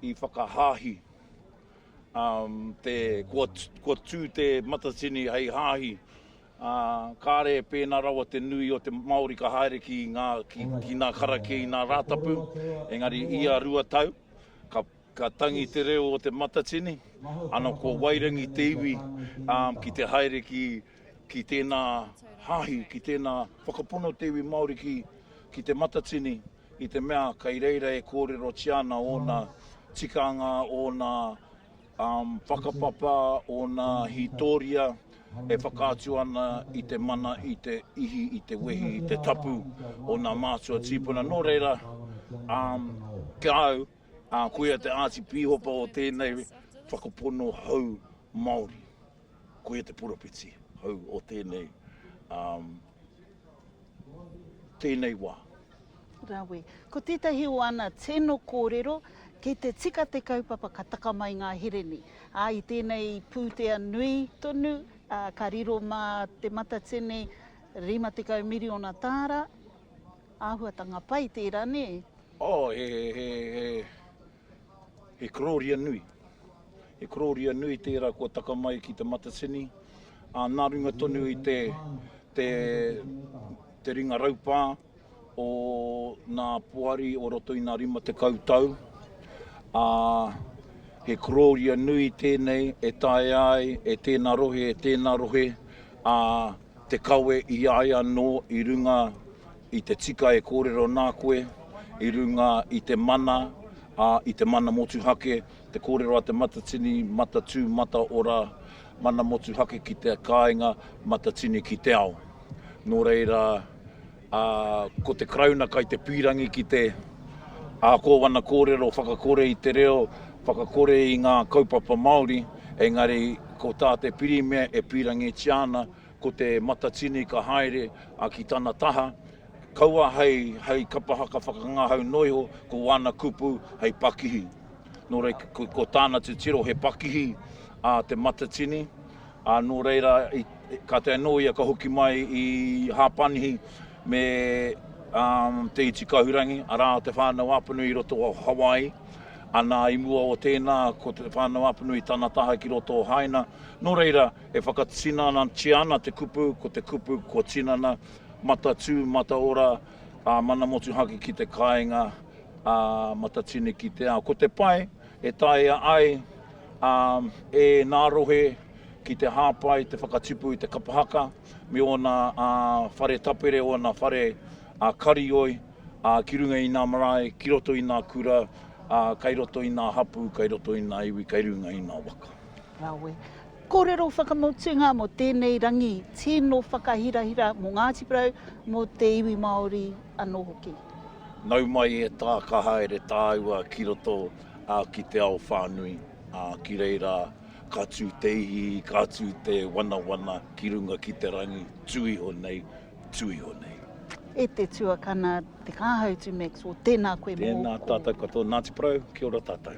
i whakahāhi, um, te, kua, kua tū te Matatini hei hāhi, ā, kāre e pēnā rawa te nui o te Māori ka haere ki ngā, ki, ki ngā karakia i ngā Rātapu, engari ia rua tau, ka, ka tangi te reo o te Matatini, ana kua wairangi te iwi, um, ki te haere ki, ki tēnā hāhi, ki tēnā whakapono te iwi Māori ki, ki te Matatini, i te mea kei reira e kōrerotia ana ōna tikanga, ōna um, whakapapa, ōna hītōria e whakaatu ana i te mana, i te ihi, i te wehi, i te tapu o nā mātua tīpuna. Nō reira, um, ki a au, uh, koia te ātipīhopa o tēnei whakapono hou Māori. Koia te poropiti hou o tēnei, um, tēnei wā. Rawe. Ko tētahi o ana tino kōrero, kei te tika te kaupapa ka taka mai ngā hereni. Ā, i tēnei pūtea nui tonu, ā, ka riro mā Te Matatini 50 miriona tāra, āhuatanga pai tērā, nē? Oh, he, he, he, he korōria nui. He korōria nui tērā kua taka mai ki Te Matatini, ā, nā runga tonu i te, te, te ringa raupā o nā poari o roto i nā 50 tau, ā, he korōria nui tēnei e taea ai e tēnā rohe, e tēnā rohe, ā, te kawe i a ia anō i runga i te tika e kōrero nā koe, i runga i te mana, ā, i te mana motuhake, te kōrero a Te Matatini, matatū, mataora, mana motuhake ki te kāinga, matatini ki te ao. Nō reira, ā, ko te Karauna kai te pīrangi ki te, ā, ko wana kōrero whakakore i te reo, whakakore i ngā kaupapa Māori, engari ko tā te Pirimia e pīrangitia ana, ko te Matatini ka haere, ā, ki tana taha, kaua hei, hei kapa haka whakangahau noa iho, ko wana kupu hei pakihi. Nō reira, ko, ko tāna titiro he pakihi a te Matatini, ā, nō reira, i, kātahi anō ia ka hoki mai i Hāpanihi me um, Te Iti Kahurangi, arā, Te Whānau Apanui i roto o Hawaii. Ana, i mua o tēnā, ko Te Whānau Apanui tana taha ki roto o Haina. Nō reira, e whakatinanatia ana te kupu, ko te kupu kua tinana, matatū, mataora, ā, mana motuhake ki te kāinga, ā, matatini ki te ao. Ko te pae e taea ai ā, e nā rohe ki te hāpai, te whakatipu i te kapa haka me ōna ā, whare tapere, ōna whare ā, karioi ā, ki runga i nā marae, ki roto i nā kura, ā, kai roto i nā hapū, kai roto i nā iwi, kai runga i nā waka. Rawe. Kōrero whakamotunga mō tēnei rangi tino whakahirahira mō Ngāti Porou, mō te iwi Māori anō hoki. Nau mai e tā ka haere tāua ki roto ki te ao whānui, ā, ki reira ka tū te ihi, ka tū te wanawana ki runga ki te rangi, tū iho nei, tū iho nei. E te tuakana, Te Kāhautu Maxwell, tēnā koe mō. Tēnā tātou katoa, Ngāti Porou, kia ora tātou.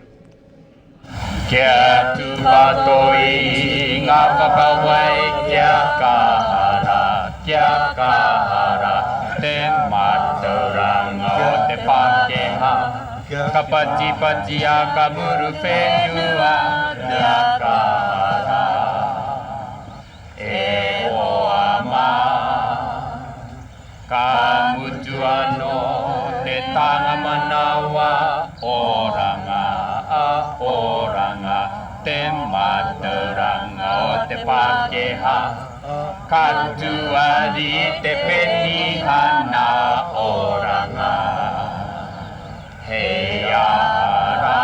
Kia tūpato i ngā whakawai, kia kaha rā, kia kaha rā. te mātauranga o te Pākehā, ka patipatia ka muru whenua kia kaha rā. E hoa mā, ka mutu anō te tānga manawa, oranga, oranga, te mātauranga o te Pākehā. Ka tuari te penihana oranga, hei aha rā,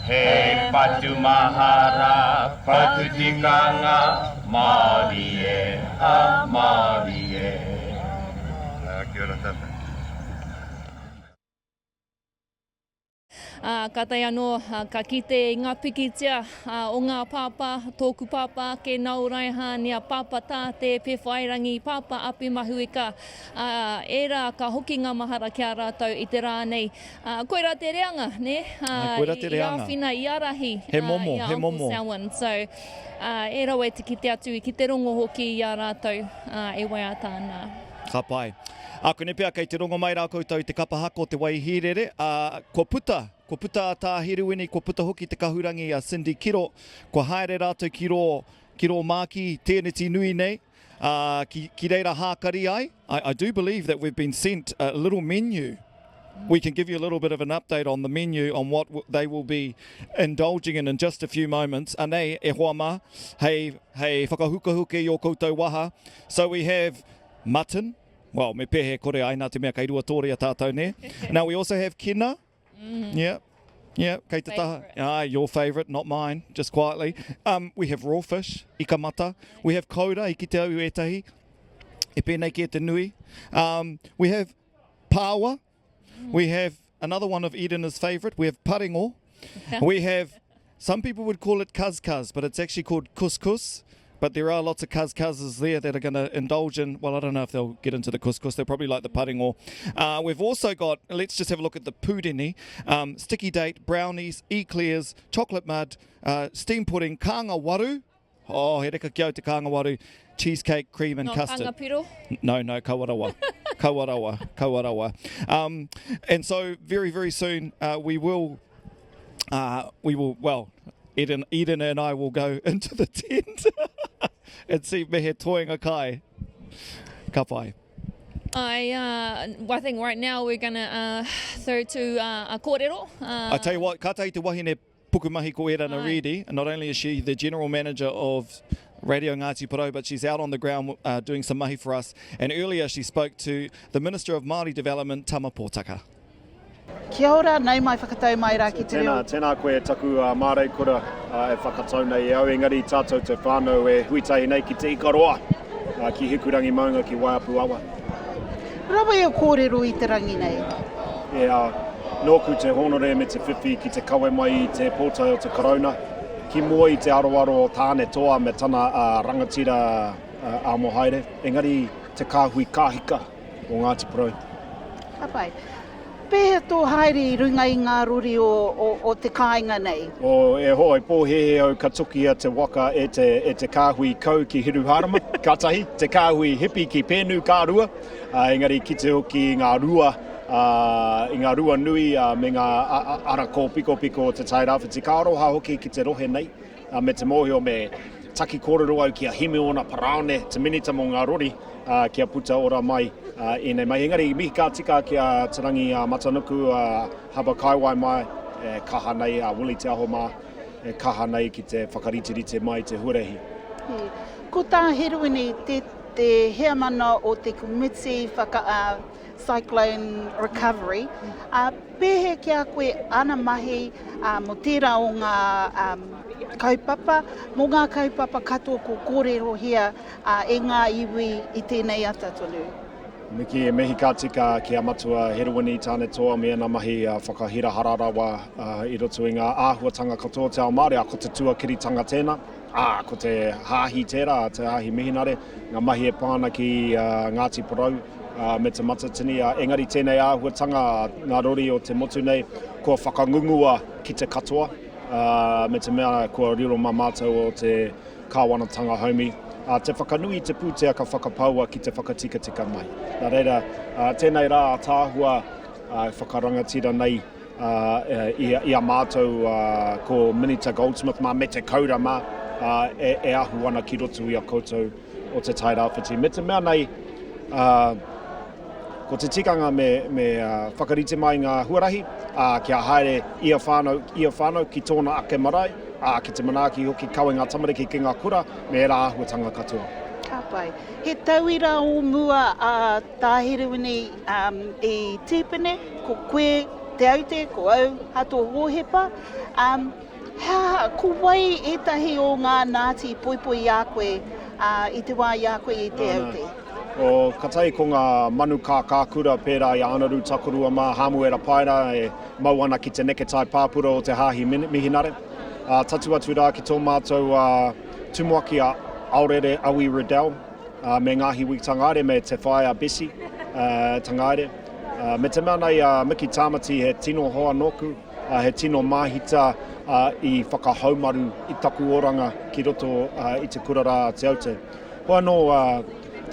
hei patu mahara, patu tikanga, Māori e, a Māori e. Kia ora tātou. Ā, kātahi anō ka kite i ngā pikitia o ngā pāpā, tōku pāpā ake, Nao Raihānia, Pāpā Tāte, Pewhairangi, Pāpā Api Mahuika, ā, ērā ka hoki ngā mahara ki a rātou i te rā nei. Ā, koirā te reanga, nē? Ā, koirā te reanga. I āwhina, i ārahi He momo, i a he Uncle momo. Selwyn. So, ā, e rawe te kite atu, ki te rongo hoki i a rātou, ā, e waiata ana. Ka pai. Ākune pea kei te rongo mai rā koutou i te kapa haka o Te Waihīrere, ā, kua puta, kua puta a Tā Herewini, kua puta hoki te kahurangi a Cindy Kiro, kua haere rātou ki rō, ki rō Māki tēneti nui nei, ā, ki, ki reira hākari ai. I, I do believe that we've been sent a little menu. We can give you a little bit of an update on the menu on what they will be indulging in in just a few moments. Anei, e hoa mā, hei, hei whakahukahuka i ō koutou waha. So we have mutton, well, me pēhea kore ai nā te mea kei Ruatōria tātou, nē? Now we also have kina. Mm. Yeah. Yeah, kei te taha. Ah, your favourite, not mine, just quietly. Um, we have raw fish, ika mata. We have koura, i kite au ētahi. E pēnei kē te nui. Um, we have pāua. We have another one of Edena's favourite. We have parengo. We have, some people would call it kazkaz, but it's actually called couscous. But there are lots of kazkazes there that are going to indulge in, well, I don't know if they'll get into the couscous. They'll probably like the parengo. Uh, we've also got, let's just have a look at the pūreni, um, sticky date, brownies, eclairs, chocolate mud, uh, steam pudding, kānga waru. Oh, he reka ki au te kānga waru, cheesecake, cream and Not custard. kānga piro? No, no, kaua rawa. Kaua rawa, kaua rawa. Um, and so very, very soon uh, we will, uh, we will, well, Eden, Eden and I will go into the tent and see me he toenga kai. Ka pai. I, uh, I think right now we're going to uh, throw to uh, a kōrero. Uh, I tell you what, kātahi te wahine pukumahi ko Erana Reedy, and not only is she the general manager of Radio Ngāti Porou, but she's out on the ground uh, doing some mahi for us. And earlier she spoke to the Minister of Māori Development, Tama Pōtaka. Kia ora, nau mai whakatau mai rā ki te reo. Tēnā, tēnā koe e taku māreikura e whakatau nei e au, engari tātou te whānau e hui tahi nei ki Te Ikaroa, ki Hikurangi maunga, ki Waiapu awa. Rawa e kōrero i te rangi nei. E, ā, nōku te hōnore me te whiwhi ki te kawe mai i te pōtae o te Karauna ki mua i te aroaro o Tāne Toa me tana rangatira amohaere, engari te kāhui kāhika o Ngāti Porou. Ka pai. Pēhea tō haere i runga i ngā rori o, o, o te kāinga nei? O, e hoa, i pōhēhē au ka tukia te waka e te, e te kāhui kau ki Hiruhārama, ka tahi, te kāhui hipi ki Pēnu, ka rua, ā, engari kite hoki i ngā rua, ā, i ngā rua nui, ā, me ngā ara kōpikopiko o Te Tairāwhiti. Ka aroha hoki ki te rohe nei, ā, me te mōhio me taki kōrero au ki a Himiona Paraone, te Minita mō ngā Rori, ā, kia puta ora mai ēnei mahi. Engari, mihi ka tika ki a Te Rangi Matanuku, a Haba Kaiwai mai, e kaha nei, a Willie Te Aho mā, e kaha nei ki te whakariterite mai i te huarahi. Ko tā Herewini te, te heamana o te komiti whaka, ā, Cyclone Recovery, ā, pēhea ki a koe ana mahi mō tērā o ngā kaupapa, mō ngā kaupapa katoa kua kōrerohia e ngā iwi i tēnei ata tonu? Miki, e mihi ka tika ki a Matua Herewini Tānetoa me ana mahi whakahirahara rawa i roto i ngā āhuatanga katoa o te ao Māori, ā, ko te tuakiritanga tēnā. Ā, ko te hāhi tērā, te hāhi mihinare, ngā mahi e pā ana ki Ngāti Porou me Te Matatini, ā, engari tēnei āhuatanga, ngā rori o te motu nei, kua whakangungua ki te katoa, ā, me te mea kua riro mā mātou o te kāwanatanga haumi. ā, te whakanui i te pūtea ka whakapaua ki te whakatikatika mai. Nā reira, ā, tēnei rā ātaahua, ā, e whakarangatira nei, ā, i, i a mātou, ā, ko Minita Goldsmith mā me te Kaura mā, ā, e, e ahu ana ki roto i a koutou o Te Tairāwhiti. Me te mea nei, ā, ko te tikanga me, me whakarite mai ngā huarahi, ā, kia haere ia whānau, ia whānau ki tōna ake marae, ā, ki te manaaki hoki kawe ngā tamariki ki ngā kura, me ērā āhuatanga katoa. Ka pai. He tauira o mua a Tā Herewini i Tīpene, ko koe Te Aute, ko au Hato Hōhepa. He aha, ko wai ētahi o ngā Nāti i poipoi i a koe i te wā i a koe i Te Aute? O, ka tahi ko ngā manu kākākura pērā i a Anaru Takurua mā Hāmuera Paera e mau ana ki te neketai pāpura o te Hāhi Mihinare. Ā, tatu atu rā ki tō mātou tumuaki a Aorere Awi Riddell, ā, me Ngāhiwi Tangaere me te whaea Bessie Tangaere. Ā, me te mea nei a Miki Tāmati he tino hoa nōku. He tino māhita i whakahaumaru i taku oranga ki roto i te kura rā a Te Aute. Hoi anō,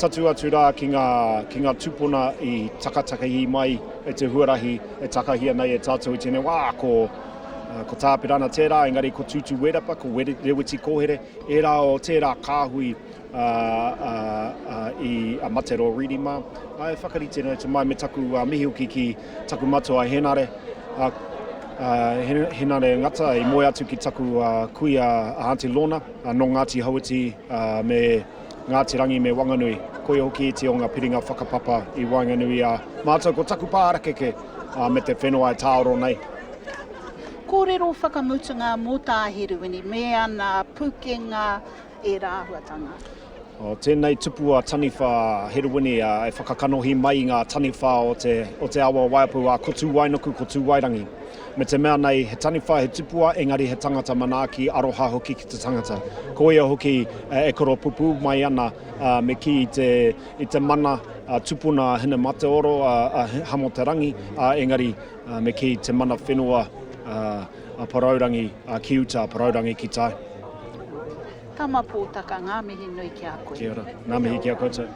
tatū atu rā ki ngā, ki ngā tūpuna i takatakahi mai i te huarahi e takahia nei e tātou i tēnei wā, ko, ko Tāpirana tērā, engari ko Tūtū Werapa, ko Rewiti Kōhere, ērā o tērā kāhui i a Matero Reedy mā. E whakarite nei te mai me taku mihi hoki ki taku matua Henare, Henare Ngata i moe atu ki taku kuia a Aunty Lorna, nō Ngāti Hauiti me Ngāti Rangi me Wanganui. Koia hoki iti o ngā piringa whakapapa i waenganui i a mātou ko taku pā harakeke me te whenua e tāoro nei. Kōrero whakamutunga mō Tā Herewini me ana pukenga ērā āhuatanga. O tēnei tupua taniwha Herewini e whakakanohi mai i ngā taniwha o te, o te awa o Waiapu a ko Tūwainuku, ko Tūwairangi. Me te mea nei, he taniwha, he tupua, engari he tangata manaaki, aroha hoki ki te tangata. Ko ia hoki e koropupū mai ana me kī i te, i te mana tupuna a Hinemateoro, a Hamoterangi, engari me kī te mana whenua a Porourangi ki uta, a Porourangi ki tai. Tama Pōtaka, ngā mihi nui ki a koe. Kia ora, ngā mihi ki a koutou.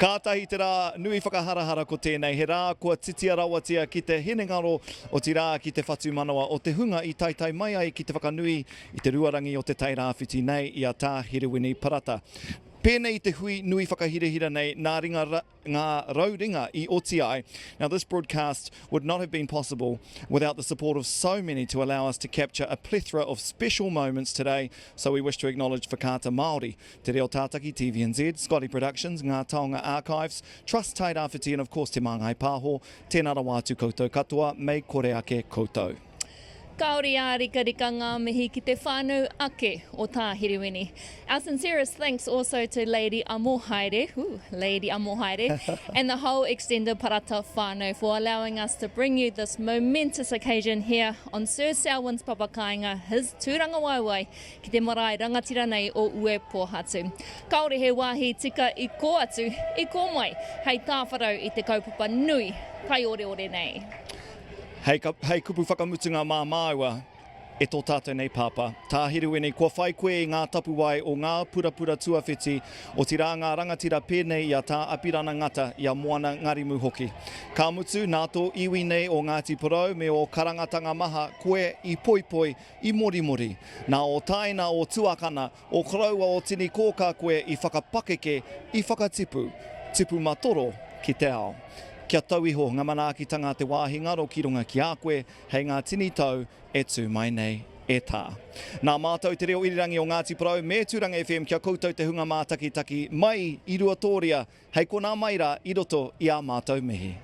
Kātahi te rā nui whakaharahara ko tēnei, he rā kua titia rawatia ki te hinengaro, otirā ki te whatumanawa o te hunga i taetae mai ai ki te whakanui i te ruarangi o Te Tairāwhiti nei i a Tā Herewini Parata. Pēnei i te hui nui whakahirahira nei nā ringa ngā rauringa i oti ai. Now this broadcast would not have been possible without the support of so many to allow us to capture a plethora of special moments today, so we wish to acknowledge Whakaata Māori, Te Reo Tātaki, TVNZ, Scotty Productions, Ngā Taonga Archives, Trust Tairāwhiti and of course Te Māngai Pāho. Tēnā rawa atu koutou katoa, mei kore ake koutou. Kāore ārikarika ngā mihi ki te whānau ake o Tā Herewini. Our sincerest thanks also to Lady Amohaere, ooh, Lady Amohaere, and the whole extended Parata whānau for allowing us to bring you this momentous occasion here on Sir Selwyn's papakāinga, his tūrangawaewae ki te marae rangatira nei o Uepōhatu. Kāore he wāhi tika i kō atu, i kō mai, hei tāwharau i te kaupapa nui taioreore nei. Hei, hei kupu whakamutunga mā māua, e tō tātou nei pāpā, Tā Hiruini, kua whai koe i ngā tapuwae o ngā purapura tuawhiti, otirā ngā rangatira pēnei i a Tā Apirana Ngata, i a Moana Ngarimu hoki. Ka mutu, nā tō iwi nei o Ngāti Porou me ō karangatanga maha koe i poipoi, i morimori. Nā ō tāina, ō tuakana, ō koroua, ō tini kōkā koe i whakapakeke, i whakatipu, tipu matoro ki te ao. Kia tau iho nga manaakitanga a te wāhi ngaro ki runga ki a koe hei ngā tini tau e tū mai nei e tā. Nā mātou te reo irirangi o Ngāti Porou me Tūranga FM kia koutou te hunga mātakitaki mai i Ruatōria hei konā mai rā i roto i ā mātou mihi.